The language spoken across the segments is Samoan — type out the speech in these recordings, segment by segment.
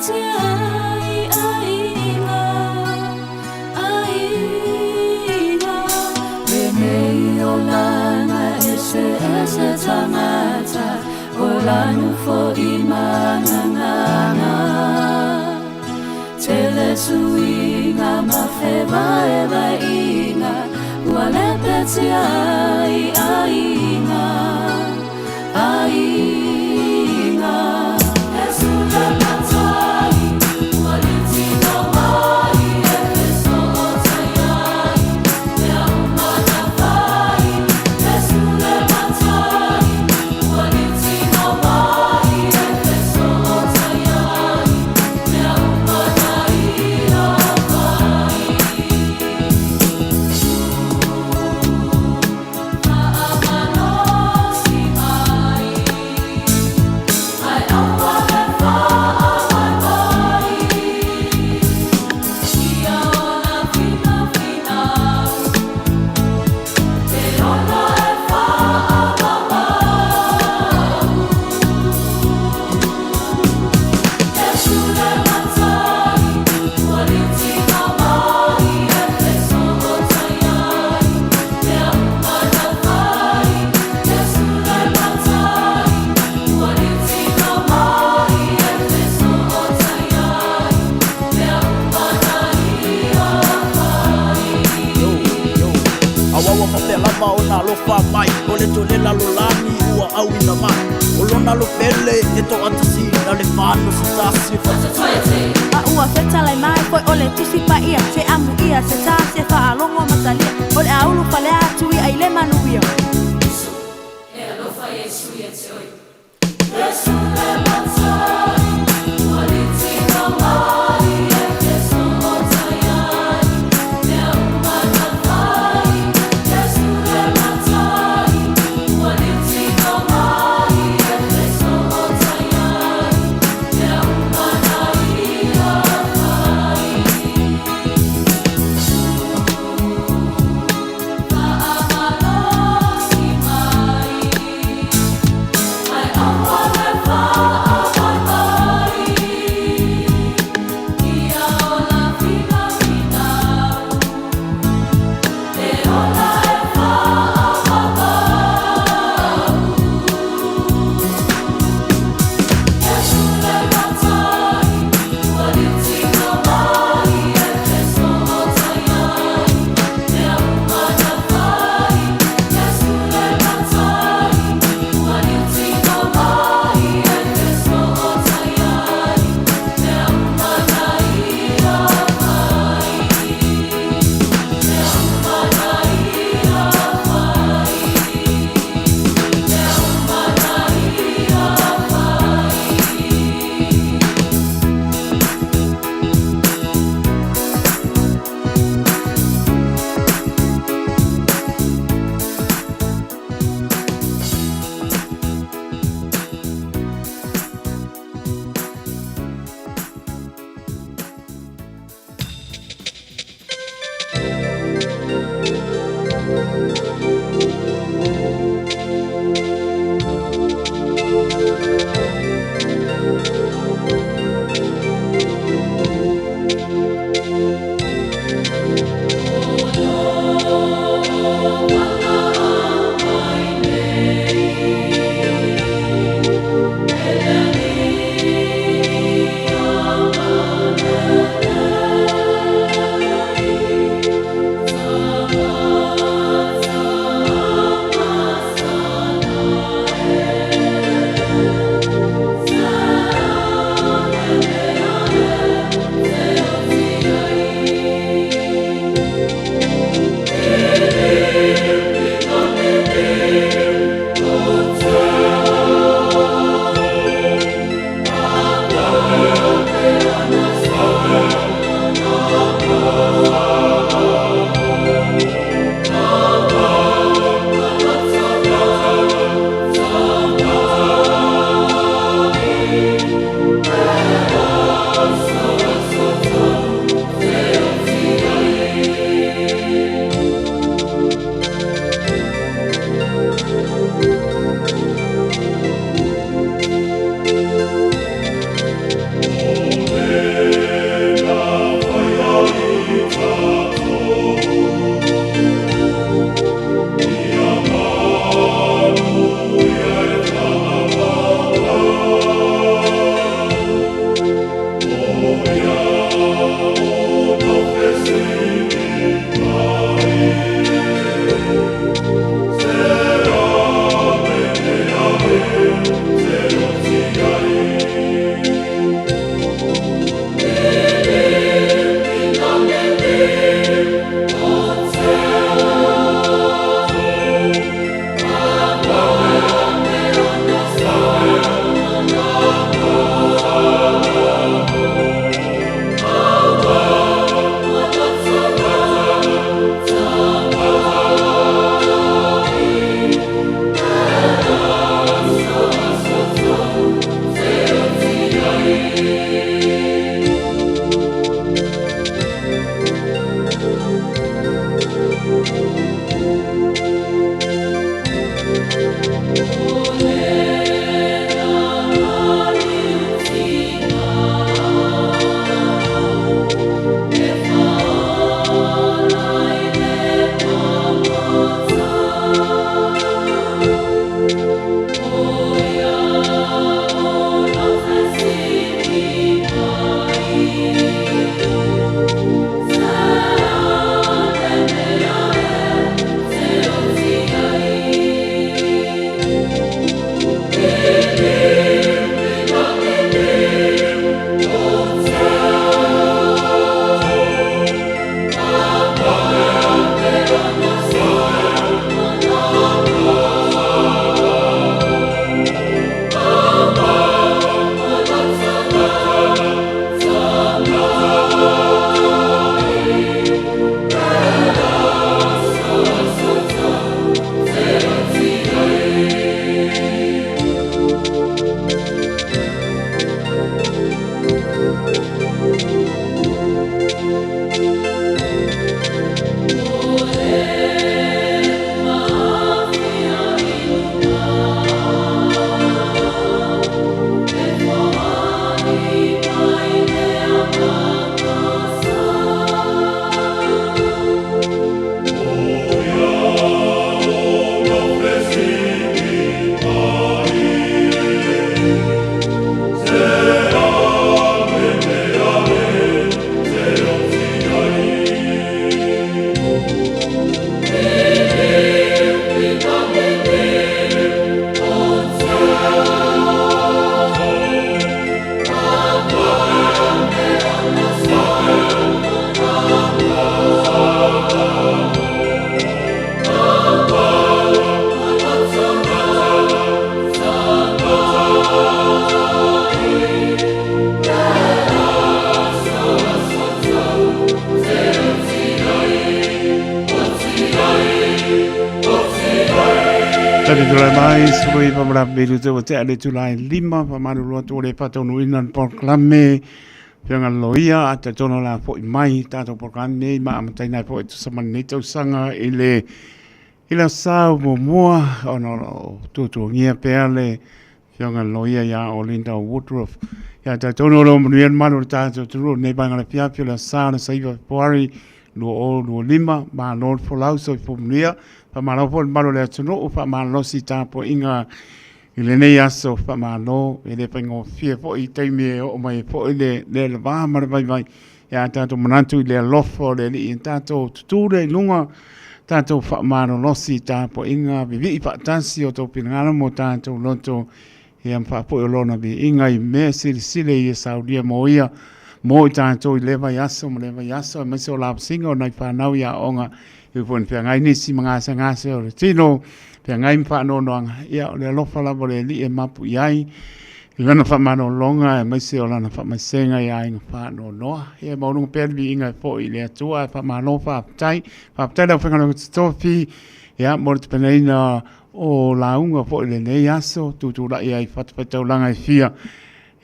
Lepetia i aiga, aiga. Lenei olaga eseese tagata, o lanu fo'i ma gagana. Tele suiga ma fevaevae'iga, ua lepetia ai aiga, aiga. Iesu le Matai, ua liutino mai e fesootai ai, mea uma na fai. Iesu le Matai, ua liutino mai e fesootai ai, mea uma na Ia fai. Fa'amalosi mai, ae aua le fa'avaivai. Ia ona finafinau, e ola e fa'avavau. Iesu le Matai, ua liutino mai e fesootai ai, mea uma na fai. Iesu le Matai, ua liutino mai e fesootai ai, mea uma na Ia fai. Yo, yo. Auaua faapea lava ona alofa mai o le tole lalolagi ua auina mai o lona alo pele e to'atasi na le fano se tasi. A ua fetalai mai foi o le Tusi Paia, se amuia se tā se faalogo matalia, o le a ulufale atu ia i le manuia. E alofa Iesu ia te oe. Iesu le Matai, ua liutino mai e fesootai ai, mea uma na fai. Iesu le Matai, ua liutino mai e fesootai ai, mea uma na Ia fai. Fa'amalosi mai, ae aua le fa'avaivai. Ia ona finafinau, e ola e fa'avavau. Iesu le Matai, ua liutino mai e fesootai ai, mea uma na fai. Iesu le Matai, ua liutino mai e fesootai ai, mea uma na Ia fai. Mea uma na Ia fai. Mea uma na Ia fai. Tali tulai mai, sulu iwa ma la te ua tea le itula e 5, faamalulu atu ua le faataunuuina le polokalame Afioga i le Loia, a talitonu o le a foi mai tatou polokalame nei ma amataina ai foi e tusa ma lenei tausaga i le i le aso Sa muamua ona o lo o tuatuagia pea le Afioga i le Loia ia Olinda Woodruff. Ia talitonu o lo o manuia le malu o le tatou atunuu i lenei vaega o le afiafi o le aso Sa o le aso 9 Fepuari 2025. Malo le folau, soifua manuia. Faamalo foi i le mamalu o le atunuu, faamalolosi i tapuaiga i lenei aso, faamalo. E le faigofie foi i taimi e oo mai ai foi le le va ma le vaivai. Ia tatou manatu i le alofa o le Alii, ia tatou tutū lea i luga, tatou faamalolosi i tapuaiga, vivii faatasi o outou finagalo ma o tatou loto, ia ma faafoi o Lona viiga i mea silisili ia saulia mo ia, mo i tatou i lea vaiaso ma lea vaiaso, aemaise o lavasiga o nai fanau i aoga, e ui foi ina feagai nisi ma gasegase o le tino, feagai ma faanoanoaga, ia o le alofa lava o le Alii e mapu i ai i lana faamalologa aemaise o lana faamaisega i aiga faanoanoa. Ia e maualuga pea le viiga e foi i le Atua, ae faamalo faafetai. Faafetai le aufaigaluega totofi, ia mo le tapenaina o lauga foi i lenei aso, tutulai ai i fatafaitaulaga e fia,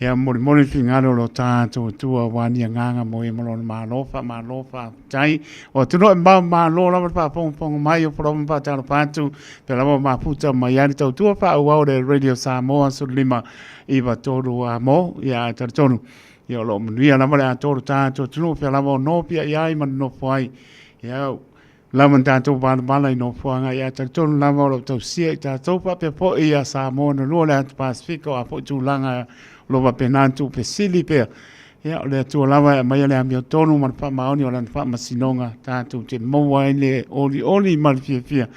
ia molimoli le finagalo o lo tatou Atua aua ni agaga mo ia ma lona Malo. Faamalo faafetai. O atunuu e mamao malo lava le faafogafoga mai o Folauma ma faatalofa atu pea lava o mafuta mai ai le tautua faaauau le Radio Samoa 15 9 3 a mo ia ae talitonu ia o lo o manuia lava le atoa o lo tatou atunuu pea lava o nofia i ai ma nonofo ai ia lava na tatou valavala i nofoaga ia talitonu lava o lo o tausia i tatou faapea foi ia Samoa na lua le atu Pasefika o a foi tulaga o lo o faapena ona tuufesili pea. Ia o le Atua lava e aumaia le amiotonu ma le faamaoni o lana faamasinoga tatou te maua ai le olioli ma le fiafia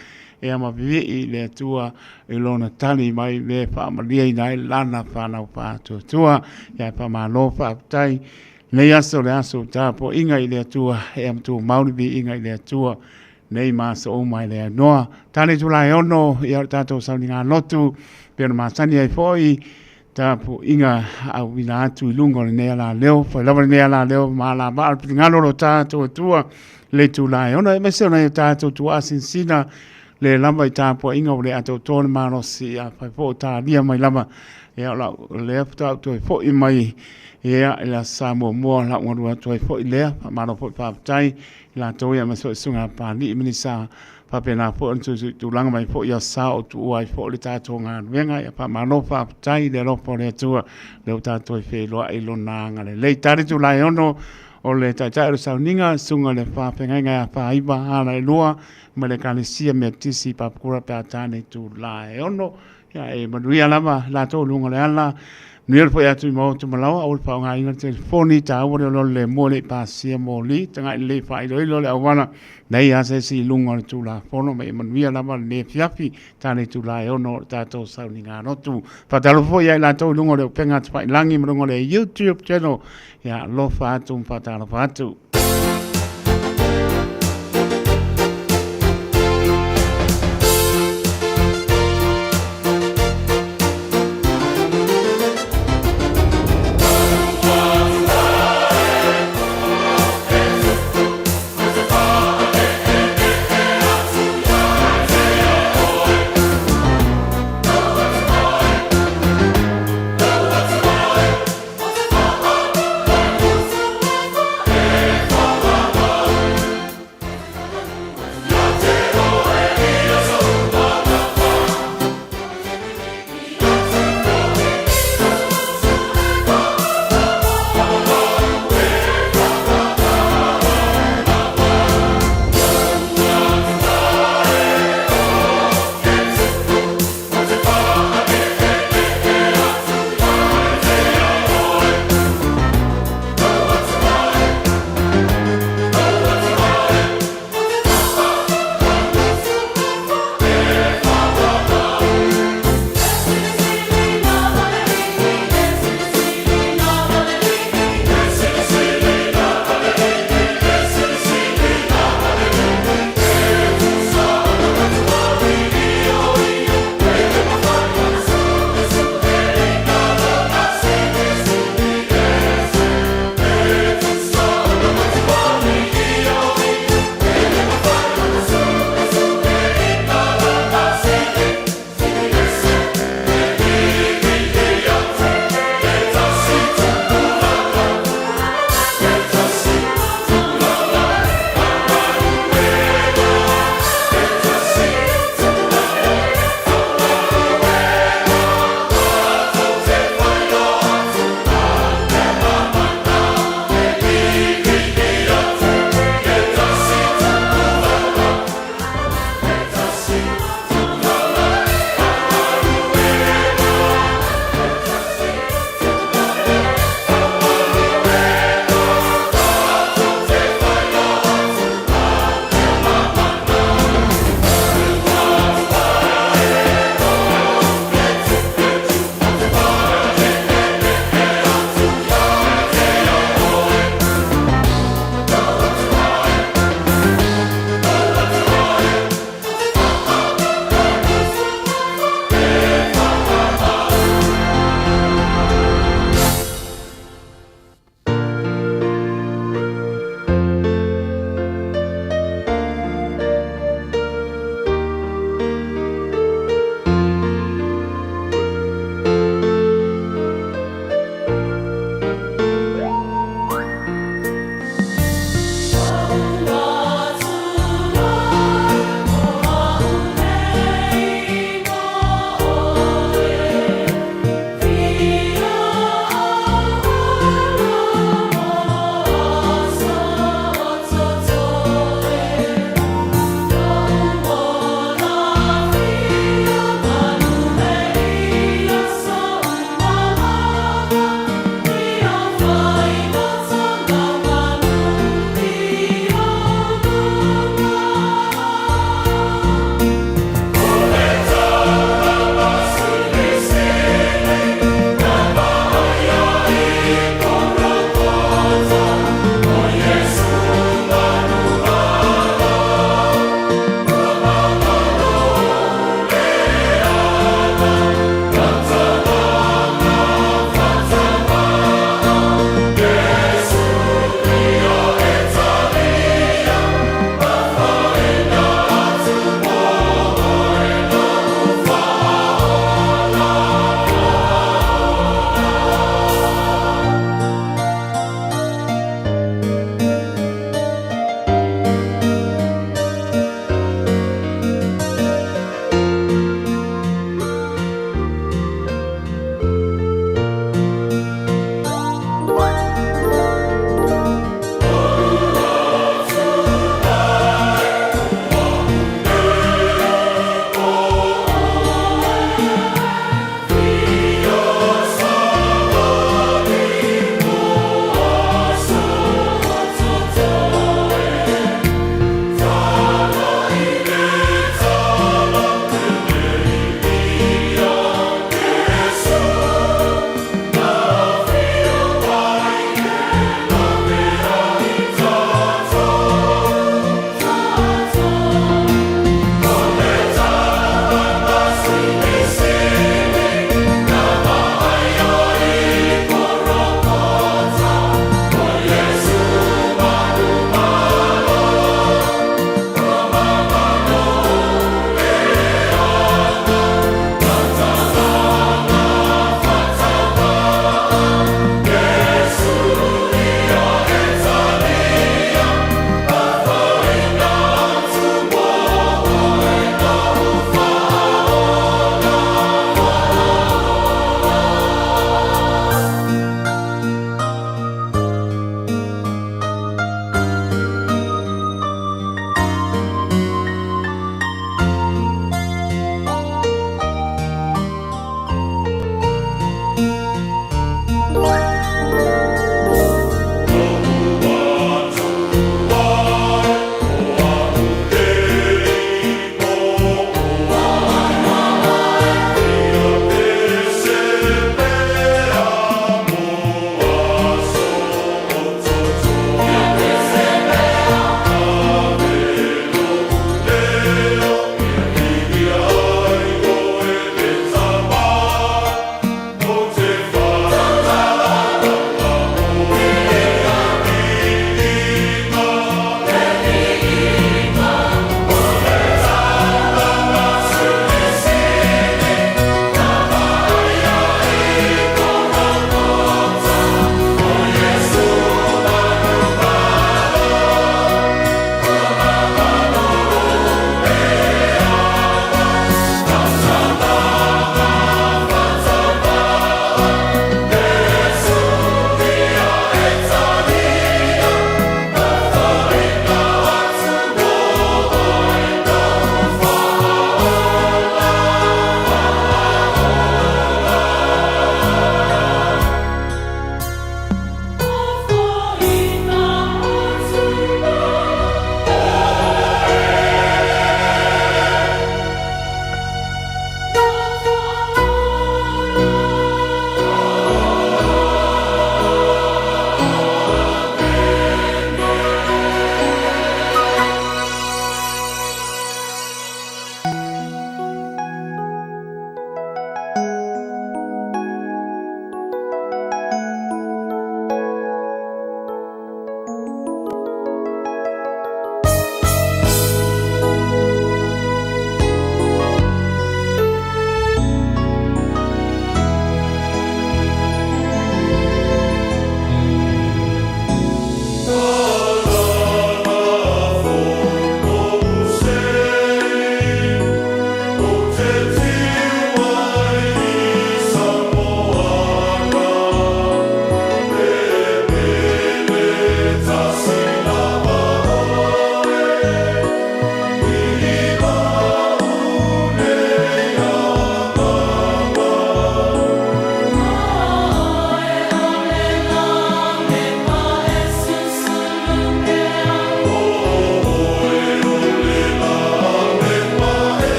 ia ma vivii le Atua i lona tali mai me faamalieina ai lana fanau faatuatua. Ia faamalo faafetai. Lenei aso le aso tapuaiga i le Atua, e tumau le viiga i le Atua nei ma aso uma e le aunoa. Tane itula e 6, ia o le tatou sauniga lotu, pei ona masani ai foi tapuaiga auina atu i luga o lenei alaleo, fai lava lenei alaleo ma alavaa le finagalo o lo tatou Atua le itula e 6, aemaise o nai o tatou tuaa sinasina le lava i tapuaiga ua le atoatoa le malosi, afai foi o talia mai lava, ia o lau lea faatoa ou toe foi mai ia i le Aso Sa muamua o lau galue atu ai foi lea. Faamalo foi faafetai i latou ia aemaise foi susuga a Papalii Minisa faapena foi ona tuitulaga mai foi i Aso Sa o tuua ai foi le tatou galuega. Ia faamalo faafetai i le alofa o le Atua lea ua tatou toe feiloai i Lona agalelei. Tali itula e 6 o le Taitai o le Sauniga, susuga i le Faafeagaiga ia Faiva Alaelua ma le Ekalesia Metotisi i Papakura pe a tane itula e 6. Ia e manuia lava latou i luga o le ala, manuia le foi atu i maota ma laoa, aua le faaaogaina le telefoni, taua le olioli lemu e le i pasia moli, tagai lelei faailoilo le auala, leai lava se isi i luga o le Tulafono, ma ia manuia lava lenei afiafi, tane itula e 6 o le tatou sauniga lotu. Faatalofa foi ia i latou i luga o le upega tafailagi ma luga o le YouTube channel, ia alofa atu ma faatalofa atu.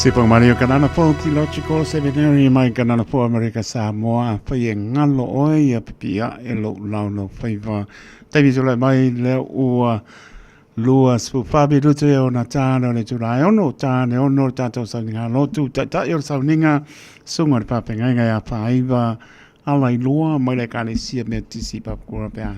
Sipa Mario Kanana Fou Theological Seminary mai Kanana Fou Amerika Samoa afai e ngalo oe ia pipi a e lou laulau faiva taimi tulai mai lea ua 24 minute e ona tāne o le tulae ono tāne ono le tātou sauniga lotu taitai o le sauniga sunga o le pāpengaiga ia whāiva ala i loa mai le ekalesia Metotisi i Papakura pe a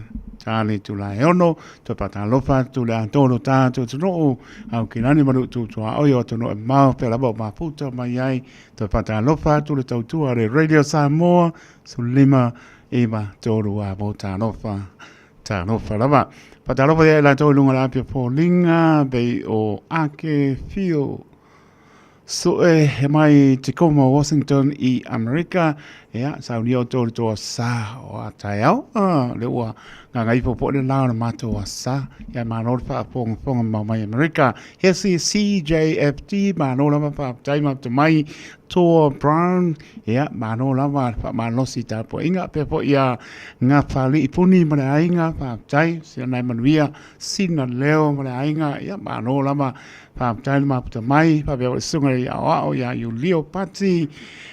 tāne tulae ono toe pātālofa atu le atoa lo tātou atunuu au ki lani ma lu'u tuaoi o atunuu e mamao pea lava o mafuta mai ai toe pātālofa atu le tautua a le Radio Samoa 15 9 3 a mo tālofa Talofa lava. Faatalofa ia i latou i luga o le apia foliga pei o Ake Fio Sue he mai Tacoma, Washington i Amerika. Ia, saunia outou i le tou sa o a taeao. Ah, le ua gagaifo foi le la o le matou asa. Ia, malo le faafogafoga mamao mai Amerika. Hesi CJFT, malo lava faafetai ma mai Toa Brown, ia, malo lava le faamalosi tapuaiga, pea foi ia Gafali'i Puni ma le aiga, faafetai, si ona e manuia, Sina Leo ma le aiga, ia, malo lava, faafetai le mafuta mai, faapea foi le susuga i Aoao ia Iulio Pati,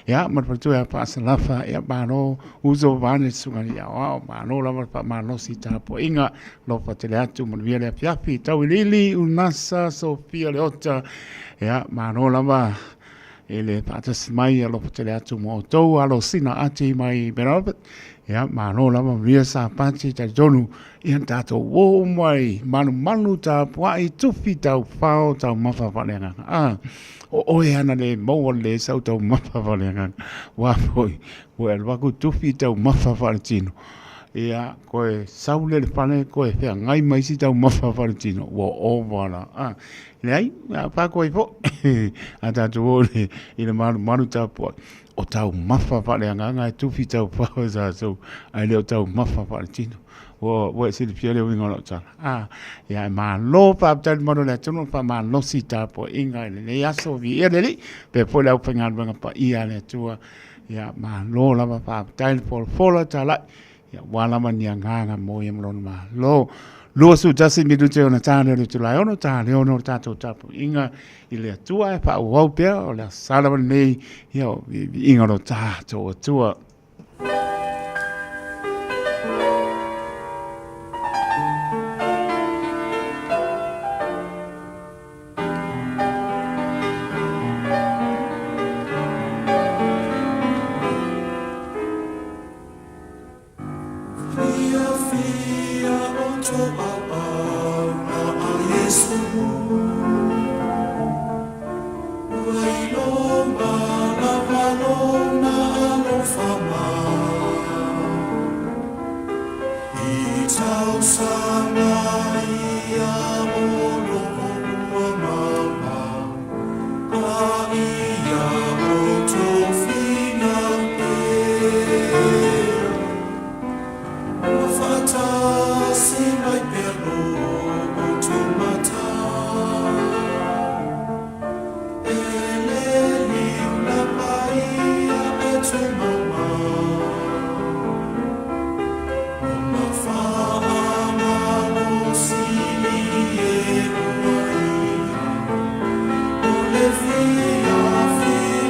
ia, ma le faletua ia Faasalafa, ia, malo, uso vaeane le susuga i Aoao, malo lava le faamalosi tapuaiga, alofa tele atu, manuia le afiafi, Tauiliili, Unasa, Sofia Leota, ia, malo lava, E le faatasi mai alofa tele atu mo outou alo sina ati mai Melbourne. Ia, malo lava manuia Sapati talitonu ia na tatou uo uma ai malumalu tapuai tufi taufao taumafa faaleagaga. Ah, o oe ana le maua le sau taumafa faaleagaga. Ua foi, ua e alu aku tufi taumafa faaletino. Ia, koe sau le le fale, koe feagai ma isi taumafa faaletino. Ua ova la. Ah, Leai, a pākua ai foi. A tātou o le, i le malumalu tapuai. O taumafa faaleagaga e tufi taufao e tātou, ae le o taumafa faaletino. Ua, ua e silafia le uiga o lau tala. A, ia e malo faafetai le mamalu o le atunuu, faamalosi tapuaiga i lenei aso, viia le Alii, faapea foi le aufaigaluega paia a le Atua. Ia, malo lava faafetai le folafola talai. Ia, ua lava ni agaga mo ia ma lona malo. 21 minute ona tāne o le itula e ono, tāne ono o le tātou tapuaiga i le Atua e faaauau pea o le aso sa lava lenei, ia o viiviiga o lo tātou Atua. Fiafia outou auauna a Iesu, Ua iloga lava lona alofa mai. I tausaga ia o lo o ua maumau, A ia outou finau pea, Ua faatasi mai pea lo outou mata. E le liu lava ia e tumau mai, Ona faamalosi e ua ia. O le fiafia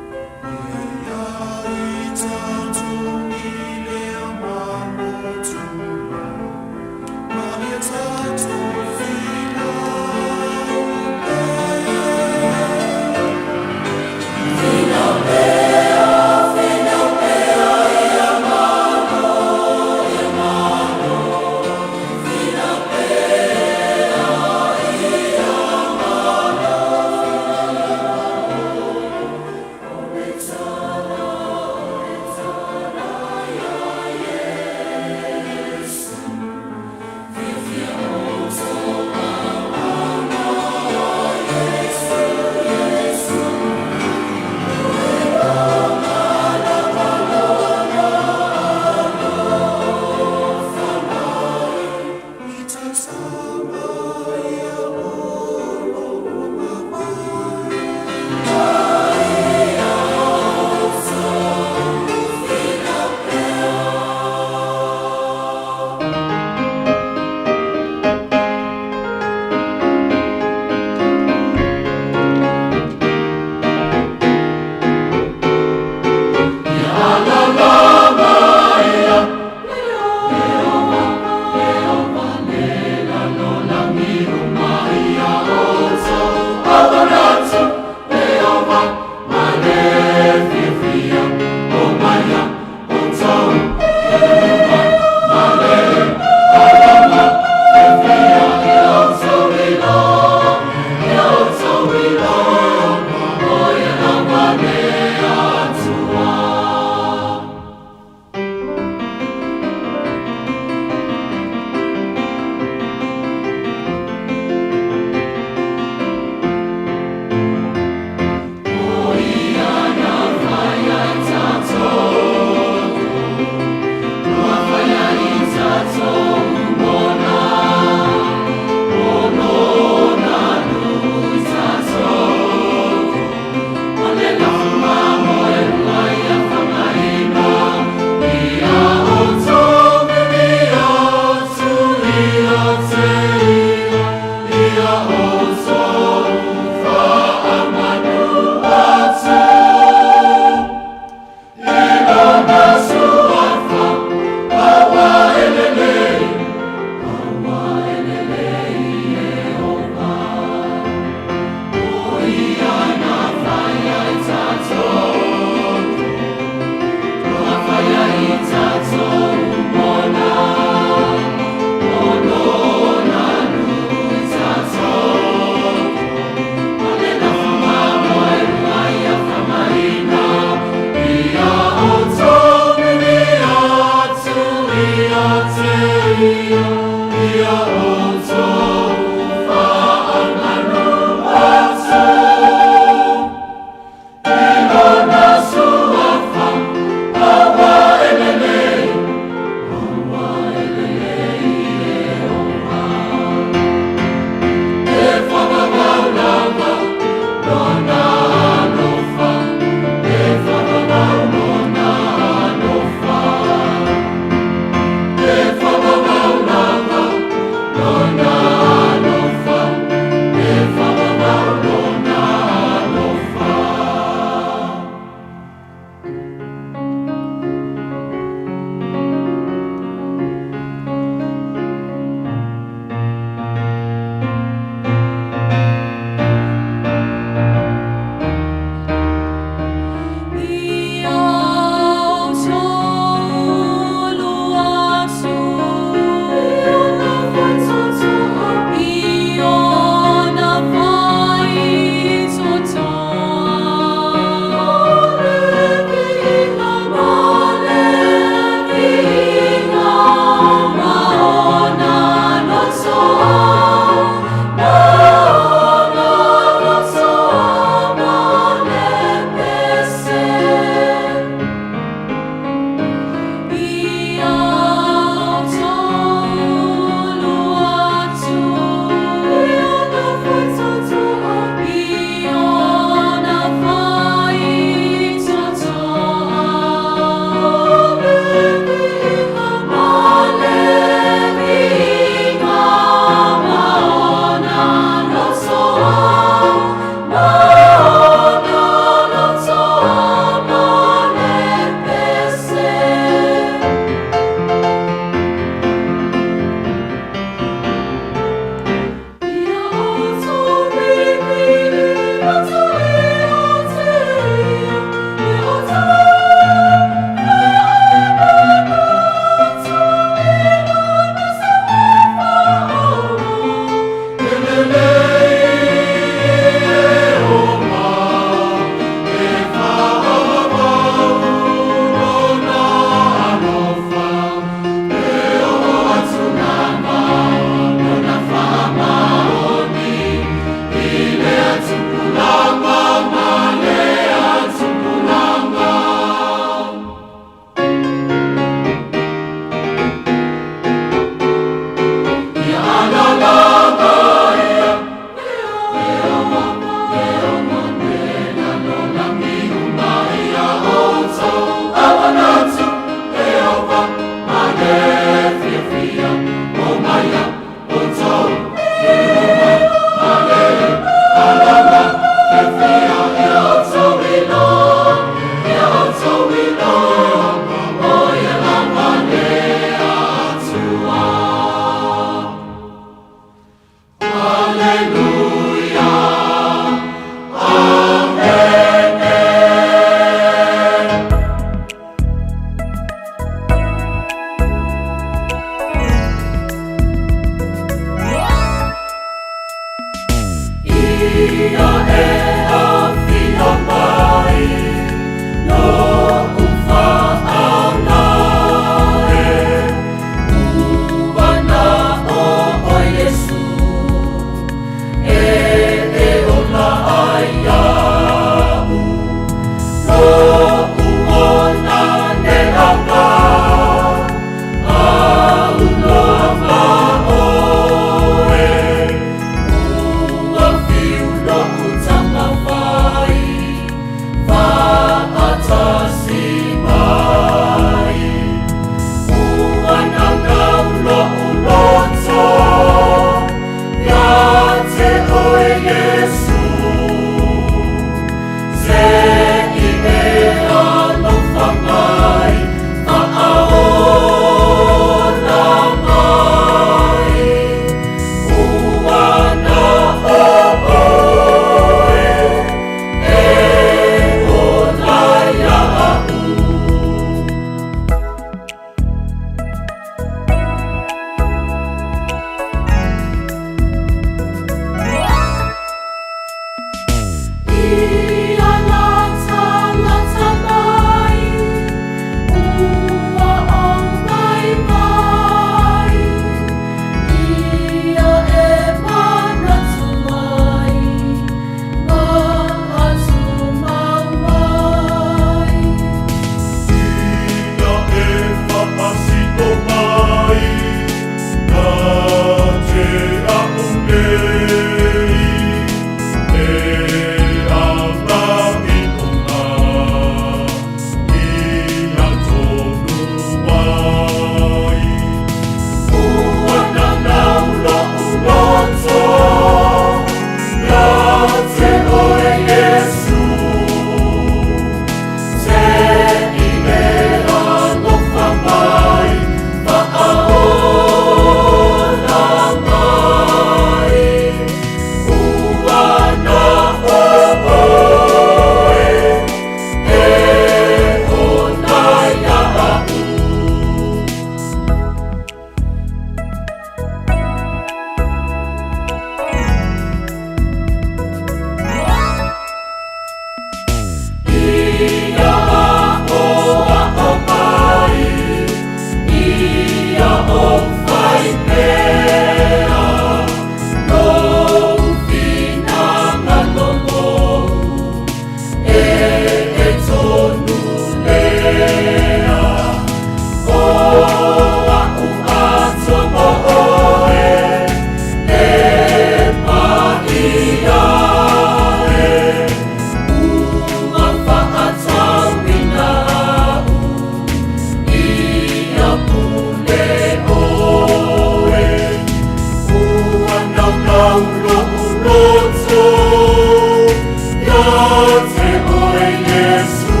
te oe Iesu,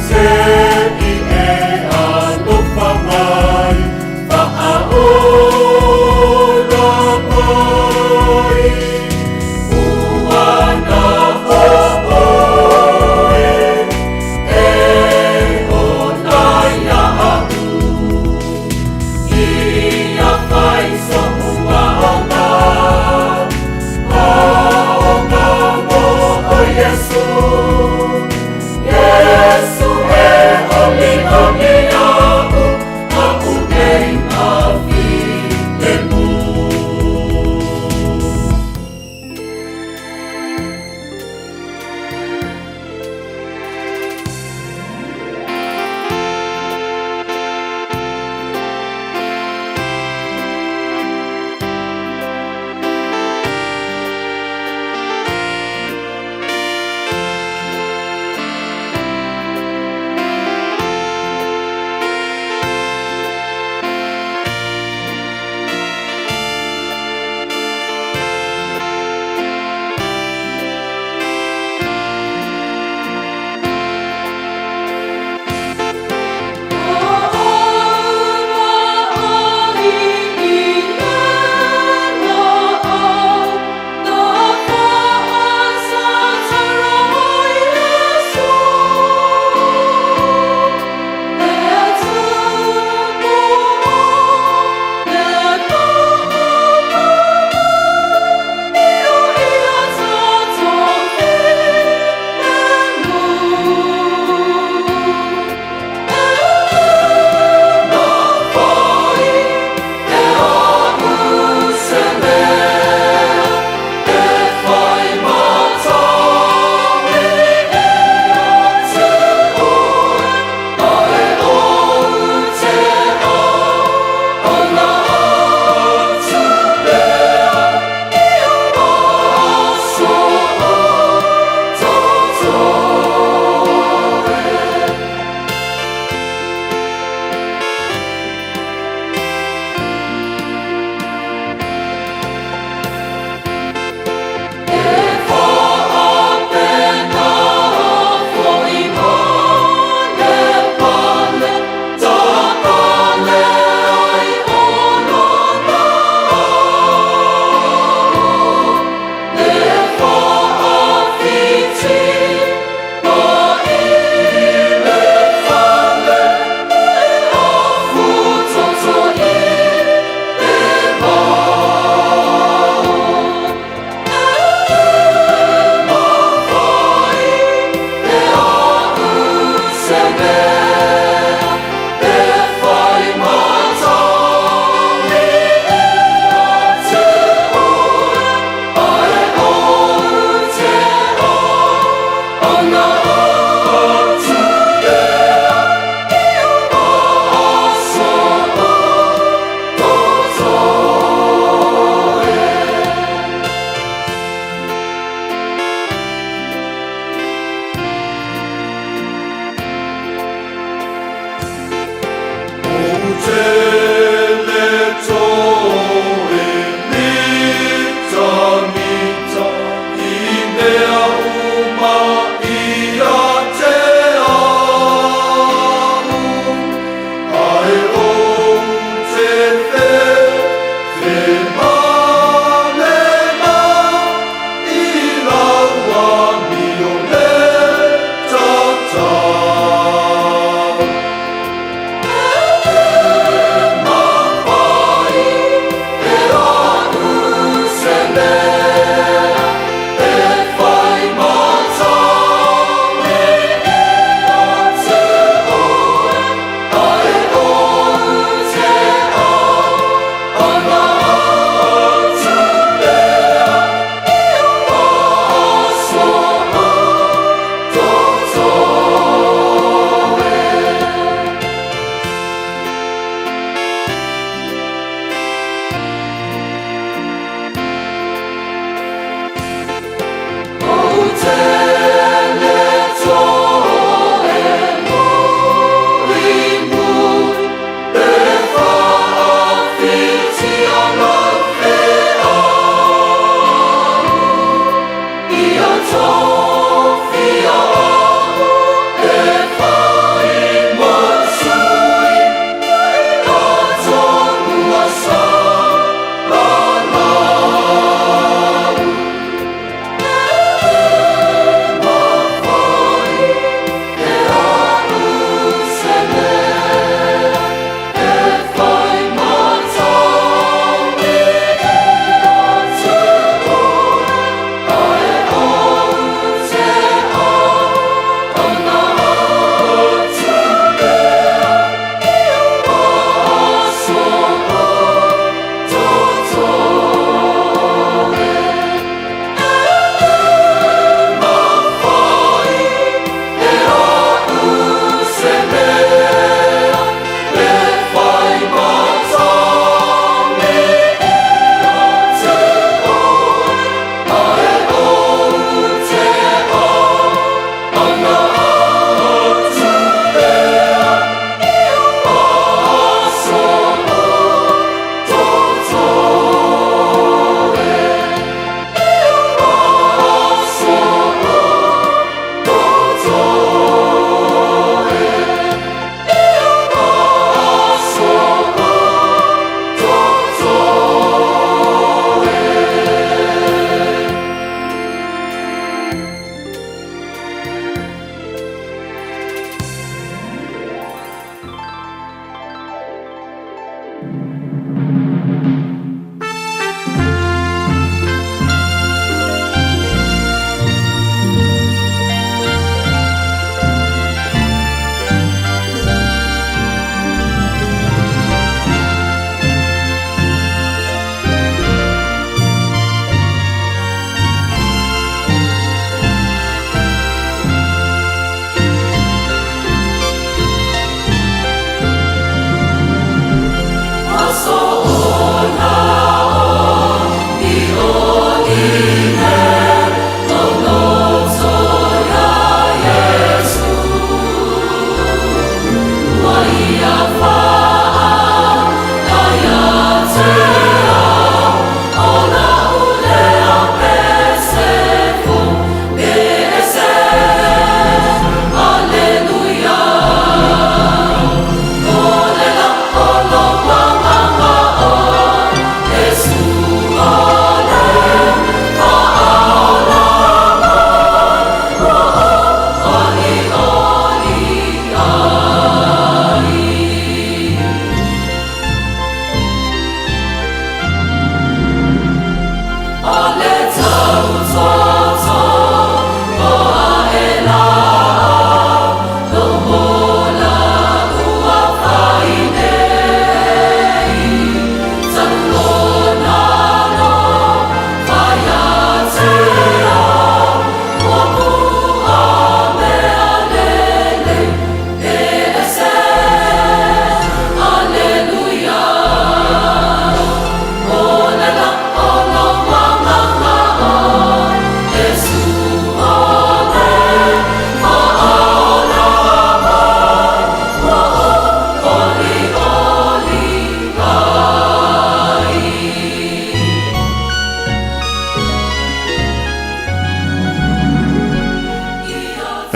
Se i e alofa mai, Faaola mai. Ua na oe e ola iaʻu, Ia fai soʻu aoga, aoga mo.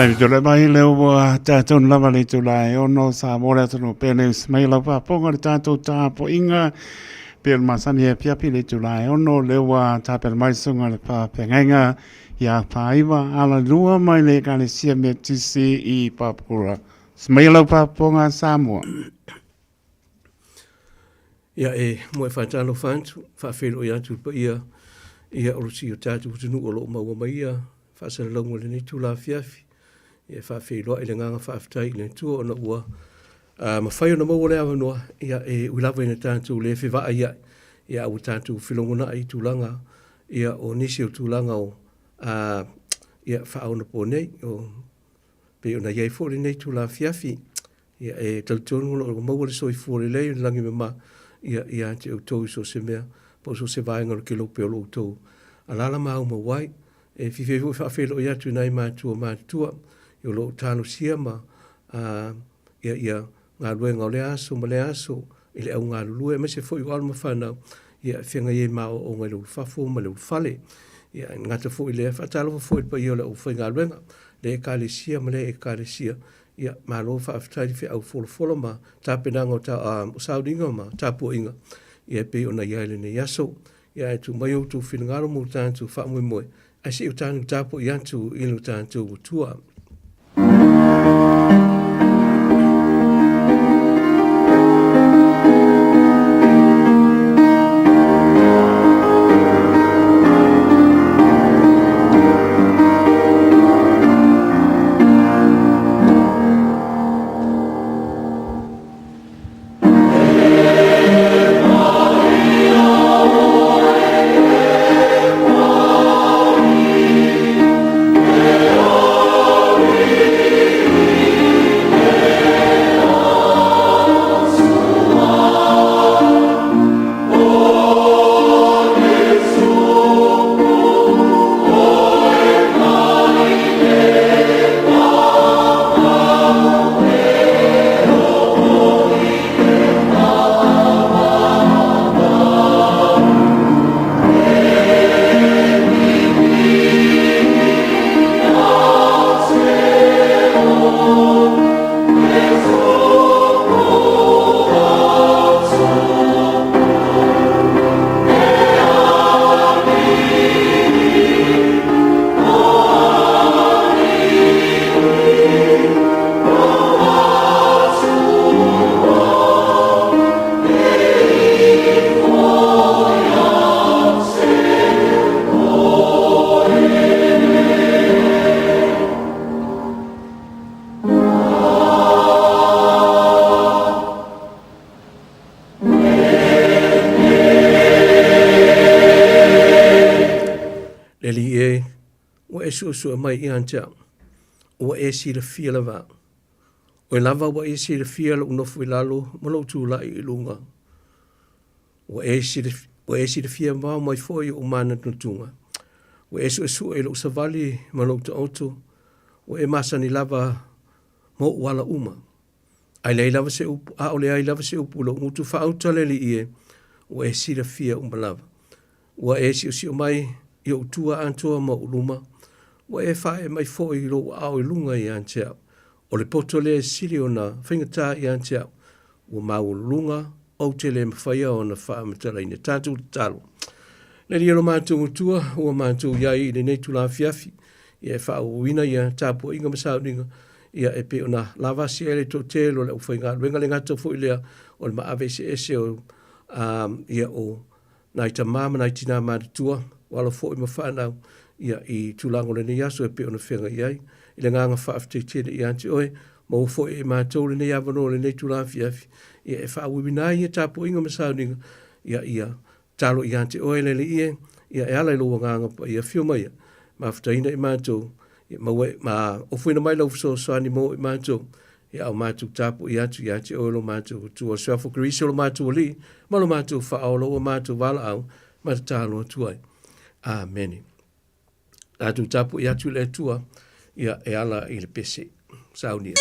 Taimi tulai mai le ua tatou lava le itula e ono sa mo le atunuu pele usi mai lau faafofoga le tatou tapuaiga pei o le masani e afiafi le itula e ono le ua tapena mai susuga le faafeagaiga ia Faiva Alalua mai le Ekalesia Metotisi i Papakura. Usi mai lau faafofoga Samoa. Ia e moe faatalofa atu, faafeiloai atu i le paia ia o si o tatou atunuu o lo o maua mai ia faasalalauga i lenei itula afiafi. Ia e faafeiloai le agaga faafetai i le Atua ona ua mafai ona maua le avanoa, ia e ui lava ina tatou le fevaaiai, ia a ua tatou felogonai i tulaga ia o nisi o tulaga o ia faaonaponei o pei ona i ai foi lenei itula afiafi. Ia e talitonu o lo o maua le soifua lelei o le lagi e mama ia ia te outou i so o se mea po o so o se vaega o le kelope o lo outou alaala ma aumau ai. E fiafia foi e faafeiloai atu i nai matua matutua o lo o talosia ma ia ia galuega o lea aso ma lea aso i le au galulue aemaise foi o alo ma fanau ia e feagai ai ma aoaoga i le ulufafo ma le ulufale. Ia e gata foi i lea, faatalofa foi i le paia o le aufaigaluega, le Ekalesia ma lea Ekalesia Ia, malo faafetai i le feau folafola ma tapenaga o, ta, o sauniga ma tapuaiga ia e pei ona i ai lenei aso. Ia ae tuu mai outou finagalo mo tatou faamoemoe, ae se i o tatou tapuai atu i lo tatou Atua. Le Alii e, ua e suesue mai ia te au, ua e silafia lava au. Oe lava ua e silafia lou nofo i lalo ma lou tulai i luga. Ua e silafia, ua e silafia mamao mai foi ou manatunatuga. Ua e suesue i lou savali ma lou taoto, ua e masani lava ma ou ala uma. Ae leai lava se upu, ʻaʻole ai lava se upu i lou gutu faauta le Alii e, ua e silafia uma lava. Ua e siosio mai i ou tua atoa ma ou luma, ua e faaee mai foi i lou aao i luga ia te au. O le poto lea e sili ona faigata ia te au, ua maualuluga, ou te le mafaia ona faamatalaina. Tatou tatalo. Le Alii o lo matou Atua, ua matou i ai i lenei itula afiafi, ia e faaauauina ia tapuaiga ma sauniga, ia e pei ona lavasi ai le toatele o le aufaigaluega, le gata foi lea o le maave eseese o, ia o nai tama ma nai tinā matutua, o alo foi ma fanau, ia i tulaga o lenei aso e pei ona feagai ai. I le agaga faafetai tele ia te oe, maua foi e matou lenei avanoa i lenei itula afiafi, ia e faauiuina ai ia tapuaiga ma sauniga, ia ia talo ia te oe le Alii e, ia e ala i lou agaga paia. Afio mai ia, mafutaina i matou, ia maua ma ofoina mai lau fesoasoani mo i matou, ia a o matou tapuai atu ia te oe lo matou Atua. O le Suafa o Keriso lo matou Alii ma lo matou Faaola ua matou valaau ma tatalo atu ai. Amene. Tatou tapuai atu i le Atua ia e ala i le pese. Saunia.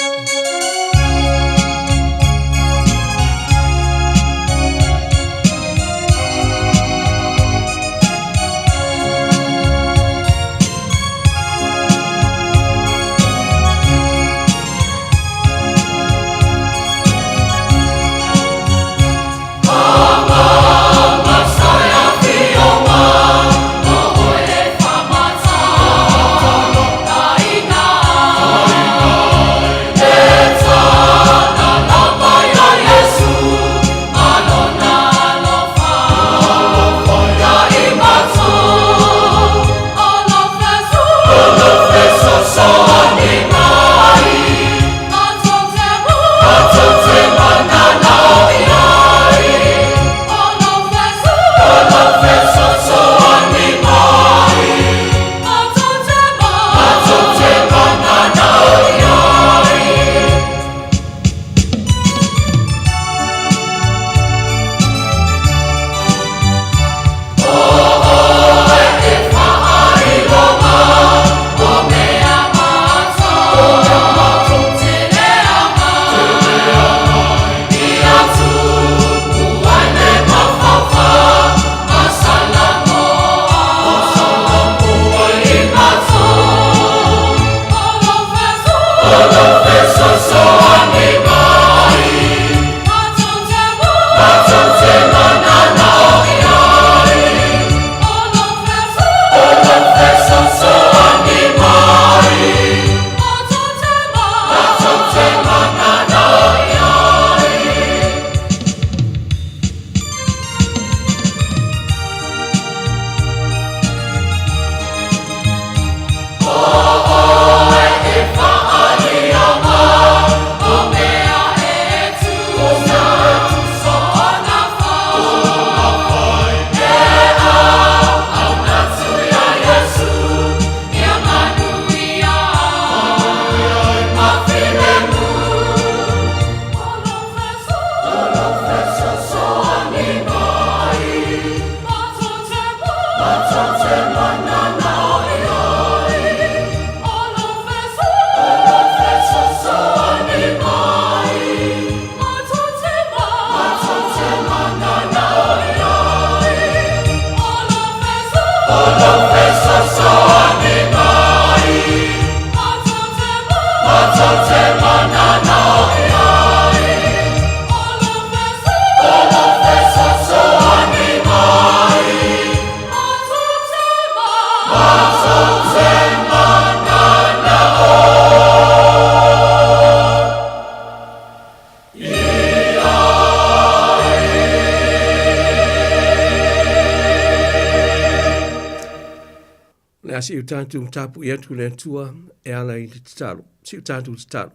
a seʻi o tatou tapuʻi atu i le Atua e ala i le tatalo. Seʻi o tatou tatalo.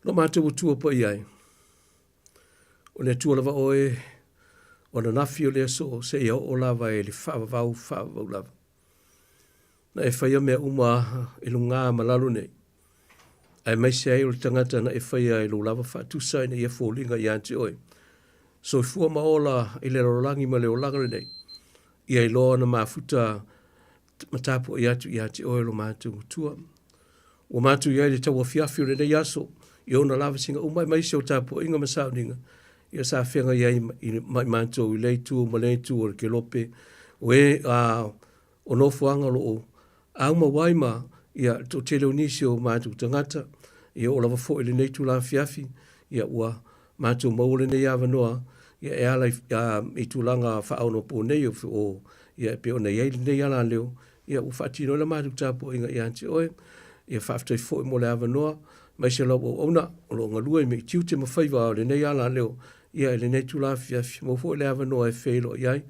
Lo matou Atua paia e, o le Atua lava oe o ananafi o le aso seia oo lava i le faavavau faavavau lava. Na e faia mea uma i luga ma lalo nei, aemaise ai o le tagata na e faia i lou lava faatusa ina ia foliga ia te oe. Soifua ma ola i le lalolagi ma le olaga lenei, ia iloa ona mafuta ma tapuai atu ia te oe lo matou Atua. Ua matou i ai i le tauafiafi o lenei aso, i ona lava sina uma aemaise o tapuaiga ma sauniga, ia sa feagai ai ma i matou i lea itu ma lea itu o le kelope, o e a o nofoaga o lo o aumau ai ma ia le toatele o nisi o matou tagata, ia oo lava foi i lenei itula afiafi, ia ua matou maua lenei avanoa ia e ala i, a, i tulaga faaonaopo nei o, o ia e pei ona i ai lenei alaleo, ia ua faatino ai la matou tapuaiga ia te oe. Ia faafetai foi mo le avanoa, aemaise lau auauna o lo o galue me i tiute ma faiva o lenei alaleo ia i lenei itula afiafi. Maua foi le avanoa e feiloai ai,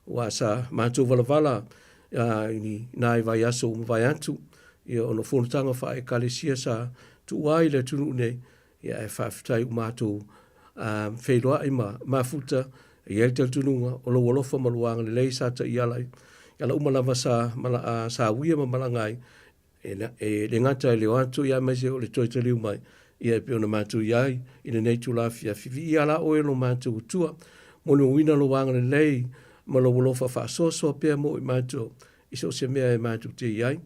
aua sa matou valavala i nai vaiaso ua mavae atu, ia ona o fonotaga faale-Ekalesia sa tuua ai le atunuu nei, ia ae faafetai ua matou feiloai ma mafuta, e i ai le talitonuga o lou alofa ma lou agalelei sa taiala ai, i ala uma lava sa, mala, sa uia ma malaga ai, E le gata i le o atu aemaise o le toe taliu mai, ia e pei ona matou i ai i lenei itula afiafi. Viia la oe lo matou Atua, molimauina lou agalelei ma lou alofa faasoasoa pea mo i matou i so o se mea e matou te i ai.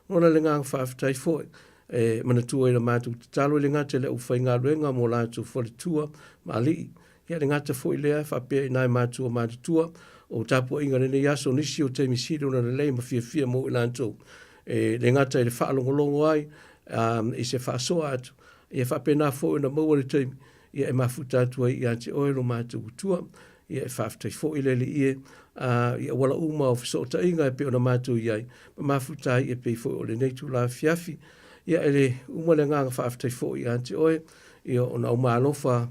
Lagona le agaga faafetai foi e manatua i la matou tatalo e le gata i le aufaigaluega mo latou faletua ma alii, Ia le gata foi lea faapea i nai matua matutua o tapuaiga lenei aso nisi o taimi sili ona lelei ma fiafia mo i latou. E le gata i le faalogologo ai um, i se faasoa atu, ia faapena foi ona maua le taimi ia e mafuta atu ai ia te oe lo matou Atua. Ia e faafetai foi le Alii e i auala uma o fesootaiga e pei ona matou i ai, ma mafuta ai e pei foi o lenei itula afiafi. Ia e le uma le agaga faafetai foi ia te oe, ia ona o meaalofa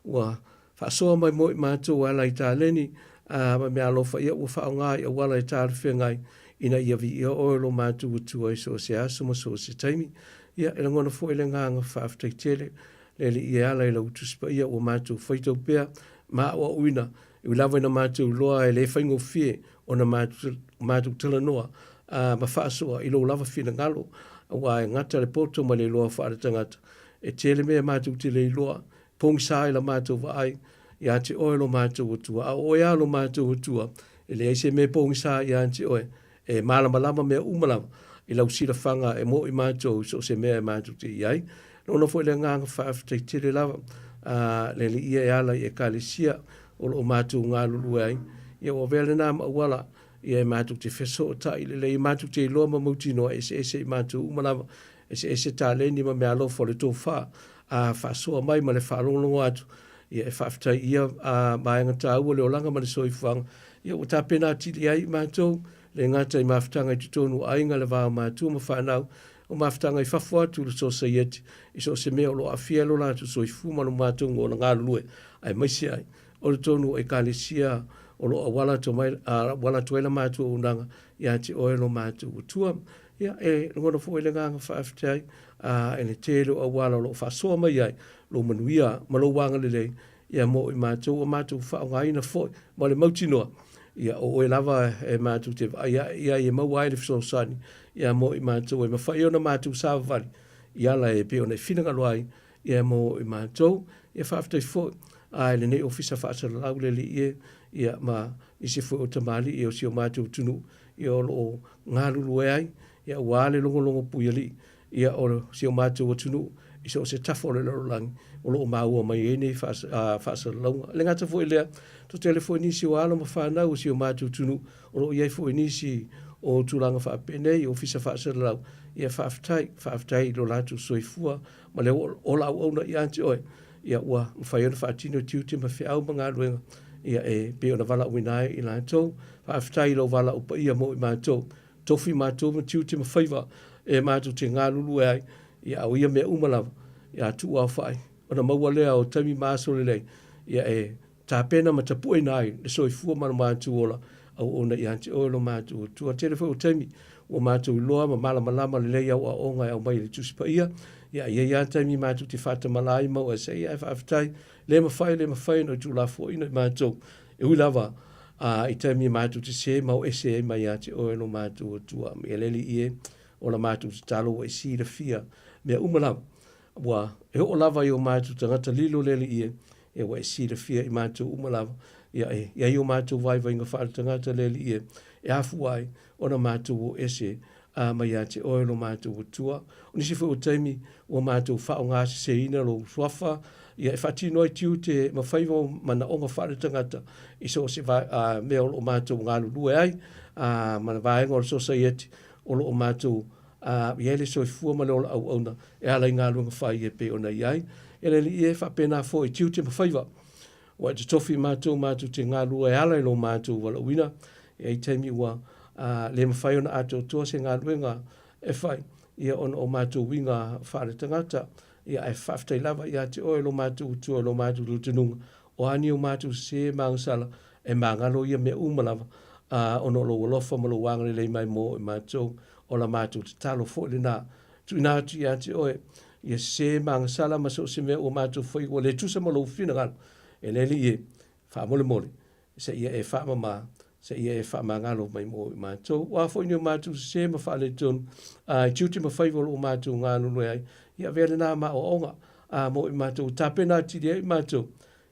ua faasoa mai mo i matou e ala i taleni a ma meaalofa ia ua faaaoga i auala e talafeagai ina ia viia oe lo matou Atua i so o se aso ma so o se taimi. Ia e lagona foi le agaga faafetai tele le Alii e ala i lau Tusi Paia ua matou faitau pea ma aoaoina, e ui lava ina matou iloa e le faigofie ona matou talanoa ma faasoa i lou lava finagalo, aua e gata le poto ma le iloa faale-tagata. E tele mea matou te le iloa, pogisa i la matou vaai ia te oe lo matou Atua, a o oe lava lo matou Atua, e leai se mea e pogisa ia te oe, e malamalama mea uma lava i lau silafaga e mo i matou i so o se mea e matou te i ai. Lagona foi le agaga faafetai tele lava a le Alii ia e ala i Ekalesia o lo o matou galulue ai, ia ua avea lena ma auala ia e matou te fesootai lelei, e matou te iloa ma mautinoa e eseese i matou uma lava, eseese taleni ma meaalofa o le tofa a faasoa mai ma le faalogologo atu, ia e faafetai i ia vaega taua le olaga ma le soifuaga, ia ua tapena atili ai i matou, le gata i mafutaga i totonu o aiga, le va o matua ma fanau, o mafutaga i fafo atu i le sosaiete, i so o se mea o lo o aafia ai lo latou soifua ma lo matou ola galulue, aemaise ai o totonu o Ekalesia o lo o auala atu mai, auala atu ai la matou auaunaga ia te oe lo matou Atua. Ia, e lagona foi le agaga faafetai i le tele o auala o lo o faasoa mai ai lou manuia ma lou agalelei ia mo i matou ua matou faaaogaina foi ma le mautinoa ia o oe lava e matou te vaai ae i ai e maua ai le fesoasoani ia mo i matou e mafai ona matou savavali i ala e pei ona e finagalo ai ia mo i matou. Ia faafetai foi a i lenei ofisa faasalalau le Alii e, ia ma nisi foi o tamalii o si o matou atunuu ia o lo o galulue ai ia aua le logologo puialii ia o si o matou atunuu i so o se tafa o le lalolagi o lo o maua mai ai nei faasalalauga. E le gata foi i lea, toatele foi nisi o alo ma fanau o si o matou atunuu o lo o i ai foi nisi o tulaga faapenei, ofisa faasalalau, ia faafetai, faafetai i lo latou soifua ma le ola auauna ia te oe, ia ua mafai ona faatino tiute ma feau ma galuega ia e pei ona valaauina ai i latou. Faafetai i lou valaau paia mo i matou, tofi matou ma tiute ma faiva e matou te galulue ai, ia a o ia mea uma lava, ia tuuaofai ona maua lea o taimi ma aso lelei, ia e tapena ma tapueina ai le soifua ma lo matou ola. auauna ia te Oe lo matou Atua. Tele foi o taimi ua matou iloa ma malamalama lelei aoaoga e aumai e le Tusi Paia, ia e i ai lava taimi matou te faatamala ai ma o ese ia, ae faafetai, le mafai, le mafai ona tuulafoaiina i matou, e ui lava a i taimi matou te sē ma o ese ai mai ia te Oe lo matou Atua. Ia le Alii e, o la matou tatalo ua e silafia mea uma lava, ua e oo lava i o matou tagata lilo le Alii e, ia ua e silafia i matou uma lava, ia e i ai o matou vaivaiga faaletagata le Alii e, e afua ai ona matou o ese a mai ia te Oe lo matou Atua. O nisi foi o taimi ua matou faaaogaseseina Lou Suafa, ia e faatino ai tiute ma faiva o manaoga faaletagata i so o se mea o lo o matou galulue ai, a, ma le vaega o le sosaieti o lo o matou i ai le soifua ma le ola auauna e ala i galuega fai e pei ona i ai. E le Alii e, faapena foi tiute ma faiva ua e totofi matou matou te galulue e ala i lo matou valaauina. E ai taimi ua le mafai ona atoatoa se galuega e fai, ia ona o matou uiga faaletagata, ia ae faafetai lava ia te Oe lo matou Atua lo matou talitonuga, o a ni o matou sese ma agasala, e magalo ia mea uma lava, ona o Lou alofa ma Lou agalelei mai mo i matou, o la matou tatalo foi lena. Tuuina atu ia te Oe, ia sese ma agasala ma so o se mea ua matou faia ua le tusa ma Lou finagalo, e le Alii e, faamolemole, seia e faamama, seia e faamagalo mai mo i matou. O a foi ni o matou sese ma faaletonu, a i tiute ma faiva o lo o matou galulue ai, ia avea lena ma aoaoga, a mo i matou, tapena atili ai i matou,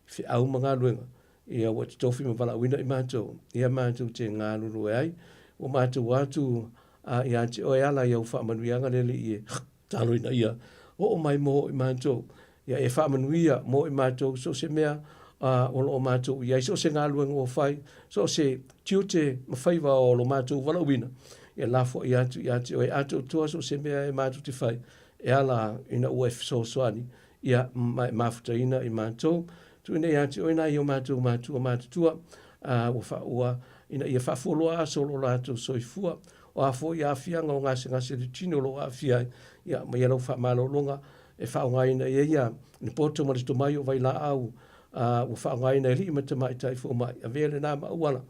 i feau ma galuega, ia ua totofi ma valaauina i matou, ia matou te galulue ai. Ua matou atu a ia te oe ala i au faamanuiaga le Alii e tatalo ina ia oo mai mo i matou, ia e faamanuia mo i matou so o se mea o lo o matou i ai, so o se galuega ua fai, so o se tiute ma faiva o lo matou valaauina, ia lafoai atu ia te oe atoatoa so o se mea e matou te fai, e ala ina ua e fesoasoani ia ma e mafutaina i matou. Tuuina ia te oe nai o matou matua matutua, a ua faaua ina ia faafualoa aso o lo latou soifua, o a foi aafiaga o gasegase o le tino o lo o aafia ai, ia ma ia lau faamalologa e faaaogaina i ai ia le poto ma le tomai o vailaau a ua faaaogaina e alii ma tamaitai fomai. Avea lena ma auala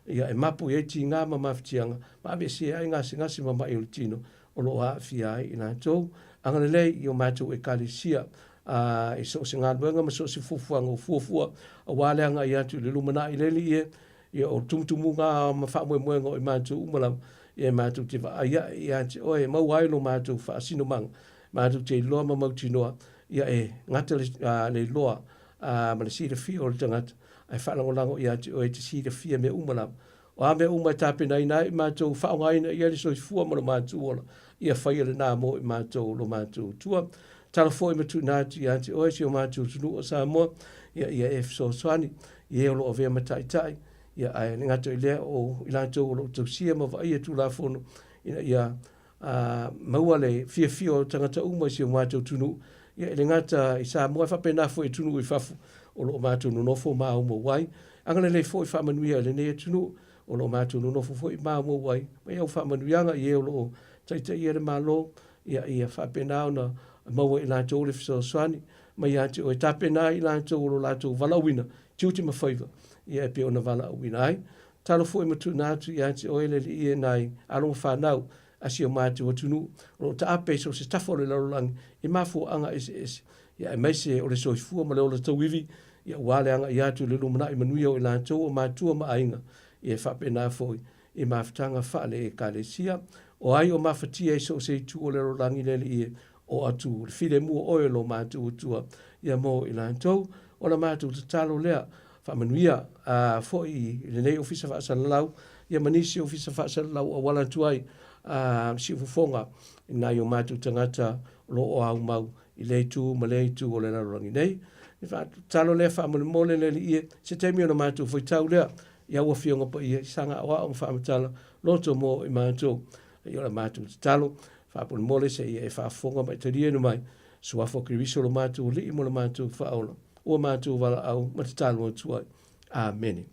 ia e mapu i ai tiga ma mafatiaga ma aveesea ai gasegase ma mai o le tino o lo o aafia ai i latou. Agalelei i o matou Ekalesia a i so o se galuega ma so o se fuafuaga o fuafua aua le agai atu i le lumanai le Alii e, ia o tumutumuga ma faamoemoega o i matou uma lava, ia e matou te vaai ae ia te Oe e maua ai lo matou faasinomaga, matou te iloa ma mautinoa, ia e gata le, a, le iloa a, ma le silafia o le tagata, ae faalagolago ia te Oe e te silafia mea uma lava. O a mea uma e tapenaina ai i matou, faaaogaina i ai le soifua ma lo matou ola, ia faia lena mo i matou lo matou Atua. Tala foi ma tuuina atu ia te Oe si o matou atunuu o Samoa, ia ia e fesoasoani i e o lo o avea ma taitai, ia ae le gata i lea o i latou o lo o tausia ma vaaia Tulafono, ina ia a maua le fiafia o tagata uma i si o matou atunuu, ia e le gata i Samoa, e faapena foi i atunuu i fafo o lo o matou nonofo ma maumau ai. Agalelei foi faamanuia i lenei atunuu o lo o matou nonofo foi ma maumau ai, mai au faamanuiaga i e o lo o taitaia le Malo, ia, ia faapena ona maua i latou le fesoasoani mai ia te oe, tapena ai i latou o lo latou valaauina, tiute ma faiva, ia e pei ona valaauina ai. Talo foi ma tuuina atu ia te oe le Alii e nai alo ma fanau a si o matou atunuu o lo o taape i so o se tafa o le lalolagi i mafuaaga eseese, ia aemaise o le soifua ma le ola tauivi, ia aua le agai atu i le lumanai manuia o i latou o matua ma aiga, ia e faapena foi i mafutaga faale-Ekalesia. O ai o mafatia i so o se itu o le lalolagi le Alii e, o atu le filemu o oe lo matou Atua, ia mo i latou. O la matou tatalo lea, faamanuia a foi i lenei ofisa faasalalau, ia ma nisi ofisa faasalalau auala atu ai a siufofoga i nai o matou tagata o lo o aumau i lea itu ma lea itu o le lalolagi nei. Le tatalo lea faamolemole le Alii e, se taimi ona matou faitau lea i au afioga paia i saga aoao ma faamatala loto mo i matou. Ia o la matou tatalo, faamolemole se ia e faafofoga ma e taliaina mai, Suafa o Keriso lo matou Alii ma lo matou Faaola, ua matou valaau ma tatalo atu ai. Amene.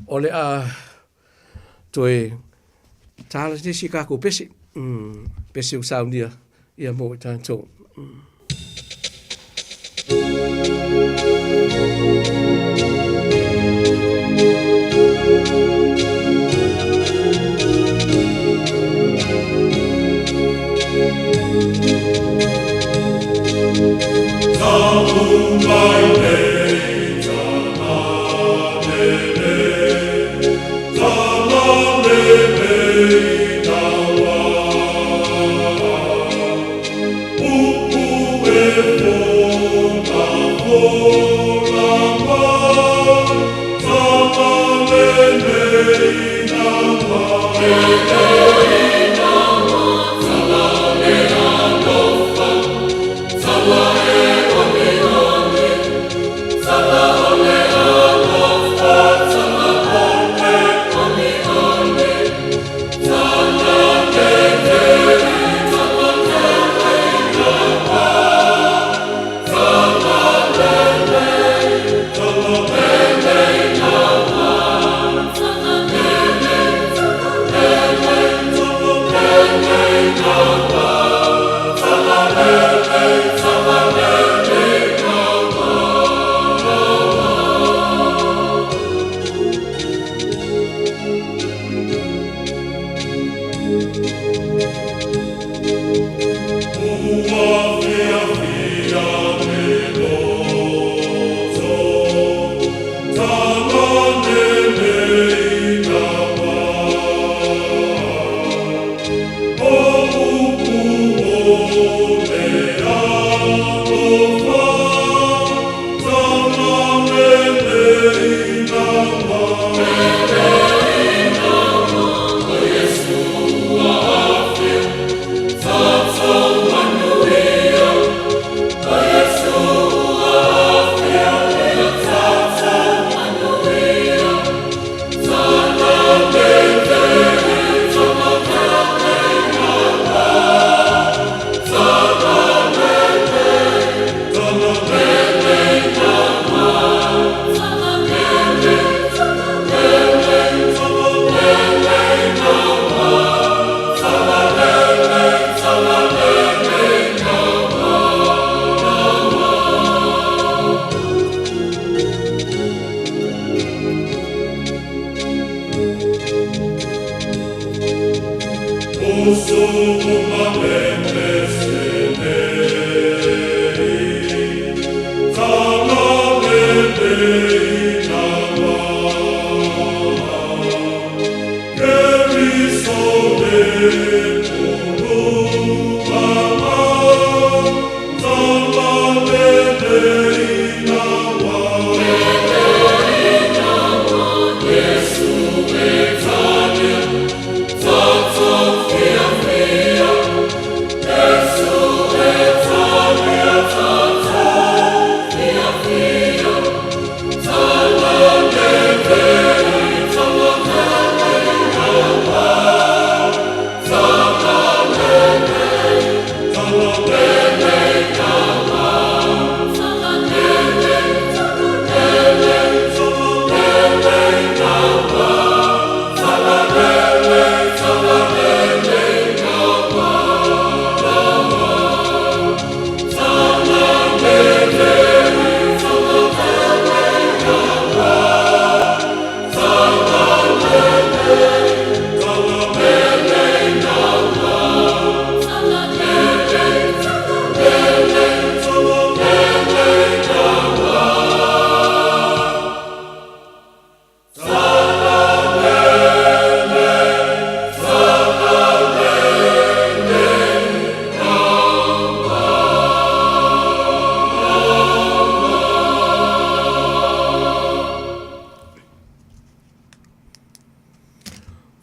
O le a toe tala se isi kākou pese, pese o saunia ia mō i tātou.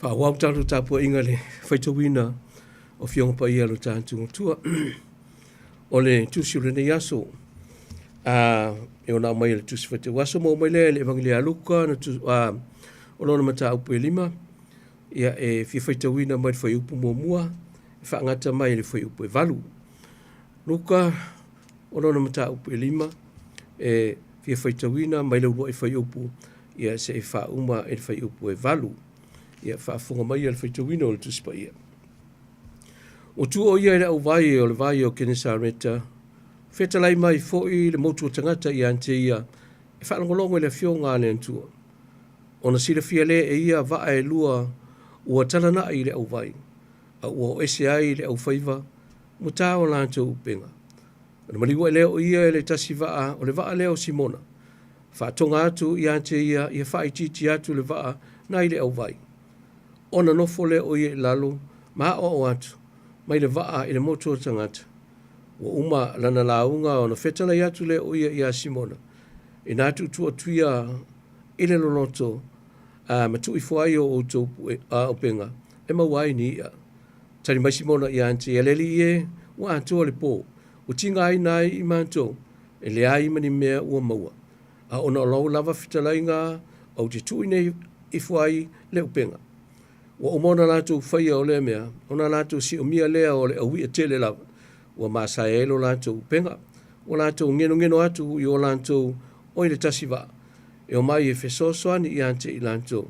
Faaauau tatou tapuaiga i le faitauina o Afioga Paia a lo tatou Atua. O le tusi o lenei aso, a e ona aumai e le tusi faitau aso ma mai lea i le Evagelia a Luka na tu, a, o lona mataupu e lima, ia e fia faitauina mai le fuaiupu muamua e faagata mai i le fuaiupu e valu. Luka o lona mataupu e lima e fia faitauina mai le uluai fuaiupu ia seia faauma i le fuaiupu e valu. Ia faafofoga mai le faitauina o le Tusi Paia. Ua tu o ia i le auvai o le vai o Kenesareta, fetalai mai foi le motu o tagata ia te ia e faalogologo i le afioga a le Atua. Ona silafia lea e ia vaa e lua ua talanai i le auvai, a ua o ese ai le aufaiva, ua ta o latou upega. Ona maliu ae lea o ia i le tasi vaa, o le vaa lea o Simona. Faatoga atu ia te ia ia faaitiiti atu le vaa nai le auvai. Ona nofo lea o ia i lalo ma aoao atu mai le vaa i le motu o tagata. Ua uma lana lauga ona fetalai atu lea o ia iā Simona, Inā tuutuu atu ia i le loloto a ma tuu ifo ai o outou upega e maua ai ni i'a. Tali mai Simona ia te ia, Le Alii e, ua atoa le po, ua tigaina ai i matou, e leai ma ni mea ua maua. A ona o lau lava fetalaiga ou te tuuina ifo ai le upega. Ua uma ona latou faia o lea mea, ona latou siomia lea o le aui'a tele lava, ua masae ai lo latou upega. Ua latou genogeno atu i o latou o i le tasi vaa, e omai e fesoasoani ia te i latou,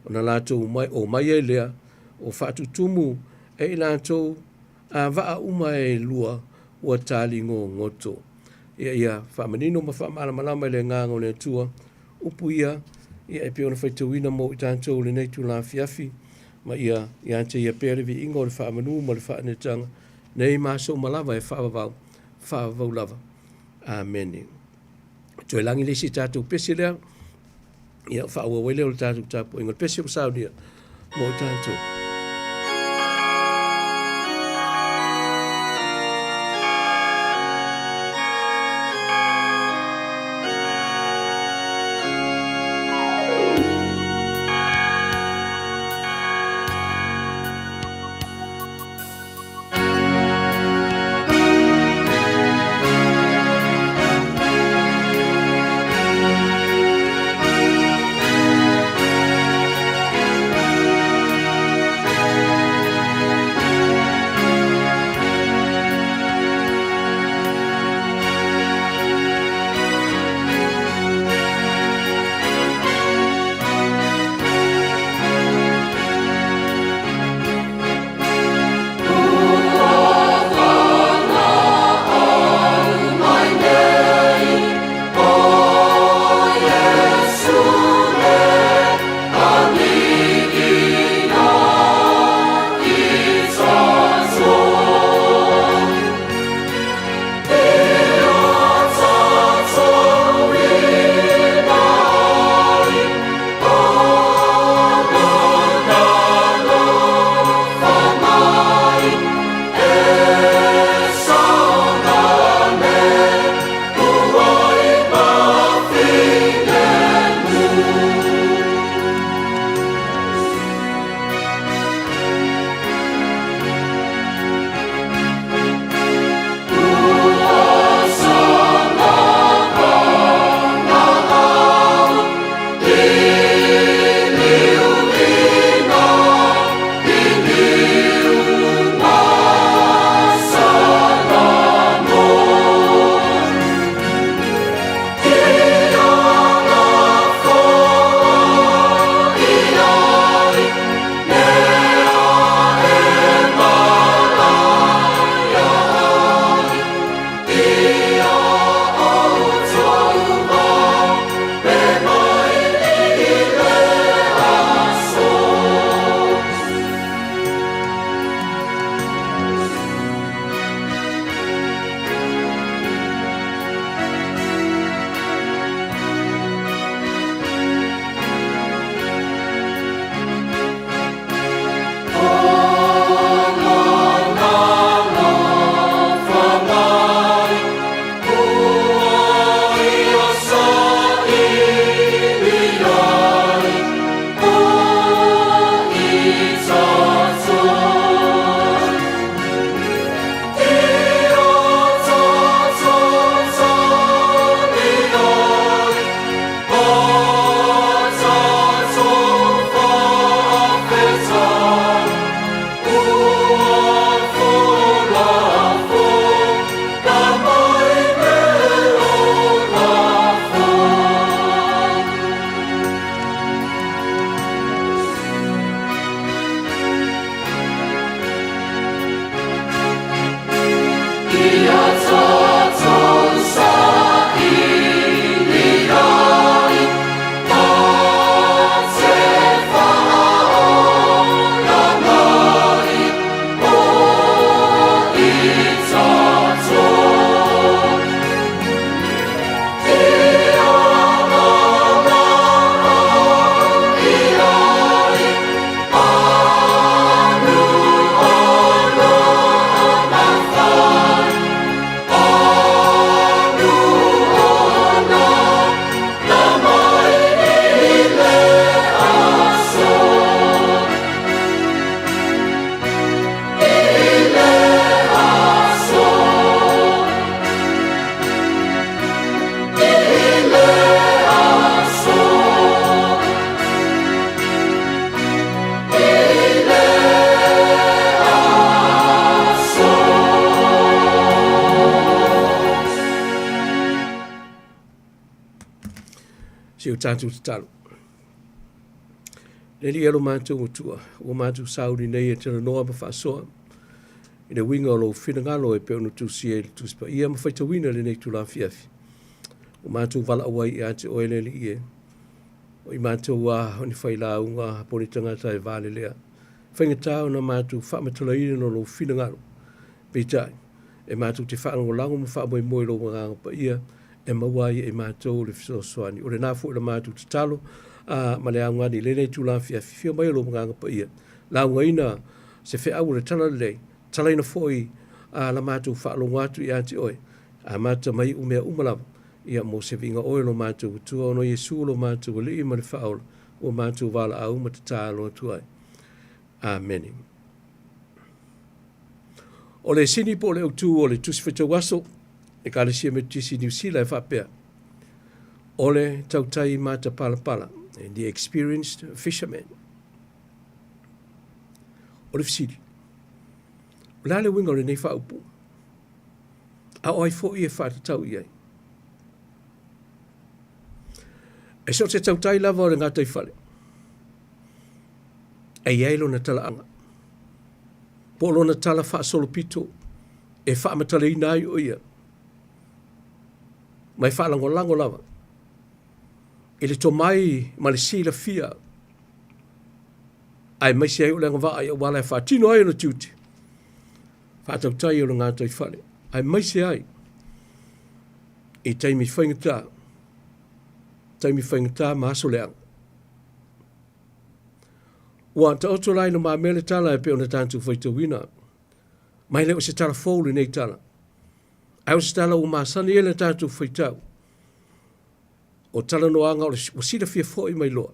ona latou omai ai lea, ua faatutumu e i latou a vaa uma e lua ua taligogoto. Ia ia faamanino ma faamalamalama e le Agaga o le Atua upu ia, ia e pei ona faitauina mo i tatou i lenei itula afiafi, ma ia ia te Ia pea le viiga o le faamanu ma le faaneetaga, nei ma aso uma lava e faavavau, faavavau lava. Amene. Toe lagi le isi tatou pese lea, ia faaauau ai lea o le tatou tapuaiga. O le pese ua saunia mo i tatou. tatou tatalo. Le Alii e lo matou Atua, ua matou sauni nei e talanoa ma faasoa i le uiga o lou finagalo e pei ona tusia i le Tusi Paia ma faitauina i lenei itula afiafi. Ua matou valaau ai ia te oe le Alii e, o i matou lava o ni failauga po o ni tagata e valelea. E faigata ona matou faamatalaina lou finagalo, peitai, e matou te faalagolago ma faamoemoe i lou Agaga Paia e maua ai e matou le fesoasoani. O lena foi la matou tatalo ma le augani i lenei itula afiafi, afio mai lou Agaga Paia, laugaina se feau o le Talalelei, talaina foi la matou faalogo atu ia te oe, amata mai iu mea uma lava, ia mo se viiga o oe lo matou Atua, ona o Iesu lo matou Alii ma le Faaola, ua matou valaau ma tatalo atu ai. Amene. O le sini po o le autu o le Tusi Faitau Aso, Ekalesia Metotisi i Niu Sila e faapea, o le tautai matapalapala, the experienced fisherman. O le fesili, o le a le uiga o lenei faaupu? A o ai foi e faatatau i ai? E so o se tautai lava o le gataifale, e i ai lona talaaga, po o lona tala faasolopito e faamatalaina ai o ia, ma e faalagolago lava i le tomai ma le silafia aemaise ai o le agavaa i auala e faatino ai ona tiute faatautai o le gataifale, aemaise ai i taimi faigata, taimi faigata ma aso leaga. Ua taoto la i lumamea le tala e pei ona tatou faitauina, ma e le o se tala fou lenei tala, ae o se tala ua masani ai le tatou faitau. O talanoaga o le, ua silafia foi ma iloa.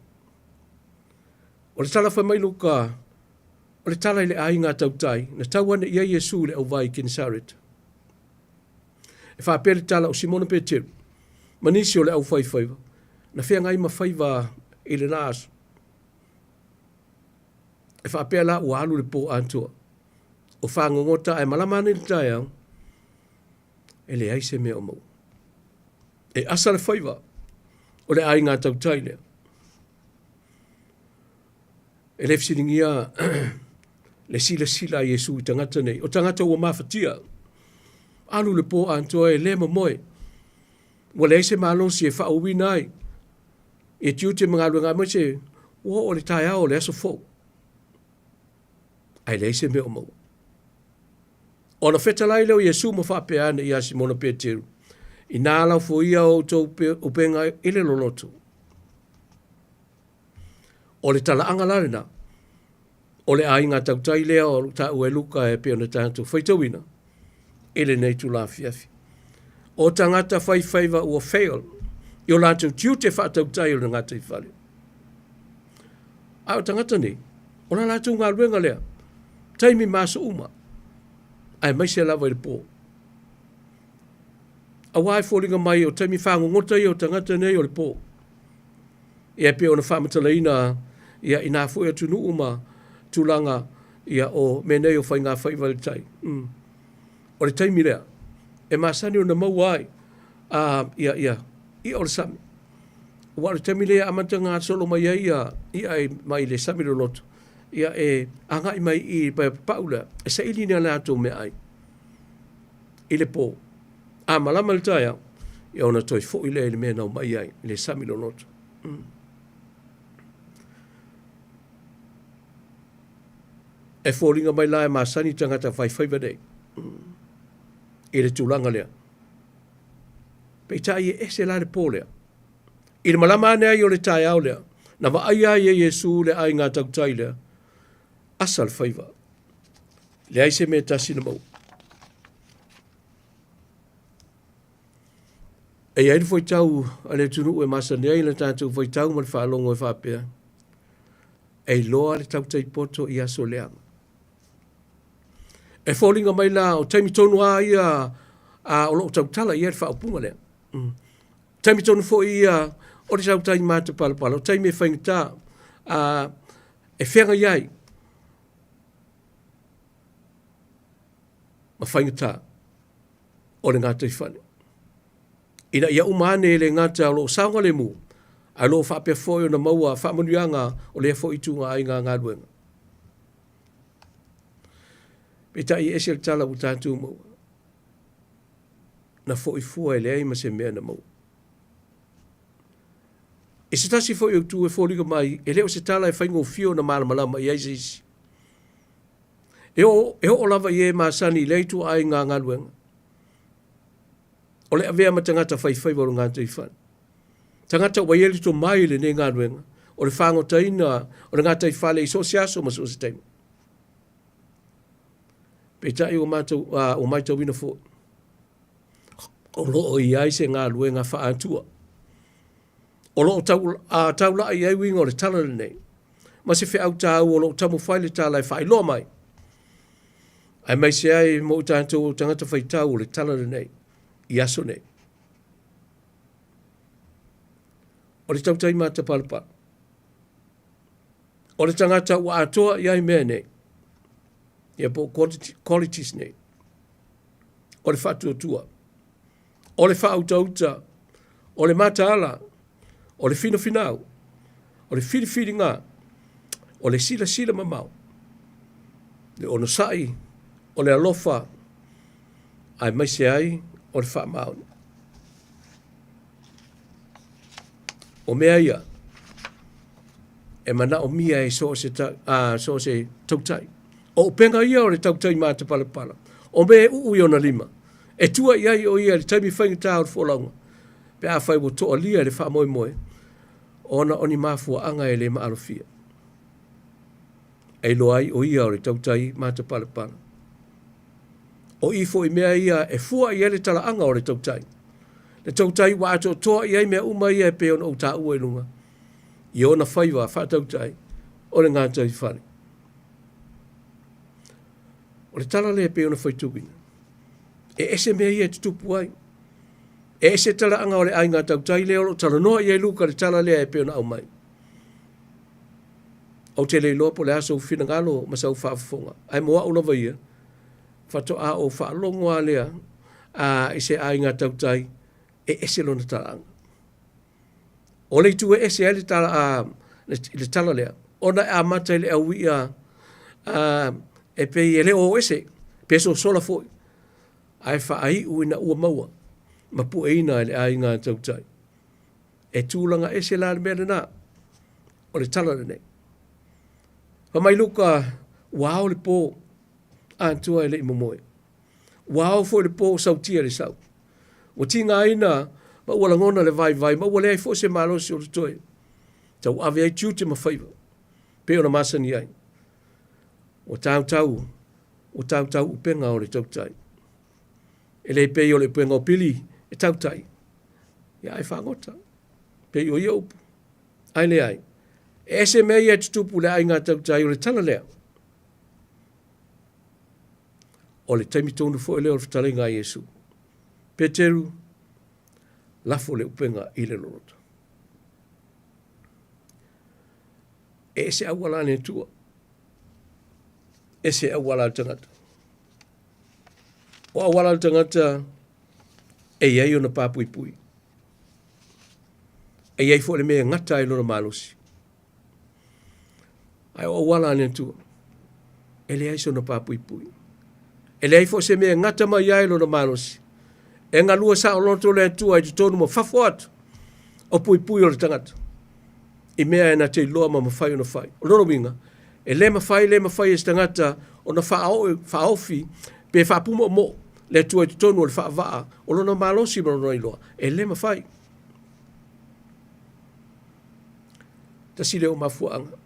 O le tala fai mai Luka, o le tala i le aiga tautai, na tau ane i ai Iesu i le auvai i Kenesaret. E faapea le tala o Simona Peteru, ma nisi o le aufaifaiva, na feagai ma faiva i lena aso. E faapea la ua alu le po atoa o fagogota ae malama ane i le taeao, e leai se mea o maua. E asa le faiva o le aiga tautai lea. E le fesiligia le silasila a Iesu i tagata nei, o tagata ua mafatia. Alu le po atoa e le momoe. Ua leai se malosi e faauuina ai i tiute ma galuega aemaise ua oo i le taeao o le aso fou, ae leai se mea o maua. Ona fetalai lea o Iesu ma faapea ane ia Simona Peteru, Inā laufoia o outou upega i le loloto. O le talaaga la lena, o le aiga tautai lea o lo o taua e Luka e pei ona tatou faitauina i lenei itula afiafi. O tagata faifaiva ua fail i o latou tiute faatautai o le gataifale. A o tagata nei, o la latou galuega lea, taimi ma aso uma, aemaise lava i le po. Aua e foliga mai o taimi fagogota ia o tagata nei o le po. Ia e pei ona faamatalaina ia i nā foi atunuu ma tulaga ia o mea nei o faiga faiva i le tai. O le taimi lea e masani ona maua ai a ia ia i'a o le sami. Aua o le taimi lea e amata gasolo mai ai ia i'a mai le sami loloto ia e agai mai i i pae papau lea e saili i ni a latou meaai i le po. A malama le taeao, ia ona toe foi lea i le mea na omai ai, i le sami loloto. E foliga mai la e masani tagata faifaiva nei i le tulaga lea. Peitai e ese la le po lea. I le malama ane ai o le taeao lea, na vaaia ai e Iesu le aiga tautai lea, asa le faiva. Leai se mea tasi na maua. E i ai le faitau a le atunuu e masani ai le tatou faitau ma le faalogo e faapea, e iloa le tautai poto i aso leaga. E foliga mai la o taimi tonu lava ia a o lo o tautala i ai le faaupuga lea. Taimi tonu foi ia o le tautai matapalapala, o taimi e faigata a e feagai ai ma faigata o le gataifale. Ina ia uma ane e le gata o lo o saogalemu, Ae o lo o faapea foi ona maua faamanuiaga o lea foi ituaiga galuega. Peitai e ese le tala ua tatou maua. Na foi fua e leai ma se mea na maua. I se tasi foi o itu e foliga mai e le o se tala e faigofie ona malamalama i ai se isi. E oo, e oo lava i e masani i lea ituaiga galuega. O le avea ma tagata faifaiva o le gataifale. Tagata ua i ai le tomai i lenei galuega o le fagotaina o le gataifale i so o se aso ma so o se taimi. Peitai ua matou, ua matauina foi, o lo o i ai se galuega faa-Atua o lo o tau, taulai i ai uiga o le tala lenei ma se feau taua o lo o taumafai le tala e faailoa mai aemaise ai mo i tatou o tagata faitau o le tala lenei i aso nei. O le tautai matapalapala, o le tagata ua atoa i ai mea nei, ia po o qualities nei, o le faatuatua, o le faautauta, o le mataala, o le finafinau, o le filifiliga, o le silasila mamao, le onosai, o le alofa, aemaise ai o le faamaoni. O mea ia e manaomia e so o se, ta, so o se tautai. O upega ia o le tautai matapalapala, o mea e uu i ona lima, e tua i ai o ia i le taimi faigata o le folauga, pe afai ua toalia i le faamoemoe, ona o ni mafuaaga e le maalofia. E iloa ai o ia o le tautai matapalapala. O i foi mea ia e fua i ai le talaaga o le tautai. Le tautai ua atoatoa i ai mea uma ia e pei ona ou taua i luga, i ona faiva faatautai o le gataifale. O le tala lea e pei ona faitauina, e ese mea ia e tutupu ai. E ese talaaga o le aiga tautai lea o lo o talanoa i ai Luka i le tala lea e pei ona aumai. Ou te le iloa po o le a sou finagalo ma sau faafofoga, ae mo au lava ia, faatoa ou faalogo lava lea i se aiga tautai e ese lona talaaga. O le itu e ese ai le tala, a, le, le tala lea, ona e amata i le auia a, e pei e le o ese, pe sosola foi, ae faaiu ina ua maua ma pueina e le aiga tautai. E tulaga ese la le mea lena, o le tala lenei. Fai mai Luka, ua ao le po, atoa e le i momoe. Ua ao foi le po o sautia le sau. Ua tigaina ma ua lagona le vaivai ma ua leai foi se malosi o totoe. Tauave ai tiute ma faiva, pei ona masani ai. Ua tautau, ua tautau upega o le tautai. E le pei o le upega o Pili e tautai, ia ae fagota. Pei o ia upu, ae leai. E ese mea ia e tutupu i le aiga tautai o le tala lea. O le taimi tonu foi lea o le fetalaiga a Iesu. Peteru, lafo le upega i le loloto. E ese auala a le Atua, ese auala a le tagata. O auala a le tagata e i ai ona papuipui. E i ai foi le mea e gata ai lona malosi. Ae o auala a le Atua, e leai sona papuipui. E leai foi se mea e gata mai ai lona malosi. E galue saoloto le Atua i totonu ma fafo atu o puipui o le tagata i mea e na te iloa ma mafai ona fai. O lona uiga, e le mafai, le mafai e se tagata ona faaofi pe faapumoomoo le Atua i totonu o le faavaa o lona malosi ma lona iloa. E le mafai. Tasi lea o mafuaaga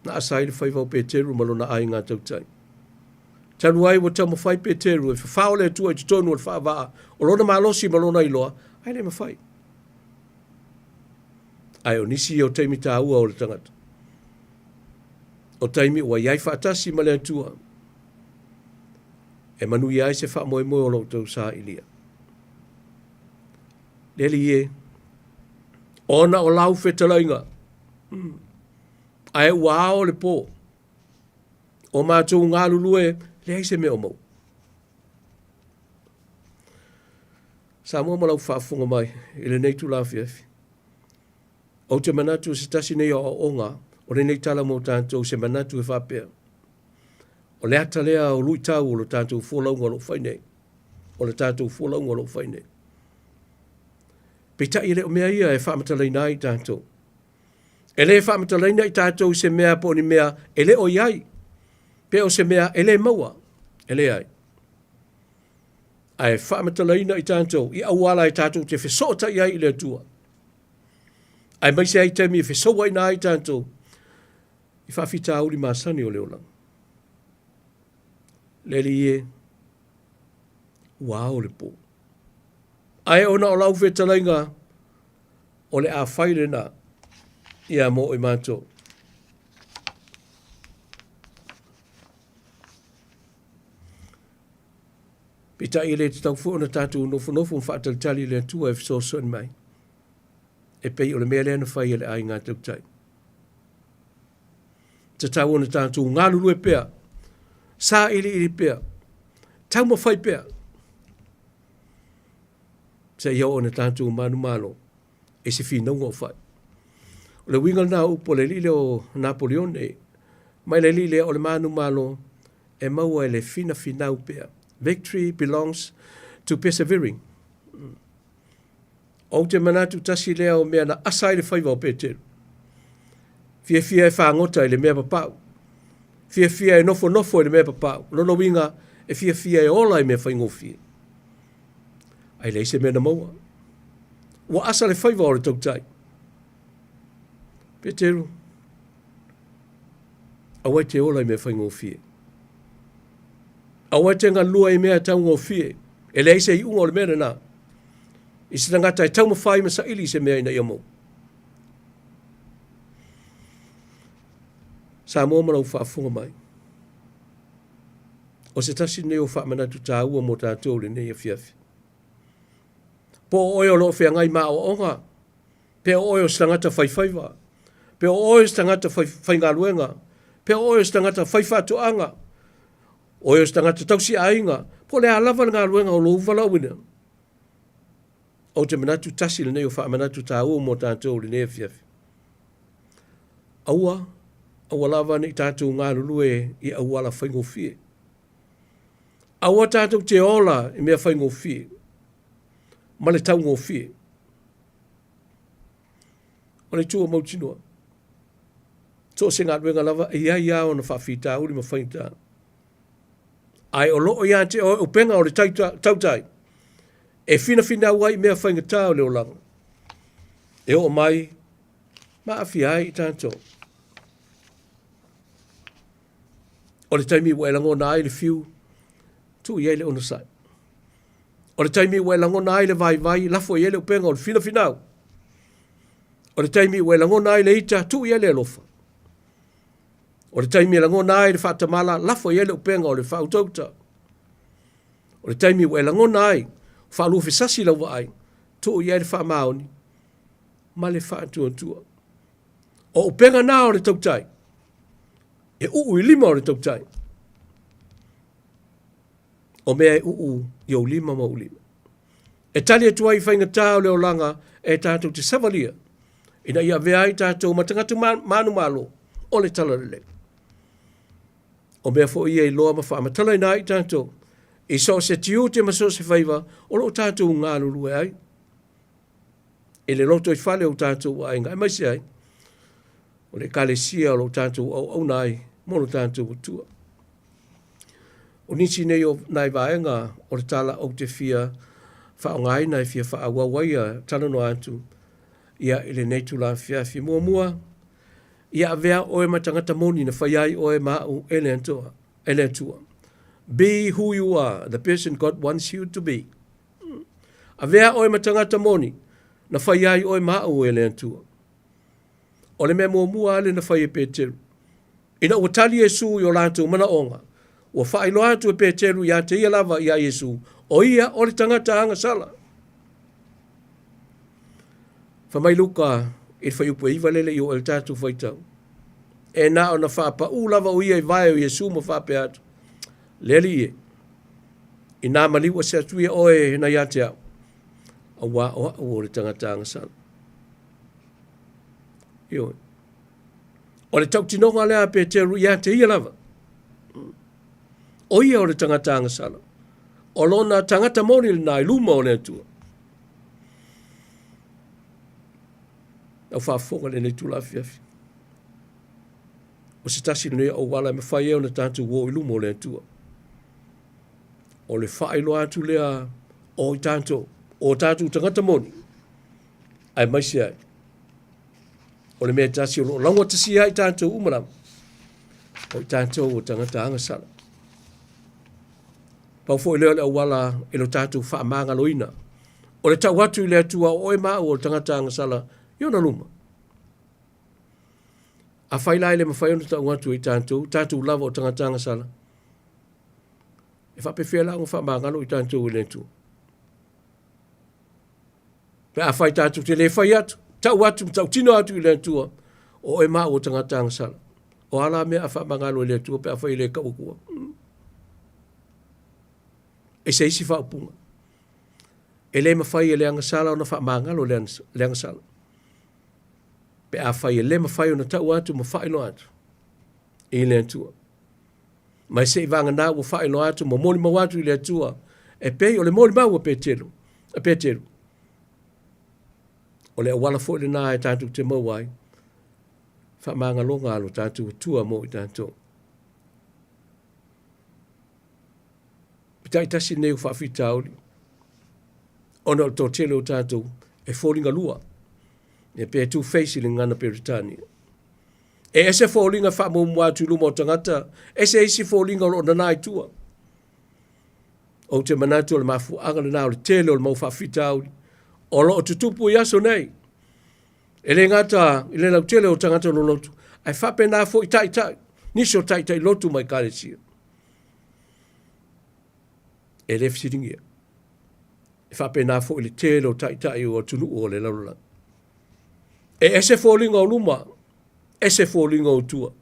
na asa ai le faiva o Peteru ma lona aiga tautai. Talu ai ua taumafai Peteru e fafao le Atua i totonu o le faavaa o lona malosi ma lona iloa, ae le mafai. Ae o nisi ia o taimi taua o le tagata. O taimi ua i ai faatasi ma le Atua e manuia ai se faamoemoe o lo outou sailia. Le Alii e, ona o lau fetalaiga, ae ua ao le po, o matou galulue, leai se mea o maua. Samoa ma lau faafofoga mai i lenei itula afiafi. Ou te manatu o se tasi nei o aoaoga o lenei tala mo tatou se manatu e faapea, o le ata lea o luitau o lo tatou folauga o lo o fai nei, o le tatou folauga o lo o fai nei. Peitai e le o mea ia e faamatalaina ai tatou. E le faamatalaina i tatou i se mea po o ni mea e le o i ai, pe o se mea e le maua, e leai. Ae faamatalaina i tatou i auala e tatou te fesootai ai i le Atua. Aemaise ai taimi e fesouaina ai tatou i faafitauli masani o le olaga. Le Alii e, ua ao le po. Ae ona o lau fetalaiga, o le a fai lena ia mo i matou. Peitai e le tatau foi ona tatou nofonofo ma faatalitali i le Atua e fesoasoani mai, e pei o le mea lea na fai e le aiga tautai. Tatau ona tatou galulue pea, sailiili pea, taumafai pea, seia oo ina tatou manumalo i se finauga o fai. O le uiga lena o upu a le alii lea o Napoleone, mai le alii lea o le manumalo e maua e le finafinau pea. Victory belongs to persevering. Ou te manatu tasi lea o mea na asa ai le faiva o Peteru. Fiafia e fagota i le mea papau. Fiafia e nofonofo i le mea papau. O lona uiga, e fiafia e ola i mea faigofie. Ae leai se mea na maua. Ua asa le faiva o le tautai. Peteru, aua e te ola i mea faigofie. Aua e te galua i mea taugofie. E leai se iuga o le mea lena. I se tagata e taumafai ma saili i se mea ina ia maua. Samoa ma lau faafofoga mai. O se tasi lenei o faamanatu taua mo tatou i lenei afiafi. Po o oe o lo o feagai ma aoaoga, pe o oe o se tagata faifaiva, pe o oe o se tagata faigaluega, pe o oe o se tagata faifaatoaga, oe o se tagata tausiaiga, po o le a lava le galuega o lou valaauina. Ou te manatu tasi lenei o faamanatu taua mo tatou i lenei afiafi. Aua, aua lava ne i tatou galulue i auala faigofie. Aua tatou te ola i mea faigofie ma le taugofie. O le itu o mautinoa, so o se galuega lava e i ai lava ona faafitauli ma faigata. Ae o lo o ia te oe upega o le tautai e finafinau ai i mea faigata o le olaga e oo mai ma aafia ai i tatou. O le taimi ua e lagona ai le fiu, tuu i ai le onosai. O le taimi ua e lagona ai le vaivai, lafo i ai le upega o le finafinau. O le taimi ua e lagona ai le ita, tuu i ai le alofa. O le taimi e lagona ai le faatamala, lafo i ai le upega o le faautauta. O le taimi ua e lagona ai, faaluafesasi lau vaai, tuu i ai le faamaoni ma le faatuatua. O upega na o le tautai, e uu i lima o le tautai. O mea e uu i ou lima ma ou lima. E tali atu ai i faigata o le olaga e tatou te savalia, ina ia avea ai tatou ma tagata manumalo o le talalelei. O mea foi ia e iloa ma faamatalaina ai tatou i so o se tiute ma so o se faiva o lo o tatou galulue ai i le lotoifale o tatou aiga, aemaise ai o le Ekalesia o lo o tatou auauna ai mo lo tatou Atua. O nisi nei o nai vaega o le tala ou te fia faaaogaina e fia faaauau ai a talanoa atu ia i lenei itula afiafi. Muamua, ia avea oe ma tagata moni na fai ai oe ma au e le Atua. E le Atua. Be who you are, the person God wants you to be. Avea oe ma tagata moni na fai ai oe ma au e le Atua. O le mea muamua lava lea na fai e Peteru. Ina ua tali Iesu i o latou manaoga, ua faailoa atu e Peteru ia te ia lava iā Iesu, o ia o le tagata agasala. Fai mai Luka i le fuaiupu e 9 lea e le i oo ai le tatou faitau. E na ona faapaū lava o ia i vae o Iesu ma faapea atu, Le Alii e, inā maliu ese atu ia oe na ia te au, auā o au o le tagata agasala. Ioe. O le tautinoga lea a Peteru ia te ia lava. O ia o le tagata agasala. O lona tagata moni lena i luma o le Atua. Lau faafofoga i lenei itula afiafi. O se tasi lenei o auala e mafai ai ona tatou o i luma o le Atua. O le faailoa atu lea o i tatou, o tatou tagata moni, aemaise ai o le mea e tasi o lo o laugatasia ai tatou uma lava, o i tatou o tagata agasala. Pau foi lea o le auala i lo tatou faamagaloina. O le tau atu i le Atua o oe ma au o le tagata agasala i ona luma. Afai la e le mafai ona tau atu e i tatou, tatou lava o tagata agasala, e faapefea la ona faamagalo i tatou e le Atua? Pe afai tatou te le fai atu, tau atu ma tautino atu i le Atua, o oe ma au o tagata agasala. O a la mea a faamagalo e le Atua pe afai e le tau atua? E se isi faaupuga. E le mafai e le agasala ona faamagalo le agasala. Pe afai e le mafai ona tau atu ma faailoa atu i le Atua. Mai se i vagana ua faailoa atu ma molimau atu i le Atua e pei o le molimau a Peteru, a Peteru. O le auala foi lena e tatou te maua ai faamagaloga a lo tatou Atua mo i tatou. Peitai tasi lenei o faafitauli ona o le toatele o tatou e foliga lua, e pe two face i le gagana Peretania. E ese foliga faamuamua atu i luma o tagata, ese isi foliga o lo o nana i tua. Ou te manatu o le mafuaaga lena o le tele o le mau faafitauli o lo o tutupu i aso nei. E le gata i le lautele o tagata lolotu, ae faapena foi taitai, nisi o taitai lotu ma ekalesia. E le fesiligia. E faapena foi le tele o taitai o atunuu o le lalolagi. E ese foliga o luma, ese foliga o tua.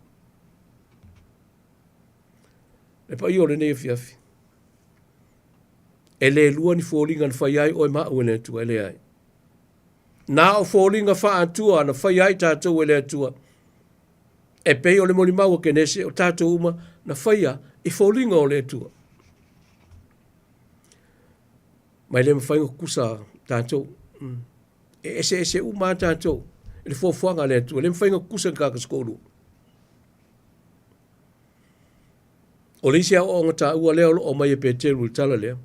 Le paia o lenei afiafi, e le lua ni foliga na fai ai oe ma au e le Atua, e leai. Na o foliga faa-Atua na fai ai tatou e le Atua, e pei o le molimau a Kenese o tatou uma na faia i foliga o le Atua. Ma e le mafai ona kusa tatou. E eseese uma lava tatou i le fuafuaga a le Atua. E le mafai ona kusa ni tagata se toalua. O le isi aoaoga taua lea o lo o aumai e Peteru i le tala lea,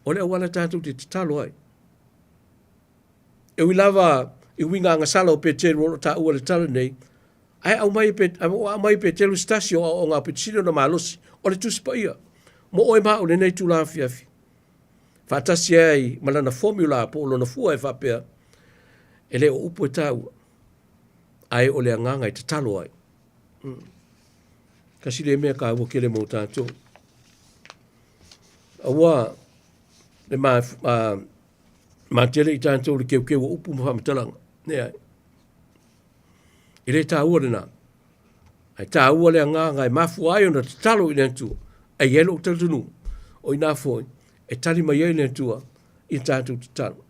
o le auala tatou te tatalo ai. E ui lava i uiga agasala o Peteru o lo o taua i le tala nei, ae aumai e aumai e Peteru se tasi o aoaoga aupito sili ona malosi, o le Tusi Paia, mo oe ma au i lenei itula afiafi. Faatasi ai ma lana formula po o lona fua e faapea, e le o upu e taua, ae o le agaga e tatalo ai. Tasi lea mea taua tele mo tatou. Aua le ma, matele i tatou le keukeu o upu ma faamatalaga. Leai. E le taua lena. Ae taua le agaga e mafua ai ona tatalo i le Atua. E i ai lou talitonuga, o i ina foi e tali mai ai le Atua i tatou tatalo.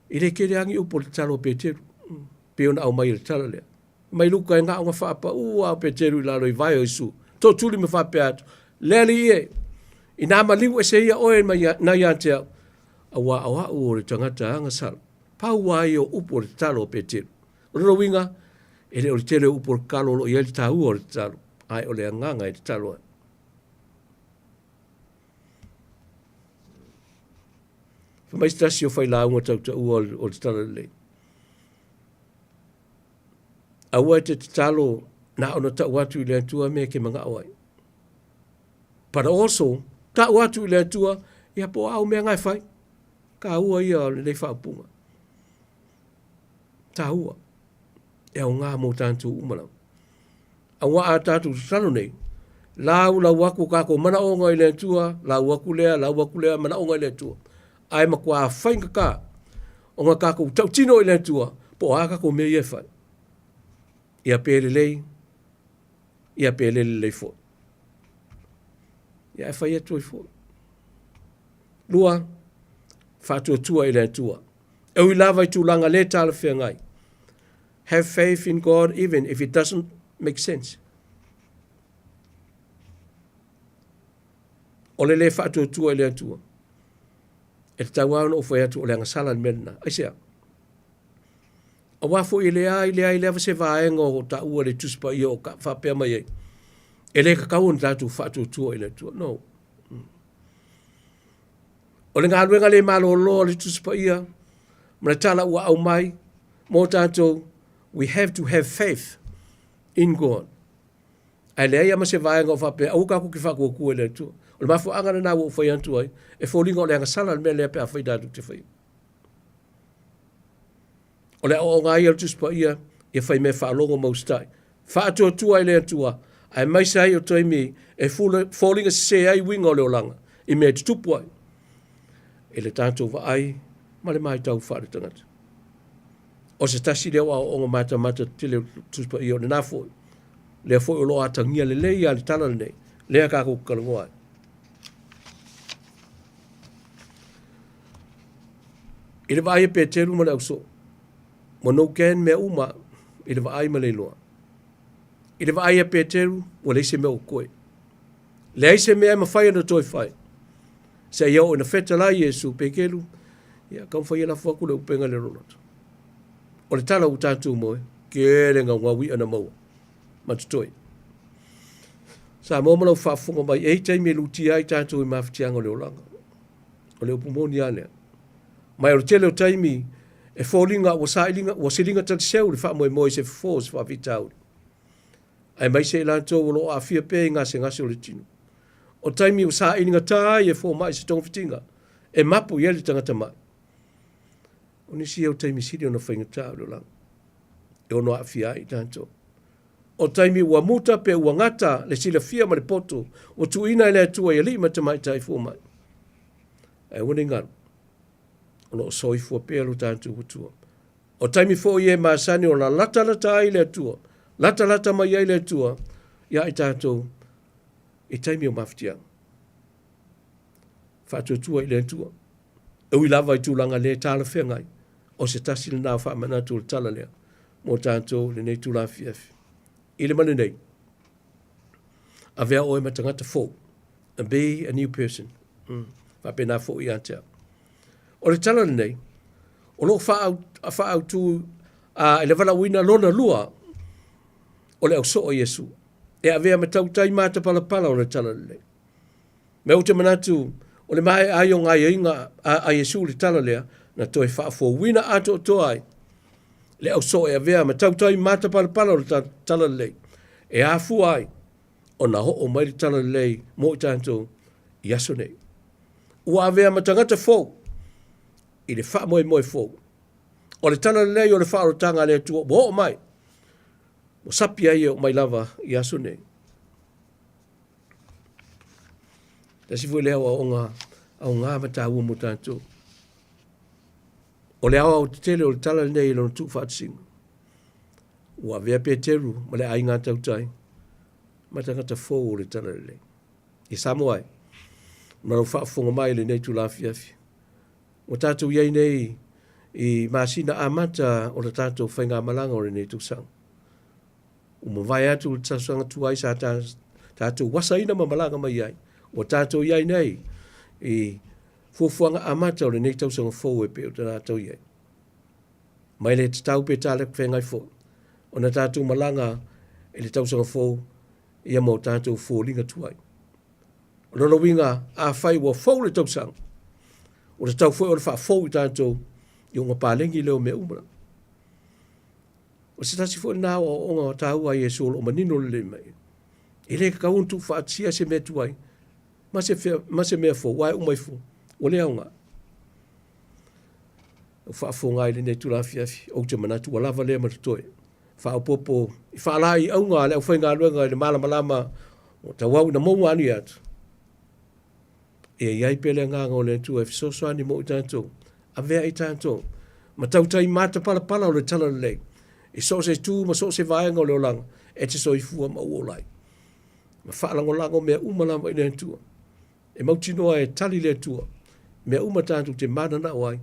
E le tele lava ni upu o le tatalo a Peteru, pei ona aumai i le tala lea. Mai Luka e na ona faapaū lava o Peteru i lalo i vae o Iesu, tootuli ma faapea atu, Le Alii e, inā maliu ese ia oe mai na ia te au, auā o au o le tagata agasala. Pau lava ia o upu o le tatalo a Peteru. O lona uiga, e le o le tele o upu o le tatalo o lo o i ai le taua o le tatalo, ae o le agaga e tatalo ai. Fai mai se tasi o failauga tautaua o le Talalelei, Aua e te tatalo na ona tau atu i le Atua mea e te manao ai. But also, tau atu i le Atua, ia po o a au mea na e fai. Taua ia o lenei faaupuga. Taua. E aoga mo tatou uma lava. Aua a tatou tatalo nei, lau lau atu o tatou manaoga i le Atua, lau atu lea, lau atu lea manaoga i le Atua. Ae matua faigata ona tatou tautino i le Atua po o a tatou mea ia e fai. Ia pe lelei, ia pe le lelei foi. Ia ae fai atu ai foi. Lua, faatuatua i le Atua. E ui lava i tulaga le talafeagai. Have faith in God even if it doesn't make sense. O le lē faatuatua i le Atua. E tatau lava ona ou fai atu o le agasala le mea lena. Aisea? Aua foi e leai, leai lava se vaega o taua le Tusi Paia o ka faapea mai ai, e le tatau ona tatou faatuatua i le Atua. No. O le galuega le malolo a le Tusi Paia ma le tala ua aumai mo tatou, we have to have faith in God. Ae leai lava ma se vaega o faapea, aua tatou te faatuatua i le Atua. O le mafuaaga lena ua ou fai atu ai, e foliga o le agasala le mea lea pe afai tatou te faia. O le aoaoga ai o le Tusi Paia, ia fai mea faalogo ma usitai. Faatuatua i le Atua, aemaise ai o taimi e foliga sese ai uiga o le olaga i mea e tutupu ai i le tatou vaai ma le matau faaletagata. O se tasi lea o aoaoga matamata tele o le Tusi Paia o lena foi, lea foi o lo o atagia lelei lava le tala lenei, lea tatou te talanoa ai. I le vaai a Peteru ma le ausoo, ua noken mea uma i le vaai ma le iloa. I le vaai a Peteru, ua leai se mea o koe. Leai se mea e mafai ona toe fai. Seia oo ina fetalai Iesu, Peteru, ia taumafai e lafo atu le upega i le loloto. O le tala ua tatou moe, tele gaugau i'a na maua ma totoe. Samoa ma lau faafofoga mai, e i ai taimi e lutia ai tatou i mafatiaga o le olaga. O le upu moni lava lea. Ma o le tele o taimi e foliga ua sailiga, ua siliga taliseu le faamoemoe i se fofo o se faafitauli. Aemaise i latou o lo o aafia pea i gasegase o le tino. O taimi ua sailigatā ai e fomai se togafitiga e mapu i ai le tagata mai. O nisi ia o taimi sili ona faigata o le olaga e ono aafia ai i tatou. O taimi ua muta pe ua gata le silafia ma le poto ua tuuina e le Atua i alii ma tamaitai fomai. Ae aua ne i galo, o lo o soifua pea lo tatou Atua. O taimi foi e masani ona latalata ai le Atua, latalata mai ai le Atua ia i tatou i taimi o mafatiaga. Faatuatua i le Atua. E ui lava i tulaga le talafeagai, o se tasi lena o faamanatu o le tala lea mo tatou i lenei itula afiafi. I le ma lenei, avea oe ma tagata fou. Be a new person. Faapena foi ia te au. O le tala lenei, o lo o faaautu i le valaauina lona lua o le ausoo a Iesu, e avea ma tautai matapalapala o le tala lelei. Me ou te manatu o le maea ai o gaoioiga a Iesu i le tala lea, na toe faafouina atoatoa ai le ausoo e avea ma tautai matapalapala o le tala lelei, e afua ai ona oo mai le tala lelei mo i tatou i aso nei. Ua avea ma tagata fou i le faamoemoe fou. O le tala lelei o le faaolataga a le Atua ua oo mai, ua sapi ai e oo mai lava i aso nei. Tasi foi lea aoaoga aoga ma taua mo tatou. O le aoaotetele o le tala lenei i lona tuufaatasiga. Ua avea Peteru ma le aiga tautai ma tagata fou o le tala lelei. I Samoa e, ma lau faafofoga mai i lenei itula afiafi, ua tatou i ai nei i masina amata o le tatou faigamalaga o lenei tausaga. Ua mavae atu le tausaga tuai sa tatou asaina ma malaga mai ai, ua tatou i ai nei i fuafuaga amata o lenei tausaga fou e pei ona tatou i ai. Mai le tatau pe talafeagai foi ona tatou malaga i le tausaga fou ia ma o tatou foliga tuai. O lona uiga, afai ua fou le tausaga, ua tatau foi ona faafou i tatou i ona paleni lea o mea uma. O se tasi foi lena aoaoga taua a Iesu o lo o manino lelei mai. E le tatau ona tuufaatasia se mea tuai ma se, ma se mea fou, aua e uma ifo, ua le aoga. Ua faafofoga ai lenei itula afiafi, ou te manatu ua lava lea ma totoe. Faaopoopo i faalaeiauga a le aufaigaluega i le malamalama ua tauau ina maua anu atu. Ia i ai pea le agaga o le Atua e fesoasoani mo i tatou, avea i tatou ma tautai matapalapala o le talalelei i so o se itu ma so o se vaega o le olaga e te soifua ma ou ola ai. Ma faalagolago mea uma lava i le Atua. E mautinoa e tali le Atua mea uma tatou te mananao ai,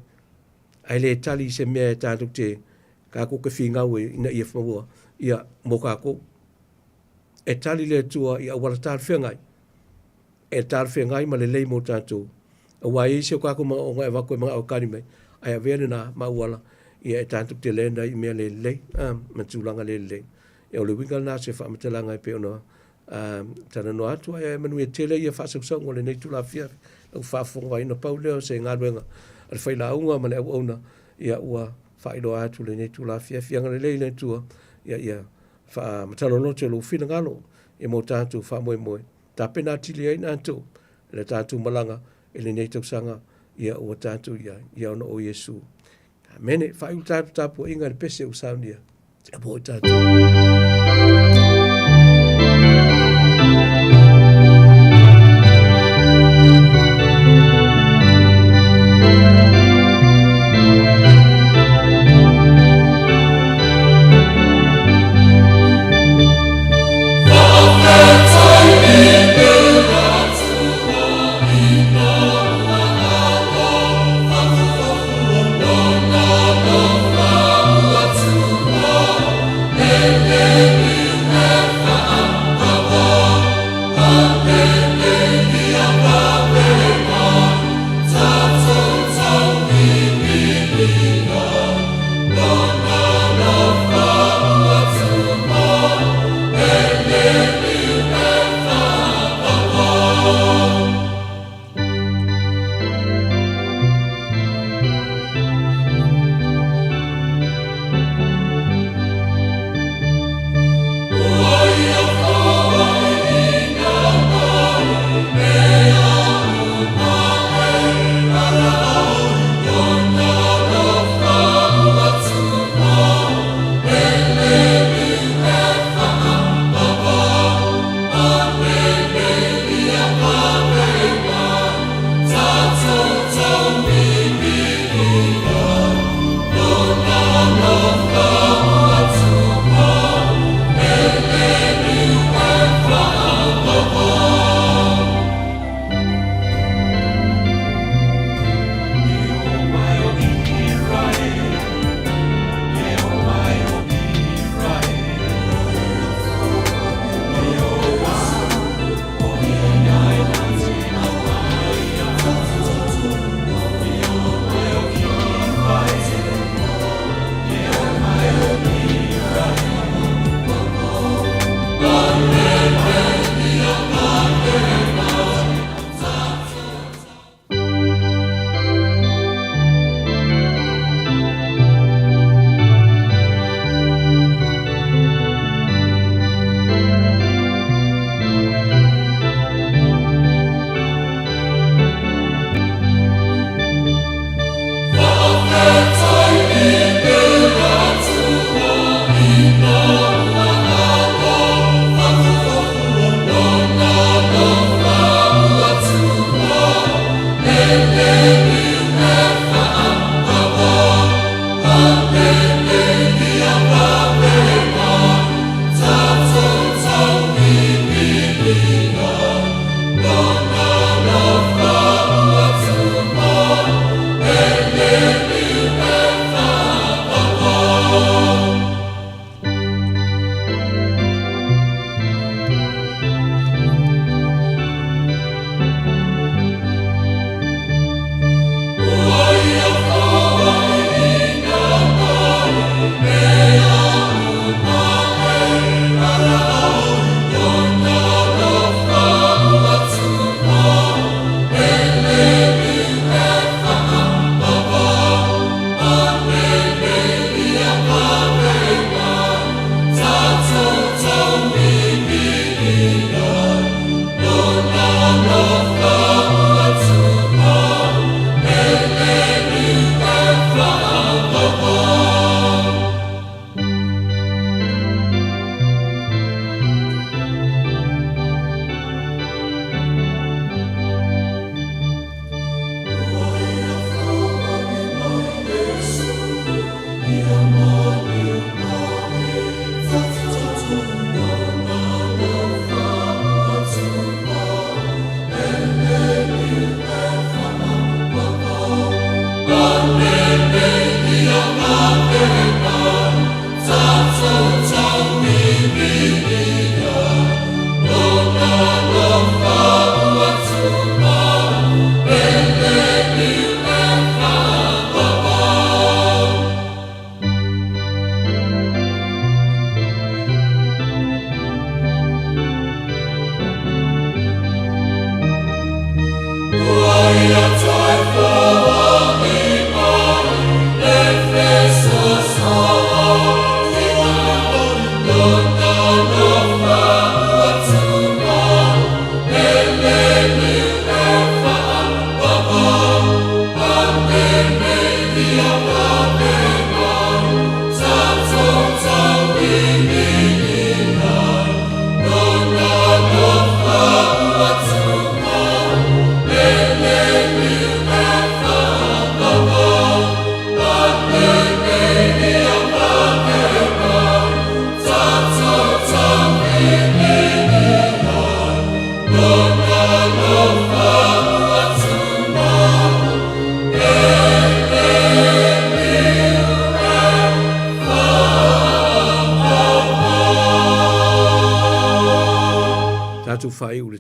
ae le tali i se mea e tatou te Tatou te finau ai ina ia maua ia mo tatou. E tali le Atua i auala talafeagai, e talafeagai ma lelei mo tatou, aua e i ai si o tatou manaoga e avatu e manao e tali mai, ae avea lena ma auala ia e tatou te lenda ai i mea le lelei ma tulaga le lelei. Ia o le uiga lena o se faamatalaga e pei ona talanoa atu, ae manuia tele ia faasausauga o lenei itula afiafi i lau faafofoga mai. Na pau lea o se galuega a le failauga ma le auauna, ia ua faailoa atu i lenei itula afiafi. Ia agalelei le Atua ia ia faamatala lou finagalo ia mo tatou faamoemoe, tapena atili ai tatou i le tatou malaga i lenei tausaga ia ua tatou i ai, ia ona o Iesu. Amene. Faaiu le tatou tapuaiga i le pese ua saunia. Mo i tatou.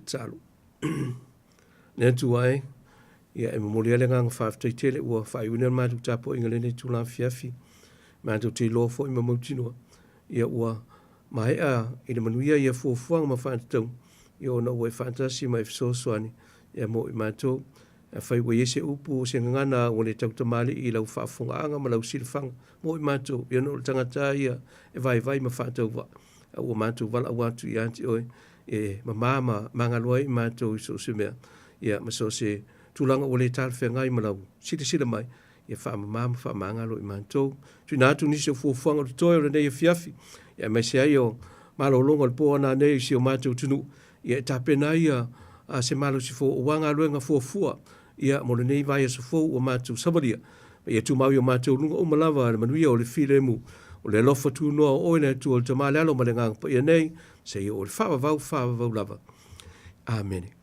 tatalo. Le Atua e, ia e momoli ai le agaga faafetai tele ua faaiuina le matou tapuaiga i lenei itula afiafi. Matou te iloa foi ma mautinoa, ia ua maea i le manuia ia fuafuaga ma faatatauga, ia ona ua e faatasi ma e fesoasoani ia mo i matou. Afai ua i ai se upu o se gagana ua le tautamalii i lau faafofogaaga ma lau silafaga mo i matou, ia ona o le tagata lava ia e vaivai ma faatauvaa, a ua matou valaau atu ia te oe, e mama ma magalo ai i matou i so o se mea, ia ma so o se tulaga ua le talafeagai ma lau silasila mai, ia faamama ma faamagalo i matou. Tuuina atu nisi o fuafuaga o totoe o lenei afiafi, ia aemaise ai o malologa o le po nanei i si o matou atunuu, ia e tapena ai ia se malosi fou aua galuega fuafua ia mo lenei vaiaso fou ua matou savalia, ma ia tumau i o matou luga uma lava le manuia o le filemu, o le alofa tunoa o oe le Atua o le Tama, le Alo ma le Agaga Paia nei, seia oo i le faavavau faavavau lava. Amene.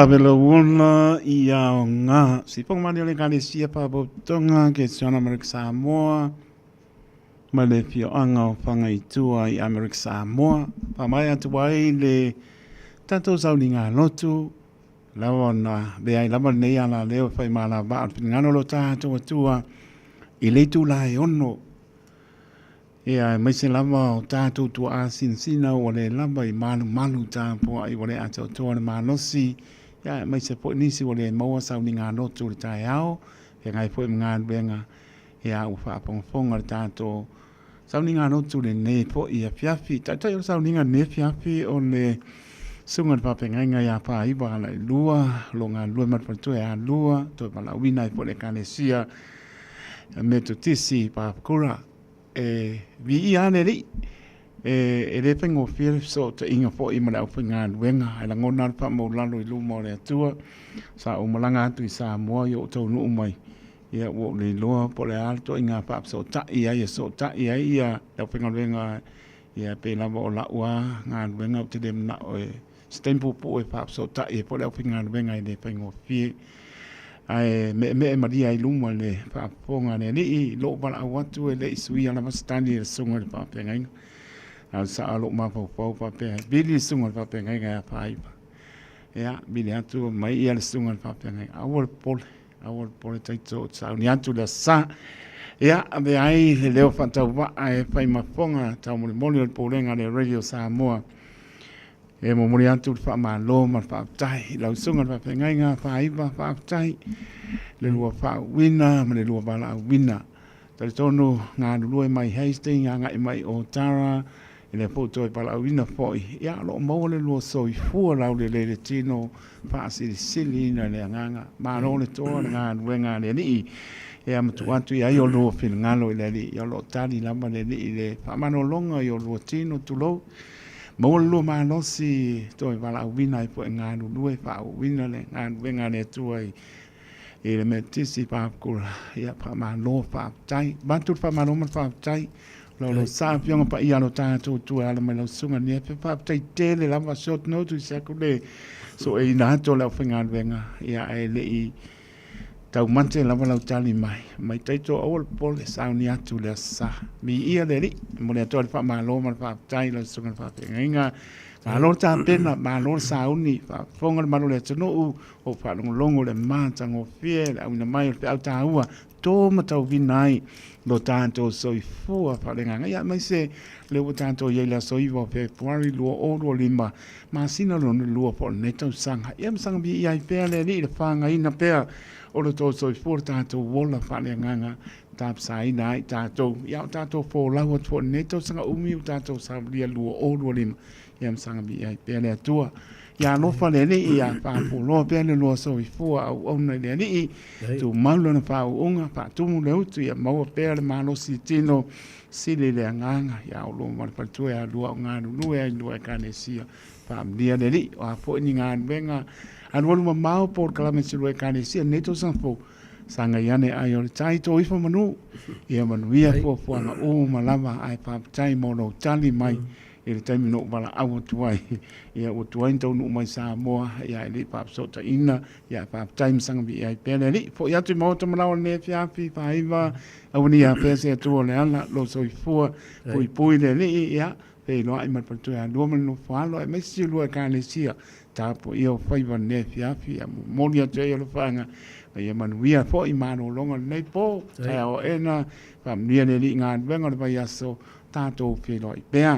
Ave lou ola i aoga. Sipoga mani o le Ekalesia Faapotopotoga Kerisiano Amerika Samoa ma le afioaga o Fagaitua i Amerika Samoa. Faamaea atu ai le tatou sauniga lotu lava ona avea ai lava lenei alaleo e faimalavaa o le finagalo o lo tatou Atua i le itula e 6. Ia, aemaise lava o tatou tuaa sinasina ua le lava i malumalu tapuai ua le atoatoa le malosi, ia, aemaise foi nisi ua le maua sauniga lotu i le taeao, feagai foi ma galuega, ia, ua faafogafoga le tatou sauniga lotu lenei foi afiafi. Taitai o le sauniga lenei afiafi o le Susuga i le Faafeagaiga ia Faiva Alailua, o lo o galulue ma le faletua ia Lua, toe valaauina ai foi le Ekalesia Metotisi i Papakura. E viia lava le Alii, e le faigofie le fesootaiga foi ma le aufaigaluega, ae lagona lava le faamaulalo i luma o le Atua. Sa ou malaga atu i Samoa i ou taunuu mai, ia ua ou le iloa po o le a le ituaiga faafesootai ai e fesootai ai le aufaigaluega, ia pei lava o lau lava galuega ou te le manao e se taimi puupuu e faafesootai ai foi le aufaigaluega e le faigofie. Ae meemee malie ai i luma le faafofoga a le Alii i lou valaau atu e le i suia lava se tali e le susuga i le faafeagaiga. A o le sao o lou mafaufau faapea, vili le susuga i le faafeagaiga ia Faaiva. Ia, vili atu mai ia le susuga i le faafeagaiga, aua le popole, aua le popole taito ou te sauni atu i le aso Sa. Ia, avea ai le leo faatauvaa e fai ma fofoga taumolimoli o le Pulega a le Radio Samoa. E momoli atu le faamalo ma le faafetai i lau susuga i le faafeagaiga Faaiva, faafetai le lua faauuina ma le lua valaauina. Talitonu galulue mai Hastings agai mai Otara, i lea foi toe valaauina foi, ia o lo o maua le lua soifua laulelei le tino faasilisiliina i le agaga. Malo le toa le galuega a le Alii, ia ma tuu atu i ai o lua finagalo i le Alii, ia o lo o tali lava le Alii i le faamalologa i o lua tino, tulou. Maua le lua malosi toe valaauina ai foi e galulue faauuina le galuega a le Atua i i le Metotisi i Papakura. Ia, faamalo, faafetai. Avatu le faamalo ma le faafetai. Lau lo sa afioga paia lo tatou Atua e ala mai lau susuga i lenei afiafi. Faafetai tele lava short notice atu le soeina atu o le aufaigaluega, ia ae le i Taumate lava lau tali mai. Mai taito aua le popole, sauni atu le Aso Sa. Viia le Alii, e momoli atu ai le faamalo ma le faafetai i lau Susuga i le Faafeagaiga. Malo le tapena, malo le sauni, faafofoga le malu o le atunuu, ou faalogologo i le matagofie, le auina mai o le feau taua, to ma tauvina ai lo tatou soifua faaleagaga. Ia aemaise lea ua tatou i ai i le aso 9 o Fepuari 2025, masina lona lua po o lenei tausaga. Ia ma saga viia ai pea le Alii i le fagaina pea o lo outou soifua lo tatou ola faaleagaga tapasaina ai tatou. Ia o tatou folau atu foi i lenei tausaga umi ua tatou savalia 2025. Ia ma saga viia ai pea le Atua. Ia alofa le Alii, ia faafualoa pea le lua soifua auauna i le Alii, tumau lana faauuga, faatumu le utu, ia maua pea le malosi tino Sili i le agaga ia oulua ma le faletua ia lua o galulue ai lua Ekalesia. Faamanuia le Alii, o a foi ni galuega alualu mamao po o le kalame se lua Ekalesia lenei tausaga fou, sagai ane ai o le tai tō ifo manu, ia manuia fuafuaga uma lava ae faafetai mo lou tali mai i le taimi na ou valaau atu ai, ia ua tuai ona taunuu mai Samoa, ia e le i faafesootaiina, ia faafetai ma saga viia ai pea le Alii. Foi atu i maota ma laoa lenei afiafi, faaiva, aua ne i afea se Atua o le ala, lou soifua, puipui le Alii, ia, feiloai ma le faletua ia Lua ma le nofo alo, aemaise si lua Ekalesia, tapuaia o faiva lenei afiafi, ia momoli atu ai alofaaga, ma ia manuia foi malologa o lenei po, taeao aena, faamanuia le Alii i galuega o le vaiaso, tatou feiloai pea.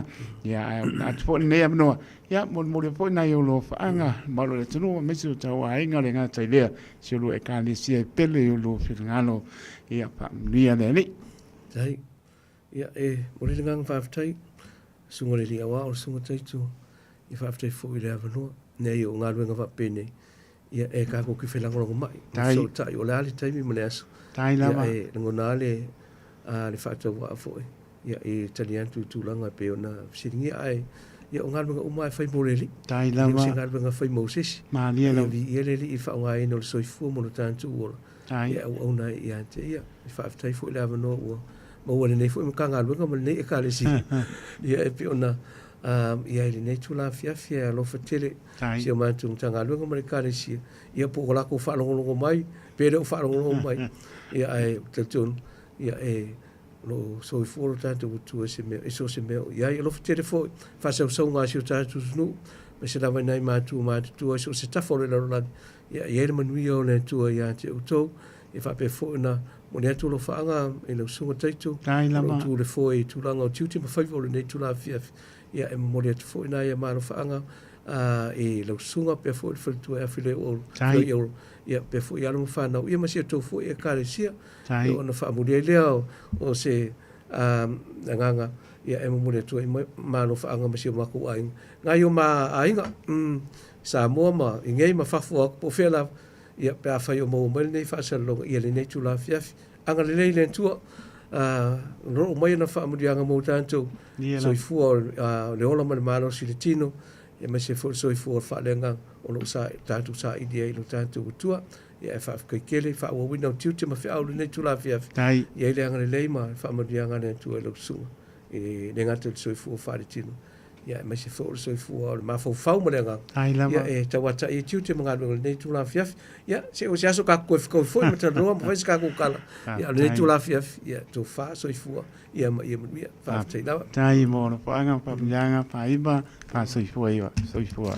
Ia, ae auina atu foi lenei avanoa, ia, molimoli foi nai ou alofaaga, le mamalu o le atunuu, aemaise o tau aiga le gata i lea, si o lua Ekalesia e pele i o lua finagalo, ia, faamanuia le Alii. Faafetai. Ia, e momoli le agaga faafetai, Susuga i le Alii Aoao, le Susuga Taito. Ia faafetai foi i le avanoa. Nei o galuega faapenei, ia e tatou te felagolagomai, ma fesootai, o le a le taimi ma le aso. Tai lava. Ia e lagona lava le, a, le faatauvaa foi, ia e tali atu i tulaga e pei ona fesiligia, ae ia o galuega uma lava e fai mo le Alii. Tai E le o lava. se galuega e fai mo se isi. Malie Ia lava. viia le Alii i le faaaogaina o le soifua ma lo tatou ola, Tai. e auauna ai ia te Ia. E faafetai foi i le avanoa ua maua e lenei foi Matagaluega ma lenei Ekalesia, ia e pei ona i ai i lenei itula afiafi, e alofa tele si o matou Matagaluega ma le Ekalesia, ia po ua latou faalogologo mai pe le o faalogologo mai, ia ae ou te talitonu, ia e o lo o soifua lo tatou Atua i se mea, i so o se mea o i ai. Alofa tele foi i faasausauga a si o tatou atunuu, aemaise lava i nai matua matutua i so o se tafa o le lalolagi, ia i ai le manuia o le Atua ia te outou. Ia faapea foi ona momoli atu alofaaga i lau Susuga Taito, Tai o lo o lava. tu le foe i tulaga o tiute ma faiva o lenei itula afiafi. Ia e momoli atu foi nai a ma alofaaga i lau susuga pea foi le faletua e afi le o Tai. o ia pea foi i alo ma fanau ia ma si outou foi Ekalesia. Tai. Ia ona faamuli ai lea o se agaga ia e momoli atu ai ma alofaaga ma si o matou aiga. Nai o ma aiga Samoa ma i nei ma fafo atu po o fea lava ia pe afai o maua mai lenei faasalaloga ia lenei itula afiafi. Agalelei le Atua, roo mai ana faamanuiaga mo tatou soifua o le ola ma le malosi i le tino, aemaise foi le soifua o le faaleagaga o lo o tatou saili ai i lo tatou Atua. Ia e faafetai tele i faaauauina o tiute ma feau i lenei itula afiafi. Ia i ai le agalelei ma le faamanuiaga a le Atua i lau susuga, e le gata i le soifua faaletino, ia aemaise foi o le soifua o le mafaufau ma le agaga. Ai lava. Ia e tauatai ai tiute ma galuega i lenei itula afiafi. Ia, se o se aso tatou toe fetaui foi ma talanoa ma fai se tatou tala. Ia, o lenei itula afiafi, ia tofa soifua ia ma ia manuia. Faafetai lava. Faafetai mo alofaga, faamanuiaga, faaiva, faasoifua iva, soifua.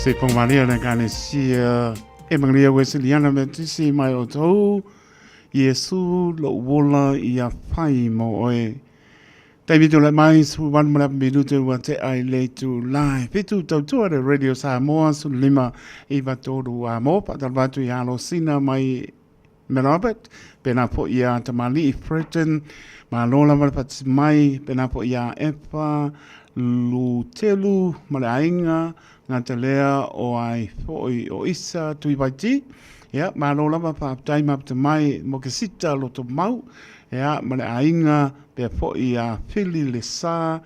Se Pomalia le Ekalesia Emanuia Weseliana Metisi mai outou, Iesu lou ola ia fai mo oe. Taimi tulai mai, 18 ma le minute ua tea i le itula e 7 tautua le Radio Samoa 15 9 3 a mo paatalapa atu i Alosina mai me Robert, pēnā foi iā Tamalii Fredton, malo lava le faatasi mai, pēnā foi iā Epa Lutelu ma le aiga, Gatalea o ai foi o Isa Tuivaiti, ia, malo lava faafetai mapita mai mo ke sita loto mau, ia, ma le aiga, pea foi iā Fili Lesa,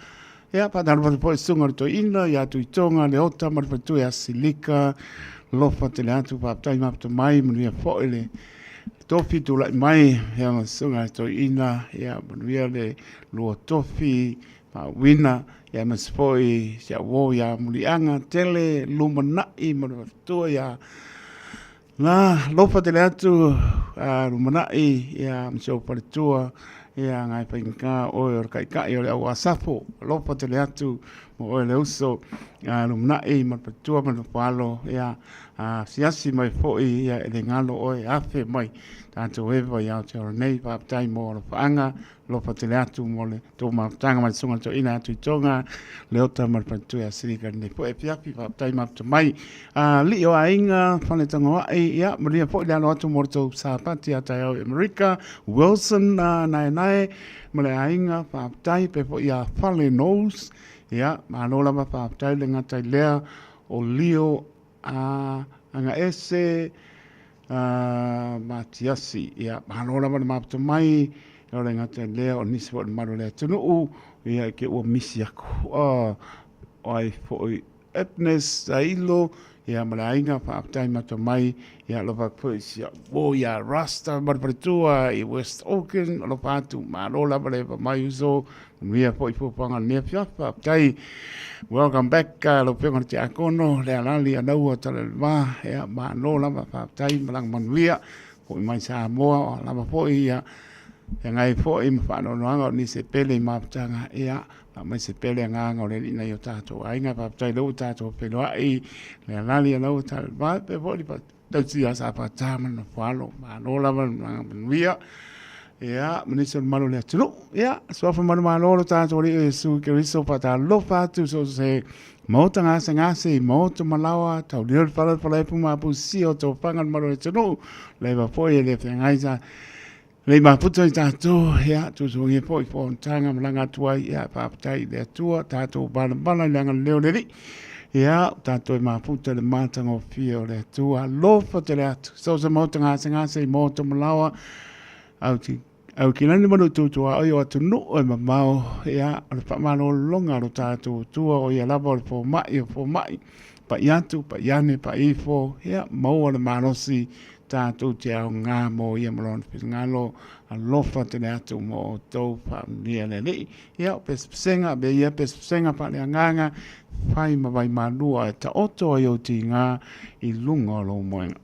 Ia, faatalofa atu foi i susuga o le toeaina ia Tuitoga, Leota ma le faletua ia Silika, alofa tele atu, faafetai mafuta mai, manuia foi le tofi tulai mai, ia ma susuga le toeaina, ia manuia le lua tofi faauuina, ia aemaise foi si au uo ia Muliaga Tele Lumanai ma le faletua ia Na alofa tele atu a lumanai ia ma si ou faletua ia ngai faigata oe o le kaikaʻi o le au Asafo. Alofa tele atu mo oe le uso a lumanai ma le faletua ma le nofoalo ia a asiasi mai foi ia e le galo oe afe mai tatou eva i Aotearoa nei. Faafetai mo alofaaga alofa tele atu mo le tou mafutaga ma le susuga toeaina atu i Tonga, Leota ma le faletua ia Silika i lenei foi afiafi, faafetai mafuta mai. Alii o aiga, Fale Tagoai, ia, manuia foi le alo atu mo le tou Sapati ia taeao i Amerika, Wilson Naenae ma le aiga, faafetai, faapea foi ia Fale Knowles, ia, malo lava faafetai le gata i lea o Leo a Agaese Matiasi, ia, malo lava le mafuta mai, o le gata i lea o nisi foi o le mamalu o le atunuu, ia, i te ua misi aku, o ai foi Epnes Tailo, ia, ma le aiga, faafetai matua mai, ia, alofa atu foi i si au uo ia Rasta ma le faletua i West Auckland, alofa atu, malo lava le epa mai uso, Manuia foi fuafuaga o lenei afiafi, faafetai. Welcome back lau Afioga i le Tiakono, Lealali Anaua Taleleva, ia malo lava, faafetai, malaga manuia, foi mai Samoa, o a lava foi ia feagai foi ma faanoanoaga o nisi e pele i mafutaga, ia aumai se pele agaga o le Alii nai o tatou aiga, faafetai o lea ua tatou feiloai, Lealali Anaua Taleleva, faapea foi le Tausi Safata ma le Nofoalo, malo lava le malaga manuia. Ia, ma nisi o le malu o le atunuu. Ia, suafa manumalo lo tatou Alii o Iesu Keriso, faatalofa atu so o se maota gasegase i maota malaoa, taulio le fala le falaepu ma apusia o tofaga le malu o le atunuu, leva foi e le feagai sa le mafuta i tatou, ia, tuutuugia foi fonotaga malaga atu ai, ia, faafetai i le Atua, tatou balabala i le agalelei o le Alii, ia, tatou e mafuta i le matagofie o le Atua, alofa tele atu, so o se maota gasegase i maota malaoa, au ti au kilani ma tutuaoi o atunuu e mamao, ia, o le faamalologa o lo tatou Atua, o ia lava o le fomai o fomai, pai atu, pai ane, pai ifo, ia, maua le malosi tatou te aoga mo ia ma lona finagalo, alofa tele atu mo outou, faamanuia le Alii. Ia, o pesepesega, avea ia pesepesega faaleagaga, fai ma vaimalua e taoto ai ou tiga i luga o lou moega.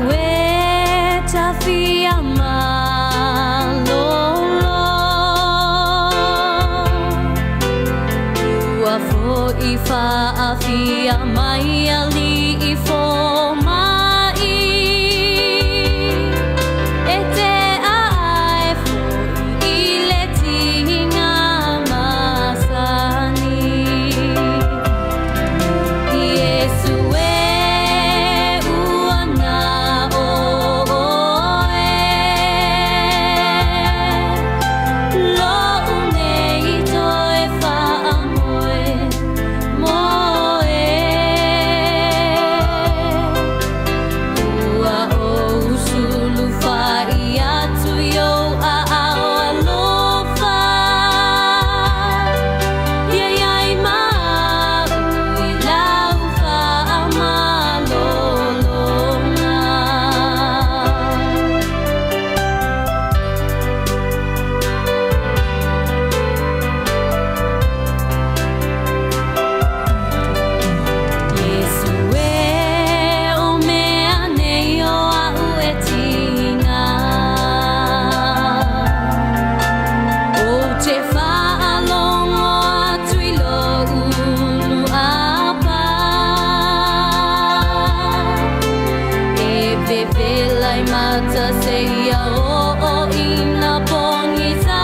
A'u e tafia malolo. Ua fo'i fa'afia mai Alii foma'i, e te a'ae fo'i i le tiga masani. Iesu e ua na o oe, lo'u nei toe fa'amoe moe. Ua ou sulufa'i atu i ou aao alofa, ia iai ma a'u i lau fa'amalologa. Iesu e, o mea nei o a'u e tiga, ou te fa'alogo atu i lo'u lu'apa, e vevela i mata seia o'o ina pogisa,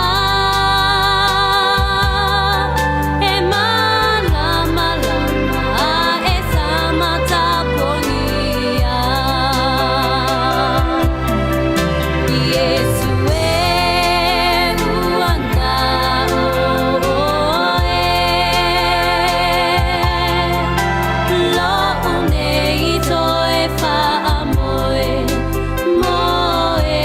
e malamalama e sama tapuagia. Iesu e, ua na oe, lo'u nei toe fa'amoe moe.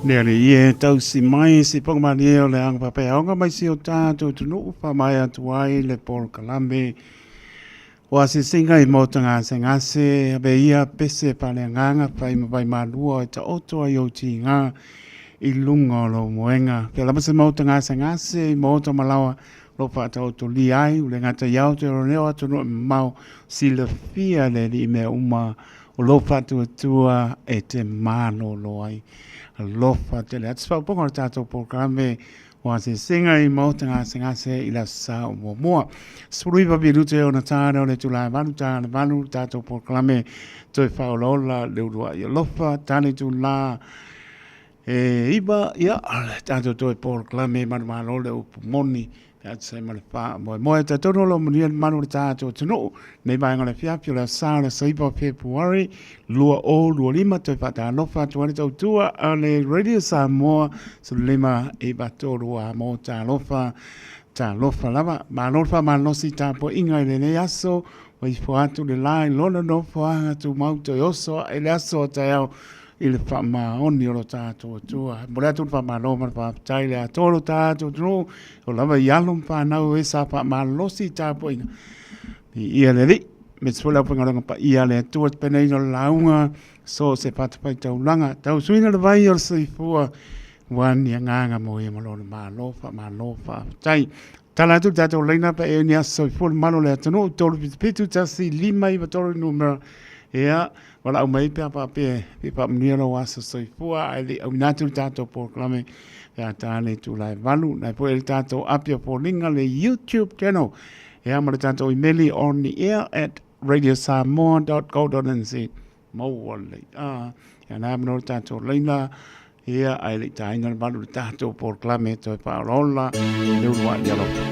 Le Alii e tausi mai se pogamalie o le aga faapea mai si o tatou atunuu faamaea atu ai le polokalame o asiasiga i maota gasegase ave ia pese faaleagaga fai ma vaimalua e taoto ai ou tiga i luga o lou moega. Pea lava se maota gasegase i maota malaoa lo faataotolia ai o le gata i Aotearoa nei o atunuu e mamao silafia le Alii mea uma o lou faatuatua e te malolo ai. Alofa tele atu se faaupuga o le tatou polokalame o asiasiga i maota gasegase i le aso Sa o muamua. 19 minute ona ta lea o le itula e 8 ta le 8 le tatou polokalame toe faaolaola le uluai alofa ta le itula e 9 ia le tatou toe polokalame manumalo le upu moni pe a tusa ai ma le faamoemoe. Talitonu o lo o manuia le mamalu o le tatou atunuu nei vaega o le afiafi o le aso Sa o le aso 9 o Fepuari 2025. Toe faatalofa atu ai le tautua a le Radio Samoa 15 9 3 a mo talofa talofa lava. Malo le faamalosi tapuaiga i lenei aso ua ifo atu le la i lona nofoaga tumau toe oso ae le aso o taeao i le faamaoni o lo tatou Atua. E momoli atu le faamalo ma le faafetai i le atoa o lo tatou atunuu, o lava i alo ma fanau e sa faamalosi i tapuaiga. Viia le Alii, aemaise foi le aufaigaluega paia a le Atua i le tapenaina o le lauga, so o se fatafaitaulaga, tausuina le vai o le soifua, ua ni agaga mo ia ma lona Malo, faamalo faafetai. Tala atu le tatou laina pe e ni aso soifua le mamalu o le atunuu 377 1 5 3 numera ia walaau mai pe a faapea e faamanuia lou aso soifua ae le i auina atu le tatou polokalame pe a ta le itula e 8 na foi le tatou api o foliga le YouTube channel ia ma le tatou imeli on the air at radiosamoa.co.nz maua lelei a ia na ma le tatou laina ia ae le i taina le malu le tatou polokalame toe faaolaola le uluai alofa.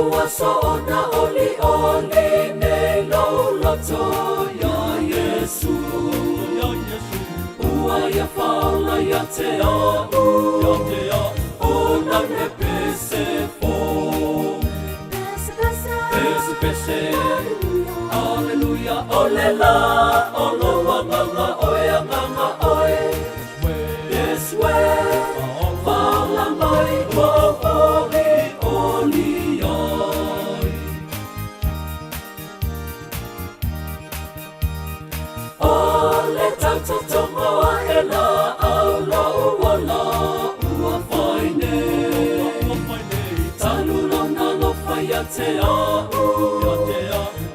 Ua soona oli oli nei lou loto iā Iesu. Ua ia faola ia te a'u, o lau le pese fou. Pese pese, Aleluia, o le la o lou agaga oe, agaga oe. Yes we, faola mai ua ou oli oli ai. O le tautotogo aʻe laau lou ola ua fai nei. Talu lona alofa ia te a'u,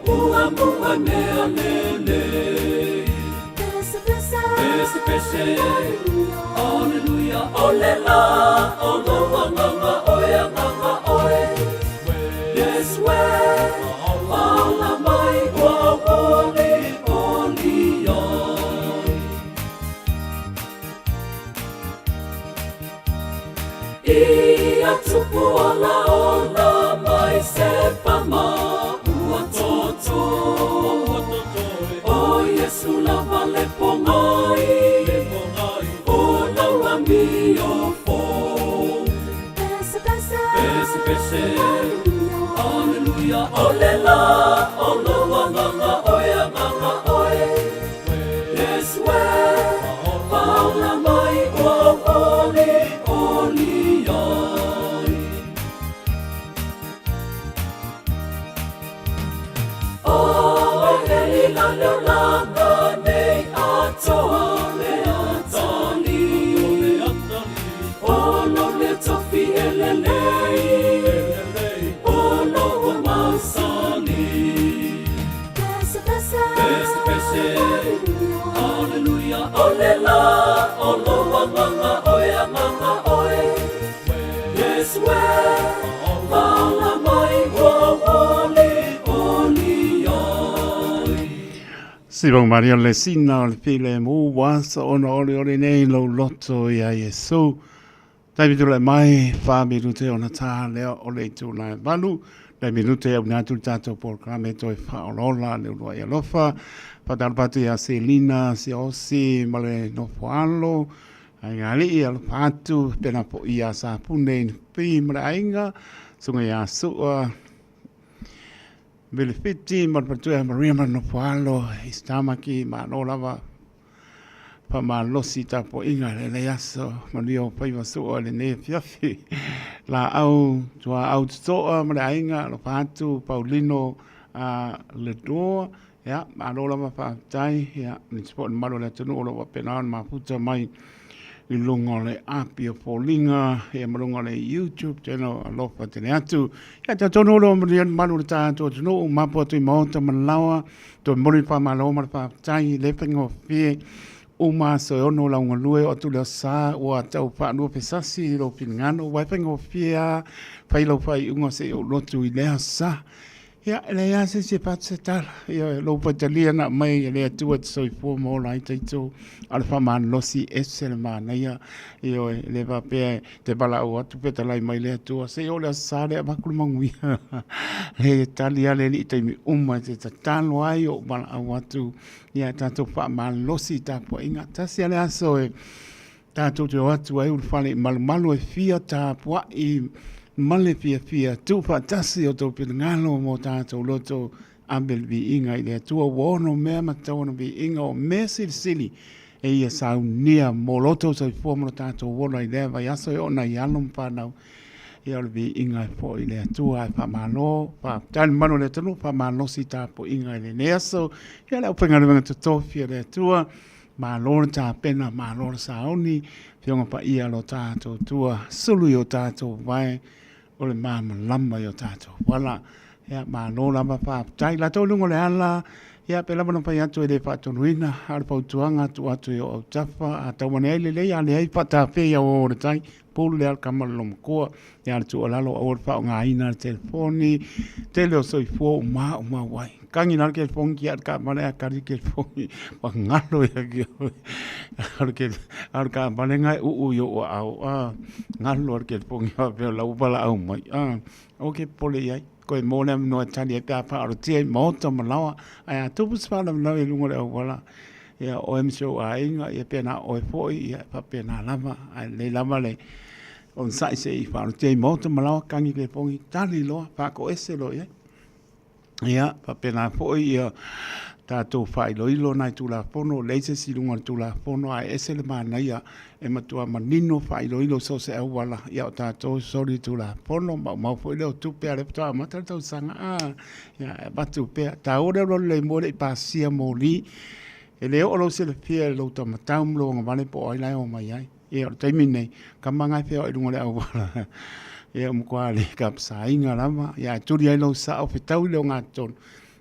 ua mua mea lelei. Pese pese, Aleluia, o le la o lou agaga oe, agaga oe. Yes we, faola mai ua ou oli oli ai. Ia tupu ola ola mai se pama ua toto. O Iesu lava le pogai, o lau amio fou. Pese pese, Aleluia, o le la o lou agaga oe, agaga oe. Yes we, faola mai ua ou oli oli ai. O heli la leo laga nei atoa le atali. O lou le tofi e lelei, o lou mausali. Pese pese, Aleluia, o le la o lou agaga oe, agaga oe. Yes we, faola mai ua ou oli oli ai. Sivaga Maria le sina o le filemu ua soona olioli nei lou loto iā Iesu. Taimi tulai mai, whā minute ona tā lea o le itu lae valu. Nei minute au atu le tātou polokalame toe whaolaola le uluai alofa. Whātalofa atu ia Selina, Siaosi ma le Nofoalo. Aiga alii alofa atu, pena po ia Sapune i Pi ma le aiga. Sunga ia Sua, Vilifiti ma le Patua Maria ma le Nofoalo i Stamaki, malo lava. Faamalosi tapuaiga i lenei aso, manuia o faiva sua i lenei afiafi. Laau tuaau totoa ma le aiga, alofa atu Paulino a Ledoa. Ia, malo lava faafetai. Ia, nisi foi o le mamalu o le atunuu o lo o faapena ona mafuta mai i luga o le api o foliga, ia ma luga o le YouTube channel, alofa tele atu. Ia, talitonu o lo o manuia le mamalu o le tatou atunuu, mapu atu i maota ma laoa, Toe momoli le faamalo ma le faafetai i le faigofie uma aso e ono lau galue o atu le sa ua tau faalua fesasi i lou finagalo ua e faigofie a fai lau faaiuga se i ou lotu i lea sa. Ia, e leai lava se isi e fatu se tala. Ia, lou faitalia na aumai e le Atua e te soifua ma ola ai tatou, a o le faamalosi ese le manaia. Ioe, e le faapea e te valaau atu pe talai mai le Atua, se i oo le aso sa lea avatu le manuia. E tali lava le Alii i taimi uma e te tatalo ai o ou valaau atu, ia tatou faamalosi i tapuaiga. Tasi lava le aso e tatou te o atu ai ulufale i malumalu e fia tapuai ma le fiafia tuufaatasi o tou finagalo mo tatou loto ave le viiga i le Atua ua ono mea ma tatau ona viiga o mea silisili e ia saunia mo lo outou soifua ma lo tatou ola i lea vaiaso e oo nai alo ma fanau ia o le viiga e foi i le Atua ae faamalo faafetai le mamalu o le atunuu faamalosi tapuaiga i lenei aso ia le aufaigaluega totofi a le Atua malo le tapena malo le sauni Afioga Paia lo tatou Atua sulu i o tatou vae o le malamalama i o tatou auala. Ia, malo lava faafetai. Latou i luga o le ala, ia, pe lava na fai atu e le faatonuina, a o le fautuaga tuu atu i o autafa, a tau ane ai lelei, a leai faatafea i auau o le tai, pule lava le kama i le lomatua. Ia, a o le tuualalo, aua le faaaogaina le telefoni, tele o soifua ua maumau ai. Kagi la le telefoni kia le taavale ae kali le telefoni ua galo ia te oe. A o le taavale lena e uu i ou aao, a galo lava le telefoni faapea o la ua valaau mai. Aua e te popole i ai. Koe mo le avanoa e tali ai pe a faaolotia i maota ma laoa, ae a tupu se faalavelave i luga o le auala, ia o oe ma si ou aiga, ia pe na o oe foi, ia e faapena lava, ae lelei lava le onosai se i faaolotia i maota ma laoa, kagi telefoni, tali loa, faatoese loa i ai. Ia, faapena foi ia tatou faailoilo nai Tulafono, leai se isi i luga o le Tulafono, ae ese le manaia e matua manino faailoilo i so o se auala, ia o tatou e soli le Tulafono, maumau foi lea o tupe, a o lea faatoa amata le tausaga, a, ia, e avatu pea. E taua le alualu lelei mua e le i pasia moli, e le oo lou silafia i lou taumatau ma lou agavale po o ai la e omai ai. Ia, o le taimi lenei, tama na e feoai i luga o le auala, ia ua matua le tapasaina lava, ia ae tuli ai lou sao, fetaui le ogatotonu,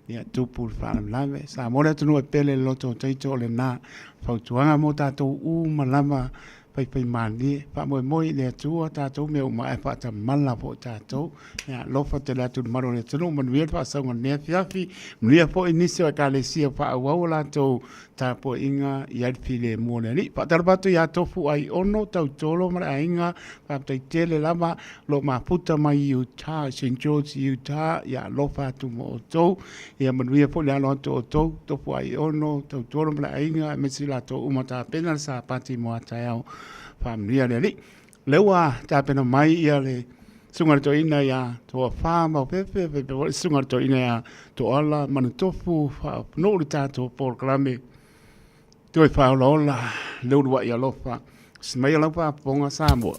ia tupu le faalavelave. Samoa le atunuu e pele i le loto o taito o lena fautuaga mo tatou uma lava faifaimalie. Faamoemoe i le Atua tatou mea uma ae faatamala foi tatou. Ia alofa tele atu i le malu o le atunuu, manuia le faasauga i lenei afiafi, manuia foi nisi o Ekalesia o faaauau a latou tapuaiga i ai le filemu o le Alii. Faatalofa atu ia Tofu Aiono Tautolo ma le aiga, faafetai tele lava lo mafuta mai Utah, St. George, Utah, ia alofa atu mo outou. Ia manuia foi le alo atu o outou, Tofu Aiono Tautolo ma le aiga, aemaise i latou uma tapena le Sapati mo a taeao. Faamanuia le Alii. O lea ua tapena mai ia le Susuga i le Toeaina ia Toafa Maofefe, faapea foi le Susuga i le Toeaina ia Toala Manutofu faapunuu le tatou polokalame toe faaolaola le uluai alofa. Usi maia lau faafofoga Samoa.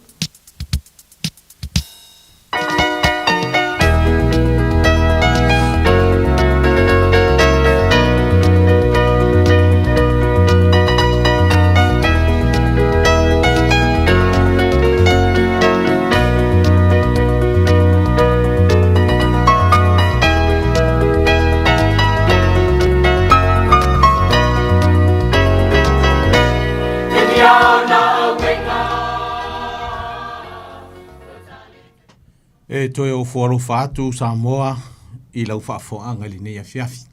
E toe ofo alofa atu Samoa i lau faafofoaga i lenei afiafi.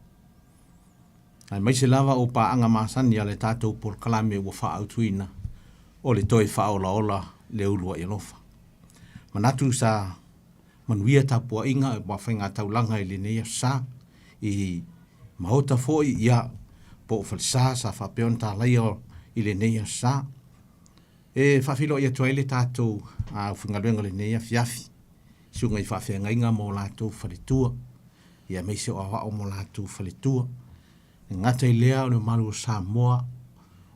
Aemaise lava o paaga masani a le tatou polokalame ua faaautuina o le toe faaolaola le uluai alofa. Manatu sa manuia tapuaiga ma faigataulaga i lenei aso sa, i maota foi ia po o falesa sa faapea ona talaia i lenei aso sa. E faafeiloai atu ai le tatou aufaigaluega i lenei afiafi, susuga i faafeagaiga ma o latou faletua, ia aemaise o aoao ma o latou faletua. E gata i lea o le mamalu o Samoa,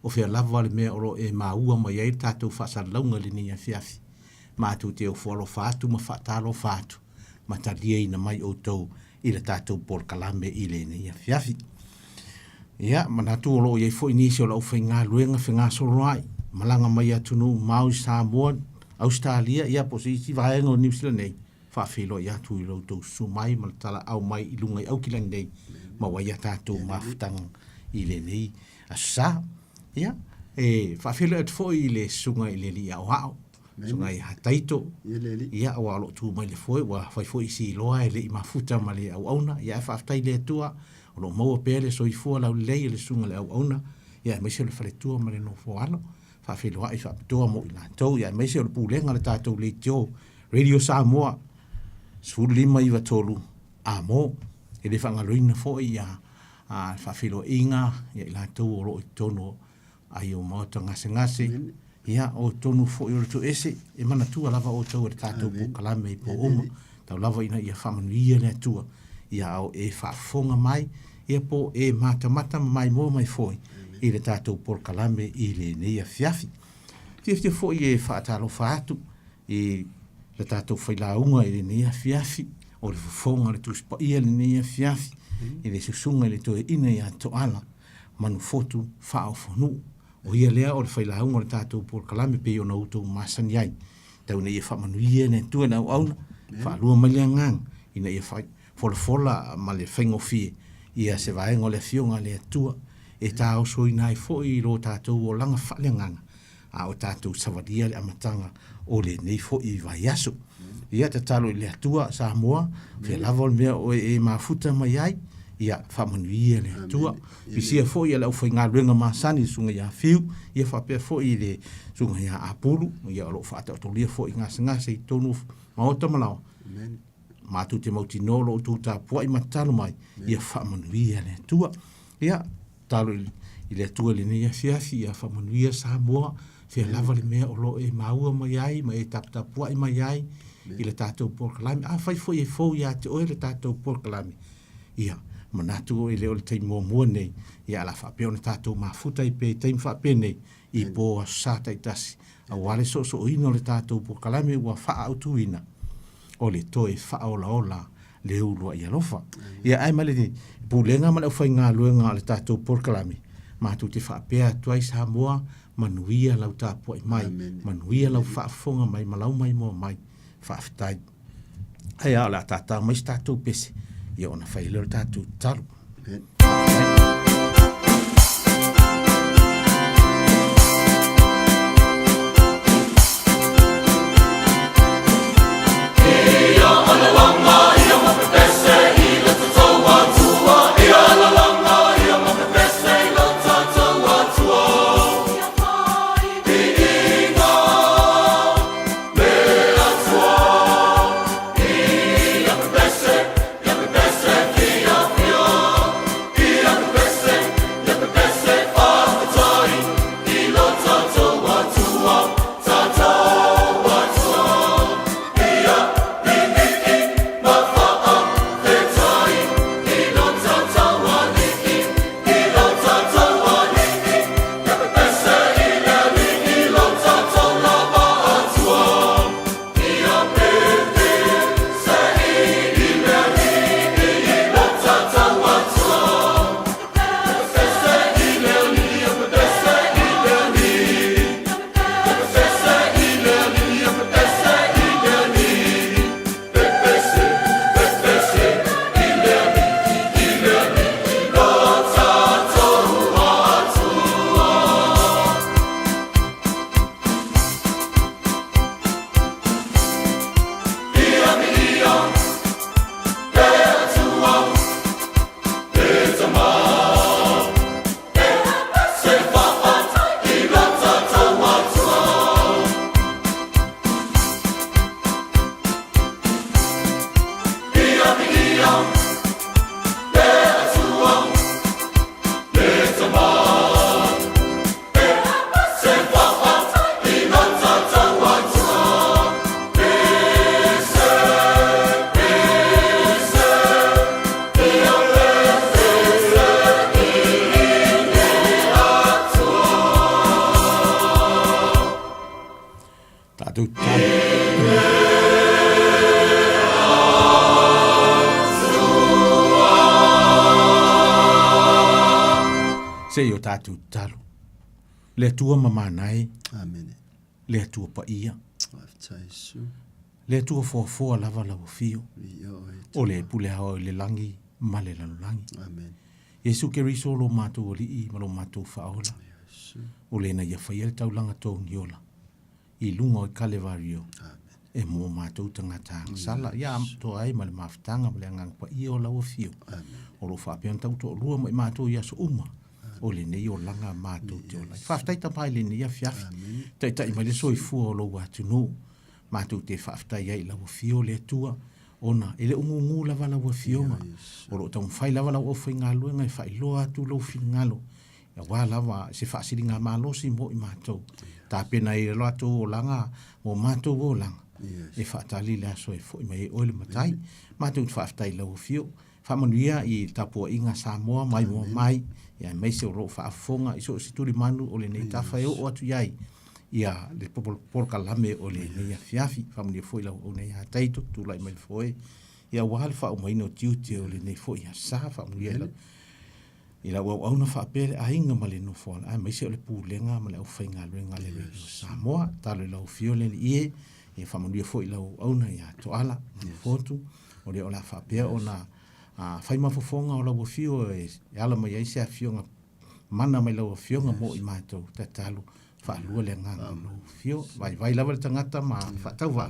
o fea lava le mea o lo o e maua mai ai le tatou faasalalauga i lenei afiafi, matou te ofo alofa atu ma faatalofa atu ma taliaina mai outou i le tatou polokalame i lenei afiafi. Ia, manatu o lo o i ai foi nisi o le aufaigaluega fegasoloai, malaga mai atunuu mamao i Samoa, Ausetalia, ia po o se isi vaega o Niu Sila nei, faafeiloai atu i lo outou susu mai ma le talaau mai i luga i Aukilani nei, maua ai a tatou mafutaga i lenei aso sa. Ia, e faafeiloai atu foi i le susuga i le alii aoao, susuga ia Taito, ia aua o lo o tu mai le foe, ua fai foi si iloa e le i mafuta ma le auauna, ia ae faafetai i le Atua, o lo o maua pea le soifua laulelei o le susuga i le auauna, ia aemaise o le faletua ma le nofo alo, faafeiloai faapitoa mo i latou, ia aemaise o le pulega a le tatou leitio Radio Samoa 1593 Amo. E le faagaloina foi ia le faafeiloaiga ia i latou o lo o i totonu ai o maota gasegase, ia o totonu foi o le toese, e manatua lava outou e le tatou polokalame i po uma, tau lava ina ia faamanuia le Atua ia ao e faafofoga mai, ia po o e matamata ma maimoa mai foi i le tatou polokalame i lenei afiafi. Fiafia foi e faatalofa atu i le tatou failauga i lenei afiafi, o le fofoga o le Tusi Paia i lenei afiafi, i le susuga i le toeaina ia Toala Manufotu Faaofonuu. O ia lea o le failauga o le tatou polokalame pei ona outou masani ai. Tau ina ia faamanuia le Atua i le auauna, faalua mai le agaga ina ia folafola ma le faigofie ia se vaega o le Afioga a le Atua e taosoina ai foi lo tatou olaga faaleagaga a o tatou savalia le amataga o lenei foi vaiaso. Ia tatalo i le Atua Samoa, fea lava o le mea o e mafuta mai ai, ia faamanuia le Atua. Fisia foi ia le aufaigaluega masani le susuga ia Fiu, ia faapea foi le susuga ia Apulu, ia o lo o faataotolia foi gasegase i totonu o maota ma laoa. matou te mautinoa o lo outou tapuai ma tatalo mai, ia faamanuia le Atua. Ia, tatalo i le Atua i lenei afiafi, ia faamanuia Samoa, fea lava le mea o lo o e maua mai ai ma e taputapuai mai ai i le tatou polokalame. Afai foi e fou ia te oe le tatou polokalame, ia, manatu e le o le taimi muamua lenei, ia o le a faapea ona tatou mafuta ai pea i taimi faapenei i po Aso Sa taitasi, aua le soosooina o le tatou polokalame ua faaautuina o le toe faaolaola le uluai alofa. Ia ae ma le Pulega ma le aufaigaluega o le tatou polokalame, matou te faapea atu ai Samoa, manuia lau tapuai mai, manuia lau faafofoga mai ma lau maimoa mai. Faafetai. Ae a o le a tātā mai se tatou pese, ia ona fai lea o le tatou tatalo. Tatou tatalo. Se i o tatou tatalo. Le Atua mamana e. Amene. Le Atua paia. Faafetai Iesu. Le Atua foafoa lava lau afio. O le pule ao i le lagi ma le lalolagi. Amen. Iesu Keriso lo matou Alii ma lo matou Faaola. O lena ia faia le taulaga togiola i luga o Kalevario e mo matou tagata agasala. Ia atoa ai ma le mafutaga ma le Agaga Paia o lau afio. O lo o faapea ona tautoalua ma i matou i aso uma o lenei olaga matou te ola ai. Faafetai Tama i lenei afiafi. Taitai mai le soifua o lou atunuu. Matou te faafetai ai i lau afio le Atua, ona e le o gugu lava lau afioga. O lo o taumafai lava lau aufaigaluega e faailoa atu lou finagalo, aua lava se faasiligamalosi mo i matou. Tapena ai lo latou olaga mo matou olaga, e faatali le aso e foi mai ai oe le Matai. Matou te faafetai i lau afio. Faamanuia i le tapuaiga a Samoa mai moa mai, aemaise o lo o faafofoga i so o se tulimanu o lenei tafa e oo atu i ai ia le polokalame o lenei afiafi. Faamanuia foi lau auauna ia Taito, tulai mai le foe, ia aua le faaumaina o tiute o lenei foi asa. Faamanuia i lau i lau auauna faapea le aiga ma le nofoaga, aemaise o le pulega ma le aufaigaluega a le Radio Samoa. Talo i lau afio le Alii e, ia faamanuia foi i lau auauna ia Toala ma Fotu. O lea o le a faapea ona fai ma fofoga o lau afio e ala mai ai se afioga mana mai lau afioga mo i matou tatalo faalua le agaga o lou afio. Vaivai lava le tagata ma faatauvaa,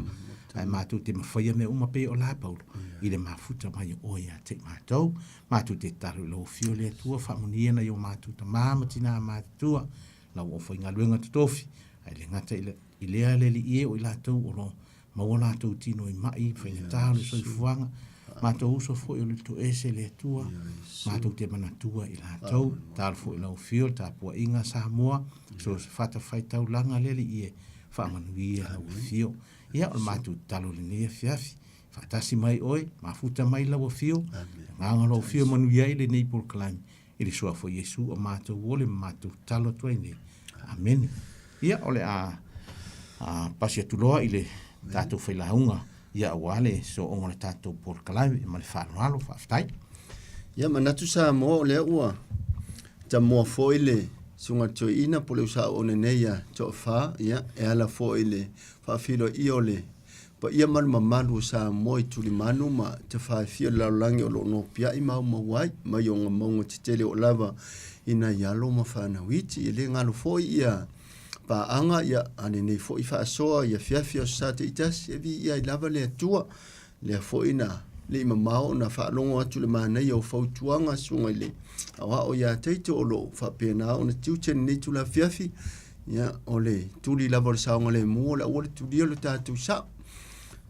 ae matou te mafaia mea uma pei o la Paulo i le mafuta mai o oe ia te i matou. Matou te tatalo i lou afio le Atua, faamanuia nai o matou tama ma tina matutua, lau aufaigaluega totofi, ae le gata i lea le Alii e o i latou o lo o. Maua latou tino i ma'i, faigata o le soifuaga, matou uso foi o le toese le Atua, matou te manatua i latou, talo foi lau afio le tapuaiga a Samoa, so se fatafaitaulaga le Alii e faamanuia lau afio. Ia, o le matou tatalo i lenei afiafi, faatasi mai oe, mafuta mai lau afio, agaga lou afio manuia ai lenei polokalame, i le suafa o Iesu o matou ole ma matou tatalo atu ai nei. Amene. Ia, o le a, a pasi atu loa i le tatou failauga, ia aua le sooga o le tatou polokalame ma le faaaloalo. Faafetai. Ia, manatu Samoa o lea ua tamoa foi le susuga toeaina po o le usaauauna nei ia Toafa, ia, e ala foi i le faafeiloaia o le paia ma le mamalu o Samoa i tulimanu ma tafaefia o le lalolagi o lo o nopiai ma aumau ai mai ona mauga tetele oo lava i nai alo ma fanau iti. E le galo foi ia paaga ia a lenei foi faasoa i afiafi o aso Sa taitasi e viia ai lava le Atua. Lea foi na le i mamao ona faalogo atu le manaia o fautuaga susuga i le aoao ia Taito o lo o faapena ona tiute lenei itula afiafi. Ia, o le tuli lava o le saogalemu, o le aua le tulia lo tatou sao.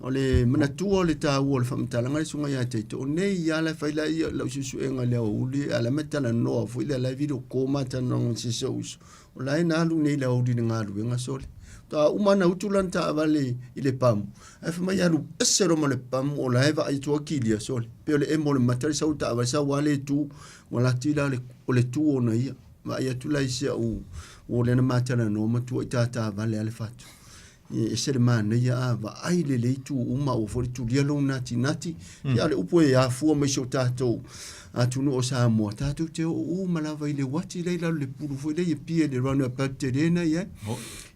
O le manatua o le taua o le faamatalaga le susuga ia Taito, o nei ia la e fai la ia lau suesuega i le aoauli, a la ma talanoa foi lea la e video call ma talanoa ma se isi ou uso. O la e na alu nei i le aoauli i le galuega sole. Faatoa uma ona utu lana taavale i le pamu, ae fai mai alu ese loa ma le pamu o la e vaai atu kilia sole. Pei o le emo o le mata le sau le taavale sau lava le tu, ua lati la o le tu ona ia. Vaai atu la i si au uo lea na ma talanoa matua i tātāvale a le fatu. E ese le manaia a vaai lelei itu uma aua foi le tulia lou natinati. Ia o le upu e afua mai si o tatou atunuu o Samoa, tatou te oo uma lava i le uati lea i lalo i le pulu foi lea i Apia i le roundabout tele na i ai.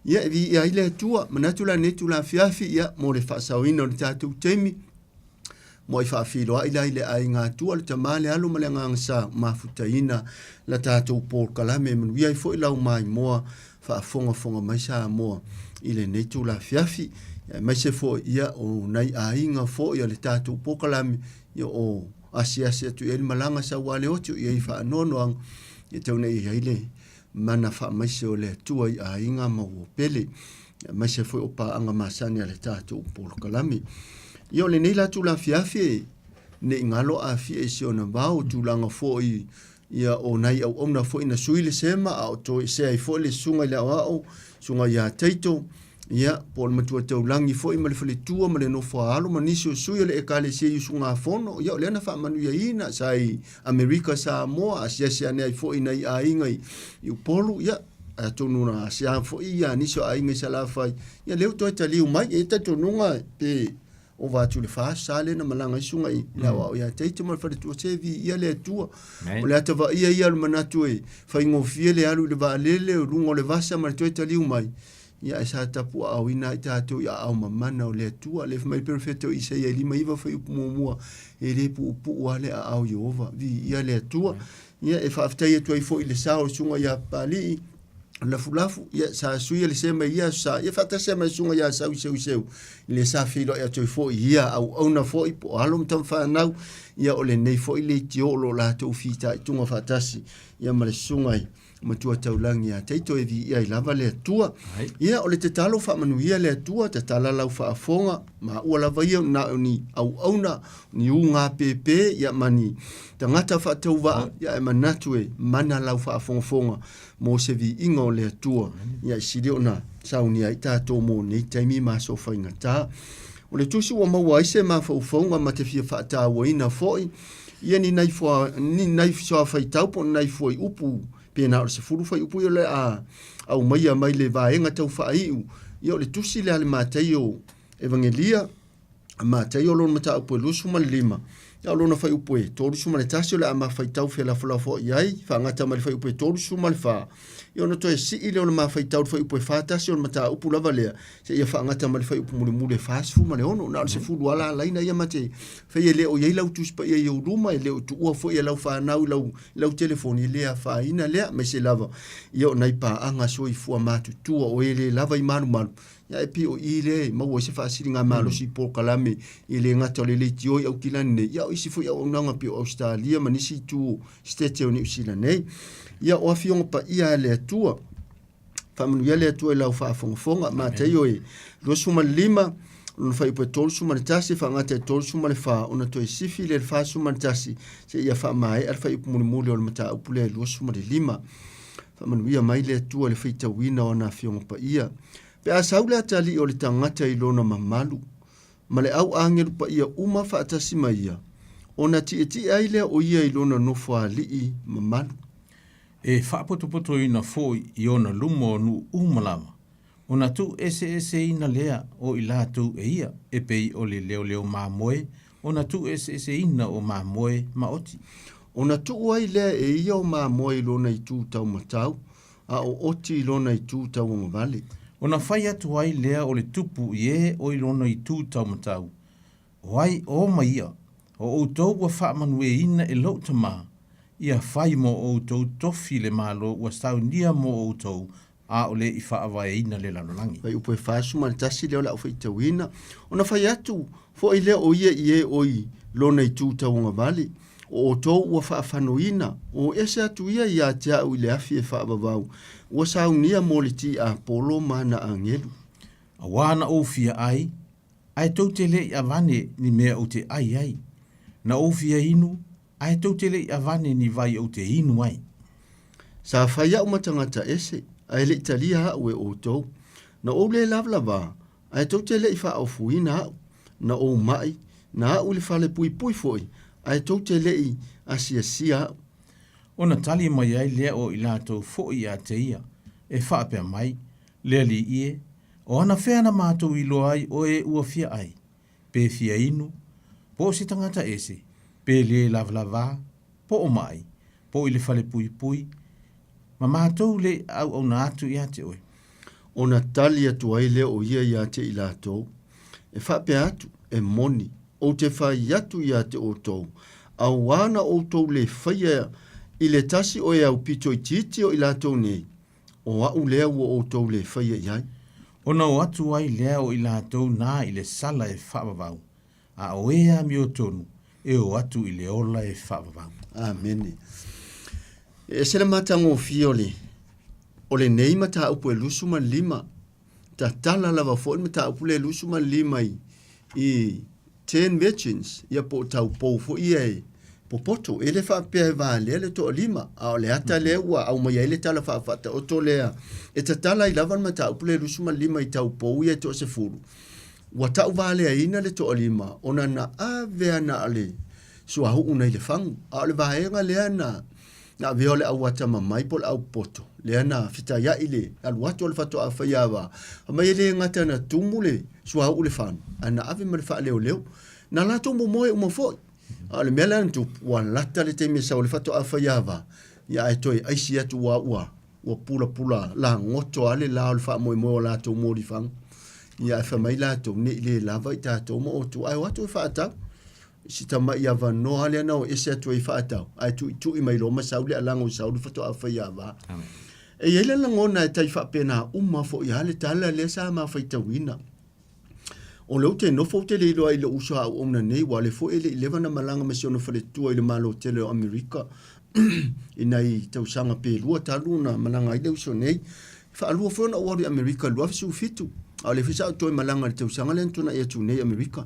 Ia e viia ai le Atua. Manatu la lenei itula afiafi, ia mo le faasaoina o le tatou taimi, Muai faafiloai la i le aiga Atua, le Tama, le Alo ma le Agaga Sa, mafutaina la tatou polokalame e manuia ai foi lau maimoa faafogafoga mai Samoa i lenei itula afiafi, aemaise foi ia o nai aiga foi o le tatou polokalame ia o asiasi atu i ai le malaga sauale oti o i ai faanoanoaga ia tau ina i ai le mana faamaise o le Atua i aiga ma ua pele, aemaise foi o paaga masani a le tatou polokalame. Ia o lenei la tula afiafi e ne i galo afia i si ona vao, tulaga foi ia o nai auauna foi na sui le sema a o toesea ai foi le susuga i le aoao, susuga ia Taito, ia po o le matua taulagi foi ma le faletua ma le nofo a alo ma nisi o sui o le ekalesia i usugafono, ia o lea na faamanuiaina sa i Amerika Samoa, asiasi ane ai foi i nai aiga i Upolu, ia atonu na asia foi ia nisi o aiga i Salafai, ia lea ua toe taliu mai. E i ai talitonuga pe ova atu i le 4 sa lea na malaga ai susuga i le aoao ia Taito ma le faletua, se viia le Atua. O le ata vaaia ia o le manatu e faigofie le alu i le vaalele o luga o le vasa ma le toe taliu mai, Ia ae sa tapuaaoina ai tatou i aao mamana o le Atua. Lea fai mai le perofeta o Isaia e 59 fuaiupu muamua, e le puupuu lava le aao o Ieova. Viia le Atua. Ia e faafetai atu ai foi i le sao o le susuga ia Papalii Lafulafu, ia sa suia le sema i ia aso sa, ia faatasi ai ma le susuga ia Sau Seuseu, i le sa feiloai atu ai foi i ia auauna foi po o alo ma tamafanau, ia o lenei foi leitio o lo o latou fitaituga faatasi ia ma le susuga i Matua Taulagi ia Taito e viia ai lava le Atua. Ia, o le tatalo faamanuia le Atua, tatala lau faafofoga, maua lava ia na o ni auauna, ni ugāpēpē, ia ma ni tagata faatauvaa, ia ae manatu e mana lau faafogafoga mo se viiga o le Atua. Ia e sili ona saunia ai tatou mo nei taimi ma aso faigata. O le tusi ua maua ai se mafaufauga ma te fia faatauaina foi, Ia ni nai fua, ni nai soa faitau po o ni nai fuaiupu pe na o le 10 fuaiupu ia o le a aumaia mai le vaega tau faaiu. Ia o le tusi lea a le Mataio Evagelia, Mataio lona mataupu e 25, ia o lona fuaiupu e 31 o le a ma faitau felafolafoai ai, faagata mai le fuaiupu e 34, ia ona toe sii lea o le ma faitau i le fuaiupu e 41 o le mataupu lava lea, seia faagata mai le fuaiupu mulimuli e 46. Na o le 10 lava la laina ia ma te faia e le o i ai lau Tusi Paia i ou luma, e le o tuua foi e lau fanau i lau, lau telefoni, e le afaina lea, aemaise lava ia o nai paaga soifua matutua o e le lava i malumalu, ia e pei o i lea e maua ai se faasiligamalosi i polokalame e le gata o le leitio i Aukilani nei, ia o isi foi auaunaga pei o Ausetalia ma nisi itu o Setete o Niu Sila nei. Ia o Afioga Paia a le Atua. Faamanuia le Atua i lau faafogafoga. Mataio e 25, Lona fuaiupu e 31 e faagata i le 34, ona toe sifi lea i le 41 seia faamaea le fuaiupu mulimuli o le mataupu lea e 25. Faamanuia mai le Atua i le faitauina o ana Afioga Paia. Pe a sau le atalii o le tagata i lona mamalu, ma le au agelu paia uma faatasi ma ia, ona tietie ai lea o ia i lona nofoalii mamalu. E faapotopotoina foi i ona luma o nuu uma lava, ona tuueseeseina lea o i latou e ia, e pei o le leoleo mamoe, ona tuueseeseina o mamoe ma oti. Ona tuu ai lea e ia o mamoe i lona itu taumatau, a o oti i lona itu tauagavale. Ona fai atu ai lea o le tupu i e o i lona itu taumatau, O ai o ma ia, o outou ua faamanueina e lou Tama, ia fai mo outou tofi le Malo ua saunia mo outou, a o le i faavaeina le lalolagi. Fuaiupu e 41 lea o le a ou faitauina. Ona fai atu foi lea o ia i e o i lona itu tauagavale, O outou ua faafanoina, o ese atu ia ia te au i le afi e faavavau, ua saunia mo le tiapolo ma ana agelu. Auā na ou fia ai, ae tou te le i avane ni mea ou te ai ai. Na ou fia inu, ae tou te le i avane ni vai ou te inu ai. Sa fai a'u ma tagata ese, ae le i talia a'u e outou. Na ou lē lavalavā, ae tou te le i faaofuina a'u. Na ou maʻi, na a'u i le fale puipui foi, ae tou te le i asiasia a'u. Ona tali mai ai lea o i latou foi ia te ia, e faapea mai, Le Alii e, o anafea na matou iloa ai oe ua fia ai, pe fia inu, po o se tagata ese, pe lē lavalavā, po o maʻi, po i le fale puipui, ma matou le auauna atu ia te oe. Ona tali atu ai lea o ia ia te i latou, E faapea atu, e moni, ou te fai atu ia te outou, auā na outou le faia i le tasi o e aupito itiiti o i latou nei, o a'u lea ua outou le faia i ai. Ona o atu ai lea o i latou na i le sala e faavavau, a o e amiotonu e o atu i le ola e faavavau. Amene. E ese le matagofie o le o lenei mataupu e 25. Tatala lava foi le mataupu lea e 25 i i Ten Virgins, ia po o taupou foi ia e popoto. E le faapea e valea le toalima, a o le ata lea ua aumai ai le tala faafaataoto lea e tatala ai lava le mataupu lea e 25 i taupou ia e toasefulu. Ua tau valeaina le toalima ona na ave ana a le suauu nai le fagu, a o le vaega lea na na avea o le au atamamai po o le au poto, lea na fetaiaʻi le alu atu o le faatoa faiava, fai mai e le gata na tumu le suauu le fagu, ae na ave ma le faaleoleo. Na latou momoe uma foi. A o le mea lea na tupu, ua lata le taimi e sau ai le faatoa faiava, ia ae toe aisi atu ua ua ua pulapula lagoto lava le la o le faamoemoe o latou molifaga. Ia ae fai mai latou, ne i le lava i tatou ma outou, ae o atu e faatau. Si tamai avanoa lea na o ese atu ai faatau, ae tuitui mai loa ma sau le alaga o sau le faatoa faiava. E i ai le lagona e tai faapena uma foi lava le tala lea sa ma faitauina. O lea ou te nofo ou te le iloa i lou uso a auauna nei, ua le foi e le i leva na malaga ma si ona faletua i le Malo tele o Amerika i nai tausaga pe lua talu ona malaga ai le uso nei. Faalua foi ona ou alu i Amerika i le 2017, a o lea foi sa ou toe malaga i le tausaga lea na tuanai atu nei i Amerika.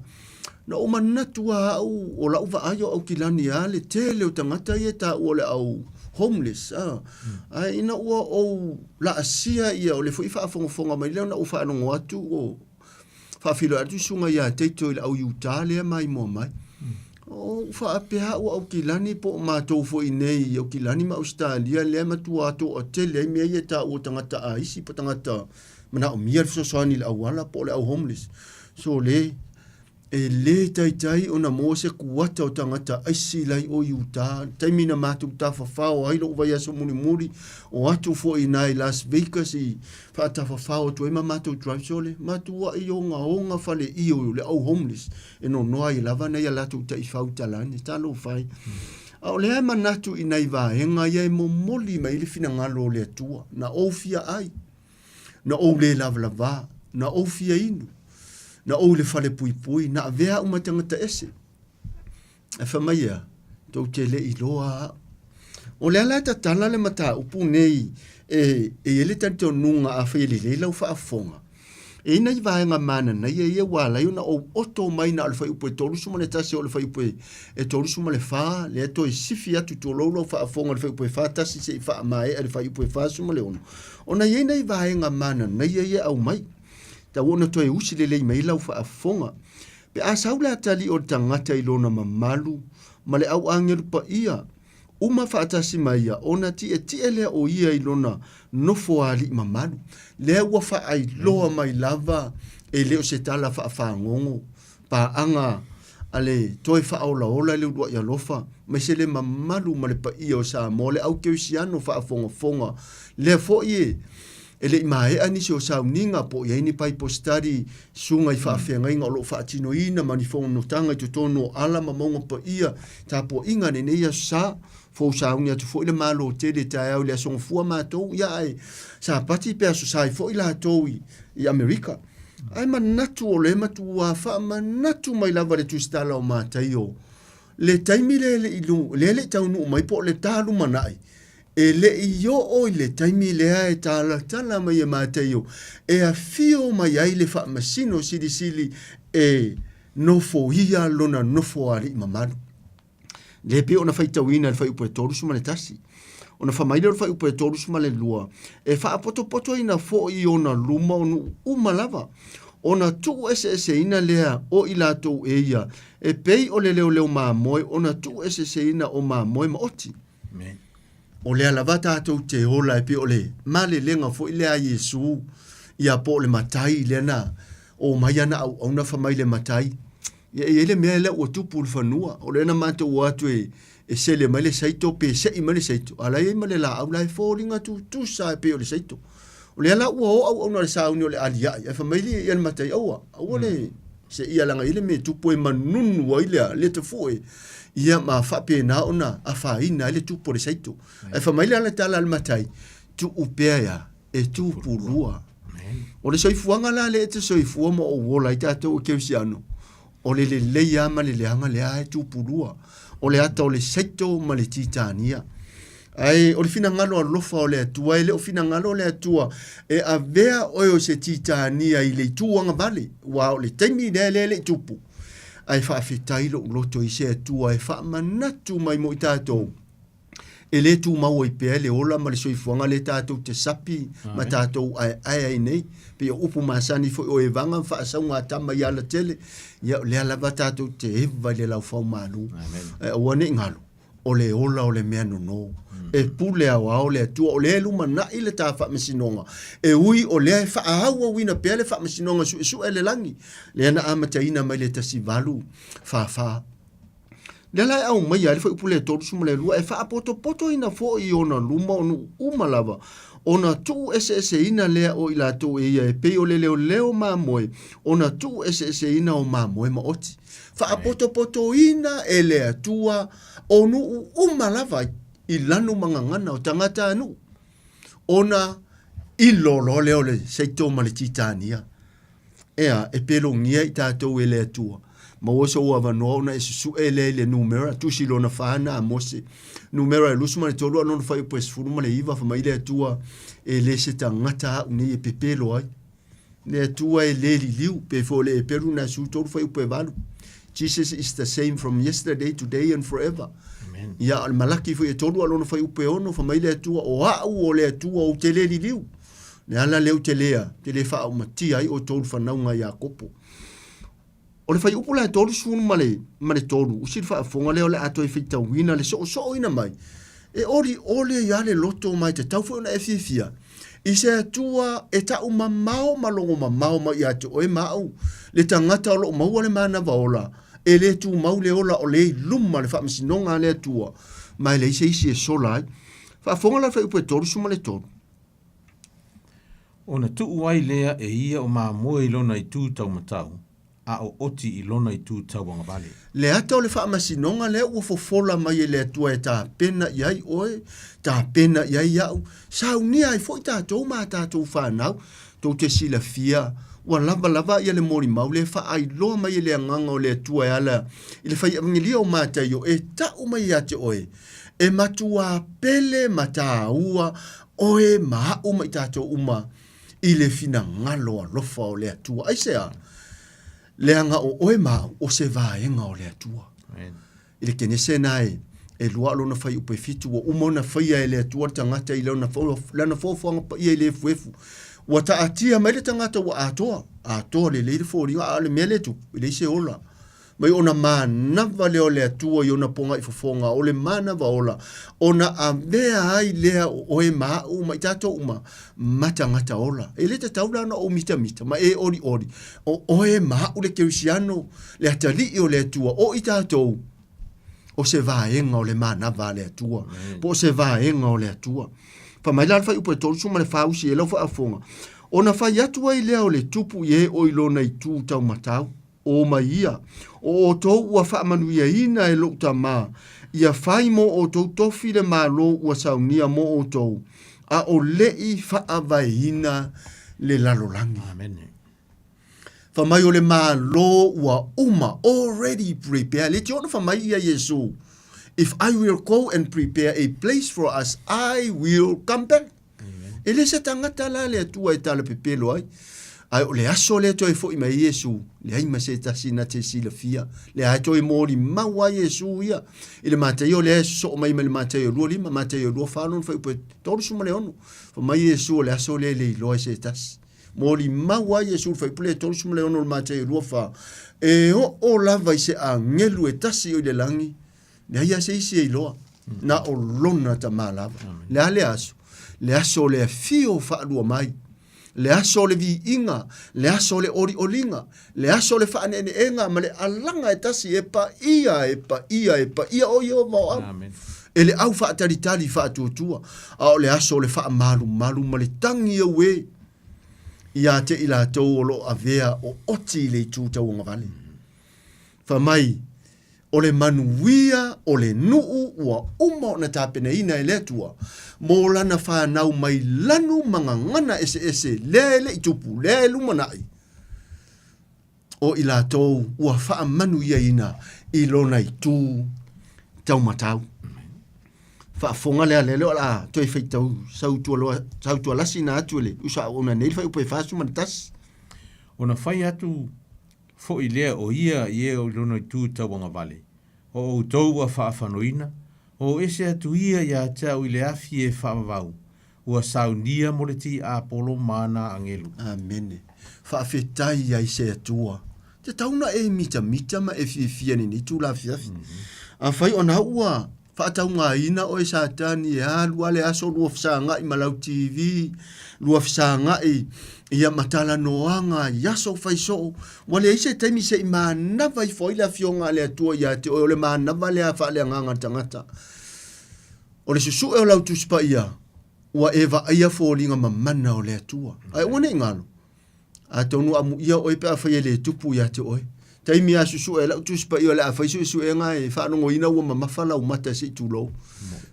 Na ou manatu lava au, o lau vaai o Aukilani lava le tele o tagata ia e taua o le au homeless, a. Ae ina ua ou laasia ia, o lea foi e faafogafoga mai lea ona ou faalogo atu o faafeiloai atu susuga ia Taito i le au Utah lea e maimoa mai. O ou faapea au Aukilani po o matou foi nei i Aukilani ma Ausetalia lea e matua toatele ai mea ia e taua o tagata aisi po o tagata manaomia le fesoasoani i le auala po o le au homeless. So le E lē taitai ona maua se kuata o tagata aisi lai o Utah. I le taimi na matou tafafao ai lou vaiaso mulimuli, o atu foi i ina i Las Vegas i faatafafao atu ai ma matou drive sole, matuai ogaoga faleio o le au homeless e nonoa ai lava nai a latou taifau talane. Talofa e. A o lea e manatu i nai vaega ia e momoli mai ai le finagalo o le Atua, na ou fia ai. Na ou lē lavalavā, na ou fia inu, na ou i le fale puipui, na avea a'u ma tagata ese. Ae fai mai ea, tou te le iloa a'u. O le ala e tatala le mataupu nei e, e i ai le talitonuga afai e lelei lau faafofoga. E i ai nai vaega mananaia ia ua ala ai ona ou oto mai na o le fuaiupu e 31 e oo i le fuaiupu e 34, lea toe sifi atu tulou lau faafofoga i le fuaiupu e 41 se i faamaea i le fuaiupu e 46, ona e i ai nai vaega mananaia ia e aumai. Tau ona toe usi lelei mai lau faafofoga. Pe a sau le atalii o le tagata i lona mamalu ma le au agelu paia, uma faatasi ma ia, ona tietie lea o ia i lona nofoalii mamalu. Lea ua faailoa mai lava e le o se tala faafagogo, paaga a le toe faaolaola i le uluai alofa, aemaise le mamalu ma le paia o Samoa, le au kerisiano faafogafoga. Lea foi e e le i maea nisi o sauniga po o i ai ni Bible study, susuga i faafeagaiga o lo o faatinoina ma ni fonotaga i totonu o ala ma mauga paia, tapuaiga lenei aso sa. Fou sauni atu foi le Malo tele taeao i le aso Gafua matou, ia ae Sapati pe aso Sa ai foi latou i, i Amerika. Ae manatu o lea matua faamanatu mai lava le tusitala o Mataio le taimi lea le i, lea le i taunuu mai po o le ta lumanai, e le i oo i le taimi lea e talatala mai e Mataio e afio mai ai le Faamasino Silisili e nofoia lona nofoalii mamalu. Lea e pei ona faitauina i le fuaiupu e 31. Ona fai mai lea o le fuaiupu e 32, e faapotopotoina foi i ona luma o nuu uma lava, ona tuueseeseina lea o i latou e ia, e pei o le leoleo mamoe ona tuueseeseina o mamoe maoti. Amen. O lea lava tatou te ola e pei o le malelega foi lea a Iesu, ia po o le matai lea na omai ana auauna fai mai i le matai, Ia e i ai le mea lea ua tupu i le fanua, o lea na matou o atu e, e sele mai le saito pe sei mai le saito, a la e i ai ma le laau la e foliga tutusa e pei o le saito. O lea la ua o auauna i le sauni o le aliae, ae fai mai ia le matai, aua, aua le seia leaga e i ai le mea e tupu e manunu ai le, le tafue, ia ma faapena ona afaina ai le tupu o le saito. Ae fai mai le ala tala a le matai, tuu pea ia, e tupulua. O le soifuaga la lea e te soifua ma ou ola ai tatou e kerisiano, o le lelei lava ma le leaga lea e tupulua. O le ata o le saito ma le titania. Ae o le finagalo alofa o le Atua, e le o finagalo le Atua e avea oe o se titania i le itu agavale, aua o le taimi lea lea e le i tupu. Ae faafetai lou loto i se Atua e faamanatu mai mo i tatou. E le tumau ai pea le ola ma le soifuaga lea tatou te sapi ma tatou aeae ai nei. Pei o upu masani foi o evaga ma faasauga a tama i alatele, ia o lea lava tatou te eva i le laufau malu. Ae aua ne i galo, o le ola o le mea nono. E pule aoao le Atua, o lea e lumanai le ta faamasinoga, e ui o lea e faaauauina pea le faamasinoga suesue a le lagi, lea na amataina mai le 1844. Lea la e aumaia ai le fuaiupu lea e 32, e faapotopotoina foi i ona luma o nuu uma lava, ona tuueseeseina lea o i latou e ia e pei o le leoleo mamoe, ona tuueseeseina o mamoe maoti. Faapotopotoina e le Atua o nuu uma lava i lanu ma gagana o tagatanuu, ona ilo loa lea o le saito ma le titania. Ea, e pelogia i tatou e le Atua. Maua sou avanoa ona e susue lea i le numera, tusi lona fa na a Mose. Numera e 23 a lona fuaiupu e 19, fai mai le Atua, E le se tagata a'u nei e pepelo ai. Le Atua e le liliu, pei foi o le Eperu na 13 fuaiupu e 8. Jesus is the same from yesterday, today and forever. Amen. Ia, o le Malaki foi e 3 a lona fuaiupu e 6, fai mai le Atua, O a'u o le Atua ou te le liliu. Le ala lea ou te le, te le faaaumatia ai outou le fanauga a Iakopo. O le fuaiupu la e 33 ma le, ma le 3, usi le faafofoga lea o le a toe faitauina le soosooina mai, e olioli ai lava le loto ma e tatau foi ona e fiafia i se Atua e ta'u mamao ma logo mamao mai ia te oe ma au, le tagata o lo o maua le manava ola, e le tumau le ola o le i luma le faamasinoga a le Atua, ma e leai se isi e sola ai. Faafofoga la le fuaiupu e 33. Ona tuu ai lea e ia o mamoe i lona itu taumatau, a o oti i lona itu tauagavale. Le ata o le faamasinoga lea ua fofola mai e le Atua e tapena i ai oe, tapena i ai au, saunia ai foi tatou ma a tatou fanau. Tou te silafia, ua lava lava ia le molimau lea e faailoa mai e le Agaga o le Atua e ala i le faiavegelia o Mataio e tau mai ia te oe, E matuā pele ma tāua oe ma aʻu ma i tatou uma. i le finagalo alofa o le Atua. Aisea? Leaga o oe ma au, o se vaega o le Atua. I le Kenese na e, e lua lona fuaiupu e fitu, ua uma ona faia e le Atua le tagata i lona, lana foafoaga paia i le efuefu. Ua taatia mai le tagata ua atoa, atoa lelei le foliga, a o le mea lea e tupu, e leai se ola. Mai ona manava lea o le Atua i ona pogai fofoga, o le manava ola, ona avea ai lea o oe ma au ma i tatou uma ma tagata ola. E le tatau la ona ou mitamita ma e olioli, o oe ma au le Kerisiano, le atalii o le Atua, o i tatou, o se vaega o le manava a le Atua, po o se vaega o le Atua. Fai mai la le fuaiupu e 34 usi e lau faafofoga, ona fai atu ai lea o le tupu i e o i lona itu taumatau, O mai ia, o outou ua faamanuiaina e lou Tama, ia fai mo outou tofi le Malo ua saunia mo outou, a o leʻi faavaeina le lalolagi. Amene. Fa mai o le Malo ua uma, already prepared. Le te ono fa mai ia Iesu, If I will go and prepare a place for us, I will come back. E le se tagata la le Atua e talapepelo ai. Ae o le aso lea toe foʻi mai ai Iesu, leai ma se tasi na te silafia. Lea e toe molimau ai Iesu ia i le Mataio lea e sosoo mai ma le Mataio 25, Mataio 24 lona fuaiupu e 36. Fai mai Iesu o le aso lea e le iloa e se tasi. Molimau ai Iesu i le fuaiupu lea e 36 o le Mataio 24, e oo lava i se agelu e tasi o i le lagi, Leai lava se isi e iloa, na o lona Tama lava. Le a le aso? Le aso o le afio faalua mai, le aso o le viiga, le aso o le olioliga, le aso o le faaneeneega ma le alaga e tasi e paia, e paia, e paia o Ieova o au. E le au faatalitali faatuatua, a o le aso o le faamalumalu ma le tagi auē ia te i latou o lo o avea o oti i le itu tauagavale. Fai mai, O le manuia o le nuu ua uma ona tapenaina e le Atua mo lana fanau mai lanu ma gagana eseese lea e le i tupu, lea e lumanai, o i latou ua faamanuiaina i lona itu taumatau. Faafofoga lea, lea o le a toe faitau sautualasina atu e le uso a auauna nei le fuaiupu e 41. Ona fai atu Foi lea o ia i e o i lona itu tauagavale, o outou ua faafanoina, o ese atu ia ia te au i le afi e faavavau, ua saunia mo le tiapolo ma ana agelu. Amene. Faafetai ai se Atua. Tatau ona e mitamita ma e fiafia i lenei itula afiafi. Afai ona ua Faataugaina oe Satani e alu a le aso lua fesagai ma lau TV, lua fesagai ia ma talanoaga i aso fai soo. Ua leai se taimi se i manava ifo ai le Afioga a le Atua ia te oe, o le manava lea faaleagaga tagata. O le susue o lau Tusi Paia, ua e vaaia foliga mamana o le Atua. Ae aua ne i galo, Atonu amuia oe pe afai e le tupu ia te oe. Taimi a susue e lau Tusi Paia o le a fai suesuega e faalogoina ua mamafa lau mata se i tulou.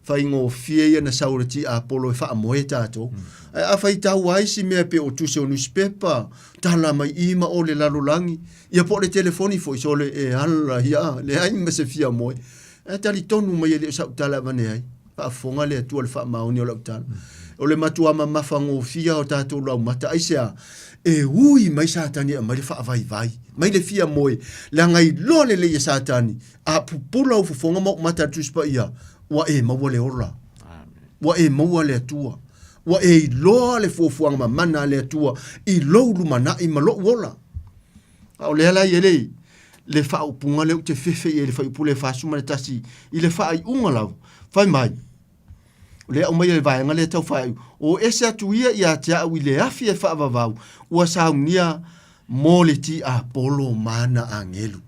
Faigofie ia na sau le tiapolo e faamoe tatou. Ae afai tau ai si mea pe o tusi o nusipepa, tala mai i ma o le lalolagi, ia po o le telefoni foi sole e ala ia, leai ma se fia moe. Ae talitonu mai e le o sau tala avane ai. Faafofoga le Atua i le faamaoni o lau tala. O le matua mamafagofia o tatou laumata, aisea? E ui mai Satani e aumai le faavaivai, mai le fia moe, leaga iloa lelei e Satani, a pupula ou fofoga ma ou mata i le Tusi Paia, ua e maua le ola. Ua e maua le Atua. Ua e iloa le fuafuaga mamana a le Atua i lou lumanai ma lou ola. A o lea la e i ai le, le faaupuga lea ou te fefe i ai i le fuaiupu lea e 41 i le faaiuga lava. Fai mai, o lea e aumai le vaega lea e tau faaiu, o ese atu ia ia te au i le afi e faavavau, ua saunia mo le tiapolo ma ana agelu.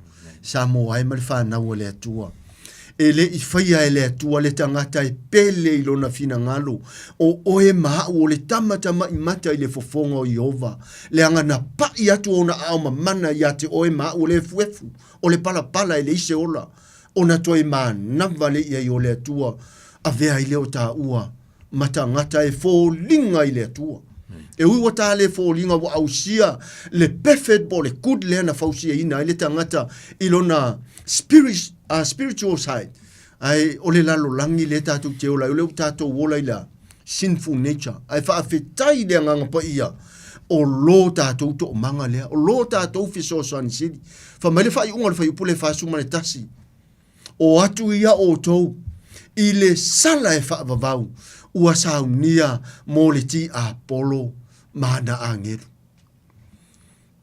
Samoa e ma le fanau a le Atua. E le i faia e le Atua le tagata e pele i lona finagalo, o oe ma au o le tamatamai mata i le fofoga o Ieova, leaga na paʻi atu ona aao mamana ia te oe ma au o le efuefu, o le palapala e leai se ola, ona toe manava lea i ai o le Atua, avea ai lea o taua ma tagata e foliga i le Atua. E ui ua ta le foliga ua ausia le perfect po o le good lea na fausiaina ai le tagata i lona spirit, spiritual side. Ae o le lalolagi lea tatou te ola ai, o lea ua tatou ola i la sinful nature. Ae faafetai i le Agaga Paia. O lo tatou toomaga lea, o lo tatou fesoasoani sili. Fai mai le faaiuga o le fuaiupu lea e 41, O atu ia outou i le sala e faavavau ua saunia mo le tiapolo ma ana agelu.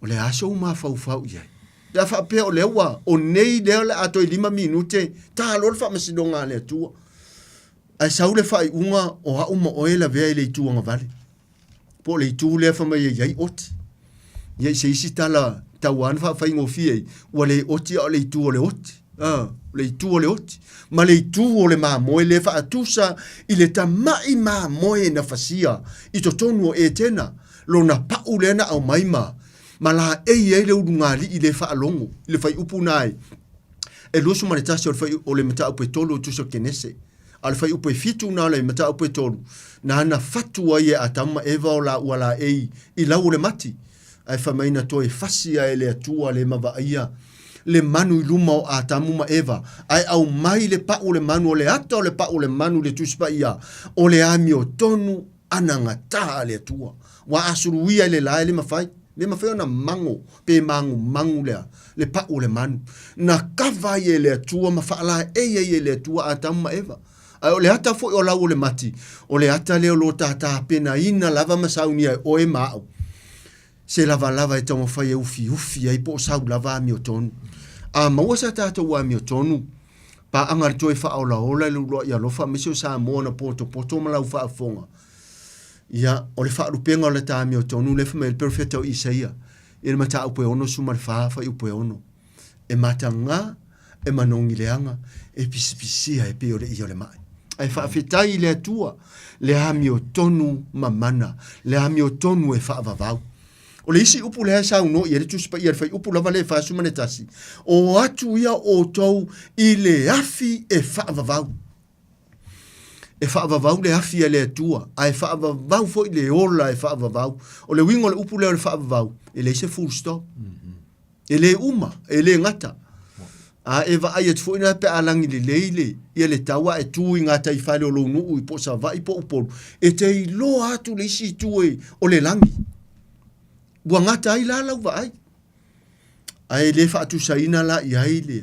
O le a sou mafaufau i ai? Pe a faapea o lea ua o nei lea o le a toe 5 minute, ta loa le faamasinoga a le Atua. Ae sau le faaiuga o au ma oe lavea i le itu agavale. Po o le itu lea fai mai e i ai oti. Ia i se isi tala tau lava na faafaigofie ai, ua le oti a o le itu o le oti. A, o le itu o le oti. Ma le itu o le mamoe lea faatusa i le tamai mamoe na fasia i totonu o Etena, lona pau lea na aumai ma, ma laei ai le ulugalii le faalogo i le fuaiupu na e 21 o le, fai, o le mataupu e 3 o Tusi o Kenese. A o le fuaiupu e 7 na o le mataupu e 3, nāna fatu ai e Atamu ma Eva o lāua laei i lau o le mati, ae fai mai na toe fasi ae le Atua le mavaaia le manu i luma o Atamu ma Eva, ae aumai le pau o le manu, o le ata o le pau o le manu i le Tusi Paia, o le amiotonu anagatā a le Atua. Ua asuluia i le lae le mafai, le mafai ona mago pe magumagu lea, le pau o le manu. Na kava ai e le Atua ma faalaei ai e le Atua Atamu ma Eva. Ae o le ata foi o lau o le mati, o le ata lea o lo o tatapenaina lava ma saunia e oe ma au. Se lavalava e taumafai e ufiufi ai po o sau lava amiotonu. A maua sa tatou amiotonu, paaga le toe faaolaola i le uluai alofa aemaise o Samoa na potopoto ma lau faafofoga. Ia, o le faalupega o le ta amiotonu lea fai mai ai le perofeta o Isaia i le mataupu e 64 fuaiupu e 6. E matagā, e manogi leaga, e pisipisia e pei o le ia o le mai. Ae faafetai i le Atua, le amiotonu mamana, le amiotonu e faavavau. O le isi upu lea e saunoa i ai le Tusi Paia i le fuaiupu lava lea e 41, O atu ia outou i le afi e faavavau. E faavavau le afi a le Atua, ae faavavau foi le ola e faavavau. O le uiga o le upu lea o le faavavau, e leai se full stop. E le uma, e le gata. A e vaai atu foi na pe a lagi lelei le, ia le tau a e tu i gataifale o lou nuu i po o Savaii po o Upolu, e te iloa atu le isi itu e, o le lagi. Ua gata ai la lau vaai. Ae le faatusaina la i ai le,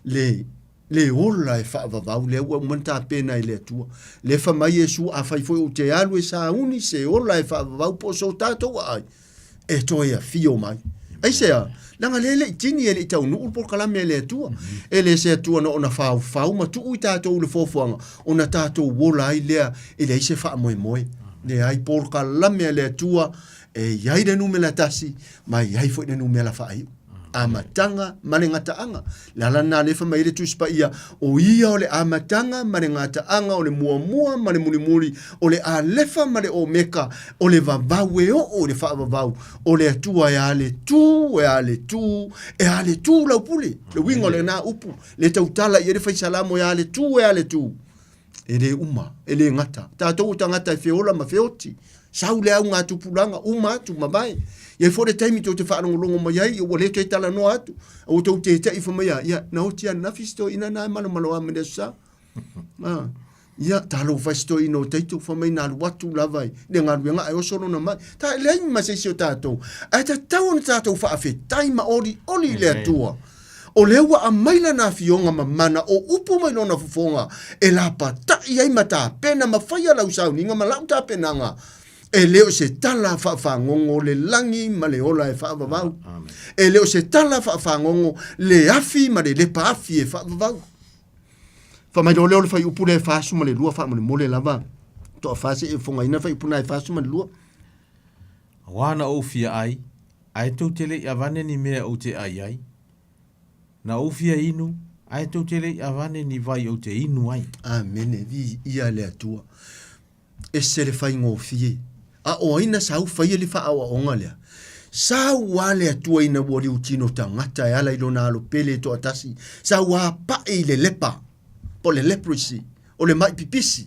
le, le ola e faavavau lea ua uma ona tapena e le Atua. Lea fai mai Iesu, afai foi ou te alu e sauni se ola e faavavau po o so tatou aai, e toe afio mai. Aisea? Leaga lea e le i tini e le i taunuu le polokalame a le Atua. E le se Atua na ona faufau ma tuu i tatou i le foafoaga, ona tatou ola ai lea e leai se faamoemoe. Leai, polokalame a le Atua e i ai le numera tasi ma e i ai foi le numera faaiu. Amataga ma le gataaga. Le ala lena lea fai mai ai le Tusi Paia, o ia o le amataga ma le gataaga, o le muamua ma le mulimuli, o le Alefa ma le Omeka, o le vavau e oo i le faavavau, o le Atua e a le tu, e a le tu, e a le tu lau pule. Le uiga o lena upu, le tautala i ai le Fai Salamo, e a le tu, e a le tu. E le uma, e le gata. Tatou o tagata e feola ma feoti. Sau le auga tupulaga, uma atu, mavae. Iai foi le taimi tou te faalogologo mai ai, ua le toe talanoa atu. Ua tou tete'i fai mai a, ia, na oti ananafi si toeaina na e malomalo a mai le aso Sa. Ah, ia, talofa e si toeaina o Taito, fai mai na alu atu lava i le galuega ae oso lona mai. Ta, leai ma se isi o tatou. Ae tatau ona tatou faafetai ma olioli i le Atua. O lea ua aumai lana afioga mamana o upu mai lona fofoga e lapata'i ai ma tapena ma faia lau sauniga ma la'u tapenaga, e le o se tala faafagogo le lagi ma le ola e faavavau, e le o se tala faafagogo le afi ma le lepa afi e faavavau. Fai mai loa lea o le fuaiupu lea e 42 faamolemole lava, toafa se i fofogaina le fuaiupu lena e 42. Auā na ou fia ai, ae tou te le i avane ni mea ou te ai ai. Na ou fia inu, ae tou te le i avane ni vai ou te inu ai. Amene, viia le Atua. Ese le faigofie. A o ai na sau faia le faaoaoga lea? Sau a le Atua ina ua liutino tagata e ala i lona alo pele e toatasi. Sau a paʻi i le lepa, po o le leprosy, o le maʻi pipisi.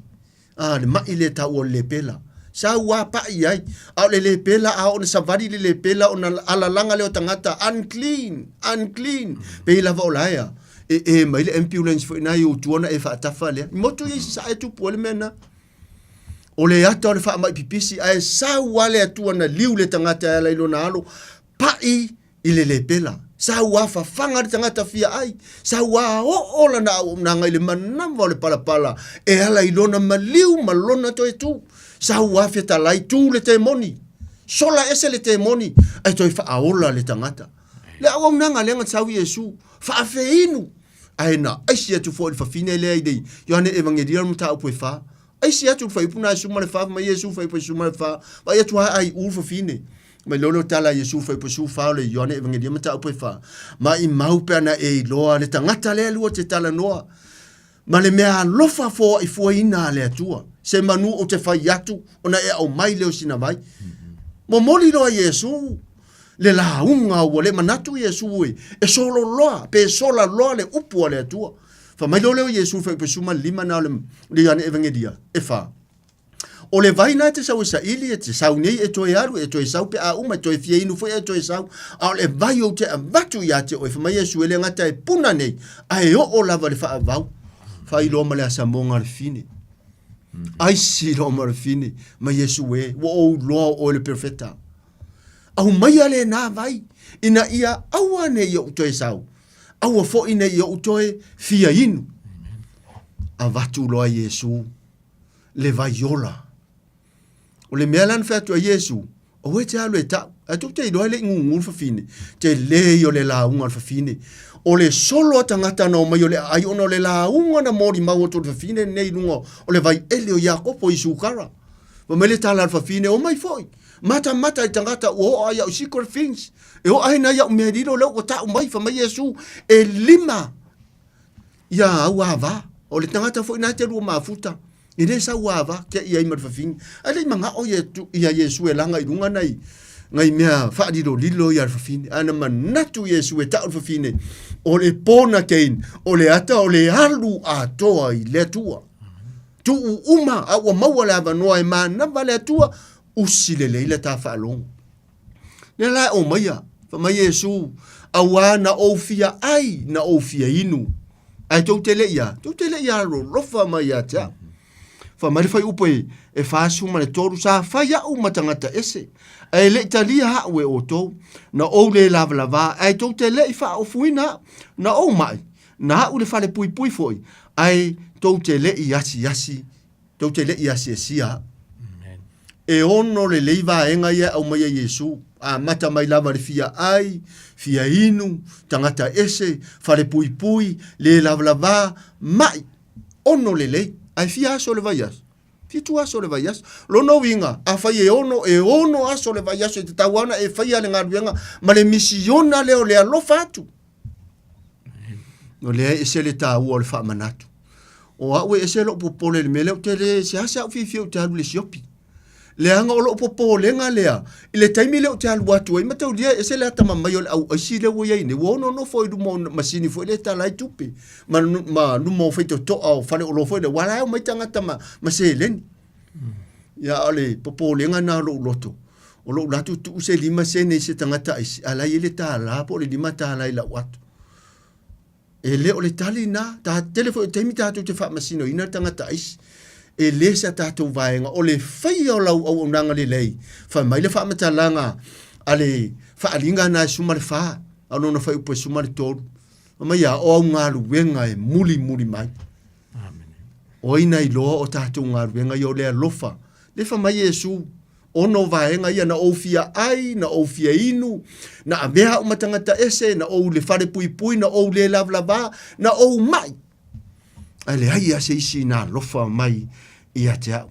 A, le maʻi lea e taua o le lepela. Sau a paʻi ai. A o le lepela, a oo ina savali le lepela ona alalaga lea o tagata, unclean, unclean. Pei lava o la ea, e, e mai le ambulance foi na i ou tua ona e faatafa lea. I motu ia i Sasae e tupu ai le mea lena. O le ata o le faamai pipisi ae sau a le Atua na liu le tagata e ala i lona alo, pai i le lepela. Sau a fafaga le tagata fia ai, sau a oo lana auaunaga i le manava o le palapala e ala i lona maliu ma lona toe tu. Sau a fetalai tu le temoni, sola ese le temoni ae toe faaola le tagata. Le auaunaga lea na sau Iesu, faafeinu ae na aisi atu foi le fafine lea i le Ioane Evangelia le mataupu e fa. Aisi atu le fuaiupu na e 14, mai Iesu fuaiupu e 14, vaai atu a ai u le fafine. Mai lolo tala Iesu fuaiupu e 14 o le Ioane Evangelia mataupu e fa. Ma i mau pe ana e iloa le tagata lea lua te talanoa. Ma le mea alofa foai fuaina a le Atua. Se manu o te fai atu ona e aumai lea o sina vai. Momoli loa Iesu le lauga ua le manatu Iesu e, e solo loa, pe sola loa le upu a le Atua. Fa mai loa lea o Iesu fai pe suma lima na o le, le Ioane Evangelia, e fa. O le vai na e te sau e saili, e te sau nei e toe alu, e toe sau pe a uma, e toe fia inu foi e toe sau. A o le vai ou te avatu ia te oe, fa mai Iesu e le gata e puna nei, a e oo lava le faavau. Faailoa ma le asamoga a le fine. Aisi loa ma le fine, ma Iesu e, ua ou loa o oe le perfeta. Aumaia lena vai, ina ia aua ne i ou toe sau, aua foi ne i ou toe fia inu. Avatu loa Iesu le vai ola. O le mea la na fai atu ai Iesu, aua e te alu e tau. Ae tou te iloa e le i gugu le fafine. Tele ia o le lauga a le fafine. O le solo a tagata na omai o le aai ona o le lauga na molimau atu e le fafine lenei i luga o le vaiele o Iakopo i Sukara. Fai mai le tala a le fafine, omai foi. Matamata i tagata ua oo ai au secret things. E oo ai nai au mea lilo lea ua tau mai, fai mai Iesu, e lima ia au ava. O le tagata foi na te lua mafuta. E le sau ava, ke i ai ma le fafine. Ae le i manao ia, ia Iesu e laga i luga nai, nai mea faalilolilo ia le fafine. Ae na manatu Iesu e tau le fafine, o le pona kein, o le ata o le alu atoa i le Atua. Tuu uma a ua maua le avanoa e manava le Atua, usi lelei le ta faalogo. Lea la e aumaia, fai mai Iesu, auā na ou fia ai, na ou fia inu. Ae tou te le i a, tou te le i alolofa mai ia te au. Fai mai le fuaiupu e, e 43, sa fai au ma tagata ese, ae le i talia au e outou, na ou le lavalavā, ae tou te le i faaofuina au, na ou mai, na au i le falepuipui foi, ae tou te le i asiasi, tou te le i asiasia au. E ono lelei vaega ia e aumai e Iesu, amata mai lava i le fia ai, fia inu, tagata ese, falepuipui, le lavalavā, mai, ono lelei. Ae fia aso le vaiaso? Fitu aso le vaiaso. Lona uiga, afai e ono, e ono aso le vaiaso e tatau lava ona e faia le galuega ma le misiona lea o le alofa atu. O lea e ese le taua o le faamanatu. O au e ese lou popole i le mea lea, ou te le, seasea ou fiafia ou te alu i le siopi. Leaga o lou popolega lea, i le taimi lea ou te alu atu ai, mataulia e ese le atamamai o le au aisi lea ua i ai nei, ua ono nofo i luma o masini foi lea e tala ai tupe, ma, ma luma o faitotoa o faleoloa foi lea, aua la e omai tagata ma, ma seleni. Ia, o le popolega lena o lou loto, o lou alu atu tuu se 5 sene i se tagata aisi, a o la e i ai le $1 po o le $5 i lau ato. E le o le tali na, ta, tele foi o taimi tatou te faamasinoina le tagata aisi. E le sa tatou vaega, o le faia o lau auaunaga lelei, fai mai le faamatalaga a le faaaliga na e 14, a lona fuaiupu e 13. Fai mai a, o au galuega e mulimuli mai. O ai na iloa o tatou galuega ia o le alofa. Le fai mai Iesu, ono vaega ia na ou fia ai, na ou fia inu, na avea au ma tagata ese, na ou le falepuipui, na ou le lavalavā, na ou mai. Ae leai lava se isi na alofa mai ia te au.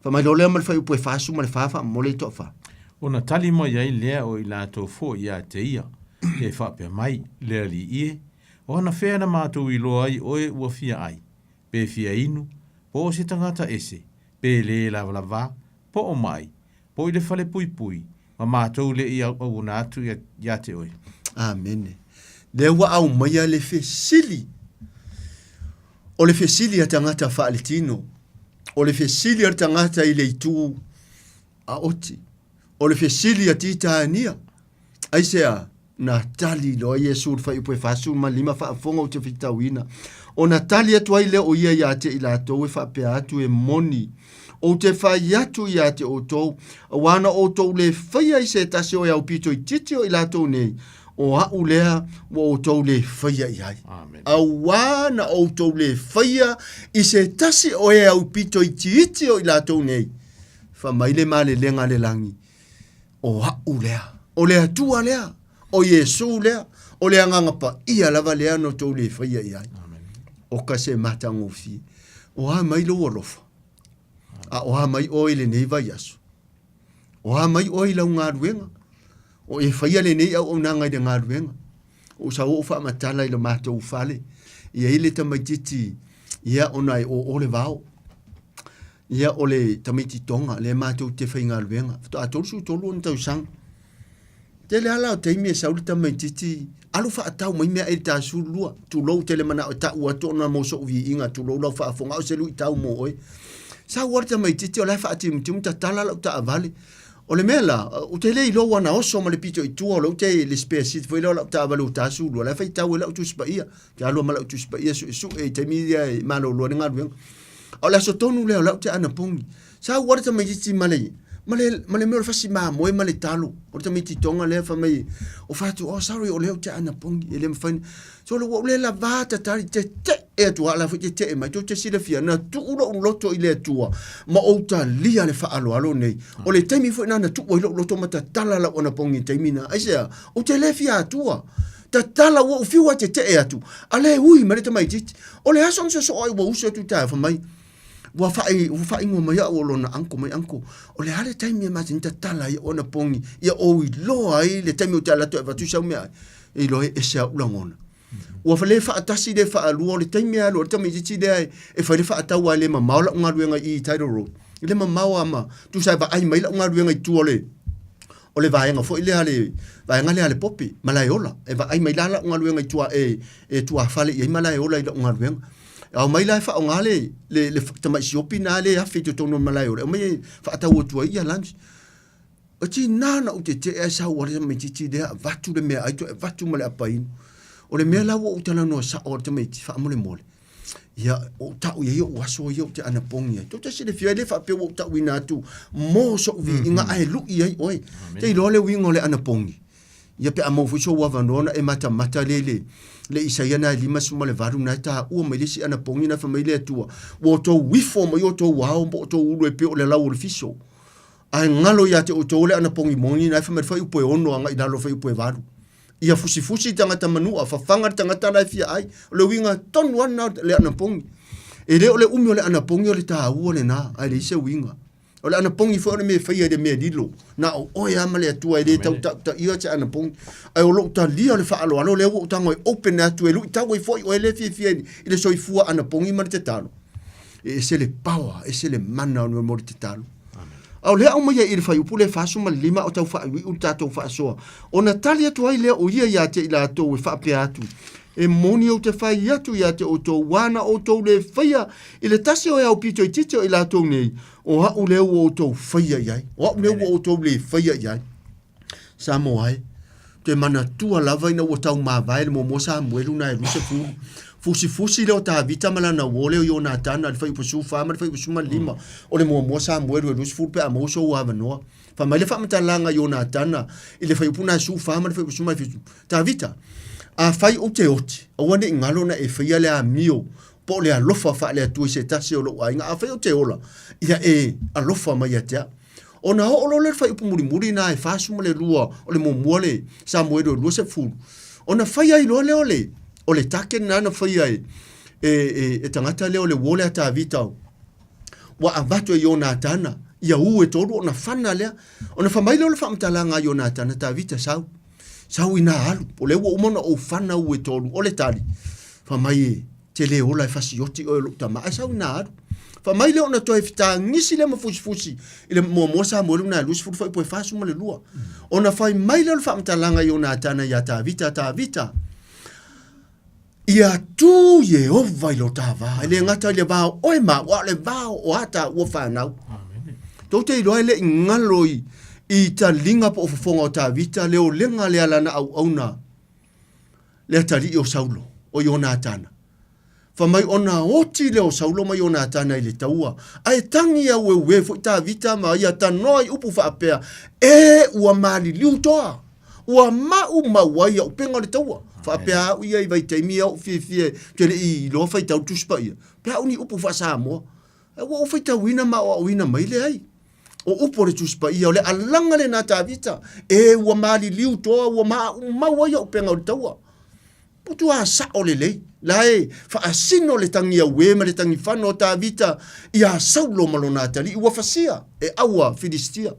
Fai mai loa lea ma le fuaiupu e 44 faamomoli i toafa. Ona tali mai ai lea o i latou foi ia te ia, e faapea mai, Le Alii e, o anafea na matou iloa ai oe ua fia ai, pe fia inu, po o se tagata ese, pe lē lavalavā, po o maʻi, po i le fale puipui, ma matou le i auauana atu iā te oe. Amene. Lea ua aumaia le fesili. O le fesili a tagata faaletino. O le fesili a le tagata i le itu aoti. O le fesili a Titania. Aisea? Na tali loa Iesu i le fuaiupu e 45 faafofoga ou te fitauina. Ona tali atu ai lea o ia ia te i latou e faapea atu e moni. Ou te fai atu ia te outou, auā na outou le faia i se tasi o e aupito itiiti o i latou nei, o a'u lea ua outou le faia i ai. Auā na outou le faia i se tasi o e aupito itiiti o i latou nei, fai mai le malelega a le lagi, o a'u lea, o le Atua lea, o Iesu lea, o le Agaga Paia lava lea na outou le faia i ai. O ka se matagofie. O a mai lou alofa? A o a mai oe i lenei vaiaso? O a mai oe i lau galuega? O e faia lenei auaunaga i le galuega? O sa ou faamatala i le matou fale, i ai le tamaititi, ia ona e oo le vao. Ia o le tamaiti Tonga, lea matou te faigaluega. Faatoa 33 ona tausaga. Tele lava la o taimi e sau le tamaititi, alu faatau mai meaai i le ta 12. Tulou tele manao e tau atu ona mo sou viiga, tulou lau faafofoga, a o se luitau mo oe. Sau lava le tamaititi o la e faatimutimu tatala lau taavale. O le mea la, ou te le iloa ua na oso ma le pito i tua o lou te le spare seat foi lea o lau taavale ua ta 12, la e faitau ai lau Tusi Paia. Ou te alu ma lau Tusi Paia suesue i taimi ia e malolo ai le galuega. A o le aso tonu lea o lau te anapogi. Sau lava le tamaitiiti ma le, ma le, ma le mea o le fasi mamoe ma le talo. O le tamaitiiti Tonga lea fai mai, o fai atu, oh sorry, o lea ou te anapogi, e le mafai. So ua ou le lava tatali, tetee atu lava, la foi tetee mai. Tou te silafia, na tuu lou loto i le Atua ma ou talia le faaaloalo nei. O le taimi foi lena na tuu ai lou loto ma tatala lau anapogi i le taimi lena. Aisea? Ou te le fia atua. Tatala ua ou fiu lava e tetee atu, a le ui mai le tamaitiiti. O le aso na sosoo ai ua usu atu i taeao, fai mai, Ua faai, ua faaigoa mai au o lona uncle mai uncle. O le a le taimi e masani tatala ai au anapogi ia ou iloa ai le taimi ou te alu atu e avatu sau meaai, e iloa ai e ese au lagona. Ua le faatasi le faalua, o le taimi e alu ai le tamaitiiti lea e fai le faatau aua e le mamao lau galuega i i Title Road. E le mamao lava ma tusa e vaai mai lau galuega i tua o le o le vaega foi lea le vaega lea a le Pope, Malaeola. E vaai mai la lau galuega i tua e e tuafale i ai Malaeola i lau galuega. Ao mai la e faaaoga le, le, le tamai siopi na le afe i totonu o le malae o le aumai e faatau atu ai ia lunch. O tinā na ou tetee ae sau ale tamaitiiti lea avatu le meaai toe avatu ma le apainu. O le mea la ua ou talanoa sao ale tamaiti faamolemole. Ia, ou tau i ai ou aso ia ou te anapogi ai. Tou te silafia e le faapea ua ou tauina atu mo so'u viiga ae lui ai oe. Te iloa le uiga o le anapogi. Ia pe a maua foi sou avanoa ona e matamata lea i le, le Isaia na e 58 na e taua mai le isi anapogi na fai mai le Atua, ua outou ifo mai outou ao ma outou ulu e pei o le lau o le fiso. Ae galo ia te outou le anapogi moni na e fai mai le fuaiupu e 6 agai i lalo fuaiupu e 8. Ia fusifusi tagata manua, fafaga le tagata la e fia ai. O le uiga tonu lava lena o le anapogi. E le o le umi o le anapogi o le taua lena, ae leai se uiga. O le anapogi foi o le mea e faia i le mea lilo. Na o oe lava ma le Atua e le tau tautaia se anapogi. Ae o lou talia o le faaaloalo lea ua ou tago e open atu e luitau ai foi oe lea e fiafia i le soifua anapogi ma le tatalo. E ese le power, ese le mana o le mea o le tatalo. A o lea aumaia i le fuaiupu lea 45 o tau faaiuiu le tatou faasoa. Ona tali atu ai lea o ia ia te i latou e faapea atu, E moni ou te fai atu ia te outou, ua na outou le faia i le tasi o e aupito itiiti o i latou nei, o a'u lea ua outou faia i ai, o a'u lea ua outou le faia i ai. Samoa e, te manatua lava ina ua taumavae le muamua Samuelu na e 20, fusifusi lea o Tavita ma lana uo lea o Ionatana i le fuaiupu 14 ma le fuaiupu 15 o le muamua Samuelu e 20 pe a maua sou avanoa. Fai mai le faamatalaga i Ionatana i le fuaiupu na e 14 ma le fuaiupu 17, Tavita, afai ou te oti, aua ne i galo ona e faia le amio po o le alofa faale-Atua i se tasi o lou aiga. Afai ou te ola, ia e alofa mai ia te au. Ona oo loa lea i le fuaiupu mulimuli lena e 42 o le muamua le Samuelu e 20, ona fai ai loa lea o le, o le target lena na faia e, e, e, e tagata lea o le uo lea a Tavita ua avatu e Ionatana ia u e tolu ona fana lea. Ona fai mai lea o le faamatalaga a Ionatana, Tavita, sau. Sau ina alu. O lea ua uma ona ou fana u e tolu. O le tali, fai mai e te le ola e fasioti oe o lou tama, ae sau ina alu. Fai mai lea ona toe fetagisi lea ma fusifusi i le muamua Samuelu na e 20 fuaiupu e 42. Ona fai mai lea o le faamatalaga i Ionatana ia Tavita, Tavita, Ia tū Ieova i lo ta vā, e le gata i le vā o oe ma au, a o le vā o a tāua whānau. Tou te iloa e le i ngalo i, i taliga po o fofoga o Tavita le olega le alana auauna le atalii o Saulo, o Ionatana. Fai mai ona oti lea o Saulo ma Ionatana i le taua, ae tagi aueuē foi Tavita ma ia tanoa i upu faapea, E! Ua maliliu toa! Ua maumau ai auupega o le taua. Faapea au ia i vaitaimi ia ou fiafia ou te le i iloa faitau le Tusi Paia, pe au ni upu faa-Samoa. Ae ua ou faitauina ma aoaoina mai leai. O upu o le Tusi Paia, o le alaga lena Tavita, E! Ua maliliu toa, ua maumau ai auupega o le taua. Matua sao lelei, la e faasino le tagi auē ma le tagi fano o Tavita iā Saulo ma lona atalii ua fasia e aua Filisitia.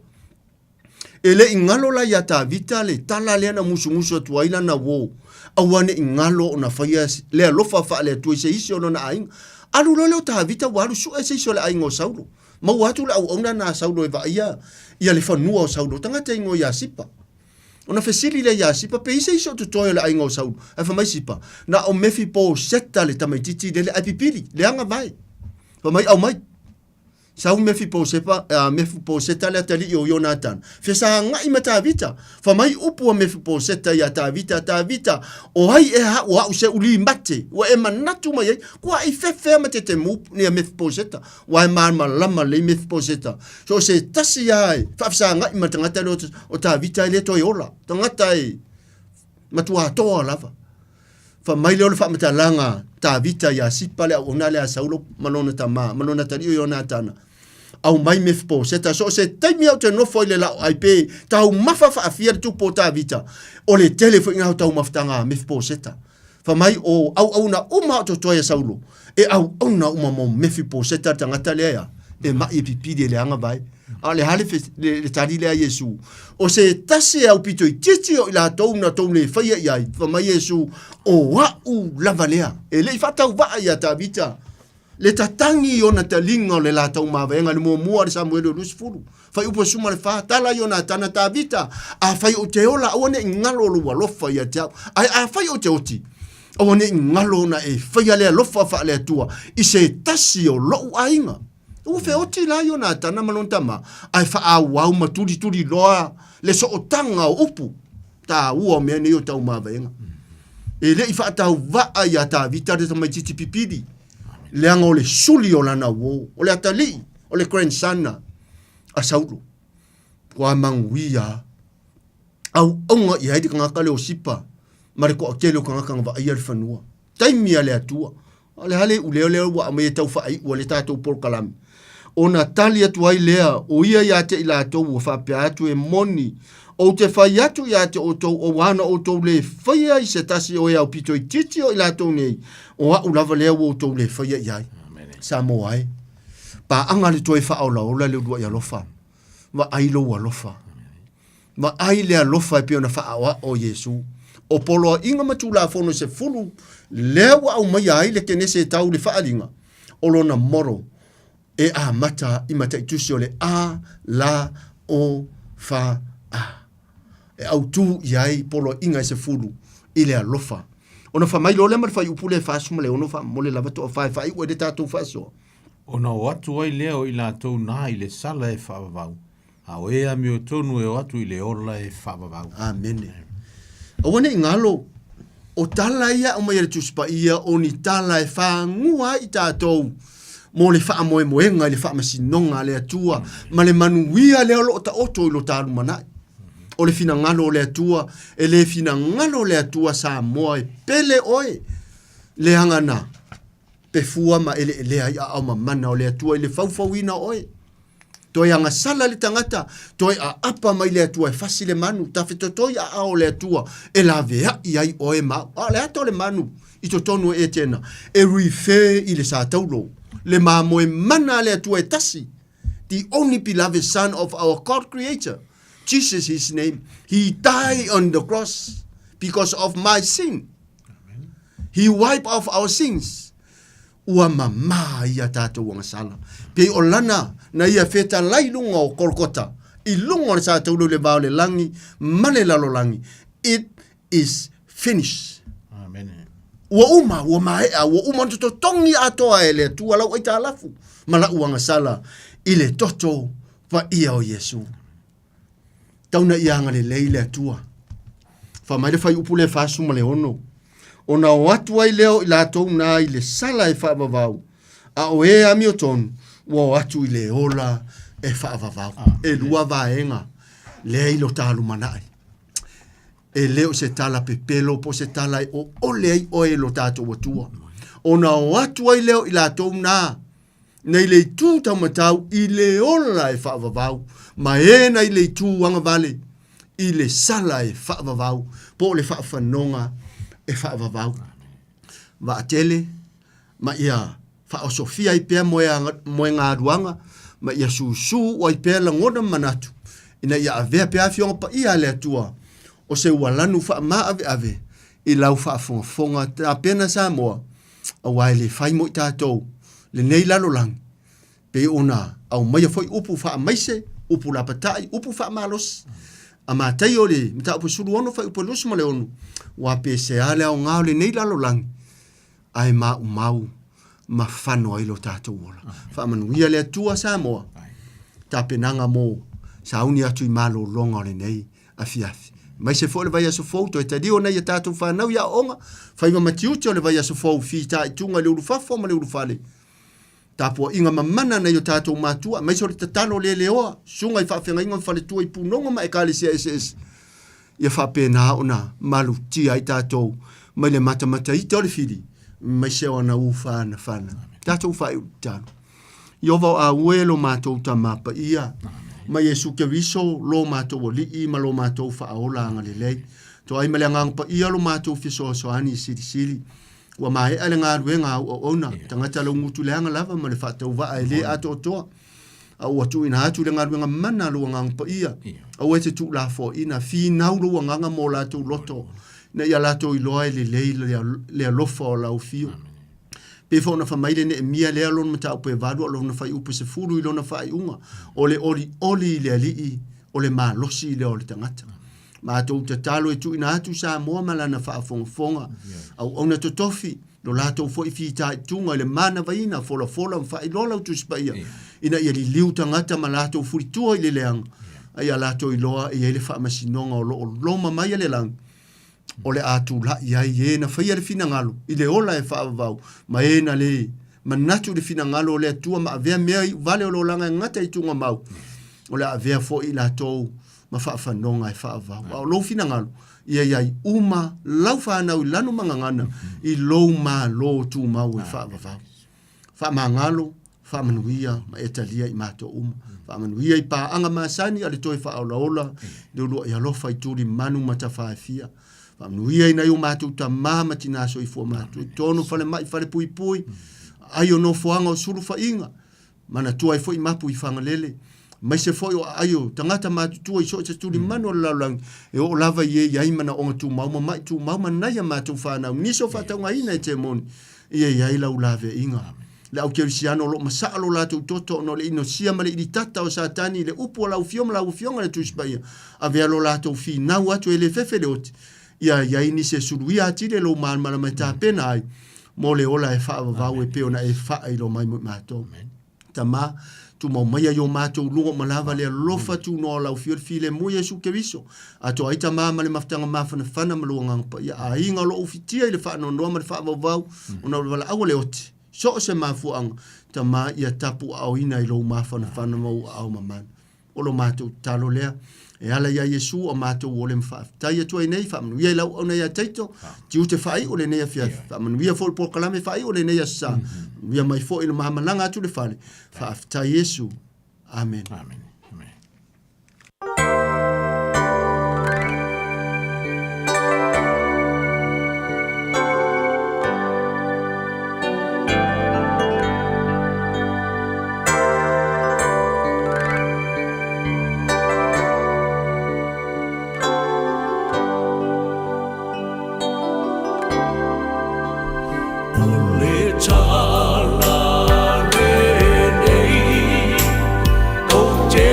E le i galo la iā Tavita le tala lea na musumusu atu ai lana uō, aua ne i galo ona faia le alofa faale-Atua i se isi o lona aiga. Alu loa lea o Tavita ua alu sue se isi o le aiga o Saulo. Maua atu le auauna na a Saulo e vaaia ia le fanua o Saulo, tagata igoa ia Sipa. Ona fesili lea iā Sipa, Pe i se isi o totoe o le aiga o Saulo? Ae fai mai Sipa, Na o Mefiposeta le tamaitiiti lele ae pipili, leaga vae. Fai mai, Aumai. Sau Mefiposepa, Mefiposeta le atalii o Ionatana, fesagai ma Tavita. Fai mai upu a Mefiposeta iā Tavita, Tavita, o ai ea au o a'u se uli mate, ua e manatu mai ai, kua i fefea ma tetemu ia Mefiposeta. Ua e malamalama lelei Mefiposeta, so o se tasi lava e faafesagai ma le tagata lea o Tavita e le toe ola, tagata e matua toa lava. Fai mai lea o le faamatalaga a Tavita iā Sipa le auauna lea a Saulo ma lona tama, ma lona atalii o Ionatana, Aumai Mefiposeta, so o se taimi lava ou te nofo ai i le laoai pe taumafa faafia le tupu o Tavita, o le tele foi lena o taumafataga a Mefiposeta. Fai mai o auauna uma o totoe a Saulo, e auauna uma mo Mefiposeta le tagata lea ea, e ma'i e pipili e leaga vae. A o le a le, le, le tali lea a Iesu? O se tasi e aupito itiiti o i latou na tou le faia i ai, fai mai Iesu, o a'u lava lea. E le i faatauvaa iā Tavita le tatagi i ona taliga o le la taumavaega i le muamua a le Samuele o 20, fuaiupu e 14, tala Ionatana Tavita, Afai ou te ola, aua ne i galo lou alofa ia te au, ae afai ou te oti, aua ne i galo ona e faia le alofa faale-Atua i se tasi o lo'u aiga. Ua feoti la Ionatana ma lona tama, ae faaauau ma tulituli loa le sootaga o upu taua o mea nei o taumavaega. E le i faatauvaa iā Tavita le tamaitiiti pipili, leaga o le suli o lana uō, o le atalii, o le grandson a Saulo. Ua manuia auauga i ai le tagata lea o Sipa ma le toatele o tagata na vaaia le fanua. Taimi a le Atua. A o le a le iuleo lea ua aumai e tau faaiu le tatou polokalame? Ona tali atu ai lea o ia ia te i latou ua faapea atu, E moni, ou te fai atu ia te outou, ua na outou le faia i se tasi o e aupito itiiti o i latou nei, o a'u lava lea ua outou le faia i ai. Samoa e, paaga le toe faaolaola le uluai alofa, vaai lou alofa. Vaai le alofa e pei ona faaoao Iesu. O poloaiga ma Tulafono e 10 lea ua aumaia ai le Kenese e tau le faaaliga o lona moro e amata i mataitusi o le A, la, O, fa, A. E autū i ai poloaiga e 10 i le alofa. Ona fai mai loa lea ma le fuaiupu lea e 46 faamolemole lava toafa e faaiu ai le tatou faasoa. Ona o atu ai lea o i latou na i le sala e faavavau, A o e amiotonu e o atu i le ola e faavavau. Amene. Aua ne i galo, o tala ia e aumai e le Tusi Paia o ni tala e fagua ai i tatou mo le faamoemoega i le faamasinoga a le Atua ma le manuia lea o lo o taoto i lo ta lumanai. O le finagalo o le Atua, e le finagalo le Atua Samoa e pele oe, leaga na pefua ma eleelea ai aao mamana o le Atua i le faufauina o oe. Toe agasala le tagata, toe aapa mai le Atua e fasi le manu, tafetotoi aao o le Atua e laveai ai oe ma au. A o le ata o le manu i totonu o Etena, e refer i le sataulo, le mamoe mana a le Atua e tasi, the only beloved son of our God creator, Jesus his name, he died on the cross because of my sin. He wiped off our sins. Ua mamā ia tātou agasala. Pei o lana na ia fetalai luga o Kolokota, i luga o le sataulu i le va o le lagi ma le lalolagi. It is finished. Amene. Ua uma, ua maea, ua uma ona totogi atoa e le Atua lau aitalafu ma la'u agasala i le toto paia o Iesu. Tau na ia agalelei le Atua. Fai mai le fuaiupu lea e 46. Ona o atu ai lea o i latou na i le sala e faavavau, a o e amiotonu ua o atu i le ola e faavavau. E lua vaega lea i lo ta lumanai. E le o se tala pepelo po o se tala e oole ai oe i lo tatou Atua. Ona o atu ai lea o i latou na nei le itu taumatau i le ola e faavavau, ma e nei le itu agavale i le sala e faavavau, po o le faafanoga e faavavau. Vaatele ma ia faaosofia ai pea moegaluaga ma ia susū ai pea lagona ma manatu ina ia avea pea afioga paia a le Atua o se ualanu faamaaveave i lau faafogafoga tapena Samoa aua e le fai mo i tatou lenei lalolagi pei ona aumaia foi upu faamaise, upu lapatai, upu faamalosi. A Mataio le mataupu 16 fuaiupu 26, ua pesea le aoga o lenei lalolagi ae maumau ma fano ai lo tatou ola. Faamanuia le Atua Samoa, tapenaga mo sauni atu i malologa o lenei afiafi. Aemaise foi o le vaiaso fou, toe taliu ona i a tatou fanau i aoaoga, faiva ma tiute o le vaiaso fou, fitaituga i le ulufafo ma le ulufale. Tapuaiga mamana nai o tatou matua, aemaise o le tatalo le leoa, susuga i faafeagaiga ma faletua i punoga ma ekalesia eseese, ia faapena ona malutia ai tatou mai le matamataita o le fili, aemaise o ana ufanafana. Tatou faaiu tatalo. Ieova o aue lo matou Tama Paia, ma Iesu Keriso lo matou Alii ma lo matou Faaola agalelei. Toai ma le Agaga Paia lo matou fesoasoani i silisili. Ua maea le galuega a auauauna, tagata laugutu leaga lava ma le faatauvaa e le atoatoa. A ua tuuina atu le galuega mana a lou Agaga Paia, aua e te tuulafoaiina, finau lou Agaga mo latou loto, ina ia latou iloa e lelei le alofa o lau afio. Pei foi ona fai mai le Neemia lea lona mataupu e 8 a lona fuaiupu e 10 i lona faaiuga, o le olioli i le Alii, o le malosi lea o le tagata. Matou tatalo e tuuina atu Samoa ma lana faafogafoga, auauna totofi, lo latou foi fitaituga i le manavaina, folafola ma faailoa lau Tusi Paia, ina ia liliu tagata ma latou fulitua i le leaga, a ia latou iloa e i ai le faamasinoga o lo o loma mai a le lagi, o le a tulai ai e na faia le finagalo i le ola e faavavau, ma e na le manatu i le finagalo o le Atua ma avea mea iuvale o le olaga e gata i tugamau, o le a avea foi i latou ma faafanoga e faavavau. A o lou finagalo, ia i ai uma lau fanau i lanu ma gagana i lou Malo tumau e faavavau. Faamagalo, faamanuia ma e talia i matou uma. Faamanuia i paaga masani a le toe faaolaola i le uluai alofa i tuli manu ma tafaafia. Faamanuia i nai o matou tama ma tina soifua matua i totonu falemai falepuipui, aai o nofoaga o sulufaiga, Manatua ai foi mapu i Fagalele, aemaise foi o aai o tagata matutua i so o se tulimanu o le lalolagi, e oo lava i e i ai manaoga tumau ma mai tumau ma nai a matou fanau, nisi o faataugaina e temoni, ia i ai lau laveaiga. Le au kerisiano o lo o masaa lo latou toto ona o le inosia ma le ilitata o Satani i le upu a lau Afio ma lau Afioga le Tusi Paia, avea lo latou finau atu e le fefe le oti, ia i ai nisi e suluia atili e lou malamalama e tapena ai mo le ola e faavavau e pei ona e faailo mai mo i matou. Tama, tumau maia i o matou luga uma lava le alofa tunoa o lau Afio le filemu Iesu Keriso. Atoa ai Tama ma le mafutaga mafanafana ma lou Agaga Paia, aiga o lo o ufitia i le faanoanoa ma le faavauvau ona o le valaau a le oti. So o se mafuaaga, Tama, ia tapuaaoina i lou mafanafana ma ou aao mamana. O lo matou tatalo lea e ala iā Iesu o matou ole ma faafetai atu ai nei, faamanuia i lau auauna ia Taito, tiute faaiu o lenei afiafi, faamanuia foi le polokalame faaiu o lenei aso sa, manuia mai foi le mamalaga atu le fale, faafetai Iesu. Amen. Amen. Amen. O le tala lenei, ou te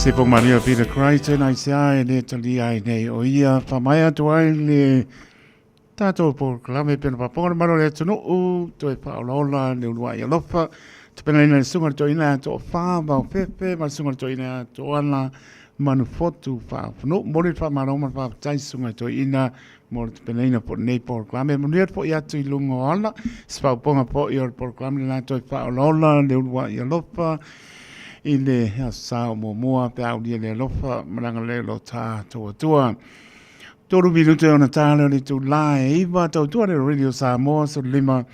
Se po Maria Peter Crichton ai se ai le talia ai nei o ia whamai atu ai le tātou polokalame pena paponga le malo le atunuu toe whaolaola le ulua i alofa te pena ina le sunga le toina a to wha vau fefe ma le sunga le toina a to ana manu fotu whaafunu mori wha malo ma wha tai sunga le toina mo le tapenaina po nei polokalame. Manuia te fo'i atu i luga o ala, se faaupoga fo'i o le polokalame lena toe faaolaola le ulua'i alofa i le aso sa o muamua pe a aulia le alofa ma le agalelei o lo tatou Atua. Tolu minute ona tā lea o le itulā e iwa, tautua le Radio Samoa, 15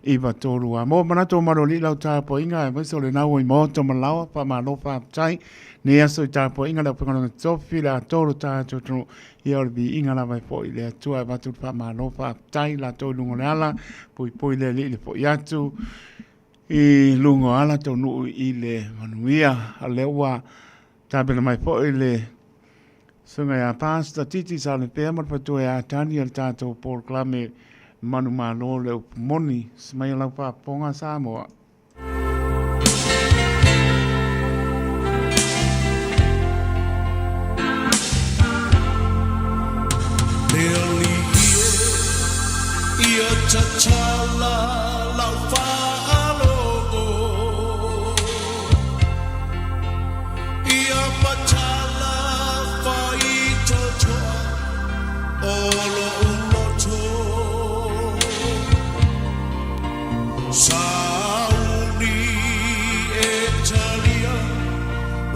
iwa tolu a. Mo manatu o Maroalii lau tapuaiga aemaise o le nau i maota ma laoa, faamalo faafetai. Nei aso i tapuaiga le aufaigaluega tofi le atoa o lo tatou atunuu Ia o le viiga lava e fo'i i le Atua e avatu le faamalo faafetai i latou i luga o le ala, puipui le Alii i le fo'i atu i luga o ala taunuu i le manuia. A lea ua tapena mai foi le susuga ia Pastor Titi Salepea ma le faletua ia Tani o le tatou polokalame Manumalo le upu moni. Susu mai lau faafofoga Samoa. Le alii e ia tatala lau faalogo Ia matala faitotoa o lo'u loto Sauni e talia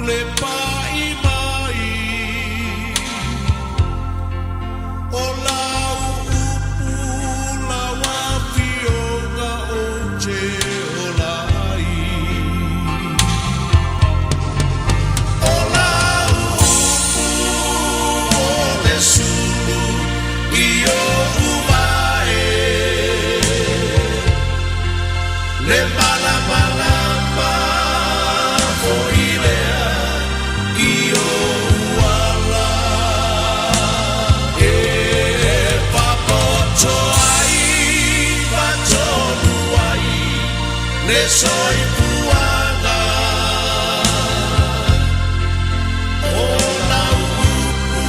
le pa'i mai O lau upu lau afioga ou te ola ai O lau upu o le sulu i o'u vae Le malamalama foi lea i o'u ala E papoto ai ma tonu ai le soifuaga O lau upu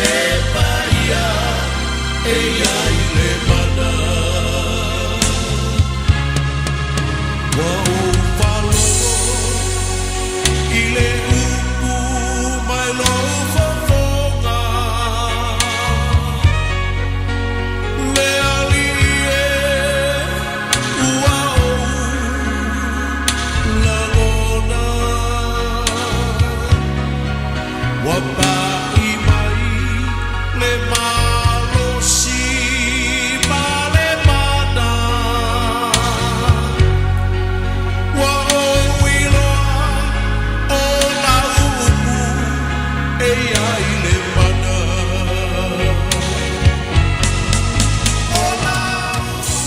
e paia e i ai le mana Ua ou faalogo i le upu mai lou fofoga Le Alii e ua ou lagona Ua pa'i mai le malosi ma le mana Ua ou iloa o lau upu e i ai le mana O lau upu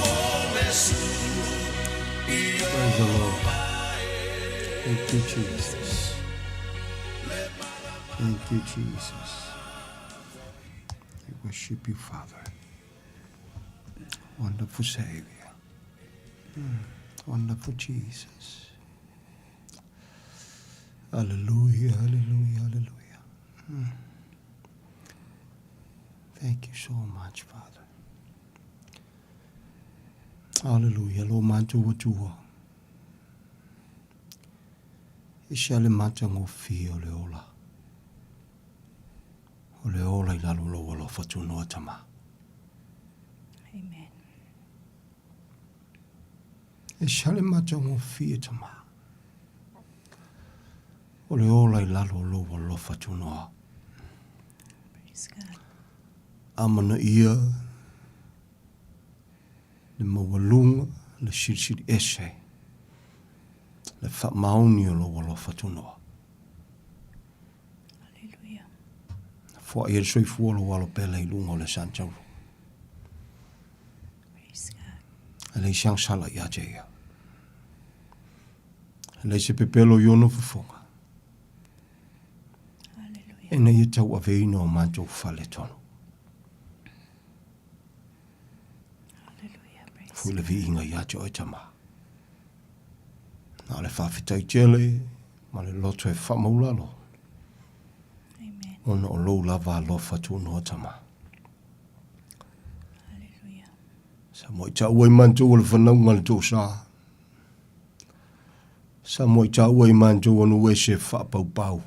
o le sulu i Praise the ou Lord. Thank you, Jesus. Thank you, Jesus. I worship you, Father. Wonderful Savior. Wonderful Jesus. Hallelujah, hallelujah, hallelujah. Thank you so much, Father. Hallelujah. Lo matou Atua. E ese le matagofie o le ola. O le ola i lalo o lou alofa tunoa Tama. Amen. E ese le matagofie Tama. O le ola i lalo o lou alofa tunoa. Praise God. Amanaia le maualuga, le silisili ese, le faamaoni o lou alofa tunoa. Hallelujah. Foai ai le soifua o lou alo pele i luga o le Santauro. Praise God. E leai se agasala ia te ia. E leai se pepelo i ona fofoga. Hallelujah. Ina ia tauaveina o matou faletonu. Foi le viiga ia te oe Tama. Na o le faafetai tele. Ma le loto e faamaulalo. Amen. Ona o lou lava alofa tuunoa tama. Hallelujah. Sa mo i taua i mantou o le fanauga le tou sa. Sa mo i taua i mantou o nu ese faapaupau.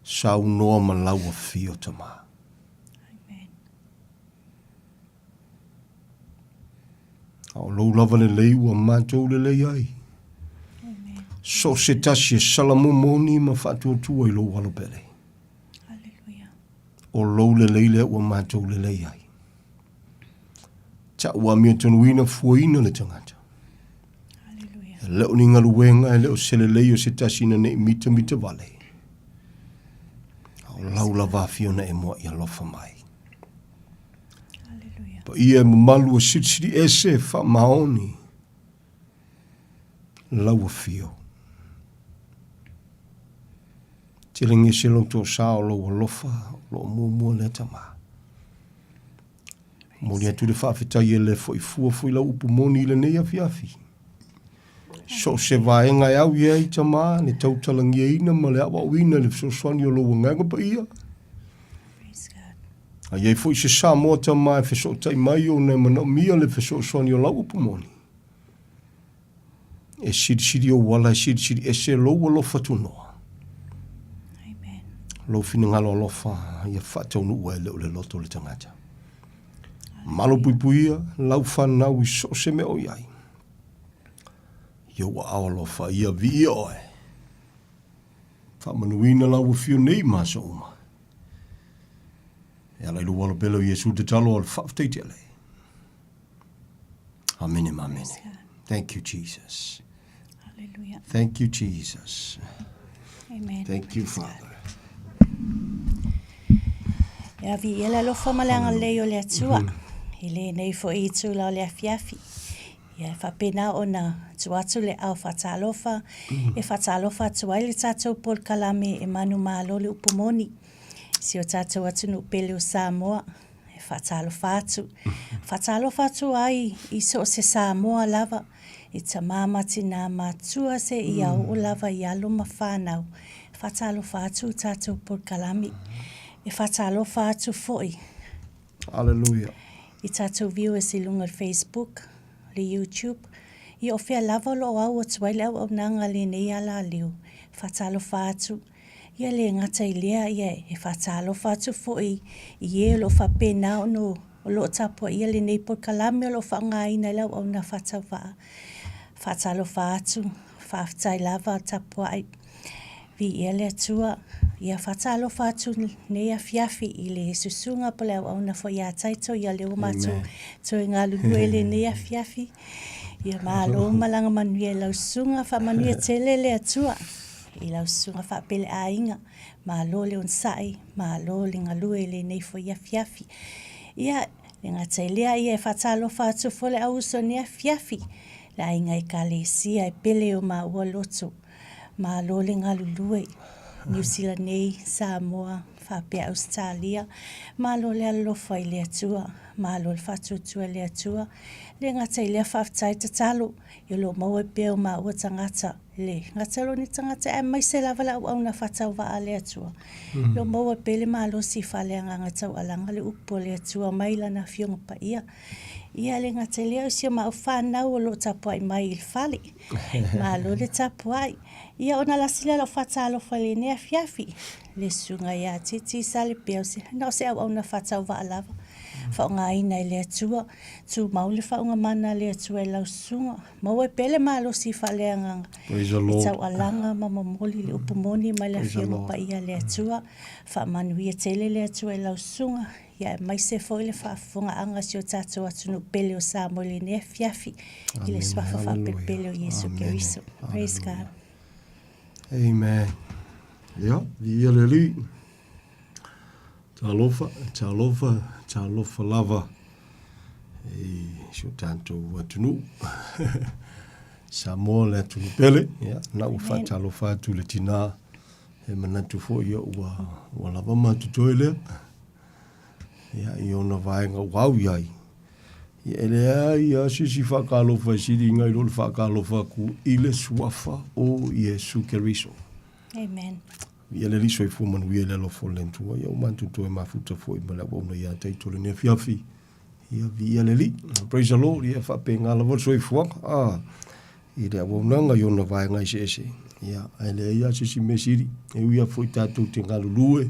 Saunoa ma lau afio tama. Amen. A o lou lava lelei ua matou lelei ai. So o se tasi e salamomoni ma faatuatua i lou alo pele. Hallelujah. O lou lelei lea ua matou lelei ai. Ta'u amiotonuina fuaina le tagata. Hallelujah. E le o ni galuega, e le o se lelei o se tasi ina ne i mitamita vale. A o lau lava afio na e mua'i alofa mai. Paia e mamalu o Silisili Ese faamaoni lau afio. Tele gese lou tosa o lou alofa o lo o muamua lea tama. Momoli atu le faafetai e le foi fua foi lau upu moni i lenei afiafi. So o se vaega e au i ai tama le tautalagiaina ma le aoaoina i le fesoasoani o lou agaga paia. A i ai foi se Samoa tama e fesootai mai ona e manaomia le fesoasoani o lau upu moni, e silisili ou ala e silisili ese lou alofa tunoa. Amen. Lou finagalo alofa ia faataunuu ai le o le loto o le tagata. Malo puipuia lau fanau i so o se mea o i ai. Ia ou aao alofa ia viia oe. Faamanuina lau afio nei ma aso uma. E ala i lou alo pele o Iesu tatalo o le faafetai tele. Amene ma amene. Thank you, Jesus. Hallelujah. Thank you, Jesus. Amen. Thank you, Father. E avi ia le alofa ma le agalelei o le Atua i lenei foi itula o le afiafi. Ia e faapena ona tuu atu le ao faatalofa e faatalofa atu ai le tatou polokalame e manumalo le upu moni i si o tatou atunuu pele o Samoa. E faatalofa atu. Faatalofa atu ai i so o se Samoa lava, i tama ma tina matua seia oo lava i alo ma fanau. E faatalofa atu le tatou polokalame. E faatalofa atu foi. Hallelujah. I tatou viewers i luga o le Facebook, le YouTube, ia o fea lava o lo o au atu ai le auaunaga a lenei alaleo. E faatalofa atu. Ia le gata i lea, ia e faatalofa atu foi i e o lo o faapena ona o lo o tapuaia lenei polokalame o lo o faaaogaina e le auauna faatauvaa. Faatalofa atu, faafetai lava tapuai. Viia le Atua. Ia faatalofa atu lenei afiafi i le susuga po o le auauna foi ia Taito, ia lea ua matou toe galulue i lenei afiafi. Ia malo malaga manuia i lau susuga, faamanuia tele le Atua i lau susuga faapeleaiga. Malo le onosai, malo le galue i lenei foi afiafi. Ia, le gata i lea, ia e faatalofa atu foi le au uso i lenei afiafi, le aiga Ekalesia e pele i o maua loto. Malo le galulue, Niu Sila nei, Samoa, faapea Ausetalia. Malo le alolofa i le Atua, malo le faatuatua i le Atua. E le gata i lea, faafetai tatalo, o lo o maua ai pea o maua tagata, e le gata loa ni tagata aemaise lava le auauna faatauvaa a le Atua. O lo o maua pea le malosi faaleagaga taualaga le upu a le Atua mai Lana Afioga Paia. Ia, e le gata i lea, o si o maua fanau o lo o tapuai mai i le fale. Malo le tapuai. Ia ona lasi lea o lau faatalofa i lenei afiafi, le susuga ia Titi Salepea, na o se auauna faatauvaa lava, faaaogaina e le Atua, tumau le faauuga mana a le Atua i lau susuga, maua ai pea le malosi faaleagaga e taualaga ma momoli le upu moni mai le Afioga Paia a le Atua. Faamanuia tele le Atua i lau susuga. Ia aemaise foi le faafofogaaga a si o tatou atunuu pele o Samoa i lenei afiafi i le suafa faapelepele o Iesu Keriso. Praise God. Amen. Ia, viia le Alii. Talofa, talofa, talofa lava i si o tatou atunuu. Samoa le atunuu pele. Ia, na ua faatalofa atu le tinā. E manatu foi ia ua, ua lava ma totoe lea. Ia, i ona vaega ua au i ai. Ia e leai lava se isi faatalofa e sili nai lo le faatalofa atu i le Suafa o Iesu Keriso. Amen. Ia le Alii soifua manuia i le alofa o le Atua. Ia ua matou toe mafuta foi ma le auauna ia te i lenei afiafi. Ia viia le Alii. Praise the Lord. Ia faapena lava le soifuaga. Ah, i le auaunaga i ona vaega eseese. Ia, ae leai lava se isi mea sili. E ui lava foi tatou te galulue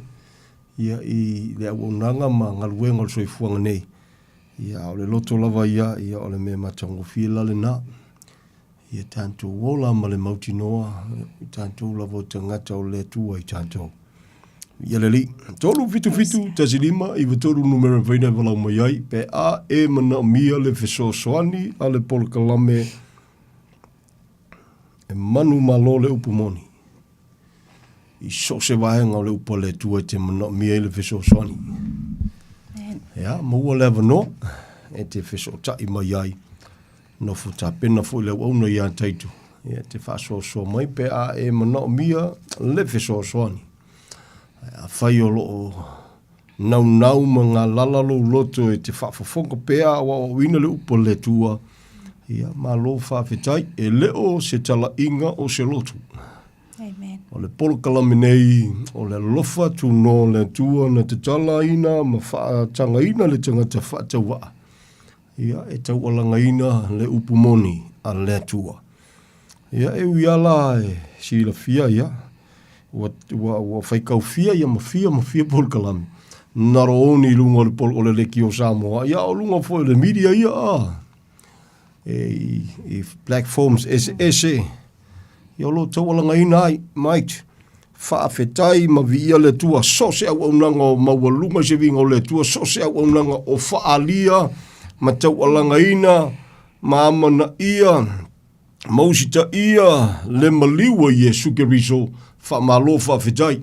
ia i le auaunaga ma galuega o le soifuaga nei. Ia, a o le loto lava ia, ia o le mea matagofie la lena. Ia tatou ola ma le mautinoa, i tatou lava o tagata o le Atua i tatou. Ia le Alii. 3 7 7 1 5 9 3 numera faina e valaau mai ai, pe a e manaomia le fesoasoani a le polokalame e manumalo le upu moni. I so o se vaega o le upu a le Atua e te manaomia ai le fesoasoani. Ia, maua le avanoa e te fesootai mai ai. Nofo tapena foi le auauna ia Taito ia te faasoasoa mai pe a e manaomia le fesoasoani. Ae afai o lo o naunau ma galala lou loto e te faafofoga pea a o aoaoina le upu a le Atua, ia malo faafetai, e le o se talaiga o se loto. Amen. O le polokalame nei, o le alofa tunoa o le Atua na tatalaina ma faatagaina le tagata faatauvaa, ia e taualagaina le upu moni a le Atua. Ia e ui lava la e silafia ia, ua, ua, ua faikaufia ia ma fia ma fia polokalame, not only i luga o le, pol, o le Lekiō Samoa, ia o luga foi o le media ia, ah, e, i, i platforms eseese, ia o lo o taualagaina ai, mate, faafetai ma viia le Atua, so o se auaunaga o maualuga i se viiga o le Atua, so o se auaunaga o faaalia ma taualagaina ma amanaia ma usitaia le maliu a Iesu Keriso, faamalo faafetai.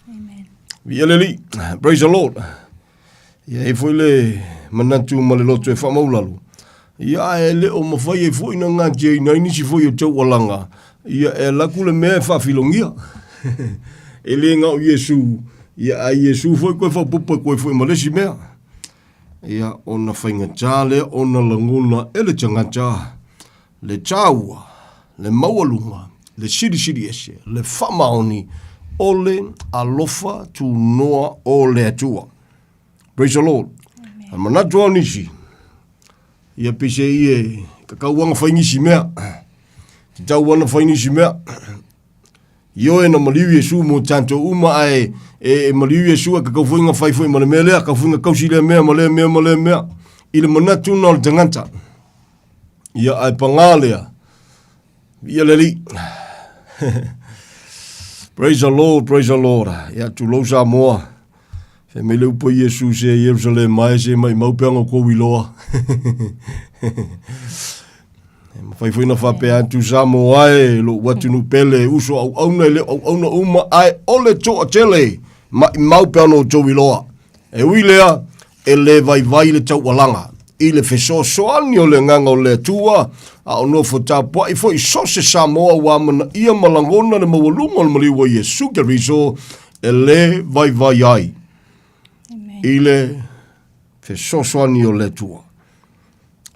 Amen. Viia le Alii. Praise the Lord. Ia e foi le manatu ma le loto e faamaulalo. Ia ae le o mafai ai foi na gatiaina ai nisi foi o taualaga, ia e alu atu le mea e faafilogia. E le na o Iesu, ia a Iesu foi koe faaopoopo e koe foi ma le isi mea. Ia ona faigata lea ona lagona e le tagata le taua, le maualuga, le silisili ese, le faamaoni o le alofa tunoa o le Atua. Praise the Lord. Amen. Manatu au nisi, ia pese i e kakau ana whai nisi mea. Te tau ana whai nisi mea. Ioe na maliu Iesu mo tātou uma ae e, e maliu Iesu e kakau whainga whai whai ma le mea lea, kakau whainga kausi lea mea ma lea mea ma lea mea. I le manatu na o le tangata. Ia ae pangā lea. Ia le Alii. Praise the Lord, praise the Lord. Ia tulou Samoa. Fai mai le upu a Iesu se Ierusalema e se maimau pe aga kou iloa. E mafai foi na faapea atu Samoa e lou atunuu pele uso auauna e le o auauna uma ae o le toatele maimau pe ana outou iloa. E ui lea, e le vaivai le taualaga i le fesoasoani o le Agaga o le Atua, a o nofo tapuai foi so o se Samoa ua amanaia ma lagona le maualuga o le maliu o Iesu Keriso e le vaivai ai i le fesoasoani o le Atua.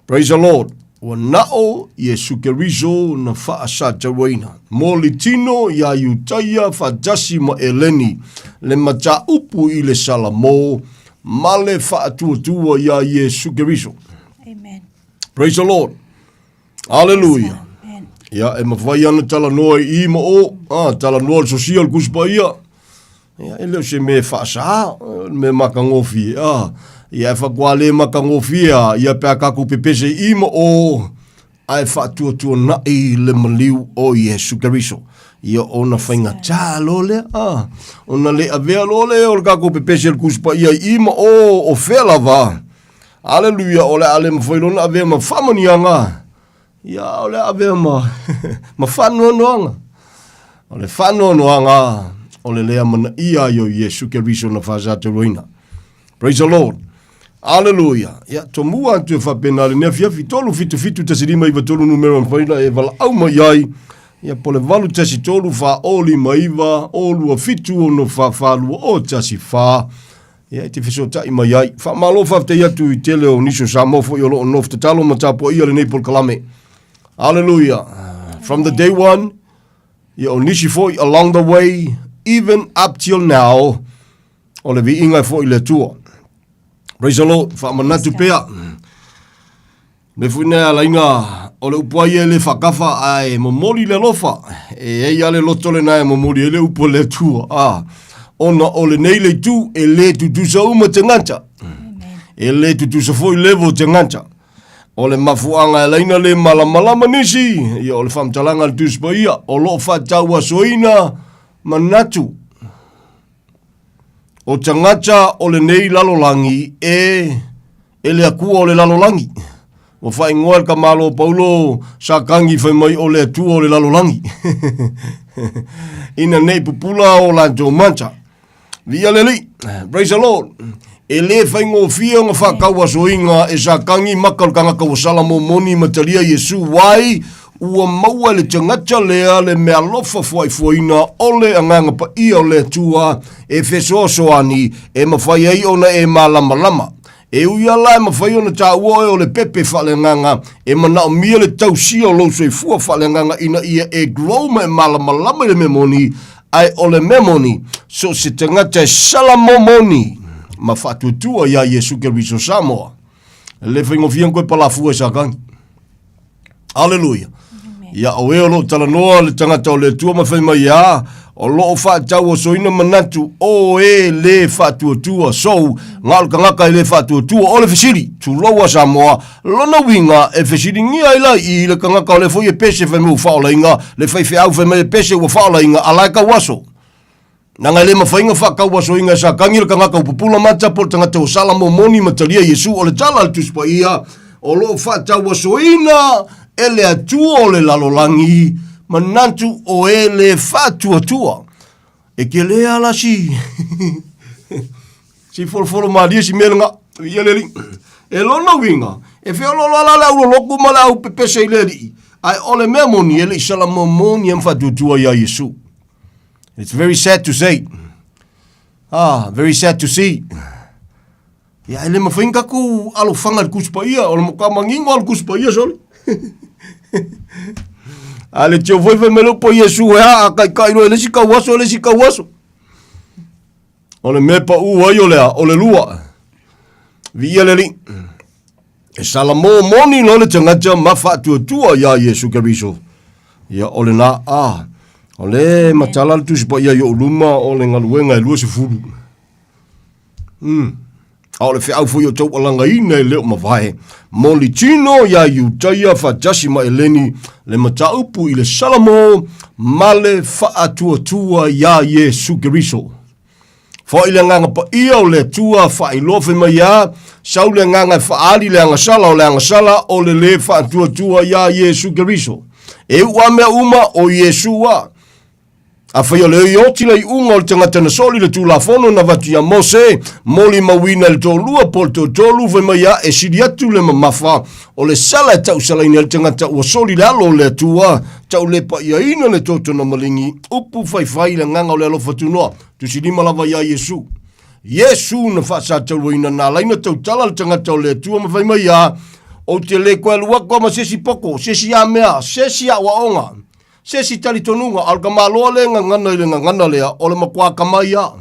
Praise the Lord. Ua nao Iesu Keriso na faasatauaina. Mo le tino iā Iutaia faatasi ma Eleni, le mataupu i le Salamo ma le faatuatua iā Iesu Keriso. Amen. Praise the Lord. Hallelujah. Amen. Ia, e mafai ana talanoa i i ma o, ah, talanoa le sosia o le Tusi Paia. Ia, e le o se mea e faasā, o le mea matagofie, ah. Ia, e faatoa le matagofie lava, ia pe a tatou pepese i ma o, ae faatuatuanai le maliu o Iesu Keriso. Ia ona faigata loa lea, ah. Ona le avea loa lea o le tatou pepese i le Tusi Paia i ma o, o fea lava. Aleluia, o le a le mafai loa ona avea ma faamanuiaga. Ia, o le a avea ma, ma faanoanoaga. O le faanoanoaga, o le le amanaia ai o Iesu Keriso na faasatauaina. Praise the Lord. Aleluia. Ia, tomua atu e faapena lenei afiafi, 3 7 7 1 5 9 3 numera e mafai ona e valaau mai ai. Ia, po o le 8 1 3 4 0 5 9 0 2 7 6 4 4 2 0 1 4. Ia, e te fesootai mai ai. Faamalo faafetai atu i tele o nisi o Samoa foi o lo o nofo tatalo ma tapuaia lenei polokalame. Hallelujah. From the day one, ia o nisi foi along the way, even up till now, o le viiga e foi i le Atua. Praise the Lord. Faamanatu pea. Me foi nei alaiga o le upu ai e le whakafa ae momoli le alofa. E ei ale loto le nae momoli e le upu le Atua. Ah, ona o le nei le tu e le tutusa uma te ngata. E le tutusa foi levo te ngata. O le mafuanga e laina le malamalama nisi, ia o le whamtalanga le tuspa ia, o loo whatau asoina manatu. O tagata o lenei lalolagi e e le Akua o le lalolagi. Ua faaigoa e le tamalo o Paulo Satani fai mai o le Atua o le lalolagi. Ina nei pupula o latou mata. Viia le Alii. Praise the Lord. E lē faigofie ona faatauasoina e Satani maka o le tagata ua sala momoni ma talia Iesu ai ua maua e le tagata lea le meaalofa fuaifuaina o le Agaga Paia o le Atua e fesoasoani e mafai ai ona e malamalama. E ui lava la e mafai ona taua oe o le pepe faaleagaga, e manaomia le tausia o lou soifua faaleagaga ina ia e grow ma e malamalama i le mea moni, ae o le mea moni, so o se tagata e sala momoni ma faatuatua iā Iesu Keriso Samoa. E le faigofie ona toe palafua e Satani. Aleluia. Ia o e o loo talanoa le tagata o le Atua ma fai mai ia, o loo faatauosoina manatu o e le faatuatua sou, na o le tagata e le faatuatua o le fesili, tulou a Samoa, lona uiga e fesiligia ai la i le tagata o le foi e pese fai mai ua faaolaina, le faifeau fai mai e pese ua faaolaina, a la e tauaso. Leaga e le mafai ona faatauasoina e Satani le tagata ua pupula mata po o le tagata ua sala momoni ma talia Iesu. O le tala a le Tusi Paia, o lo o faatauasoina e le Atua o le lalolagi manatu o e le faatuatua. E tele lava la si si folofolo malie si mea lena. Ia le alii. E lona uiga, e feoloolo lava la le auloloku ma le aupepese i le alii, ae o le mea moni e le i sala momoni ai ma faatuatua iā Iesu. It's very sad to say. Ah, very sad to see. Ia, e le mafai ona tatou alofaga i le Tusi Paia, o le matua manino lava o le Tusi Paia sole. A le tio foi fai mai le upu a Iesu, e a, a taitai loa i le isi tauaso i le isi tauaso. O le mea pau ai o le a, o le lua. Viia le Alii. E Salamo moni loa le tagata ma faatuatua iā Iesu Keriso. Ia, o lena, a, o le matala le Tusi Paia i ou luma o le galuega e 20. Mm. A o le feau foi o taualagaina e le o mavae. Moli tino iā Iutaia faatasi ma Eleni le mataupu i le Salamo ma le faatuatua iā Iesu Keriso. Foi le Agaga Paia o le Atua faailoa fai mai a, sau le Agaga e faaali le agasala o le agasala o le lē faatuatua iā Iesu Keriso. E uʻu a mea uma o Iesu a. Afai o le oti le iuga o le tagata na soli le Tulafono na avatu iā Mose, molimauina e le toalua po o le toatolu, fai mai a, e sili atu le mamafa o le sala e tausalaina ai le tagata ua soli le alo o le Atua, taulēpaʻiaina le toto na maligi, upu faifai i le agaga o le alofa tunoa. Tusilima lava iā Iesu. Iesu na faasatauaina na alaina tautala le tagata o le Atua ma fai mai a, Ou te le koe alu atu a ma se isi poko, se isi amea, se isi aoaoga, se isi talitonuga, a o le tamaloa le gagana i le gagana lea, o le matua akamai a.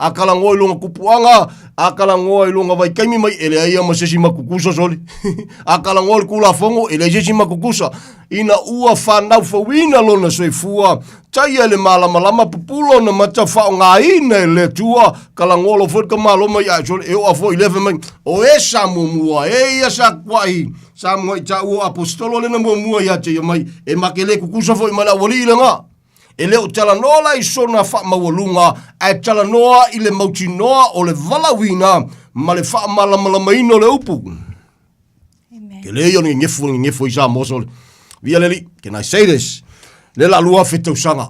A kalagoa i lona tupuaga, a kalagoa i lona vaitaimi mai, e leai a ma se isi matutusa soli. A kalagoa i le Tulafono, e leai se isi matutusa. Ina ua fanau fouina lona soifua, taia i le malamalama pupula ona mata faaaogaina e le Atua, kalagoa loa foi le tamaloa mai ae sole, e oo foi i lea fai mai, o e sa muamua, e ia sa kuai, sa muai taua o aposetolo lena muamua ia te ia mai, e make le kukusa foi ma le aualii lena. E le o talanoa la i sona faamaualuga, ae talanoa i le mautinoa o le valaauina ma le faamalamalamaina o le upu. Tele ia o le gegefu o le gegefu ai Samoa sole. Via le alii, can I say this? Lea la 2000 tausaga.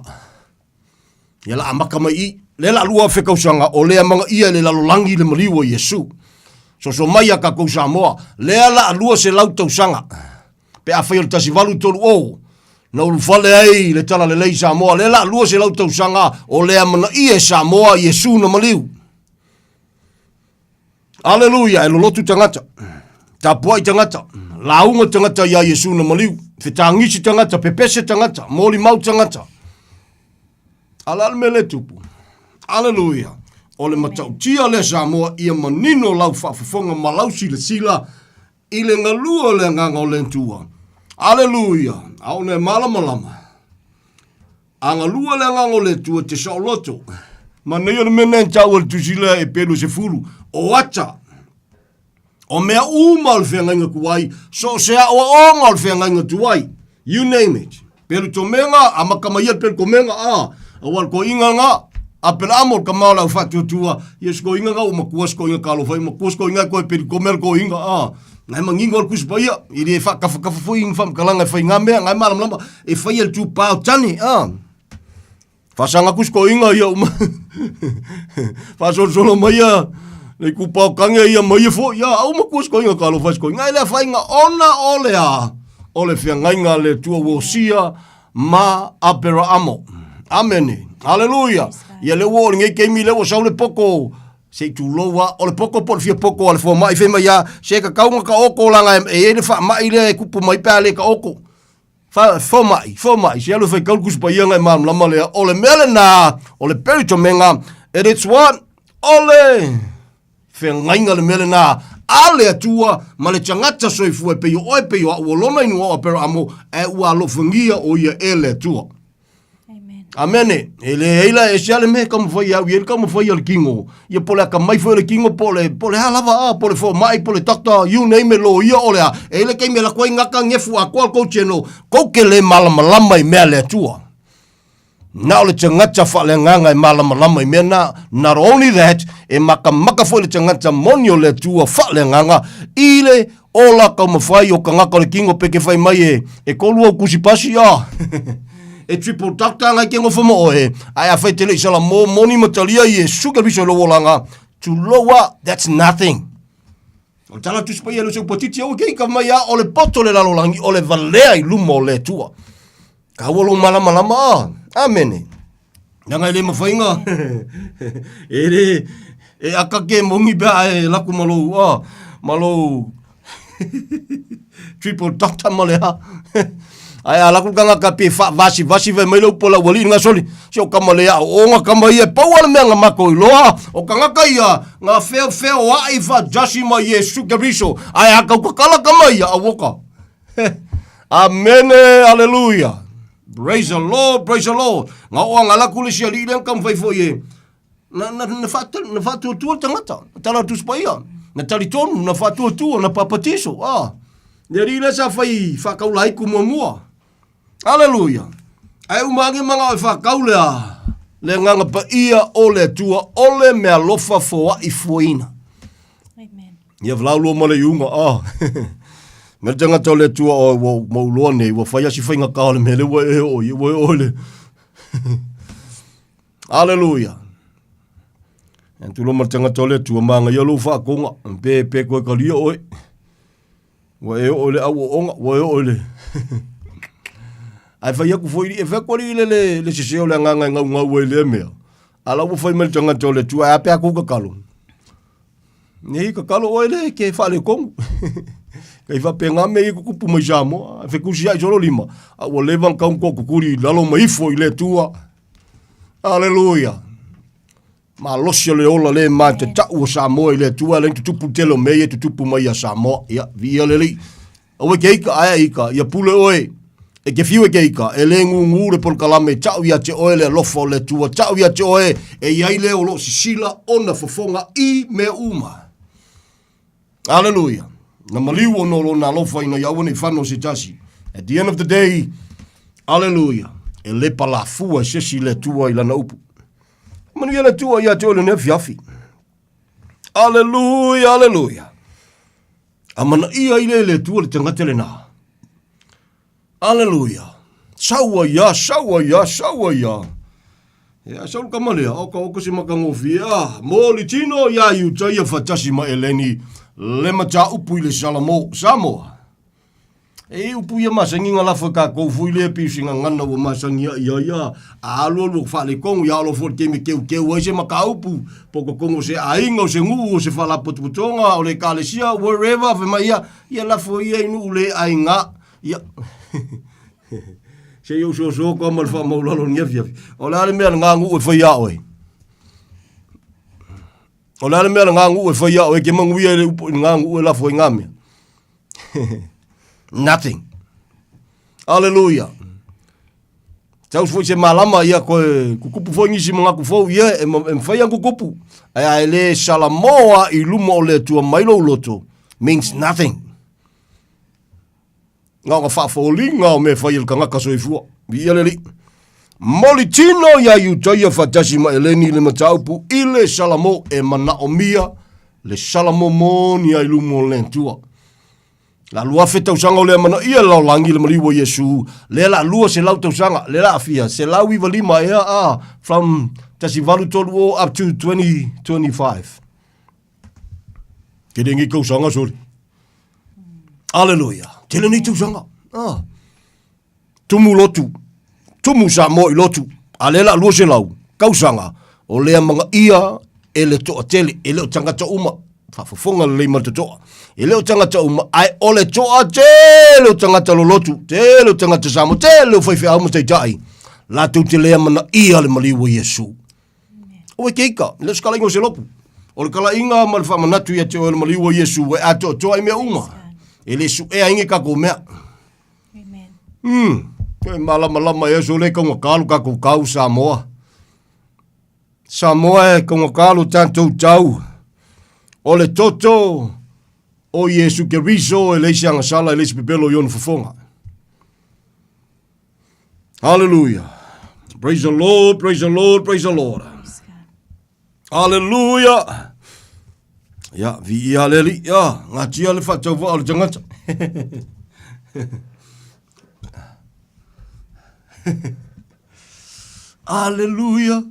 Ia la amata mai i. Lea la 2000 tausaga o lea amanaia e le lalolagi le maliu o Iesu. Soso mai a tatou Samoa, lea la 200 tausaga. Pe afai o le 1830, na ulufale ai le Talalelei i Samoa, lea la 200 tausaga o lea amanaia e Samoa Iesu na maliu. Aleluia, e lolotu tagata, tapuai tagata, lauga tagata iā Iesu na maliu, fetagisi tagata, pepese tagata, molimau tagata. A o le a le mea lea e tupu? Aleluia! O le matautia lea Samoa ia manino lau faafofoga ma lau silasila i le galue o le Agaga o le Atua. Aleluia! A ona e malamalama, a galue le Agaga o le Atua e te saoloto. Manaia le mea lena e tau e le Tusi lea e pelu 10, o ata. O mea uma o le feagaiga tuai, so o se aoaoga o le feagaiga tuai, you name it. Pelu tomega, amata mai ia le pelu tomega, a, aua le toeaina lena, Aperaamo le tama o le au faatuatua, ia se toeaina lena ua matua se toeaina talofa ai, matua se toeaina e toe pelu tome le toeaina, a. Na e manino le Tusi Paia, e le faatafatafa foi ni faamatalaga e fai na mea, na e malamalama, e faia le tupā o tane, a. Faasaga atu si toeaina ia uma. Faasolosolo mai ia le itupa o tane ia ma ia foi. Ia, au matua si toeaina talofa si toeaina. E le afaina ona o le a, o le feagaiga a le Atua ua osia ma Aperaamo. Amene. Aleluia. Ia lea ua oo i lenei taimi lea ua sau le poto se i tulou a, o le poto po o le fia poto a le fomai fai mai a, se tatau ona taoto leaga e i ai le faamai lea e tupu mai pe a le taoto. Fa, fomai, fomai, se alu e faitau le Tusi Paia na e malamalama lea, o le mea lena, o le peritomega, it is what? O le feagaiga le mea lena a le Atua ma le tagata soifua e pei o oe, pei o a'u o lona inoa o Aperaamo, ae ua alofagia o ia e le Atua. Amene. E leai la, e ese lava le mea e taumafai e au i ai le taumafai a le kino. Ia po o le atamai foi o le kino, po o le, po o le a lava, a, po o le fomai, po o le doctor, you name it, loia, o le a. E i ai le taimi e alu atu ai gata gefu atoa le tou general, tou te le malamalama i mea a le Atua. Na o le tagata faaleagaga e malamalama i mea na. Not only that, e makamaka foi le tagata moni o le Atua faaleagaga i le Ola taumafai o tagata o le kino pe ke fai mai e, e kolu au kusi pasi a. e triple doctor ngai ke ngofo mo oe. Ae a fai te le i sala mo moni ma talia i e suka biso lo olanga. Tulou a, that's nothing. O le tala tusi paia le seu patiti au ke ka mai a o le poto le lalolangi o le valea i luma o le Atua. Ka ua lou malamalama a. Amene. Leaga e le mafai nga e le e aka ke mongi pe a e laku ma lou a ma lou triple doctor ma le a. Ae a laku tagata pe faavasivasi fai mai le upu a le aualii le gasoli, se o kama le aooga kama ia e pau lava le mea na matou iloa, o tagata ia na feofeoai faatasi ma Iesu Keriso, ae a tautatala kama ia, auoka. Amene, aleluia. Praise the Lord, praise the Lord. Nga o anga laku le sia li le kam fai foi e. Na na na fa na fa tu tu tangata. Tala tu spaia. Na tali tonu na fa tu tu na papatiso. Ah. Le ri le sa fai fa kau lai ku mua mua. Aleluia. Ai uma age manga o fa kau le a. Le nganga pa ia o le tua o le mea lofa foai fuaina. Ia valaau loa ma le iuga, ah. Me le tagata o le Atua, oh, ua mau loa nei, ua fai asi faigata o le mea lea ua e oo i, ua e oo i le... Aleluia. E atu loa ma le tagata o le Atua, manaia lou faatoga, pe, pe toe talia oe. Ua e oo i le au ooga, ua e oo i le... Ae fai atu foi, e fai atu alii le, le, le sese o le agaga e gaugau ai i lea mea. A la ua fai mai le tagata o le Atua, ae a pe a kou tatalo. Nei tatalo oe le ke faaletonu. Kei faapena mea ia tutupu mai Samoa. E fetusiai solo lima, a ua leva ona tau tookutuli i lalo ma ifo i le Atua. Aleluia. Malosi o le ola le ma te tau o Samoa i le Atua, le tutupu le tele o mea ia tutupu mai ia Samoa. Ia, viia le Alii. Aua e ke ika, ae ika, ia pule oe. E ke fiu e ke ika, e le gūgū le polokalame, tau ia te oe le alofa o le Atua, tau ia te oe e i ai le o lo o sisila ona fofoga i mea uma. Aleluia. Na maliu ona o lona alofa ina ia aua ne i fano se tasi. At the end of the day, aleluia, e le palafua e se isi le Atua i lana upu. Manuia le Atua ia te oe lenei afiafi. Aleluia, aleluia. Amanaia ai lea e le Atua le tagata lenā. Aleluia. Sau ai a, sau ai a, sau ai a. Ia, sau le tama lea, oka oka se matagofie, ah, moli tino iā Iutaia fatasi ma Eleni, le mataupu i le Salamo, Samoa. E i ai upu ia masani na lafo e tatou foi lea pei o se gagana ua masani ai ai a alu alu faaletonu ia alo foi i le taimi e teuteu ai se mataupu po o totonu o se aiga o se nuu o se faalapotopotoga o le ekalesia wherever fai mai ia ia lafo ia i nuu le aiga ia se i ou soso atu lava ma le faamaualalo i lenei afiafi o le a le mea lena nuu e fai ia oe o le a le mea lena nuu e fai ia oe e te manuia i le upu i lena nuu e lafo ai na mea Nothing. Aleluia. Tau foi se malama ia koe kukupu foi nisi manatu fou ia e, e mafai ona kukupu. Ae a e le salamoa i luma o le Atua mai lou loto means nothing. Na ona faafoliga o mea e fai e le tagata soifua. Viia le Alii. Moli tino iā Iutaia faatasi ma Eleni le mataupu i le Salamo e manaomia le Salamo moni ai luma o le Atua. La 2000 tausaga o le amanaia le lalolagi le maliu o Iesu, lea la 200 tausaga, lea la afia, 195 ea a, from 1830 up to 2025. Tele nei tausaga soli. Aleluia. Tele nei tausaga. Ah. Tumu lotu. Tumu Samoa i lotu. A lea la 200 tausaga o lea magaia e le toatele, e le o tagata uma. Faafofoga lelei ma le totoa. E le o tagata uma, ae o le toatele o tagata lolotu, tele o tagata Samoa, tele o faifeau ma taitai, latou te le amanaia le maliu o Iesu. Ua ke ika, le o se kalaiga o se lopu. O le kalaiga ma le faamanatu ia te oe o le maliu o Iesu, e atoatoa i mea uma. E le suea ai ni tatou mea. Hmm, e malamalama e aso le kaugata lo tatou tau Samoa. Samoa e kaugata lo tatou tau. O le toto o Iesu Keriso e leai se agasala e leai se pepelo i ona fofoga. Hallelujah. Praise the Lord, praise the Lord, praise the Lord. Hallelujah. Ia, vi ia le ali, ia, ngatia le whaatauva o le tangata. Hallelujah.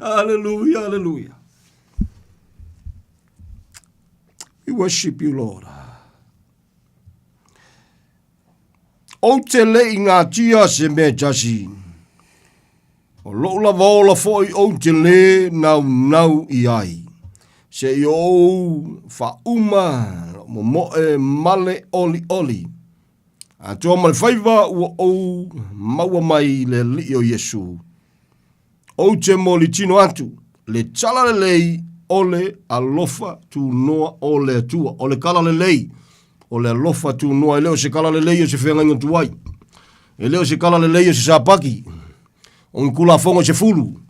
Hallelujah, hallelujah. We worship you, Lord. Ou te le i ngatia se mea tasi. O lou lava ola foi ou te le naunau i ai. Se i ou faauma lou momoe ma le olioli. Atoa ma le faiva ua ou maua mai le Alii o Iesu. Ou te molitino atu le tala lelei o le alofa tunoa o le Atua. O le tala lelei o le alofa tunoa, e le o se tala lelei o se feagaiga tuai. E le o se tala lelei o se sapaki, o ni Tulafono e sefulu,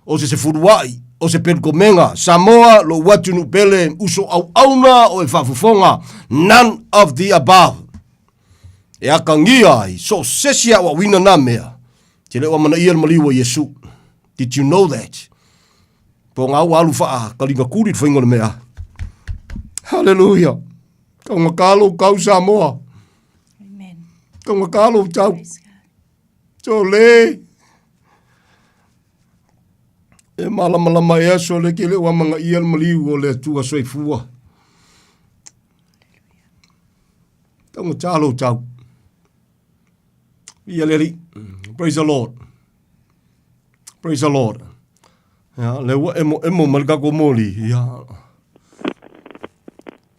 o se sefulua'i, o se pelikomega. Samoa, lou atunuu pele, uso auauna o e faafofoga, none of the above. E akagia ai so o se isi aoaoina na mea, Te le o amanaia le maliu o Iesu. Did you know that? Po ngā ua alu whaa kalinga kuri le whainga o le mea. Hallelujah. Kau ngā kālo kau Samoa. Amen. Kau ngā kālo tau. So le. E malamalama e aso le ke le o amanga ia le maliu o le Atua soifua. Kau ngā tālo tau. Ia le Alii. Praise the Lord. Praise the Lord. Ia, le ua emo emo ma le tatou moli. Ia.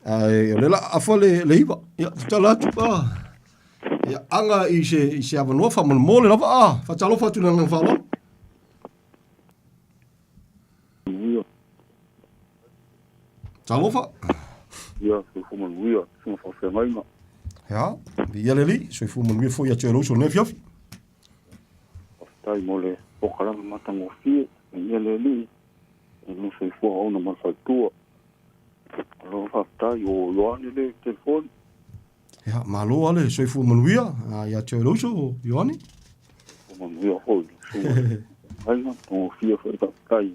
Ae, o le la afa le, le iwa. Ia, tatala atu. Ah. Ia, aga i se, i se avanoa faamolemole lava. Ah, faatalofa atu i le agaga faaaloalo. Manuia. Talofa. Ia, soifua manuia, susuga faafeagaiga. Ia, viia le Alii, soifua manuia foi ia te oe lou uso i lenei afiafi. Faafetai mo le polokalame matagofie, viia le Alii, e lou soifua auauna ma le faletua. Malo faafetai, o Ioane le telefoni. Ia, malo lava le soifua manuia ia te oe lou uso, Ioane. Soifua manuia foi i lau susuga faafeagaiga, matagofie foi faafetai.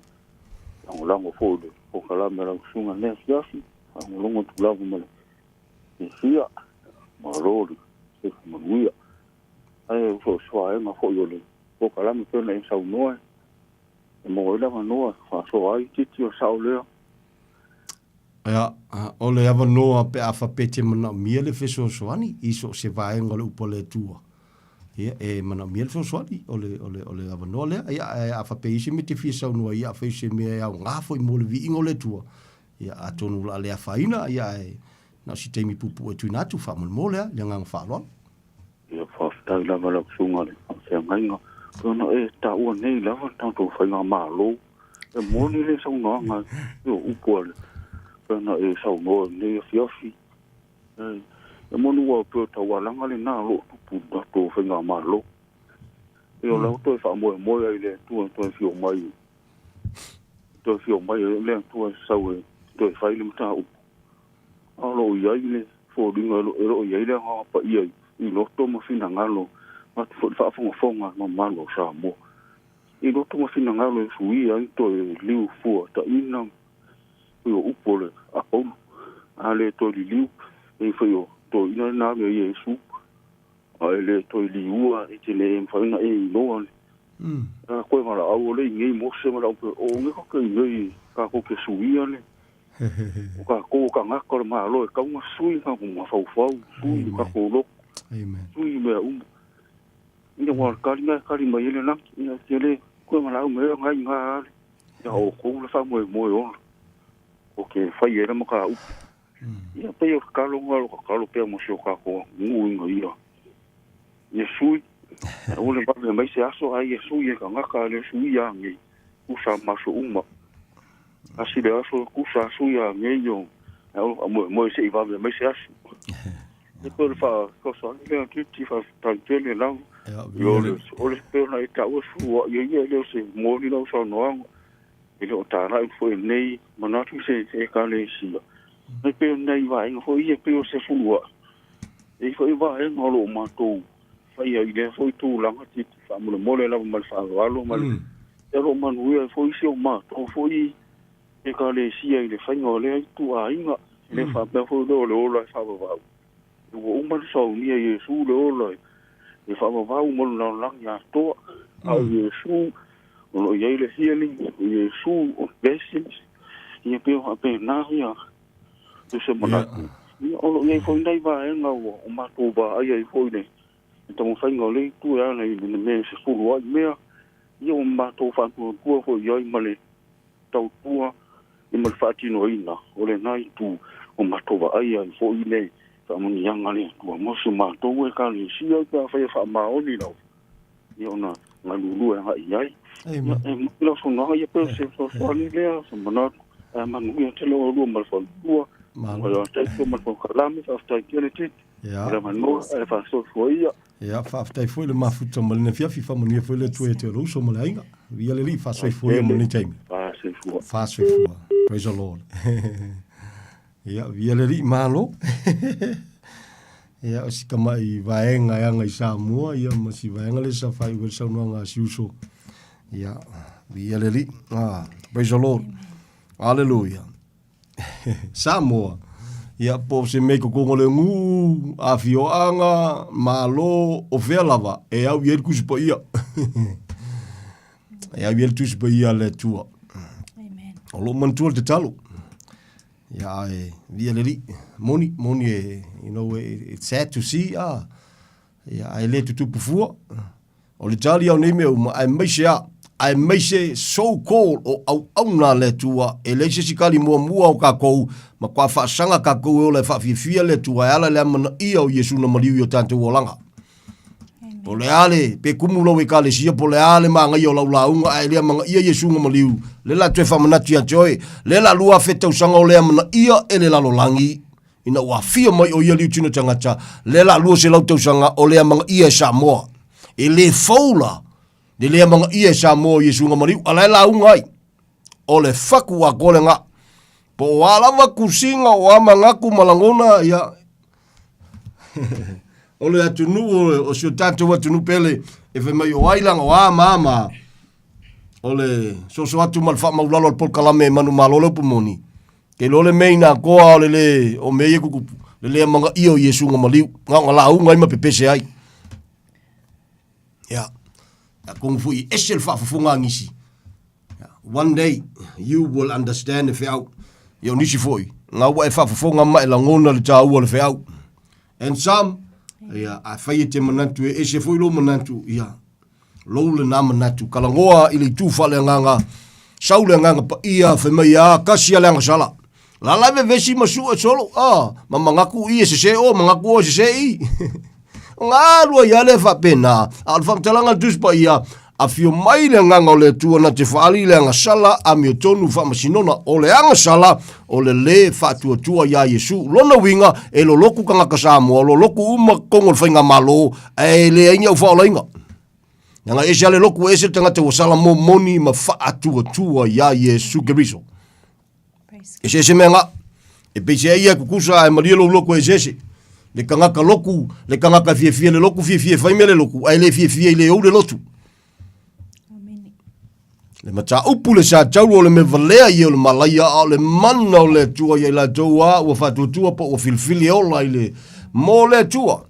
Lagolago foi i le polokalame a lau susuga i lenei afiafi, faalogologo atu lava ma le fiafia, malo le soifua manuia. Ae o soasoaega foi o le polokalame pei ona e saunoa e maua ai le avanoa e faasoa ai titi o le sao lea. Ia, o le avanoa pe a faapea e te manaomia le fesoasoani i so o se vaega o le upu a le Atua. Ia, e manaomia le fesoasoani, o le, o le, o le avanoa lea. Ia, ae a faapea e i ai se mea e te fia saunoa ai, ia afai o se mea e aoga foi mo le viiga o le Atua, ia, atonu o le a le afaina, ia, ae na o se taimi puupuu e tuuina atu faamolemole lava i le agaga faaaloalo. Ia, faafetai lava lau Susuga i le Faafeagaiga, ona e taua nei lava le tatou faigamalo. E moni le saunoaga i o upu a le pei ona e saunoa i lenei afiafi. E moni ua pei o taualaga lena o lo o tupu i le tatou faigamalo. E o la ua toe faamoemoe ai i le Atua e toe afio mai, toe afio mai ai le Atua e sau e toe fai le mataupu. A o lo o i ai le foliga e lo o i ai le Agaga Paia i loto ma finagalo, vaeatu foi le faafogafoga a le mamalu o Samoa. I loto ma finagalo e suia ai toe liu fua taina pei o upu o le Apolo, a le toe liliu, e foi o toeaina lena ave e Iesu, a e le toe liua e te le mafai ona e iloa le a koe valaau o le inei Mose ma le au o nge ka ke inei ka ko ke suia le o ka ko ka ngaka o le malo e kaunga sui ka ko mafaufau sui ka ko loko sui mea uma. Ina ua kali mai kali mai ele lagi, ina te le koe ma lau mea ngai ngā ale. Ia o kou le faamoemoe ola. O ke fai e le maka upu. Ia pei o kalo ngā lo kalo pea mo si o kako ngu inga ia. Ia sui. O le vave mai se aso ai ia sui e ka ngaka le sui ia ngi. Kusa maso uma. Asi le aso kusa sui ia ngi yo. O mo mo se i vave mai se aso. E pei o le faasoasoaga lea titi faafetai tele lava. Ia, o le, o le pei ona e taua sua, ia ia e le o se moni lau saunoaga. E le o talai foi nei manatu se se ekalesia. E pei o nei vaega foi ia pei o se fuluai. E i foi vaega o lo o matou faia i lea foi tulaga titi faamolemole lava ma le faaaloalo ma le mm. E o lo o manuia ai foi si o matou foi Ekalesia i le faiga o lea ituaiga, e le faapea foi lea o le ola e faavavau. Ua uma ona saunia e Iesu le ola e faavavau mo le lalolagi atoa. A o Iesu, o lo o i ai le healing, o Iesu o blessings, ia pei o faapena ia se manatu. Ia, o lo o i ai foi nai vaega ua o matou vaaia ai foi le taumafaiga o le itu e ala i le mea e sefulu ai mea, ia ua matou faatuatua foi i ai ma le tautua i ma le faatinoina o lena itu o matou vaai ai foi le faamanuiaga a le Atua mo si o matou Ekalesia pe afai e faamaoni lava ia ona galulue agai i ai. Ia, e moni lau saunoaga ia pei o se fesoasoani lea, se manatu, ae manuia tele oulua ma le faletua, ma le Ataito ma le polokalame, faafetai tele Titi. Ia. O le avanoa ae faasoasoa ia. Ia, faafetai foi le mafuta ma lenei afiafi, faamanuia foi le Atua ia te oe lou uso ma le aiga. Viia le Alii, faasoifua ia mo lenei taimi. Faasoifua. Faasoifua. Praise the Lord. Ia, viia le Alii, malo. Ia, o si tamai vaega e aga i Samoa, ia, ma si vaega lea sa faaiu ai le saunoaga a si uso. Ia, viia le Alii. Ah, praise the Lord. Hallelujah. Samoa, ia po o se mea i totonu o le nuu, afioaga, malo, o fea lava, e au i ai le Tusi Paia. E au i ai le Tusi Paia a le Atua. Amen. O lou manatua le tatalo. Ia ae, via le Alii, moni, moni e, you know, it's sad to see, ah, ia, ae le tutupu fua. O le tali au nei mea uma, aemaise a, aemaise so called o auauna a le Atua, e leai se isi kali muamua o kakou, matua faasaga kakou e ola e faafiafia le Atua e ala i le amanaia o Iesu na maliu i o tatou olaga. Po o le a le, pe kumu lau ekalesia, po o le a le magaia o lau lauga, ae le amanaia Iesu na maliu, le la toe faamanatu ia te oe, le la 2000 tausaga o le amanaia e le lalolagi, ina ua afio mai o ia liutino tagata, lea la 200 tausaga o le amanaia e Samoa. E le fou la, le le amanaia e Samoa o Iesu na maliu, a la e lauga ai. O le faku atoa lena. Po o a lava tusiga o a manatu ma lagona, ia, o le atunuu, o si o tatou atunuu pele, e fai mai o ai laga o a ma a ma a. O le soso atu ma le faamaulalo a le polokalame e manumalo le upu moni. Ke iloa le mea ina atoa o le le o mea ia tutupu, le le amanaia o Iesu na maliu, na ona lauga ai ma pepese ai. Ia, atonu foi e ese le faafofoga a nisi. Ia, one day you will understand le feau. Ia o nisi foi. Nga ua e faafofoga ma e lagona le taua o le feau. And some, ia, afai e te manatu e ese foi lou manatu, ia, lou lena manatu. Kalagoa i le itu faaleagaga, sau le agaga paia, fai mai, a, kasi a le agasala. La la e vevesi ma sue solo, a, ma mangaku i e sese o, mangaku o e sese i. O ngā alua ia le faapena, a o le faamatalaga a le Tusi Paia, afio mai le agaga o le Atua na te faaali le agasala amiotonu faamasinoga. O le agasala, o le lē faatuatua iā Iesu. Lona uiga, e loloku tagata Samoa, loloku uma totonu o le faigamalo, ae leai ni au faaolaina. Leaga ese lava le loku, ese le tagata ua sala momoni ma faatuatua iā Iesu Keriso. Eseese mea nga. E peisea ia e kukusa ae malie lou loku e eseese. Le tagata loku, le tagata e fiafia i le loku, fiafia e fai mea le loku, ae le fiafia i le ou le lotu. Le mataupu le sa taulu o le mea valea ia o le malaia, a o le mana o le Atua ia i latou a ua faatuatua po ua filifili e ola i le mo le Atua.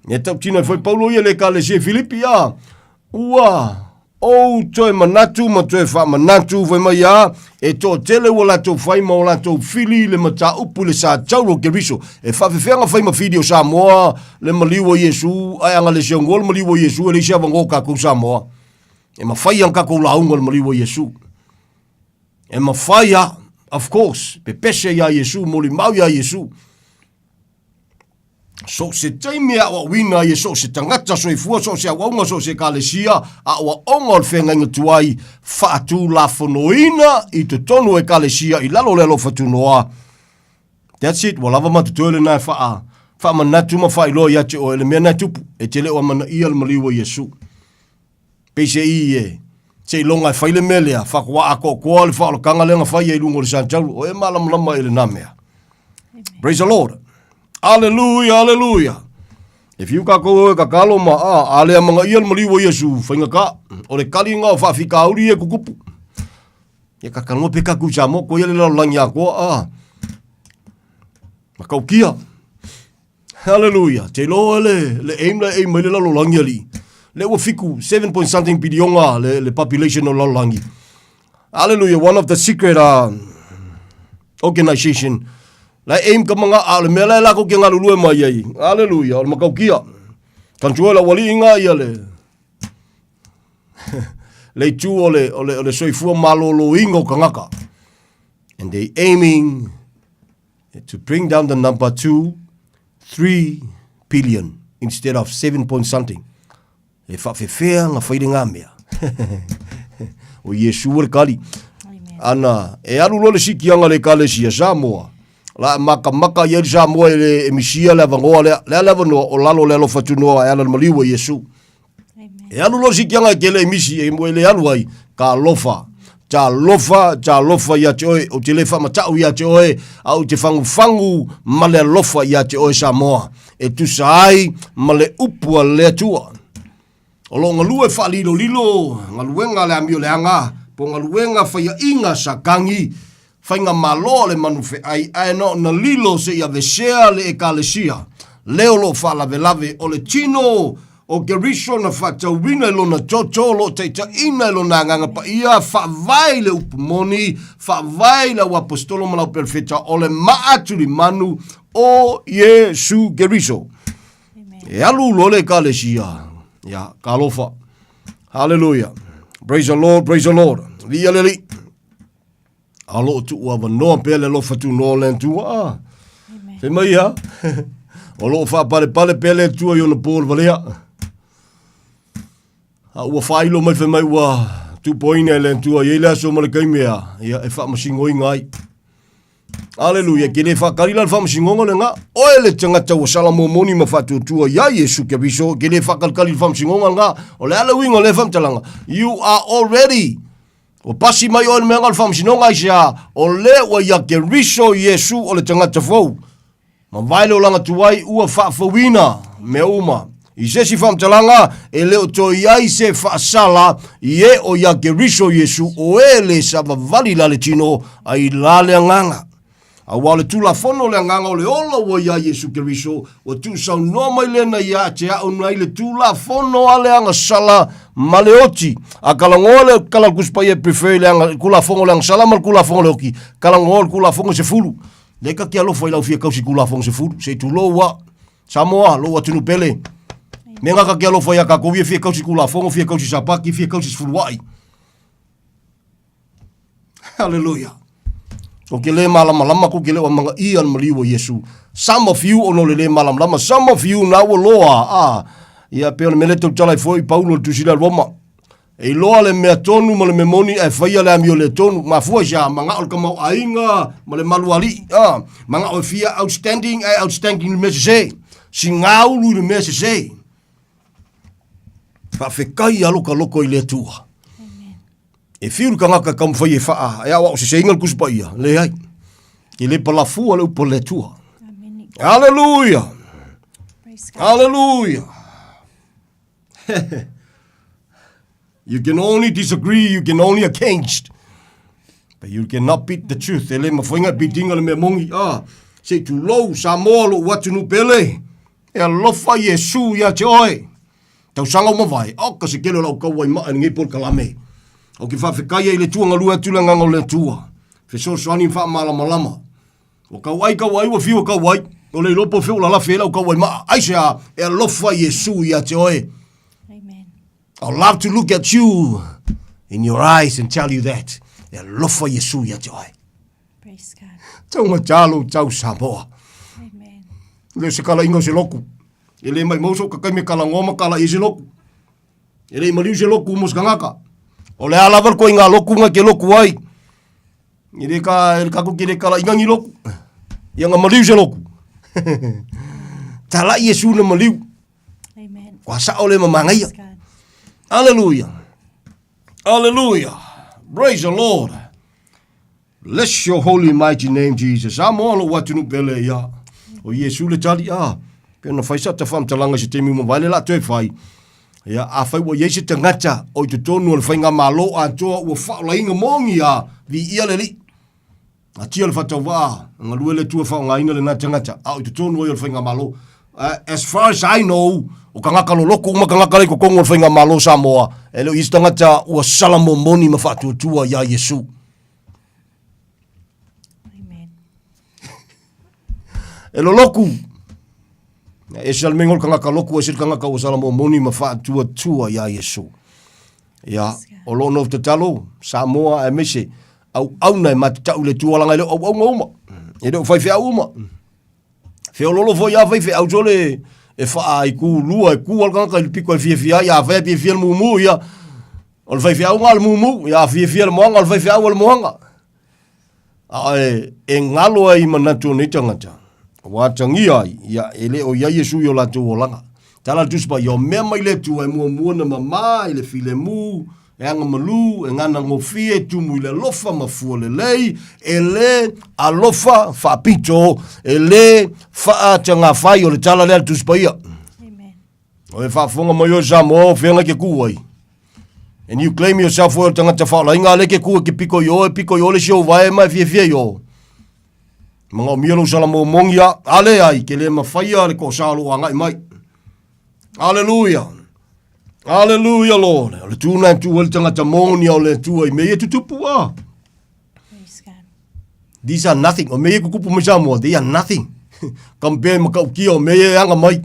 E tautino ai foi Paulo ia i le Ekalesia i Filipi, a ua ou toe manatu ma toe faamanatu fai mai a e toatele ua latou fai ma o latou fili le mataupu i le sa taulu o Keriso. E faafefea na fai ma fili o Samoa le maliu o Iesu, ae ana le seogoa le maliu o Iesu e leai se avanoa o tatou Samoa. E mafai ana tatou lauga le maliu o Iesu. E mafai a, of course, pepese iā Iesu, molimau iā Iesu. So o se taimi e aoaoina ai e so o se tagata soifua, so o se auaunga, so o se ekalesia, aoaoga o le feagaiga tuai, faatulafonoina i totonu o ekalesia i lalo o le alofa tunoa. That's it, ua lava matotoe lena e faa, faamanatu ma faailoa ia te oe le mea na e tupu, e te le o amanaia le maliu o Iesu. Peiseai e, seiloga e fai le mea lea, faatoa atoatoa le faaolataga lea na fai ai i luga o le Santaulu. O e malamalama i lena mea. Praise the Lord. Aleluia, aleluia. E fiu kākou e kakalo ma a, a le amanaia le maliu o Iesu, faigata, o le kaliga o faafitauli e kukupu. Ia kakaloa pe kaku i Samoa, ko ia le lalolagi atoa, a. Matautia. Hallelujah. Te iloa le, le aim la e aim mai le lalolagi alii. Le ua fiku, 7 point something bilionga le, le population o lalolagi. Hallelujah. One of the secret organization. La aim ka manga a le mea la e lako ke ngalulue mai ai. Hallelujah. O le makaukia. Kantua la wali inga ia le le itu o le, o le, o le soifua malōlōina o kangaka. And they aiming to bring down the number to 3 billion instead of 7 point something. E whaawhewhea nga whaire ngā mea. o Iesu o le kali. Ana, e alu loa le sikianga le ekalesia Samoa. La makamaka i ai le Samoa e le e misia le avanoa lea. Le a le avanoa o lalo le alofa tunoa e ala le maliu o Iesu. E alu loa le sikianga e kele e misi e mo e le alu ai, ka alofa. Talofa, talofa ia te oe, ou te le faamatau ia te oe, a ou te fagufagu ma le alofa ia te oe Samoa, e tusa ai ma le upu a le Atua. O lo o galue faalilolilo galuega a le amioleaga, po o galuega faiaʻiga Satani, Faigamalo a le manufeʻai ae na ona lilo seia aveesea le Ekalesia. Le o lo o faalavelave o le tino o Keriso na faatauina i lona toto o lo o taitaiina i lona Agaga Paia, faavae i le upu moni, faavae i le auaposetolo ma le auperofeta o le maa tulimanu o Iesu Keriso. E alu loa le Ekalesia, ia, talofa. Haleluia. Praise the Lord, praise the Lord. Viia le Alii. A o lo o tuu avanoa pea le alofa tunoa o le Atua. Ah. Fai mai ia. o lo o faapalepale pea le Atua i ona po o le valea. A ua faailo mai fai mai ua tuupoina e le Atua i ai le aso ma le taimi ea, ia e faamasinoina ai. Aleluia, ke le faakali la le faamasinoga lena. Oe le tagata ua sala momoni ma faatuatua iā Iesu Keriso, ke le faakalikali le faamasinoga lena. O le a le uiga o lea faamatalaga? You are already Ua pasi mai oe i le mea o le faamasinoga aisea, o le ua ia Keriso Iesu o le tagata fou. Mavae le olaga tuai ua faafouina mea uma. I se isi faamatalaga, e le o toe i ai se faasala i e o ia Keriso Iesu o e le savavali la le tino ai la le agaga. Aua o le Tulafono o le Agaga o le ola ua iā Iesu Keriso, ua tuusaunoa mai lena iā te a'u nai le Tulafono a le agasala ma le oti. A kalagoa le kala le Tusi Paia e prefer i le aga, Tulafono o le agasala ma le Tulafono o le oti, kalagoa le Tulafono e sefulu. Lea ka te alofa i lau fia kausi Tulafono 10, se i tulou a. Samoa, lou atunuu pele. Mea nga ka te alofa ia kakou ia fia kausi Tulafono, fia kausi Sapati, fia kausi sefuluai. Hallelujah. Ko ke le malamalama, ko ke le o manga ia le maliu o Iesu. Some of you ono le le malamalama, some of you na ua loa, ah. Ia pe o le mele tau tala i foi Paulo le tusila Roma. E iloa le mea tonu ma le mea moni ae faia le amio le tonu. Mafua i se a, mangao le kamauaiga ma le malualii. Ah, mangao e fia outstanding ae outstanding i le mea sese. Sigaulu i le mea sese. Faafetai a loka loko i le Atua. E fiu le tagata e taumafai e faa, e aoao seseina le Tusi Paia. Leai. E le palafua le upu a le Atua. Hallelujah. Hallelujah. You can only disagree, you can only against. But you cannot beat the truth. E le mafai beatinga le mea mongi. Ah, se tulou Samoa lou atunuu pele. E alofa Iesu ia te oe. Tausaga ua mavae, oka se tele o lau taua i maa i lenei polokalame. Ou te faafetai ai i le Atua galue atu le agaga o le Atua. Fesoasoani ma faamalamalama. Ua tau ai tau ai ua fiu e tau ai. O le iloa po o fea ua lalafi ai lau taua i maa. Aisea? E alofa Iesu ia te oe. Amen. I'd love to look at you in your eyes and tell you that. E alofa Iesu ia te oe. Praise God. Taugata lou tau Samoa. Amen. Le o se kalaiga o se loku. E le maimau so ka taimi e kalangoa ma kala i se loku. E le i maliu se loku mo se kangaka. O le a lava le koiga loku nga ke loku ai. E le ka, e le kako ke le kala ingangi loku. Ia nga maliu se loku. Talai Iesu na maliu. Amen. Kua sao le mamangaia. Hallelujah. Hallelujah. Praise the Lord. Bless your holy mighty name, Jesus. A mo lou atunuu pele ia. O Iesu le tali a. Pe ona fai sa ta whamtalanga se taimi uma vai le la toe fai. Ia, a fai ua iai se tangata o i totonu o le faigamalo atoa ua faolainga mongi a vi ia le alii. A tia le whatauvaa, a ngalue le Atua whaongaina lena tangata, a o i totonu ai o le faigamalo. As far as I know, o kangaka loloko uma kangaka le i totonu o le faigamalo Samoa, e le o i se tangata ua sala momoni ma faatuatua ia Iesu. Amen. E loloku. E ese le mea o le kangaka loku, ese le kangaka ua sala momoni ma faatuatua ia Iesu. Ia, o loo nofu tatalo, Samoa aemaise, auauna e matatau i le Atua laga e le o auauna uma. E le o faifeau uma. Feololo foi a faifeau sole e faa i ku lua, e ku al kangaka i le piko e fiafia ai, a fai a fiafia le mumu, ia, o le faifeau nga le mumu, ia a fiafia le moanga, o le faifeau o le moanga. A e, e ngalo ai i manatu o nei tagata, ua atagia ai, ia, e le o i ai Iesu i o latou olaga. Tala le Tusi Paia, o mea mai le Atua e muamua na mamā i le filemu, e agamalu, e ganagofie, e tumu i le alofa ma fua lelei, e le alofa faapito, e le faatagafai, o le tala lea a le Tusi Paia. Amen. O e faafofoga mai oe Samoa o feagai ke ku ai. And you claim yourself oe o le tagata faolainga a le ke ku e ke piko i o e piko i o le si ou vae ma e fiafia i o. Manaomia lou sala momongi a, a le ai, ke le mafaia le kosa o lou agai mai. Hallelujah. Hallelujah, Lord. O le tūna e tū ai le tagata moni a o le Atua i mea ia tutupu a. Praise God. These are nothing. O mea ia kukupu mai Samoa, they are nothing. Compare ma kaukia o mea ia e anga mai.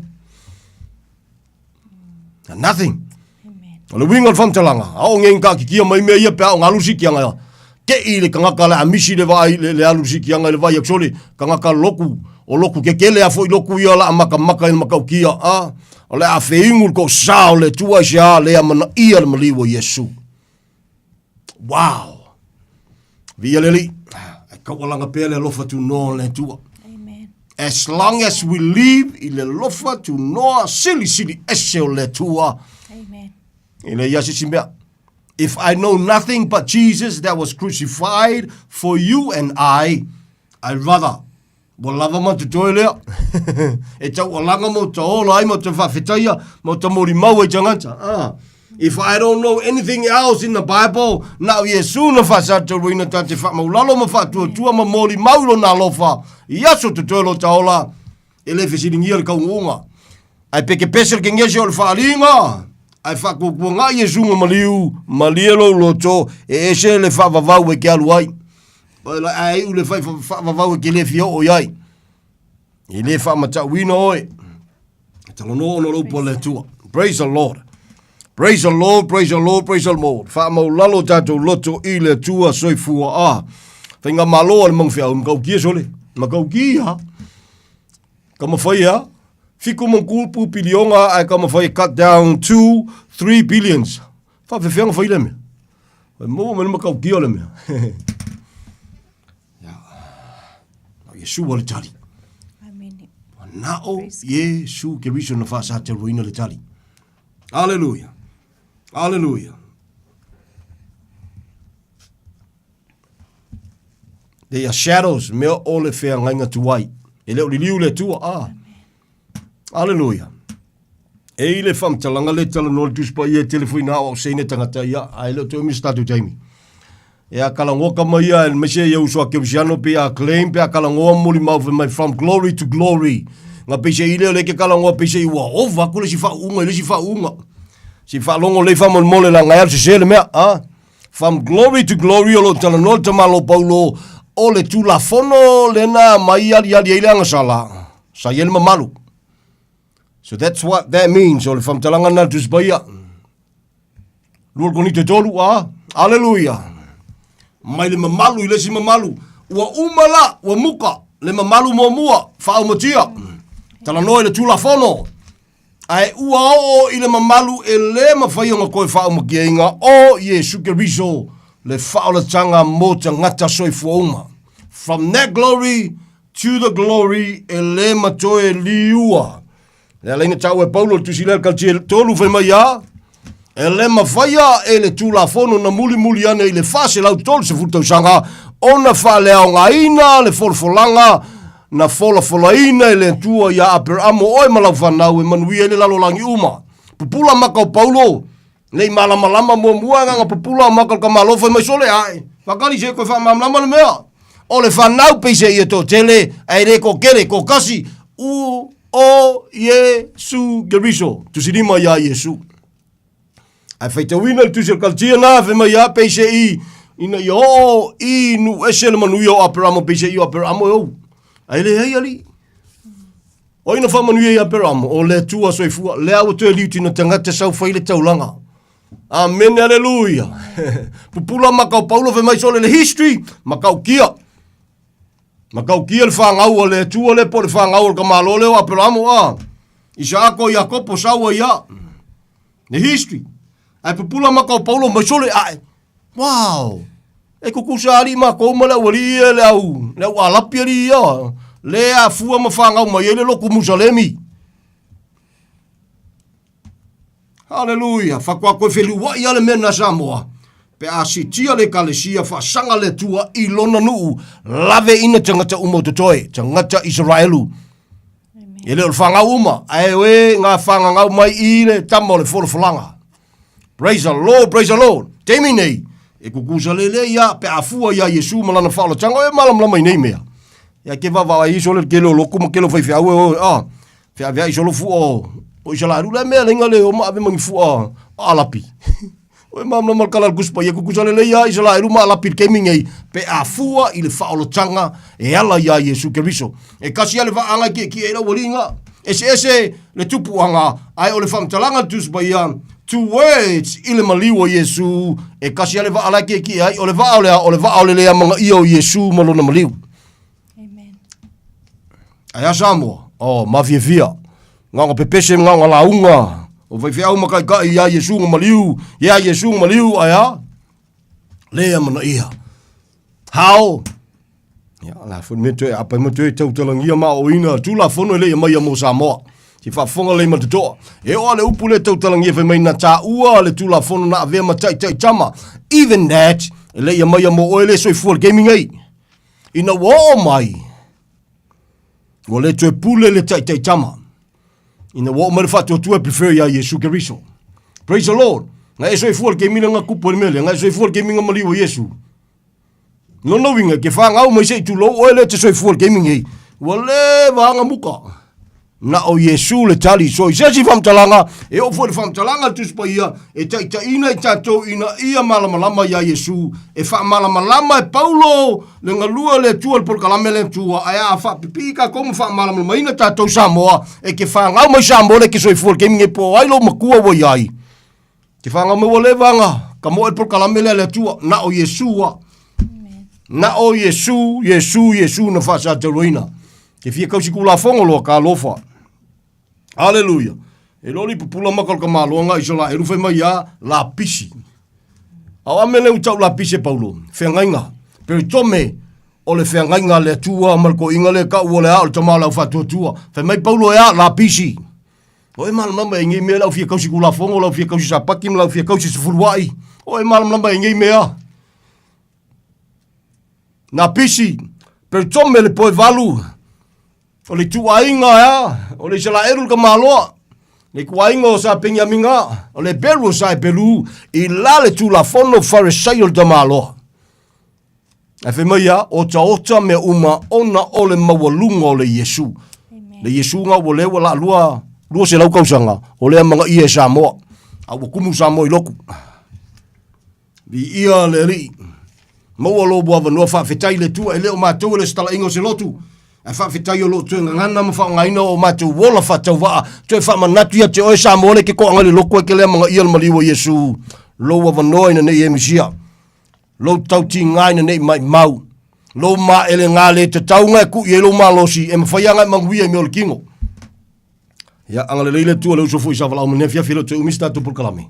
Are nothing. Amen. O le uiga o le faamatalaga, a o ngei ka kikia mai mea ia pe a o ngalu sikianga. Te i le kangaka le a misi le vaai le, le alu sikianga i le vai atu sole, kangaka loku, o loku kekele a foi loku ia la a makamaka i le makaukia, a, o le a feingu le ko sa o le Atua i se a le amanaia le maliu o Iesu. Wow! Viia le Alii. E taualaga pea le alofa tunoa o le Atua. Amen. As long as we live i le alofa tunoa silisili ese o le Atua. Amen. E leai lava se isi mea. If I know nothing but Jesus that was crucified for you and I, I'd rather Ua lava ma totoe lea. e taualaga mo ta ola ai mo ta faafetaia mo ta molimau ai tagata. Ah. If I don't know anything else in the Bible, na o Iesu na faasataluina ta te faamaulalo ma faatuatua ma molimau i lona alofa i aso totoe lo ta ola, e le fesiligia le kauuga. Ae pekepese le kegese o le faaliga, ae faakuakuagai Iesu ma maliu, malie lou loto, e ese le faavavau e ke alu ai. Oe la ai u le fai faavavau e ke le fia oo i ai. E le faamatauina oe. E talanoa ona o le upu a le Atua. Praise the Lord. Praise the Lord, praise the Lord, praise the Lord. Faamaulalo tatou loto i le Atua soifua a. Faiga malo a le Maungafeau, makaukia sole. Makaukia. Ka mawhai a. Fiku mankupu pilionga ae ka mawhai cut down to 3 billions. Whaawhewheanga whai le mea. E maua mai le makaukia o le mea. Ya. Nao Iesu a le tali. Amen. Nao Iesu Keriso na whaasateluina le tali. Hallelujah. Hallelujah. They are shadows, mea o le wheangainga tuai. E leo liliu le tua, ah. Hallelujah. E i le whamtalanga le tala no le tuspa ia telefoi nā o seine tangata ia, a e leo te umi statu taimi. E a kalangoa kama ia, e mese ia uso a keusiano pe a claim, pe a kalangoa muli mau mai from glory to glory. Nga peise i leo le ke kalangoa peise i ua ova aku le si whaunga, i le si whaunga. Si whalongo le whamolmole la ngai alu se le mea, ah. From glory to glory o lo talanoa le tamalo Paulo o le tulafono lena mai ali ali ai le agasala. Sa i ai le mamalu. So that's what that means. O le whamtalanga na tuspaia. Lua konite tolu, a. Aleluia. Mai le mamalu i le si mamalu. Ua uma la, ua muka, le mamalu muamua, whaaumatia. Talanoa i le tulafono. Ae ua oo i le mamalu e lē mafai ona toe faaumakiaina o Iesu Keriso le faaolataga mo tagata soifua uma. From that glory to the glory e lē matoe liua. Le ala ina taua e Paulo le tusi lea le Kalatia 3 fai mai a, e lē mafaia e le Tulafono na mulimuli ane i le 430 tausaga ona faaleaogaina le folafolaga na folafolaina e le Atua iā Aperamo oe ma lau fanau e manuia ai le lalolagi uma. Pupula maka o Paulo, ne i malamalama muamua agaga pupula o maka o le tamaloa fai mai sole ae. Fakali se koe faamalamalama le mea. O le fanau peisei ia toatele, ae le toatele, toatasi, u o Iesu Keriso. Tusilima iā Iesu. Ae faitauina le tusi o le Kalatia na, fai mai a peisei ina ia oo i nuu ese le manuia o Aperamo, peisei o Aperamo e ou. Ae leai alii. O ai na faamanuia i Aperamo? O le Atua soifua, lea ua toe liuti na tagata sau fai le taulaga. Amene, aleluia. Pupula maka o Paulo fai mai sole le history, makaukia. Makaukia le whangau o le Atua le po le whangau o le kamalo le o Aperamo a. Isaako, Iakopo, saua ia. Le history. Ae pupula maka o Paulo mai sole ae. Wow! E kukusa alii makou ma le aualii ia le au, le au alapi alii ia. Le afua ma whangau mai ai le loku Musalemi. Hallelujah. Fakoa koe feluai a le mea na Samoa. Pe a sitia le ekalesia faasaga le Atua i lona nuu, lave ina tagata uma o totoe, tagata Isaraelu. E le o le fagau uma, ae oe ngā whangangau mai i le tama o le folafolaga. Praise the Lord, praise the Lord. Taimi nei, e kukusa lele ia pe a fua ia Iesu ma lana whaolataga, e malamalama i nei mea. Ia ke vava ai iso le kele o loku ma kele o whaiwhiau e oe, ah, whea iso lo fua o, o isa la le mea lenga le o ma ave mangi fua a lapi. Oe malamalama le kala le kuspa ia kukusa lele ia isa la ma lapi le kemi nei, pe a fua i le whaolataga e ala ia Iesu Keriso. E kasi ale vaanga ki ki e lau alinga. Ese ese le tupuanga ae o le whamtalanga tuspa ia two words i le maliu o Iesu e kasi ale vaa lai ki ki ai o le vaa o le o le vaa o le lea manga ia o Iesu ma lona maliu. Amen. Ai a Samoa, oh, mafiafia. Ngaonga pepese, ngaonga launga. O vaifeau ma kaikai ia Iesu nga maliu, ia Iesu nga maliu, ai a. Lea mana ia. How? Ia, la fo me toe apa ma toe tautalangia ma o ina tulafono e le ia mai mo Samoa. Si faafofoga lei ma totoa. E oa le upu le tautalangia fai mai na tāua le tulafono na avea ma tai tai tama. Even that, e le ia mai mo oe le soifua le gaming ai. Ina ua oo mai, ua le toe pule le tai tai tama. Ina ua oo mai le faatuatua e prefer ia Iesu Keriso. Praise the Lord. Nga e soifua le kemina nga kupu e le mea lea. Nga e soifua le kemina maliu o Iesu. Lona uiga, ke whangau mai se i tulou oe le te soifua le kemi nei. Ua le vaanga muka. Na o Iesu le tali. So i se isi faamatalaga, e oo foi i le faamatalaga a le Tusi Paia, e taitaiina i tatou ina ia malamalama iā Iesu. E faamalamalama e Paulo le galue o le Atua i le polokalame a le Atua, ae a faapipii tatou ma faamalamalamaina tatou Samoa, e te fanau mai Samoa le e te soifua i le taimi nei po o ai lou matua ua i ai. Te fanau mai ua leva ona kamoe le polokalame lea a le Atua, na o Iesu lava. Na o Iesu, Iesu, Iesu na faasatauaina. Te fia kausi kulafono loa ka alofa. Aleluia. E loli pupula maka o le tamaloa i sola elu fai mai ia lapisi. A o ame le utau lapisi e Paulo, feagaiga. Peritome o le feagaiga a le Atua ma le toeaina lea tau o le a o le tama o le aufaatuatua. Fai mai Paulo e a lapisi. O e malamalama i nei mea lau fia kausi kulafono, lau fia kausi sapati ma lau fia kausi sefuluai. O e malamalama i nei mea. Na pisi, peritome le poe valu, o le ituaiga ea, o le Isaraelu le tamaloa, le ituaiga o sa Peniamina, o le Eperu o sa Epelu, i la le tulafono Farisai o le tamaloa. Ae fai mai ia, otaota mea uma ona o le maualuga o le Iesu. Le Iesu nga ua lea ua laalua 200 tausaga, o lea magaia e Samoa. A ua kumu Samoa i lotu. Viia le Alii. Maua lou avanoa faafetai i le Atua e le o matou e le setalaina o se lotu. Ae faafetai o lo o toe gagana ma faaaogaina o matou ola faatauvaa toe faamanatu ia te oe Samoa le ke toaga i le lotu e ke lea magaia le maliu o Iesu. Lou avanoa ina nei e misia. Lou tautiga ina nei maimau. Lou maelega le tatau e kui ai lou malosi e mafai lava ona e manuia i mea o le kino. Ia, agalelei le Atua le uso foi sa valaau mai nei afiafi e le o toe umi se tatou polokalame.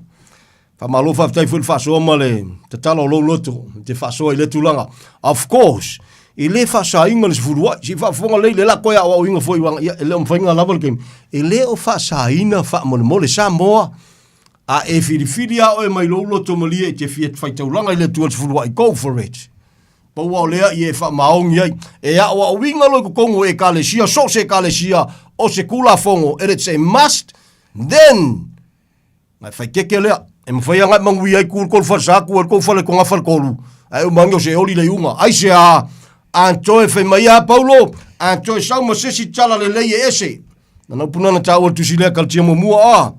Faamalo faafetai foi le faasoa ma le tatalo o lou loto i te faasoa i lea tulaga. Of course, e le faasaina le sefuluai. Se i faafofoga lelei, lea la toe aoaoina foi aua ia, e le o mafai ona lava le taimi. E le o faasaina faamolemole Samoa. A e filifili lava oe mai lou loto malie e te fia faitaulaga i le Atua i le sefuluai, go for it. Pau lava o lea ia e faamaoni ai. E aoaoina loa i totonu o Ekalesia, so o se Ekalesia, o se Tulafono, and it's a must, then Na e fai keke lea. E mawhai anga e manuia ai ku kolu fale sa ku kolu fale konga fale kolu. Ae umangi o se oli le iuga. Ai se a antoe fai mai a Paulo, antoe sau ma sesi tala le lei e ese. Na nau puna na tāua tusi lea kaltia mua a.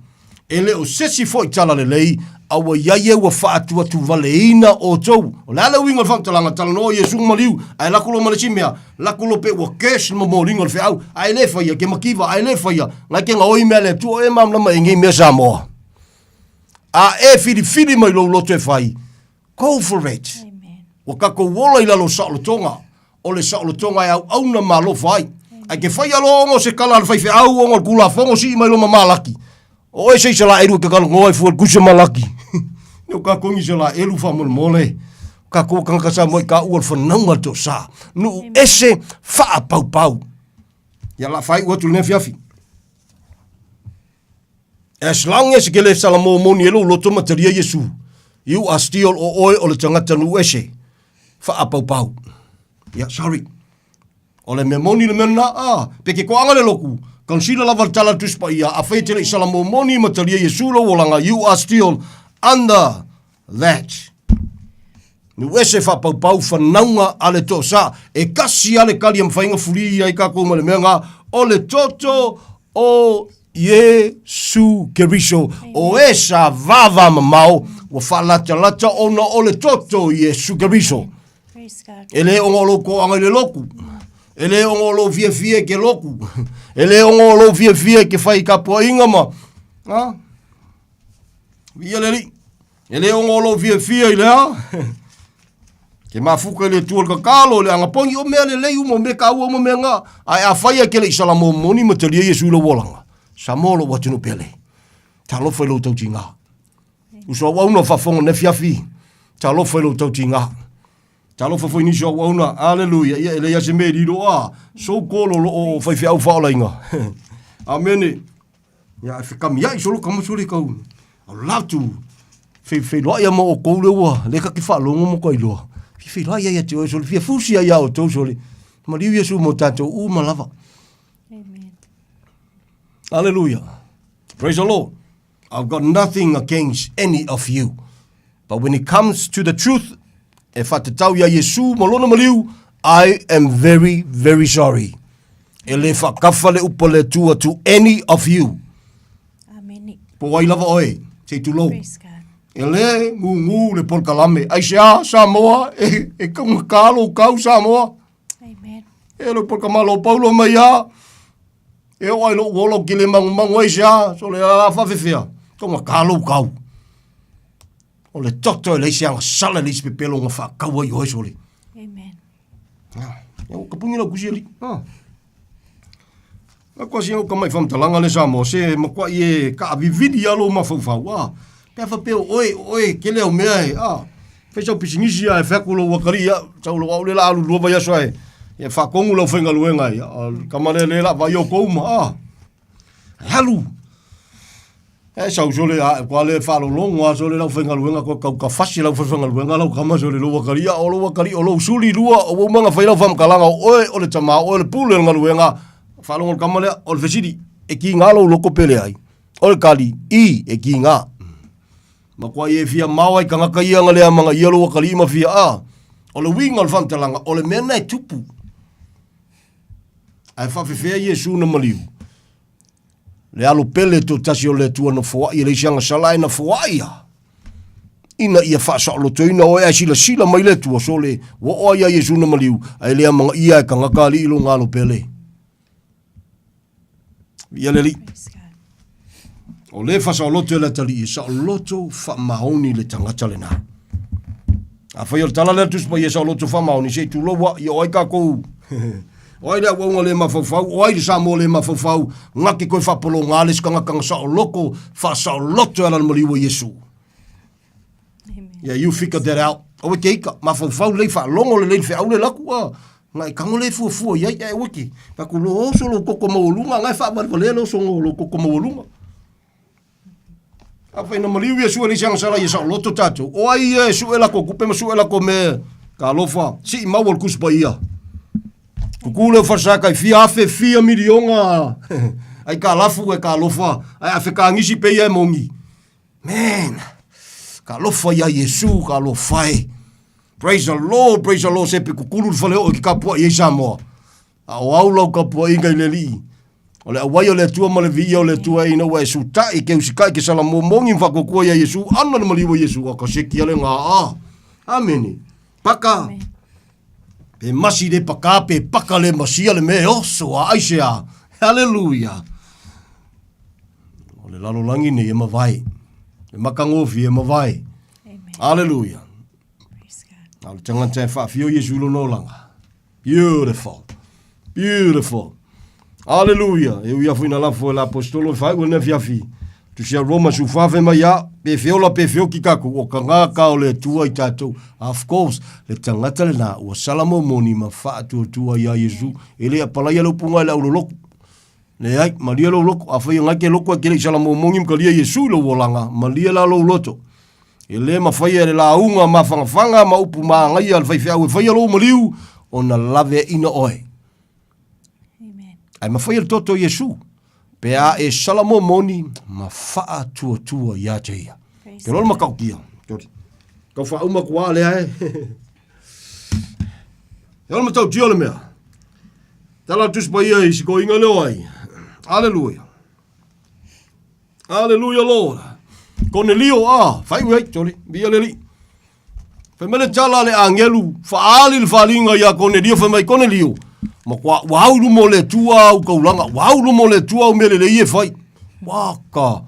E le o sesi foi tala le lei, a ua iai e ua whaatu atu valeina o tou. O le ala uiga o le whamtalanga, tala noa Iesu maliu, ae lako lo ma le si mea, lako lo pe ua curse le momoliga o le feau, ae le faia, ke makiva, ae le faia, ngai ke gaoi mea le Atua, e malamalama e nei mea Samoa. A e filifili mai lou loto e fai, go for it. Ua tatou ola i lalo o saolotoga, o le saolotoga e auauna ma alofa ai. Ae ke faia loa ona o se tala a le faifeau ona o le Tulafono sii mai loma Malaki, o oe se Isaraelu e te talanoa ai fua i le kusi o Malaki. O tatou ni Isaraelu faamolemole. O tatou tagata Samoa i taua o le fanauga a le toasa. Nuu ese faapaupau. Ia la faaiu atu i lenei afiafi. As long as ke le salamo moni e lou loto ma talia Iesu, you are still o oe o le tagata nuu ese faapaupau. Ia, sorry. O le mea moni le mea lena, ah, pe ke koaga le loku, consider lava le tala le Tusi Paia, afai e te le i salamo moni ma talia Iesu lou olaga, you are still under that. Nuu ese faapaupau fanauga a le toasa, e kasi a le kali e mafai ona fuli ai tatou ma le mea na, o le toto o Iesu Keriso, o e sa vava mamao, ua faalatalata ona o le toto o Iesu Keriso. E le ona o lou toaga i le lotu, e le ona o lou fiafia i ke lotu, e le ona o lou fiafia i ke fai tapuaiga ma, ha? Viia le Alii. E le ona o lou fiafia i le a? Ke mafuka i le Atua i le tatalo, i le agapogi, o mea lelei uma, o mea taua uma mea na. Ae afai e ke le i salamo moni ma talia Iesu i lou olaga, Samoa lou atunuu pele. Talofa i lou tautiga. Uso auauna o faafofoga nei afiafi, talofa i lou tautiga. Talofa foi nisi o auauna, aleluia, ia e leai lava se mea e lilo a, so call o loo faifeau faaolaina. Amene. Ia, e fekamiaʻi solo ka moso le kau. I love to feiloai ma outou lea ua lea ka te faalogo ma ka iloa. Fia feiloai ai ia te oe sole, fia fusi ai ia outou sole. Maliu Iesu mo tatou uma lava. Amen. Hallelujah. Praise the Lord. I've got nothing against any of you. But when it comes to the truth, e whatatau ia Iesu ma lona maliu, I am very, very sorry. E le faakafa le upu a le Atua to any of you. Amene. Po o ai lava oe, se i tulou. Praise God. E le gugu le polokalame. Aisea, Samoa, e, e kaugata lou kau, Samoa. Amen. E lou polokamalo o Paulo mai a. E oo ai lou ola ou te le magumagu aisea, so le a faafefea. Kaugata lou kau. O le toto e leai se agasala e leai se pepelo na faakau ai oe sole. Amen. Ah, ia ua kapuni lau kusi alii. Ah. Na koa sia o ka mai whamtalanga le Samoa, se makuai e ka vivili a lou mafaufau. Ah. Pe a whapea o oe, o oe, kele au mea e. Ah. Fai sau pisinisi a e wheaku lou wakari ia, sau lou au le la alu lua vai aso e. Ia whakongu lau whaingaluenga ia. Ah, kama le le la vai o kouma. Ah. Alu! E sau sole a kua le faalologo a sole lau faigaluega koe kau ka fasi lau faigaluega lau kama sole lou akalia o lou akali o lou suli lua o ua uma ona fai lau faamatalaga o oe o le tamā o oe o le pule o le galuega faalogo le kama lea o le fesili e kiga lou loko pe leai o le kali i e kiga makuai e fia mao ai tagata ia na le amanaia lou akalii ma fia a o le uiga o le faamatalaga o le mea lena e tupu Ae faafefea Iesu na maliu? Le alo pele toatasi o le Atua na foai e leai se agasala ae na foai a. Ina ia faasaolotoina oe ae silasila mai le Atua sole ua oo ai ia Iesu na maliu ae le amanaia e tagata alii lona alo pele. Viia le Alii. O le faasaoloto e le atalii e saoloto faamaoni le tagata lena. Afai o le tala lea Tusi Paia saoloto faamaoni se i tulou a ia o ai tatou o ai le auaunga le mafaufau o ai le Samoa le mafaufau gake koe faapologa le isi tagata na saoloto faasaoloto e ala le maliu o Iesu. Yeah, you figure that out. Aua te ika, mafaufau lelei, faalogo lelei i le feau le laku, a, na e tago le fuafua i ai, ae aua te, taku lo oso lou koko maualuga, na e faavalevalea le osoga o lou koko maualuga. Afai na maliu Iesu e leai se agasala ia saoloto tatou, o ai ia e sue lako kupe ma sue lako mea, talofa, sii maua le Tusi Paia. Kuku leo falesaka i fia afe fia miliona ai ka lafu e ka alofa, ai afe ka ngisi pe ia e mongi. Man, ka alofa ia Iesu, ka alofa e. Praise the Lord, praise the Lord, se pe kukulu le fale oo i ke kapuaʻi ai Samoa. A o au lau kapuaʻiga i le alii. O le auai o le Atua ma le viia o le Atua ina ua e sutaʻi ke usikaʻi ke sala momongi ma faakuakua ia Iesu, ana le maliu o Iesu, a ka seki ale ngā a. Amene. Paka. Pe masi le pakā, pe paka le masia le mea e oso a aisea. Hallelujah. O le lalolagi nei e mavae. E makagofie e mavae. Hallelujah. A o le tagata e faafio Iesu i lona olaga. Beautiful. Beautiful. Hallelujah. E ui afu ina lafo e le apostolo e faaiu lena afiafi. Tusi a Roma su whawhe mai a, pe feola pe feoki kakou, o ka ngā o le Atua i tātou. Of course, le tangata le nā, ua sala momoni ma whaatuatua i a Iesu, e le apalaia le upunga e le auloloku. Leai, malie lou loko, afai e gaike loko e ke le i sala momongi ma kalia Iesu i lou olaga, malie la lou loto. E le mafai e le lauga mafangafaga ma upu magaia a le faifeau e faia lou maliu, ona laveaina oe. Ae mafai e le toto o Iesu, pe a e sala momoni ma faatuatua ia te ia. Ke loa le matautia. Kau faauma atu a lea e. E ole matautia o le mea. Tala Tusi Paia i sikoiga leo ai. Aleluia. Aleluia, Lord. Konelio, a, faiu ai, toli, via le alii. Fai mai le tala a le agelu, faali le faaliga ia Konelio, fai mai, Konelio, ma kua, ua au i luma o le Atua au kaulanga, ua au i luma o le Atua au mea lelei e fai. Waka,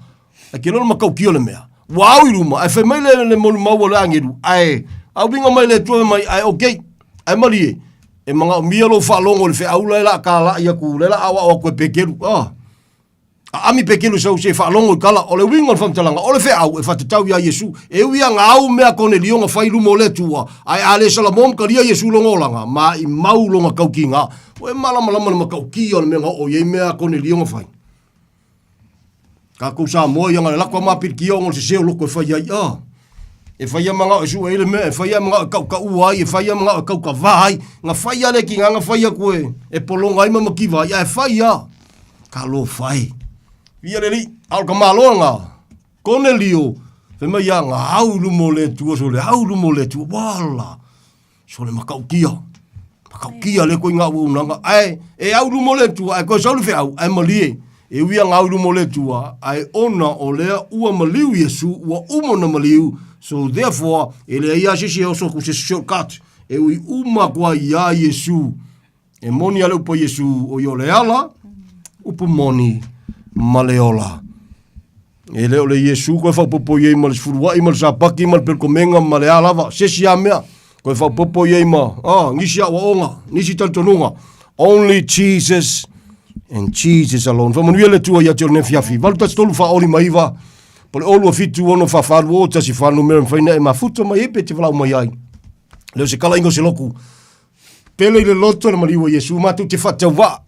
Ai ke loa le matautia o le mea. Ua au i luma, ae fai mai le, le molimau a le agelu, ae auiga mai le Atua fai mai, ae okay, ae malie, e manaomia lou faalogo i le feau la e la talai atu, lea la aoao atu e Peteru. Ah. Aami Peteru sau se faalogo i tala, o le uiga o le faamatalaga, o le feau e faatatau iā Iesu, e ui a na au mea Konelio na fai i luma o le Atua, ae a le salamo ma talia Iesu lona olaga, ma i mau lona kaukiga. Ua e malamalama le matautia o le mea na oo i ai mea a Konelio na fai. Tatou Samoa ia na le lako a mapilikia ona o le sese o loko e fai ai a. E fai a manao e sue ai le mea, e fai a manao e kaukau ai, e fai a manao e kaukava ai. Na fai a le ki na fai aku e, e polonga ai ma makiva ai, ae fai a. Ka lo fai. Ia le li, a o ka malo nga. Konelio, fai mai a nga au i luma o le Atua, so le au i luma o le Atua, wala. So le matautia. Whakaukia le koe ngā auaunaga, ae, e au luma o le Atua, ae koe sau le feau, ae malie. E ui a ngā au luma o le Atua, ae ona o lea ua maliu Iesu, ua uma ona maliu, so therefore, e leai a se isi e oso aku se shortcut, e ui uma aku ai iā Iesu. E moni a le upu a Iesu, o ia o le ala, upu moni, ma le ola. E le o le Iesu koe faaopoopo i ai ma le sefuluai ma le sapaki ma le pelekomega ma le a lava, se isi lava mea. Koe faaopoopo i ai ma, ah, nisi aoaoga, nisi talitonuga. Only Jesus and Jesus alone. Faamanuia le Atua ia te oe i lenei afiafi. 813 459, po o le 0 27 6 4 4 2 0 1 4 numera e mafai ona e mafuta mai ai pe te valaau mai ai. Le o se kalaiga o se loku. Pele i le loto le maliu o Iesu, matou te faatauvaa,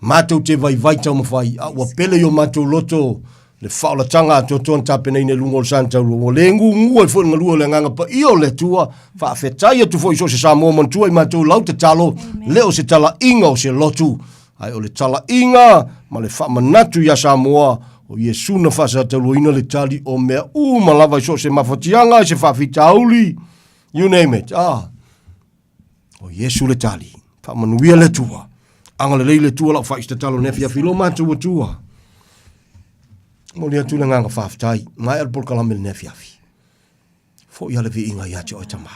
matou te vaivai taumafai, a ua pele i o matou loto le faaolataga atoatoa na tapenaina i luga o le sa taulua. Ua le gugu ai foi le galue o le Agaga Paia o le Atua, faafetai atu foi i so o se Samoa manatua i matou lau tatalo, le o se talaiga o se lotu, ae o le talaiga ma le faamanatu iā Samoa, o Iesu na faasatauaina le tali o mea uma lava i so o se mafatiaga, i se faafitauli, you name it. Ah. O Iesu le tali. Faamanuia le Atua. Agalelei le Atua lau faaisu tatalo nei afiafi lo matou Atua. Momoli atu le agaga faafetai. Maea le polokalame lenei afiafi. Foi a le viiga ia te oe Tama.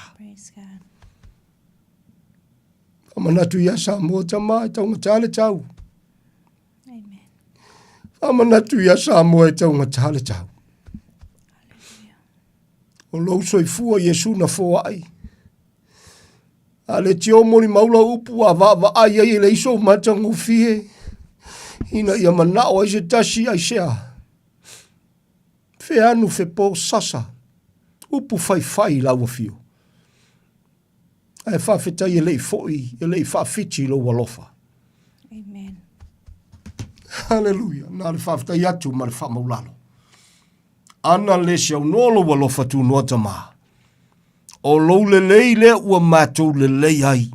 Faamanatu ia Samoa Tama e taugata le tau. Faamanatu ia Samoa e taugata le tau. O lou soifua Iesu na foai. A le tio molimau lau upu a vaavaai ai e leai sou matagofie, ina ia manao ai se tasi aisea. Feanu fepo sasa, upu faifai i lau afio. Ae faafetai e le i foi, e le i faafiti i lou alofa. Amen. Haleluia. Na le faafetai atu ma le faamaulalo. Ana le se aunoa lou alofa tunoa Tama. O lou lelei lea ua matou lelei ai.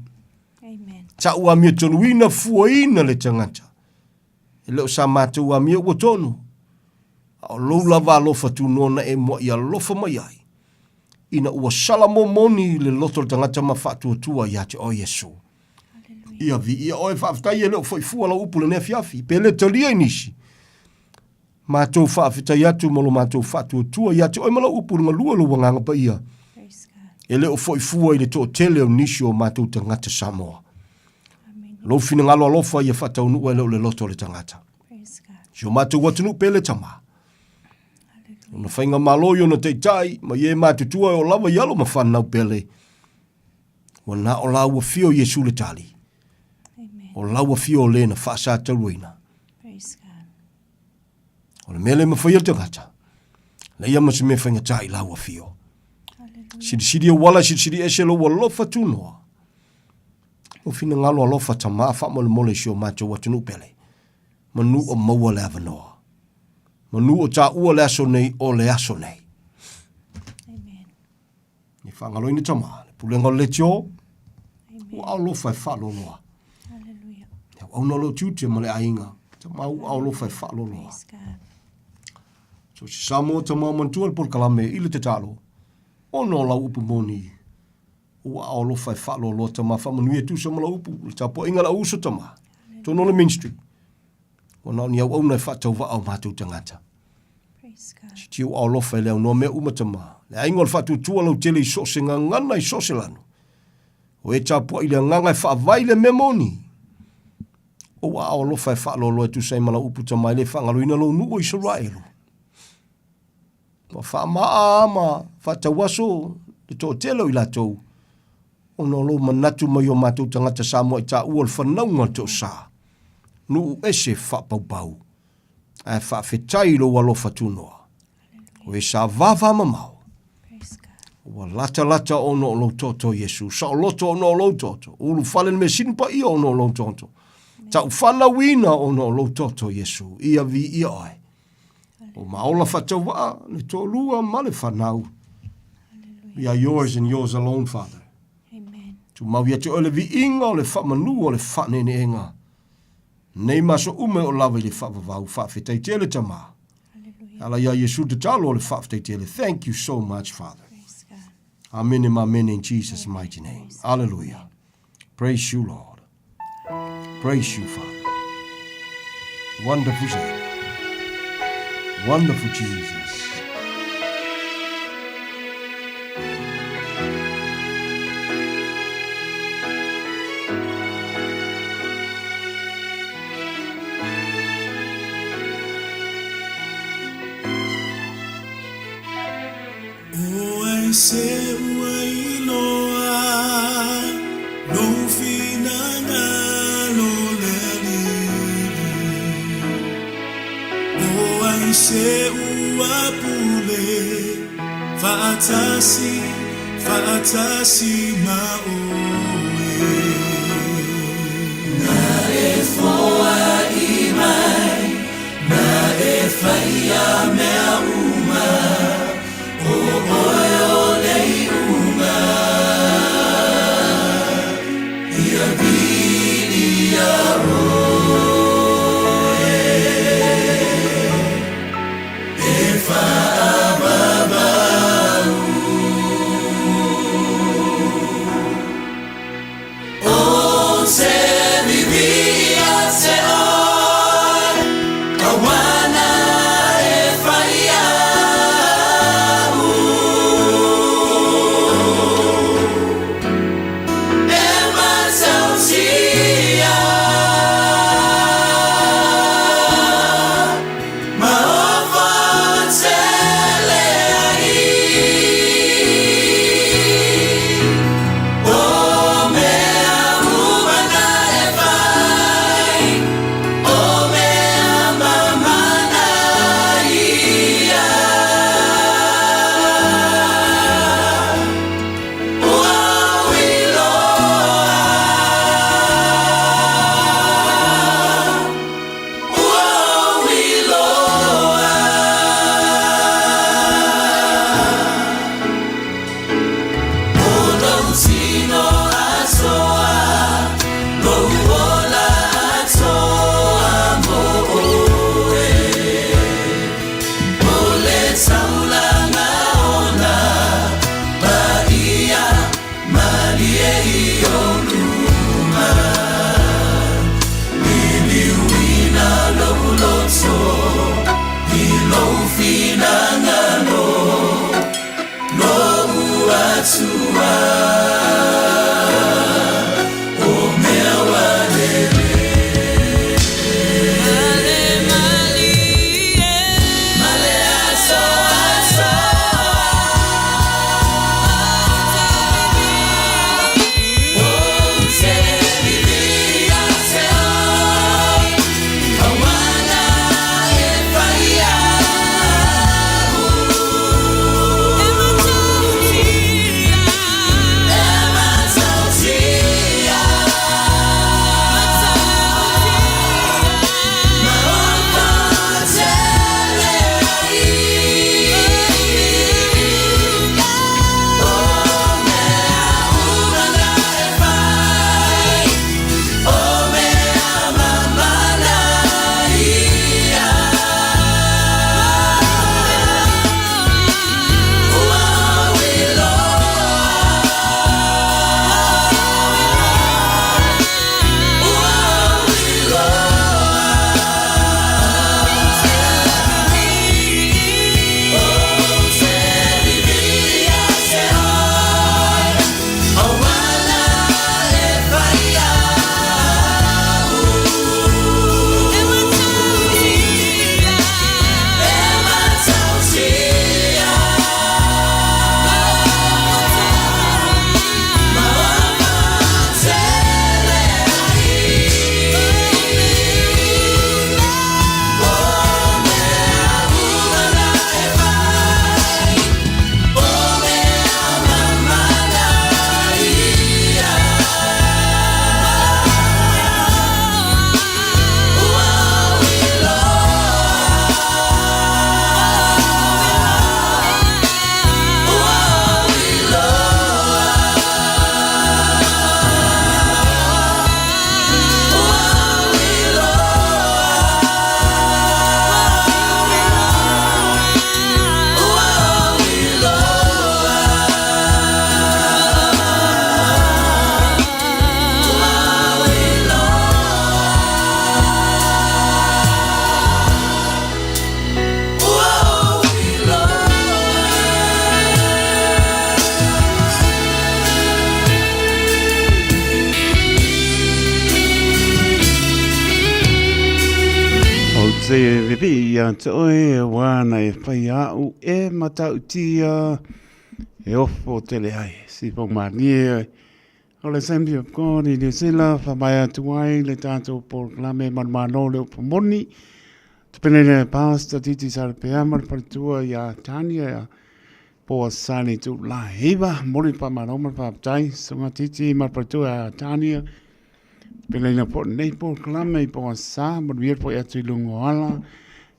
Amen. Ta'u amiotonu fuaina le tagata. E le o sa matou amio ua tonu. A o lou lava alofa tunoa na e mua'i alofa mai ai. Ina ua sala momoni le loto o le tagata ma faatuatua ia te oe Iesu. Ia viia oe faafetai e le o foi fua lau upu lenei afiafi. Pe le talia i nisi. Matou faafetai atu ma lo matou faatuatua ia te oe ma lau upu i le galue o lou Agaga Paia. E le o foi fua i le toatele o nisi o matou tagata Samoa. Lou finagalo alofa ia faataunuu e le o le loto o le tagata. Si o matou atunuu pele Tama. Ona faigamalo i ona taitai ma ie matutua e o lava i alo ma fanau pele. Ua na o laua fio Iesu le tali. O laua fio o le na faasatauaina. O le mea le mafai e le tagata, leia ma se mea faigata i lau afio. Silisili ou ala, silisili ese lou alofa tunoa. Lou finagalo alofa Tama faamolemole i si o matou atunuu pele. Manu o maua le avanoa. Manu o taua le aso nei o le aso nei. E faagaloina Tama, le pulega o le leitio, ua alofa e faaloloa. E auauna lou tiute ma le aiga, Tama ua alofa e faaloloa. So se Samoa Tama manatua le polokalame i le tatalo, ona o lau upu moni, ua alofa e faaloloa Tama, faamanuia tusa ma lau upu, le tapuaiga a lau uso Tama, tonu o le ministry, Ua na o ni auauna e faatauvaa o matou tagata. Si tiu alofa e le aunoa mea uma Tama. Le aiga o le faatuatua lautele i so o se gagana i so o se lanu. O e tapuai i le agaga e faavae i le mea moni. Ou aao alofa e faaloaloa e tusa ai ma lau upu Tama e le faagaloina lou nuu o Isaraelu. Ua faamaa ma faatauaso le toatele o i latou ona o lou manatu mai o matou tagata Samoa i taua o le fanauga o le toasa, nuu ese faapaupau, ae faafetai i lou alofa tunoa. O e sa vavamamao, ua latalata ona o lou toto Iesu, saoloto ona o lou toto, ulufale le measini paia ona o lou toto, taufanauina ona o lou toto Iesu, ia viia oe. O maola faatauvaa le toalua ma le fanau. We are yours and yours alone, Father. Amen. Tumau ia te oe le viiga o le faamanu o le faaneeneega. Nei ma aso uma e o lava i le faavavau, faafetai tele Tama. Ala ia Iesu tatalo o le faafetai tele. Thank you so much, Father. Amene ma amene in Jesus' mighty name. Hallelujah. Praise you, Lord. Praise you, Father. Wonderful Savior. Wonderful Jesus. O ai se ua iloa lou finagalo le Alii. O ai se ua pule faatasi, faatasi ma oe. Na e foai mai, na e faia mea uma, o oe o le iuga. Ia viia oe, e faavavau. O te vivi ia te oe, auana e fai au. E matautia, ma ofa tele ai. O mea uma na e fai, o mea mamana ia. Ua ou iloa, ua ou iloa. O lou tino atoa, lou ola atoa mo oe. O le taulaga ona paia malie i ou luma. Liliuina lou loto i lou finagalo, lou Atua. O mea ua lelei. Male malie, male aso aso. O te vivi ia te oe, auana e fai au. E matautia, Se vevei ia te oe, wā na e whai au e matautia e ofo tele ai. Si pau manie o le Assembly of God i New Zealand, whamai atu ai le tātou polokalame manumano le upu moni. Te pene le Pastor Titi Sarapeama le paletua ia Tania ia Poa Sani tu la hiva, mori pa maro ma pa tai, songa Titi ma paletua ia Tania. Peleina po nei polokalame i poa sa, manuia po i atu i lunga o ala,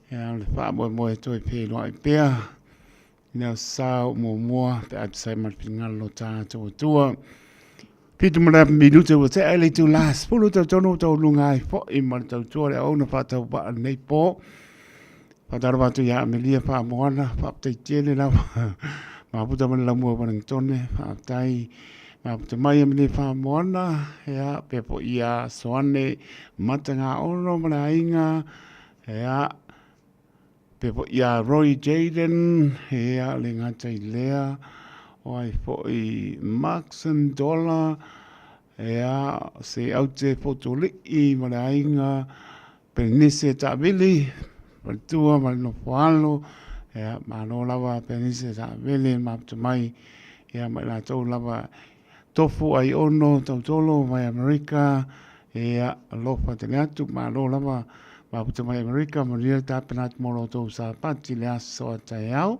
ia le whaamoemoe toi pē loa i pea. Ina sa o muamua pe a tusai ma le finagalo lo tātou Atua. Whitu ma le minute ua tea i le itulā 10 tau tonu tau lunga ai fo'i ma le tautua le auauna whaatauvaa lenei pō. Whātaro atu i a Amelia Whaamoana, whaaptai tele lava. Maputa mai le lamua Wellingtone, whaaptai. Maputa mai Amelia Whaamoana, ea, pea po i a Soane Matangāono ma le aiga, ea, Pea foi ia Roy Jayden, ea le gata i lea, o ai foi Markson Dollar, ea se aute Fotoli'i ma le aiga Penise Taavili, faletua ma le nofo alo, ea malo lava Penise Taavili maputa mai, ea ma i latou lava Tofu ai ono tautolo mai Amerika, ea, alofa tele atu, malo lava maputa mai Amerika, manuia le tapena atu mo lo outou Sapati le aso a taeao,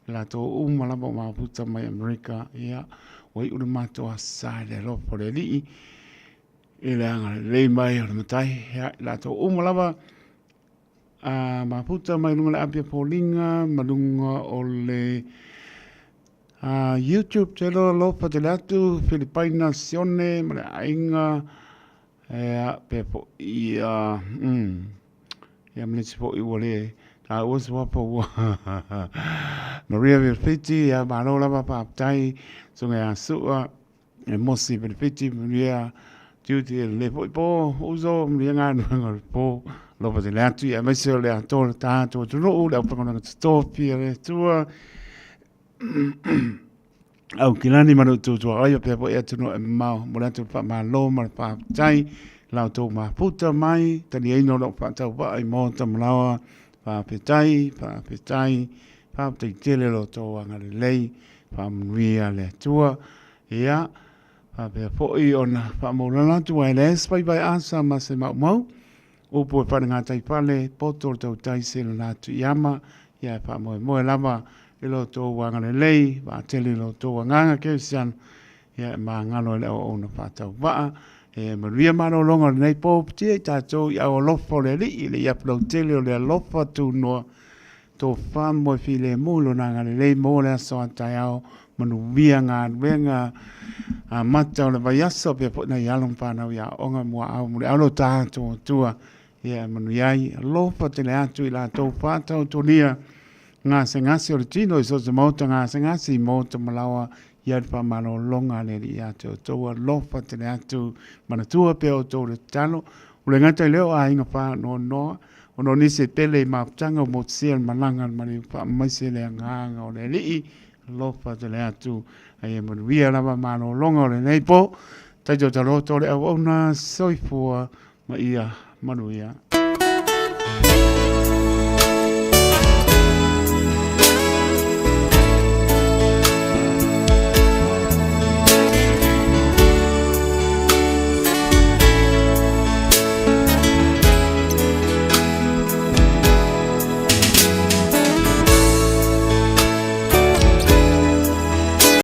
i latou uma lava o maputa mai Amerika, ea, ua iu le matou asa i le alofa o le Alii, i le agalelei mai o le Matai, ea, i latou uma lava, a maputa mai luga o le api a Paulinga, ma luga o le YouTube channel alofa tele atu, Filipaina Sione ma le aiga, ea, pea foi ia, ia ma le isi foi ua le taua se wapa ua Maria Vilfiti, ia malo lava faafetai, susuga ia Sua, E mosi penefiti manuia tiute e lenei foi pō, uso manuia galuega o le pō, alofa tele atu ia aemaise o le atoa o le tātou atunuu, le aufaigaluega totofi a le Atua. Au kilani ma le utuutua ai o pea foi atunuu e mamao, mo le atu le faamalo ma le faafetai, la outou mafuta mai, taliaina o lau faatauvaa i maota ma laoa, faafetai, faafetai, faafetai tele lo outou agalelei, Faamanuia le Atua. Ia, faapea foi ona faamaulalo atu ai le faiva asa ma se maumau. Upu e fale gatai fale, poto le tautai se lona atu i ama. Ia e faamoemoe lava i lo outou agalelei, vaatele i lo outou agaga kerisiano. Ia e magalo i le auauna faatauvaa. E manuia malologa o lenei pō putia i tātou i au alofa o le Alii, le iapu lautele o le alofa tunoa. Tofa moe filemu i lona agalelei mo le aso a taeao, manuia galuega amata o le vaiaso pea foi nai alo ma fanau i aoga muaau muliau lo tatou Atua ia e manuia ai. Alofa tele atu i latou faatautolia gasegase o le tino i so o se maota gasegase i maota ma laoa ia le faamalologa a le Alii ia te outou. Alofa tele atu, manatua pea outou le tatalo. O le gata i lea o aiga faanoanoa Ona o nisi e pele i mafutaga o motusia le malaga a le maliu faamaise le agaga o le Alii, alofa tele atu, a ia manuia lava malologa o lenei po. Taito taloto le auauna, soifua ma ia manuia.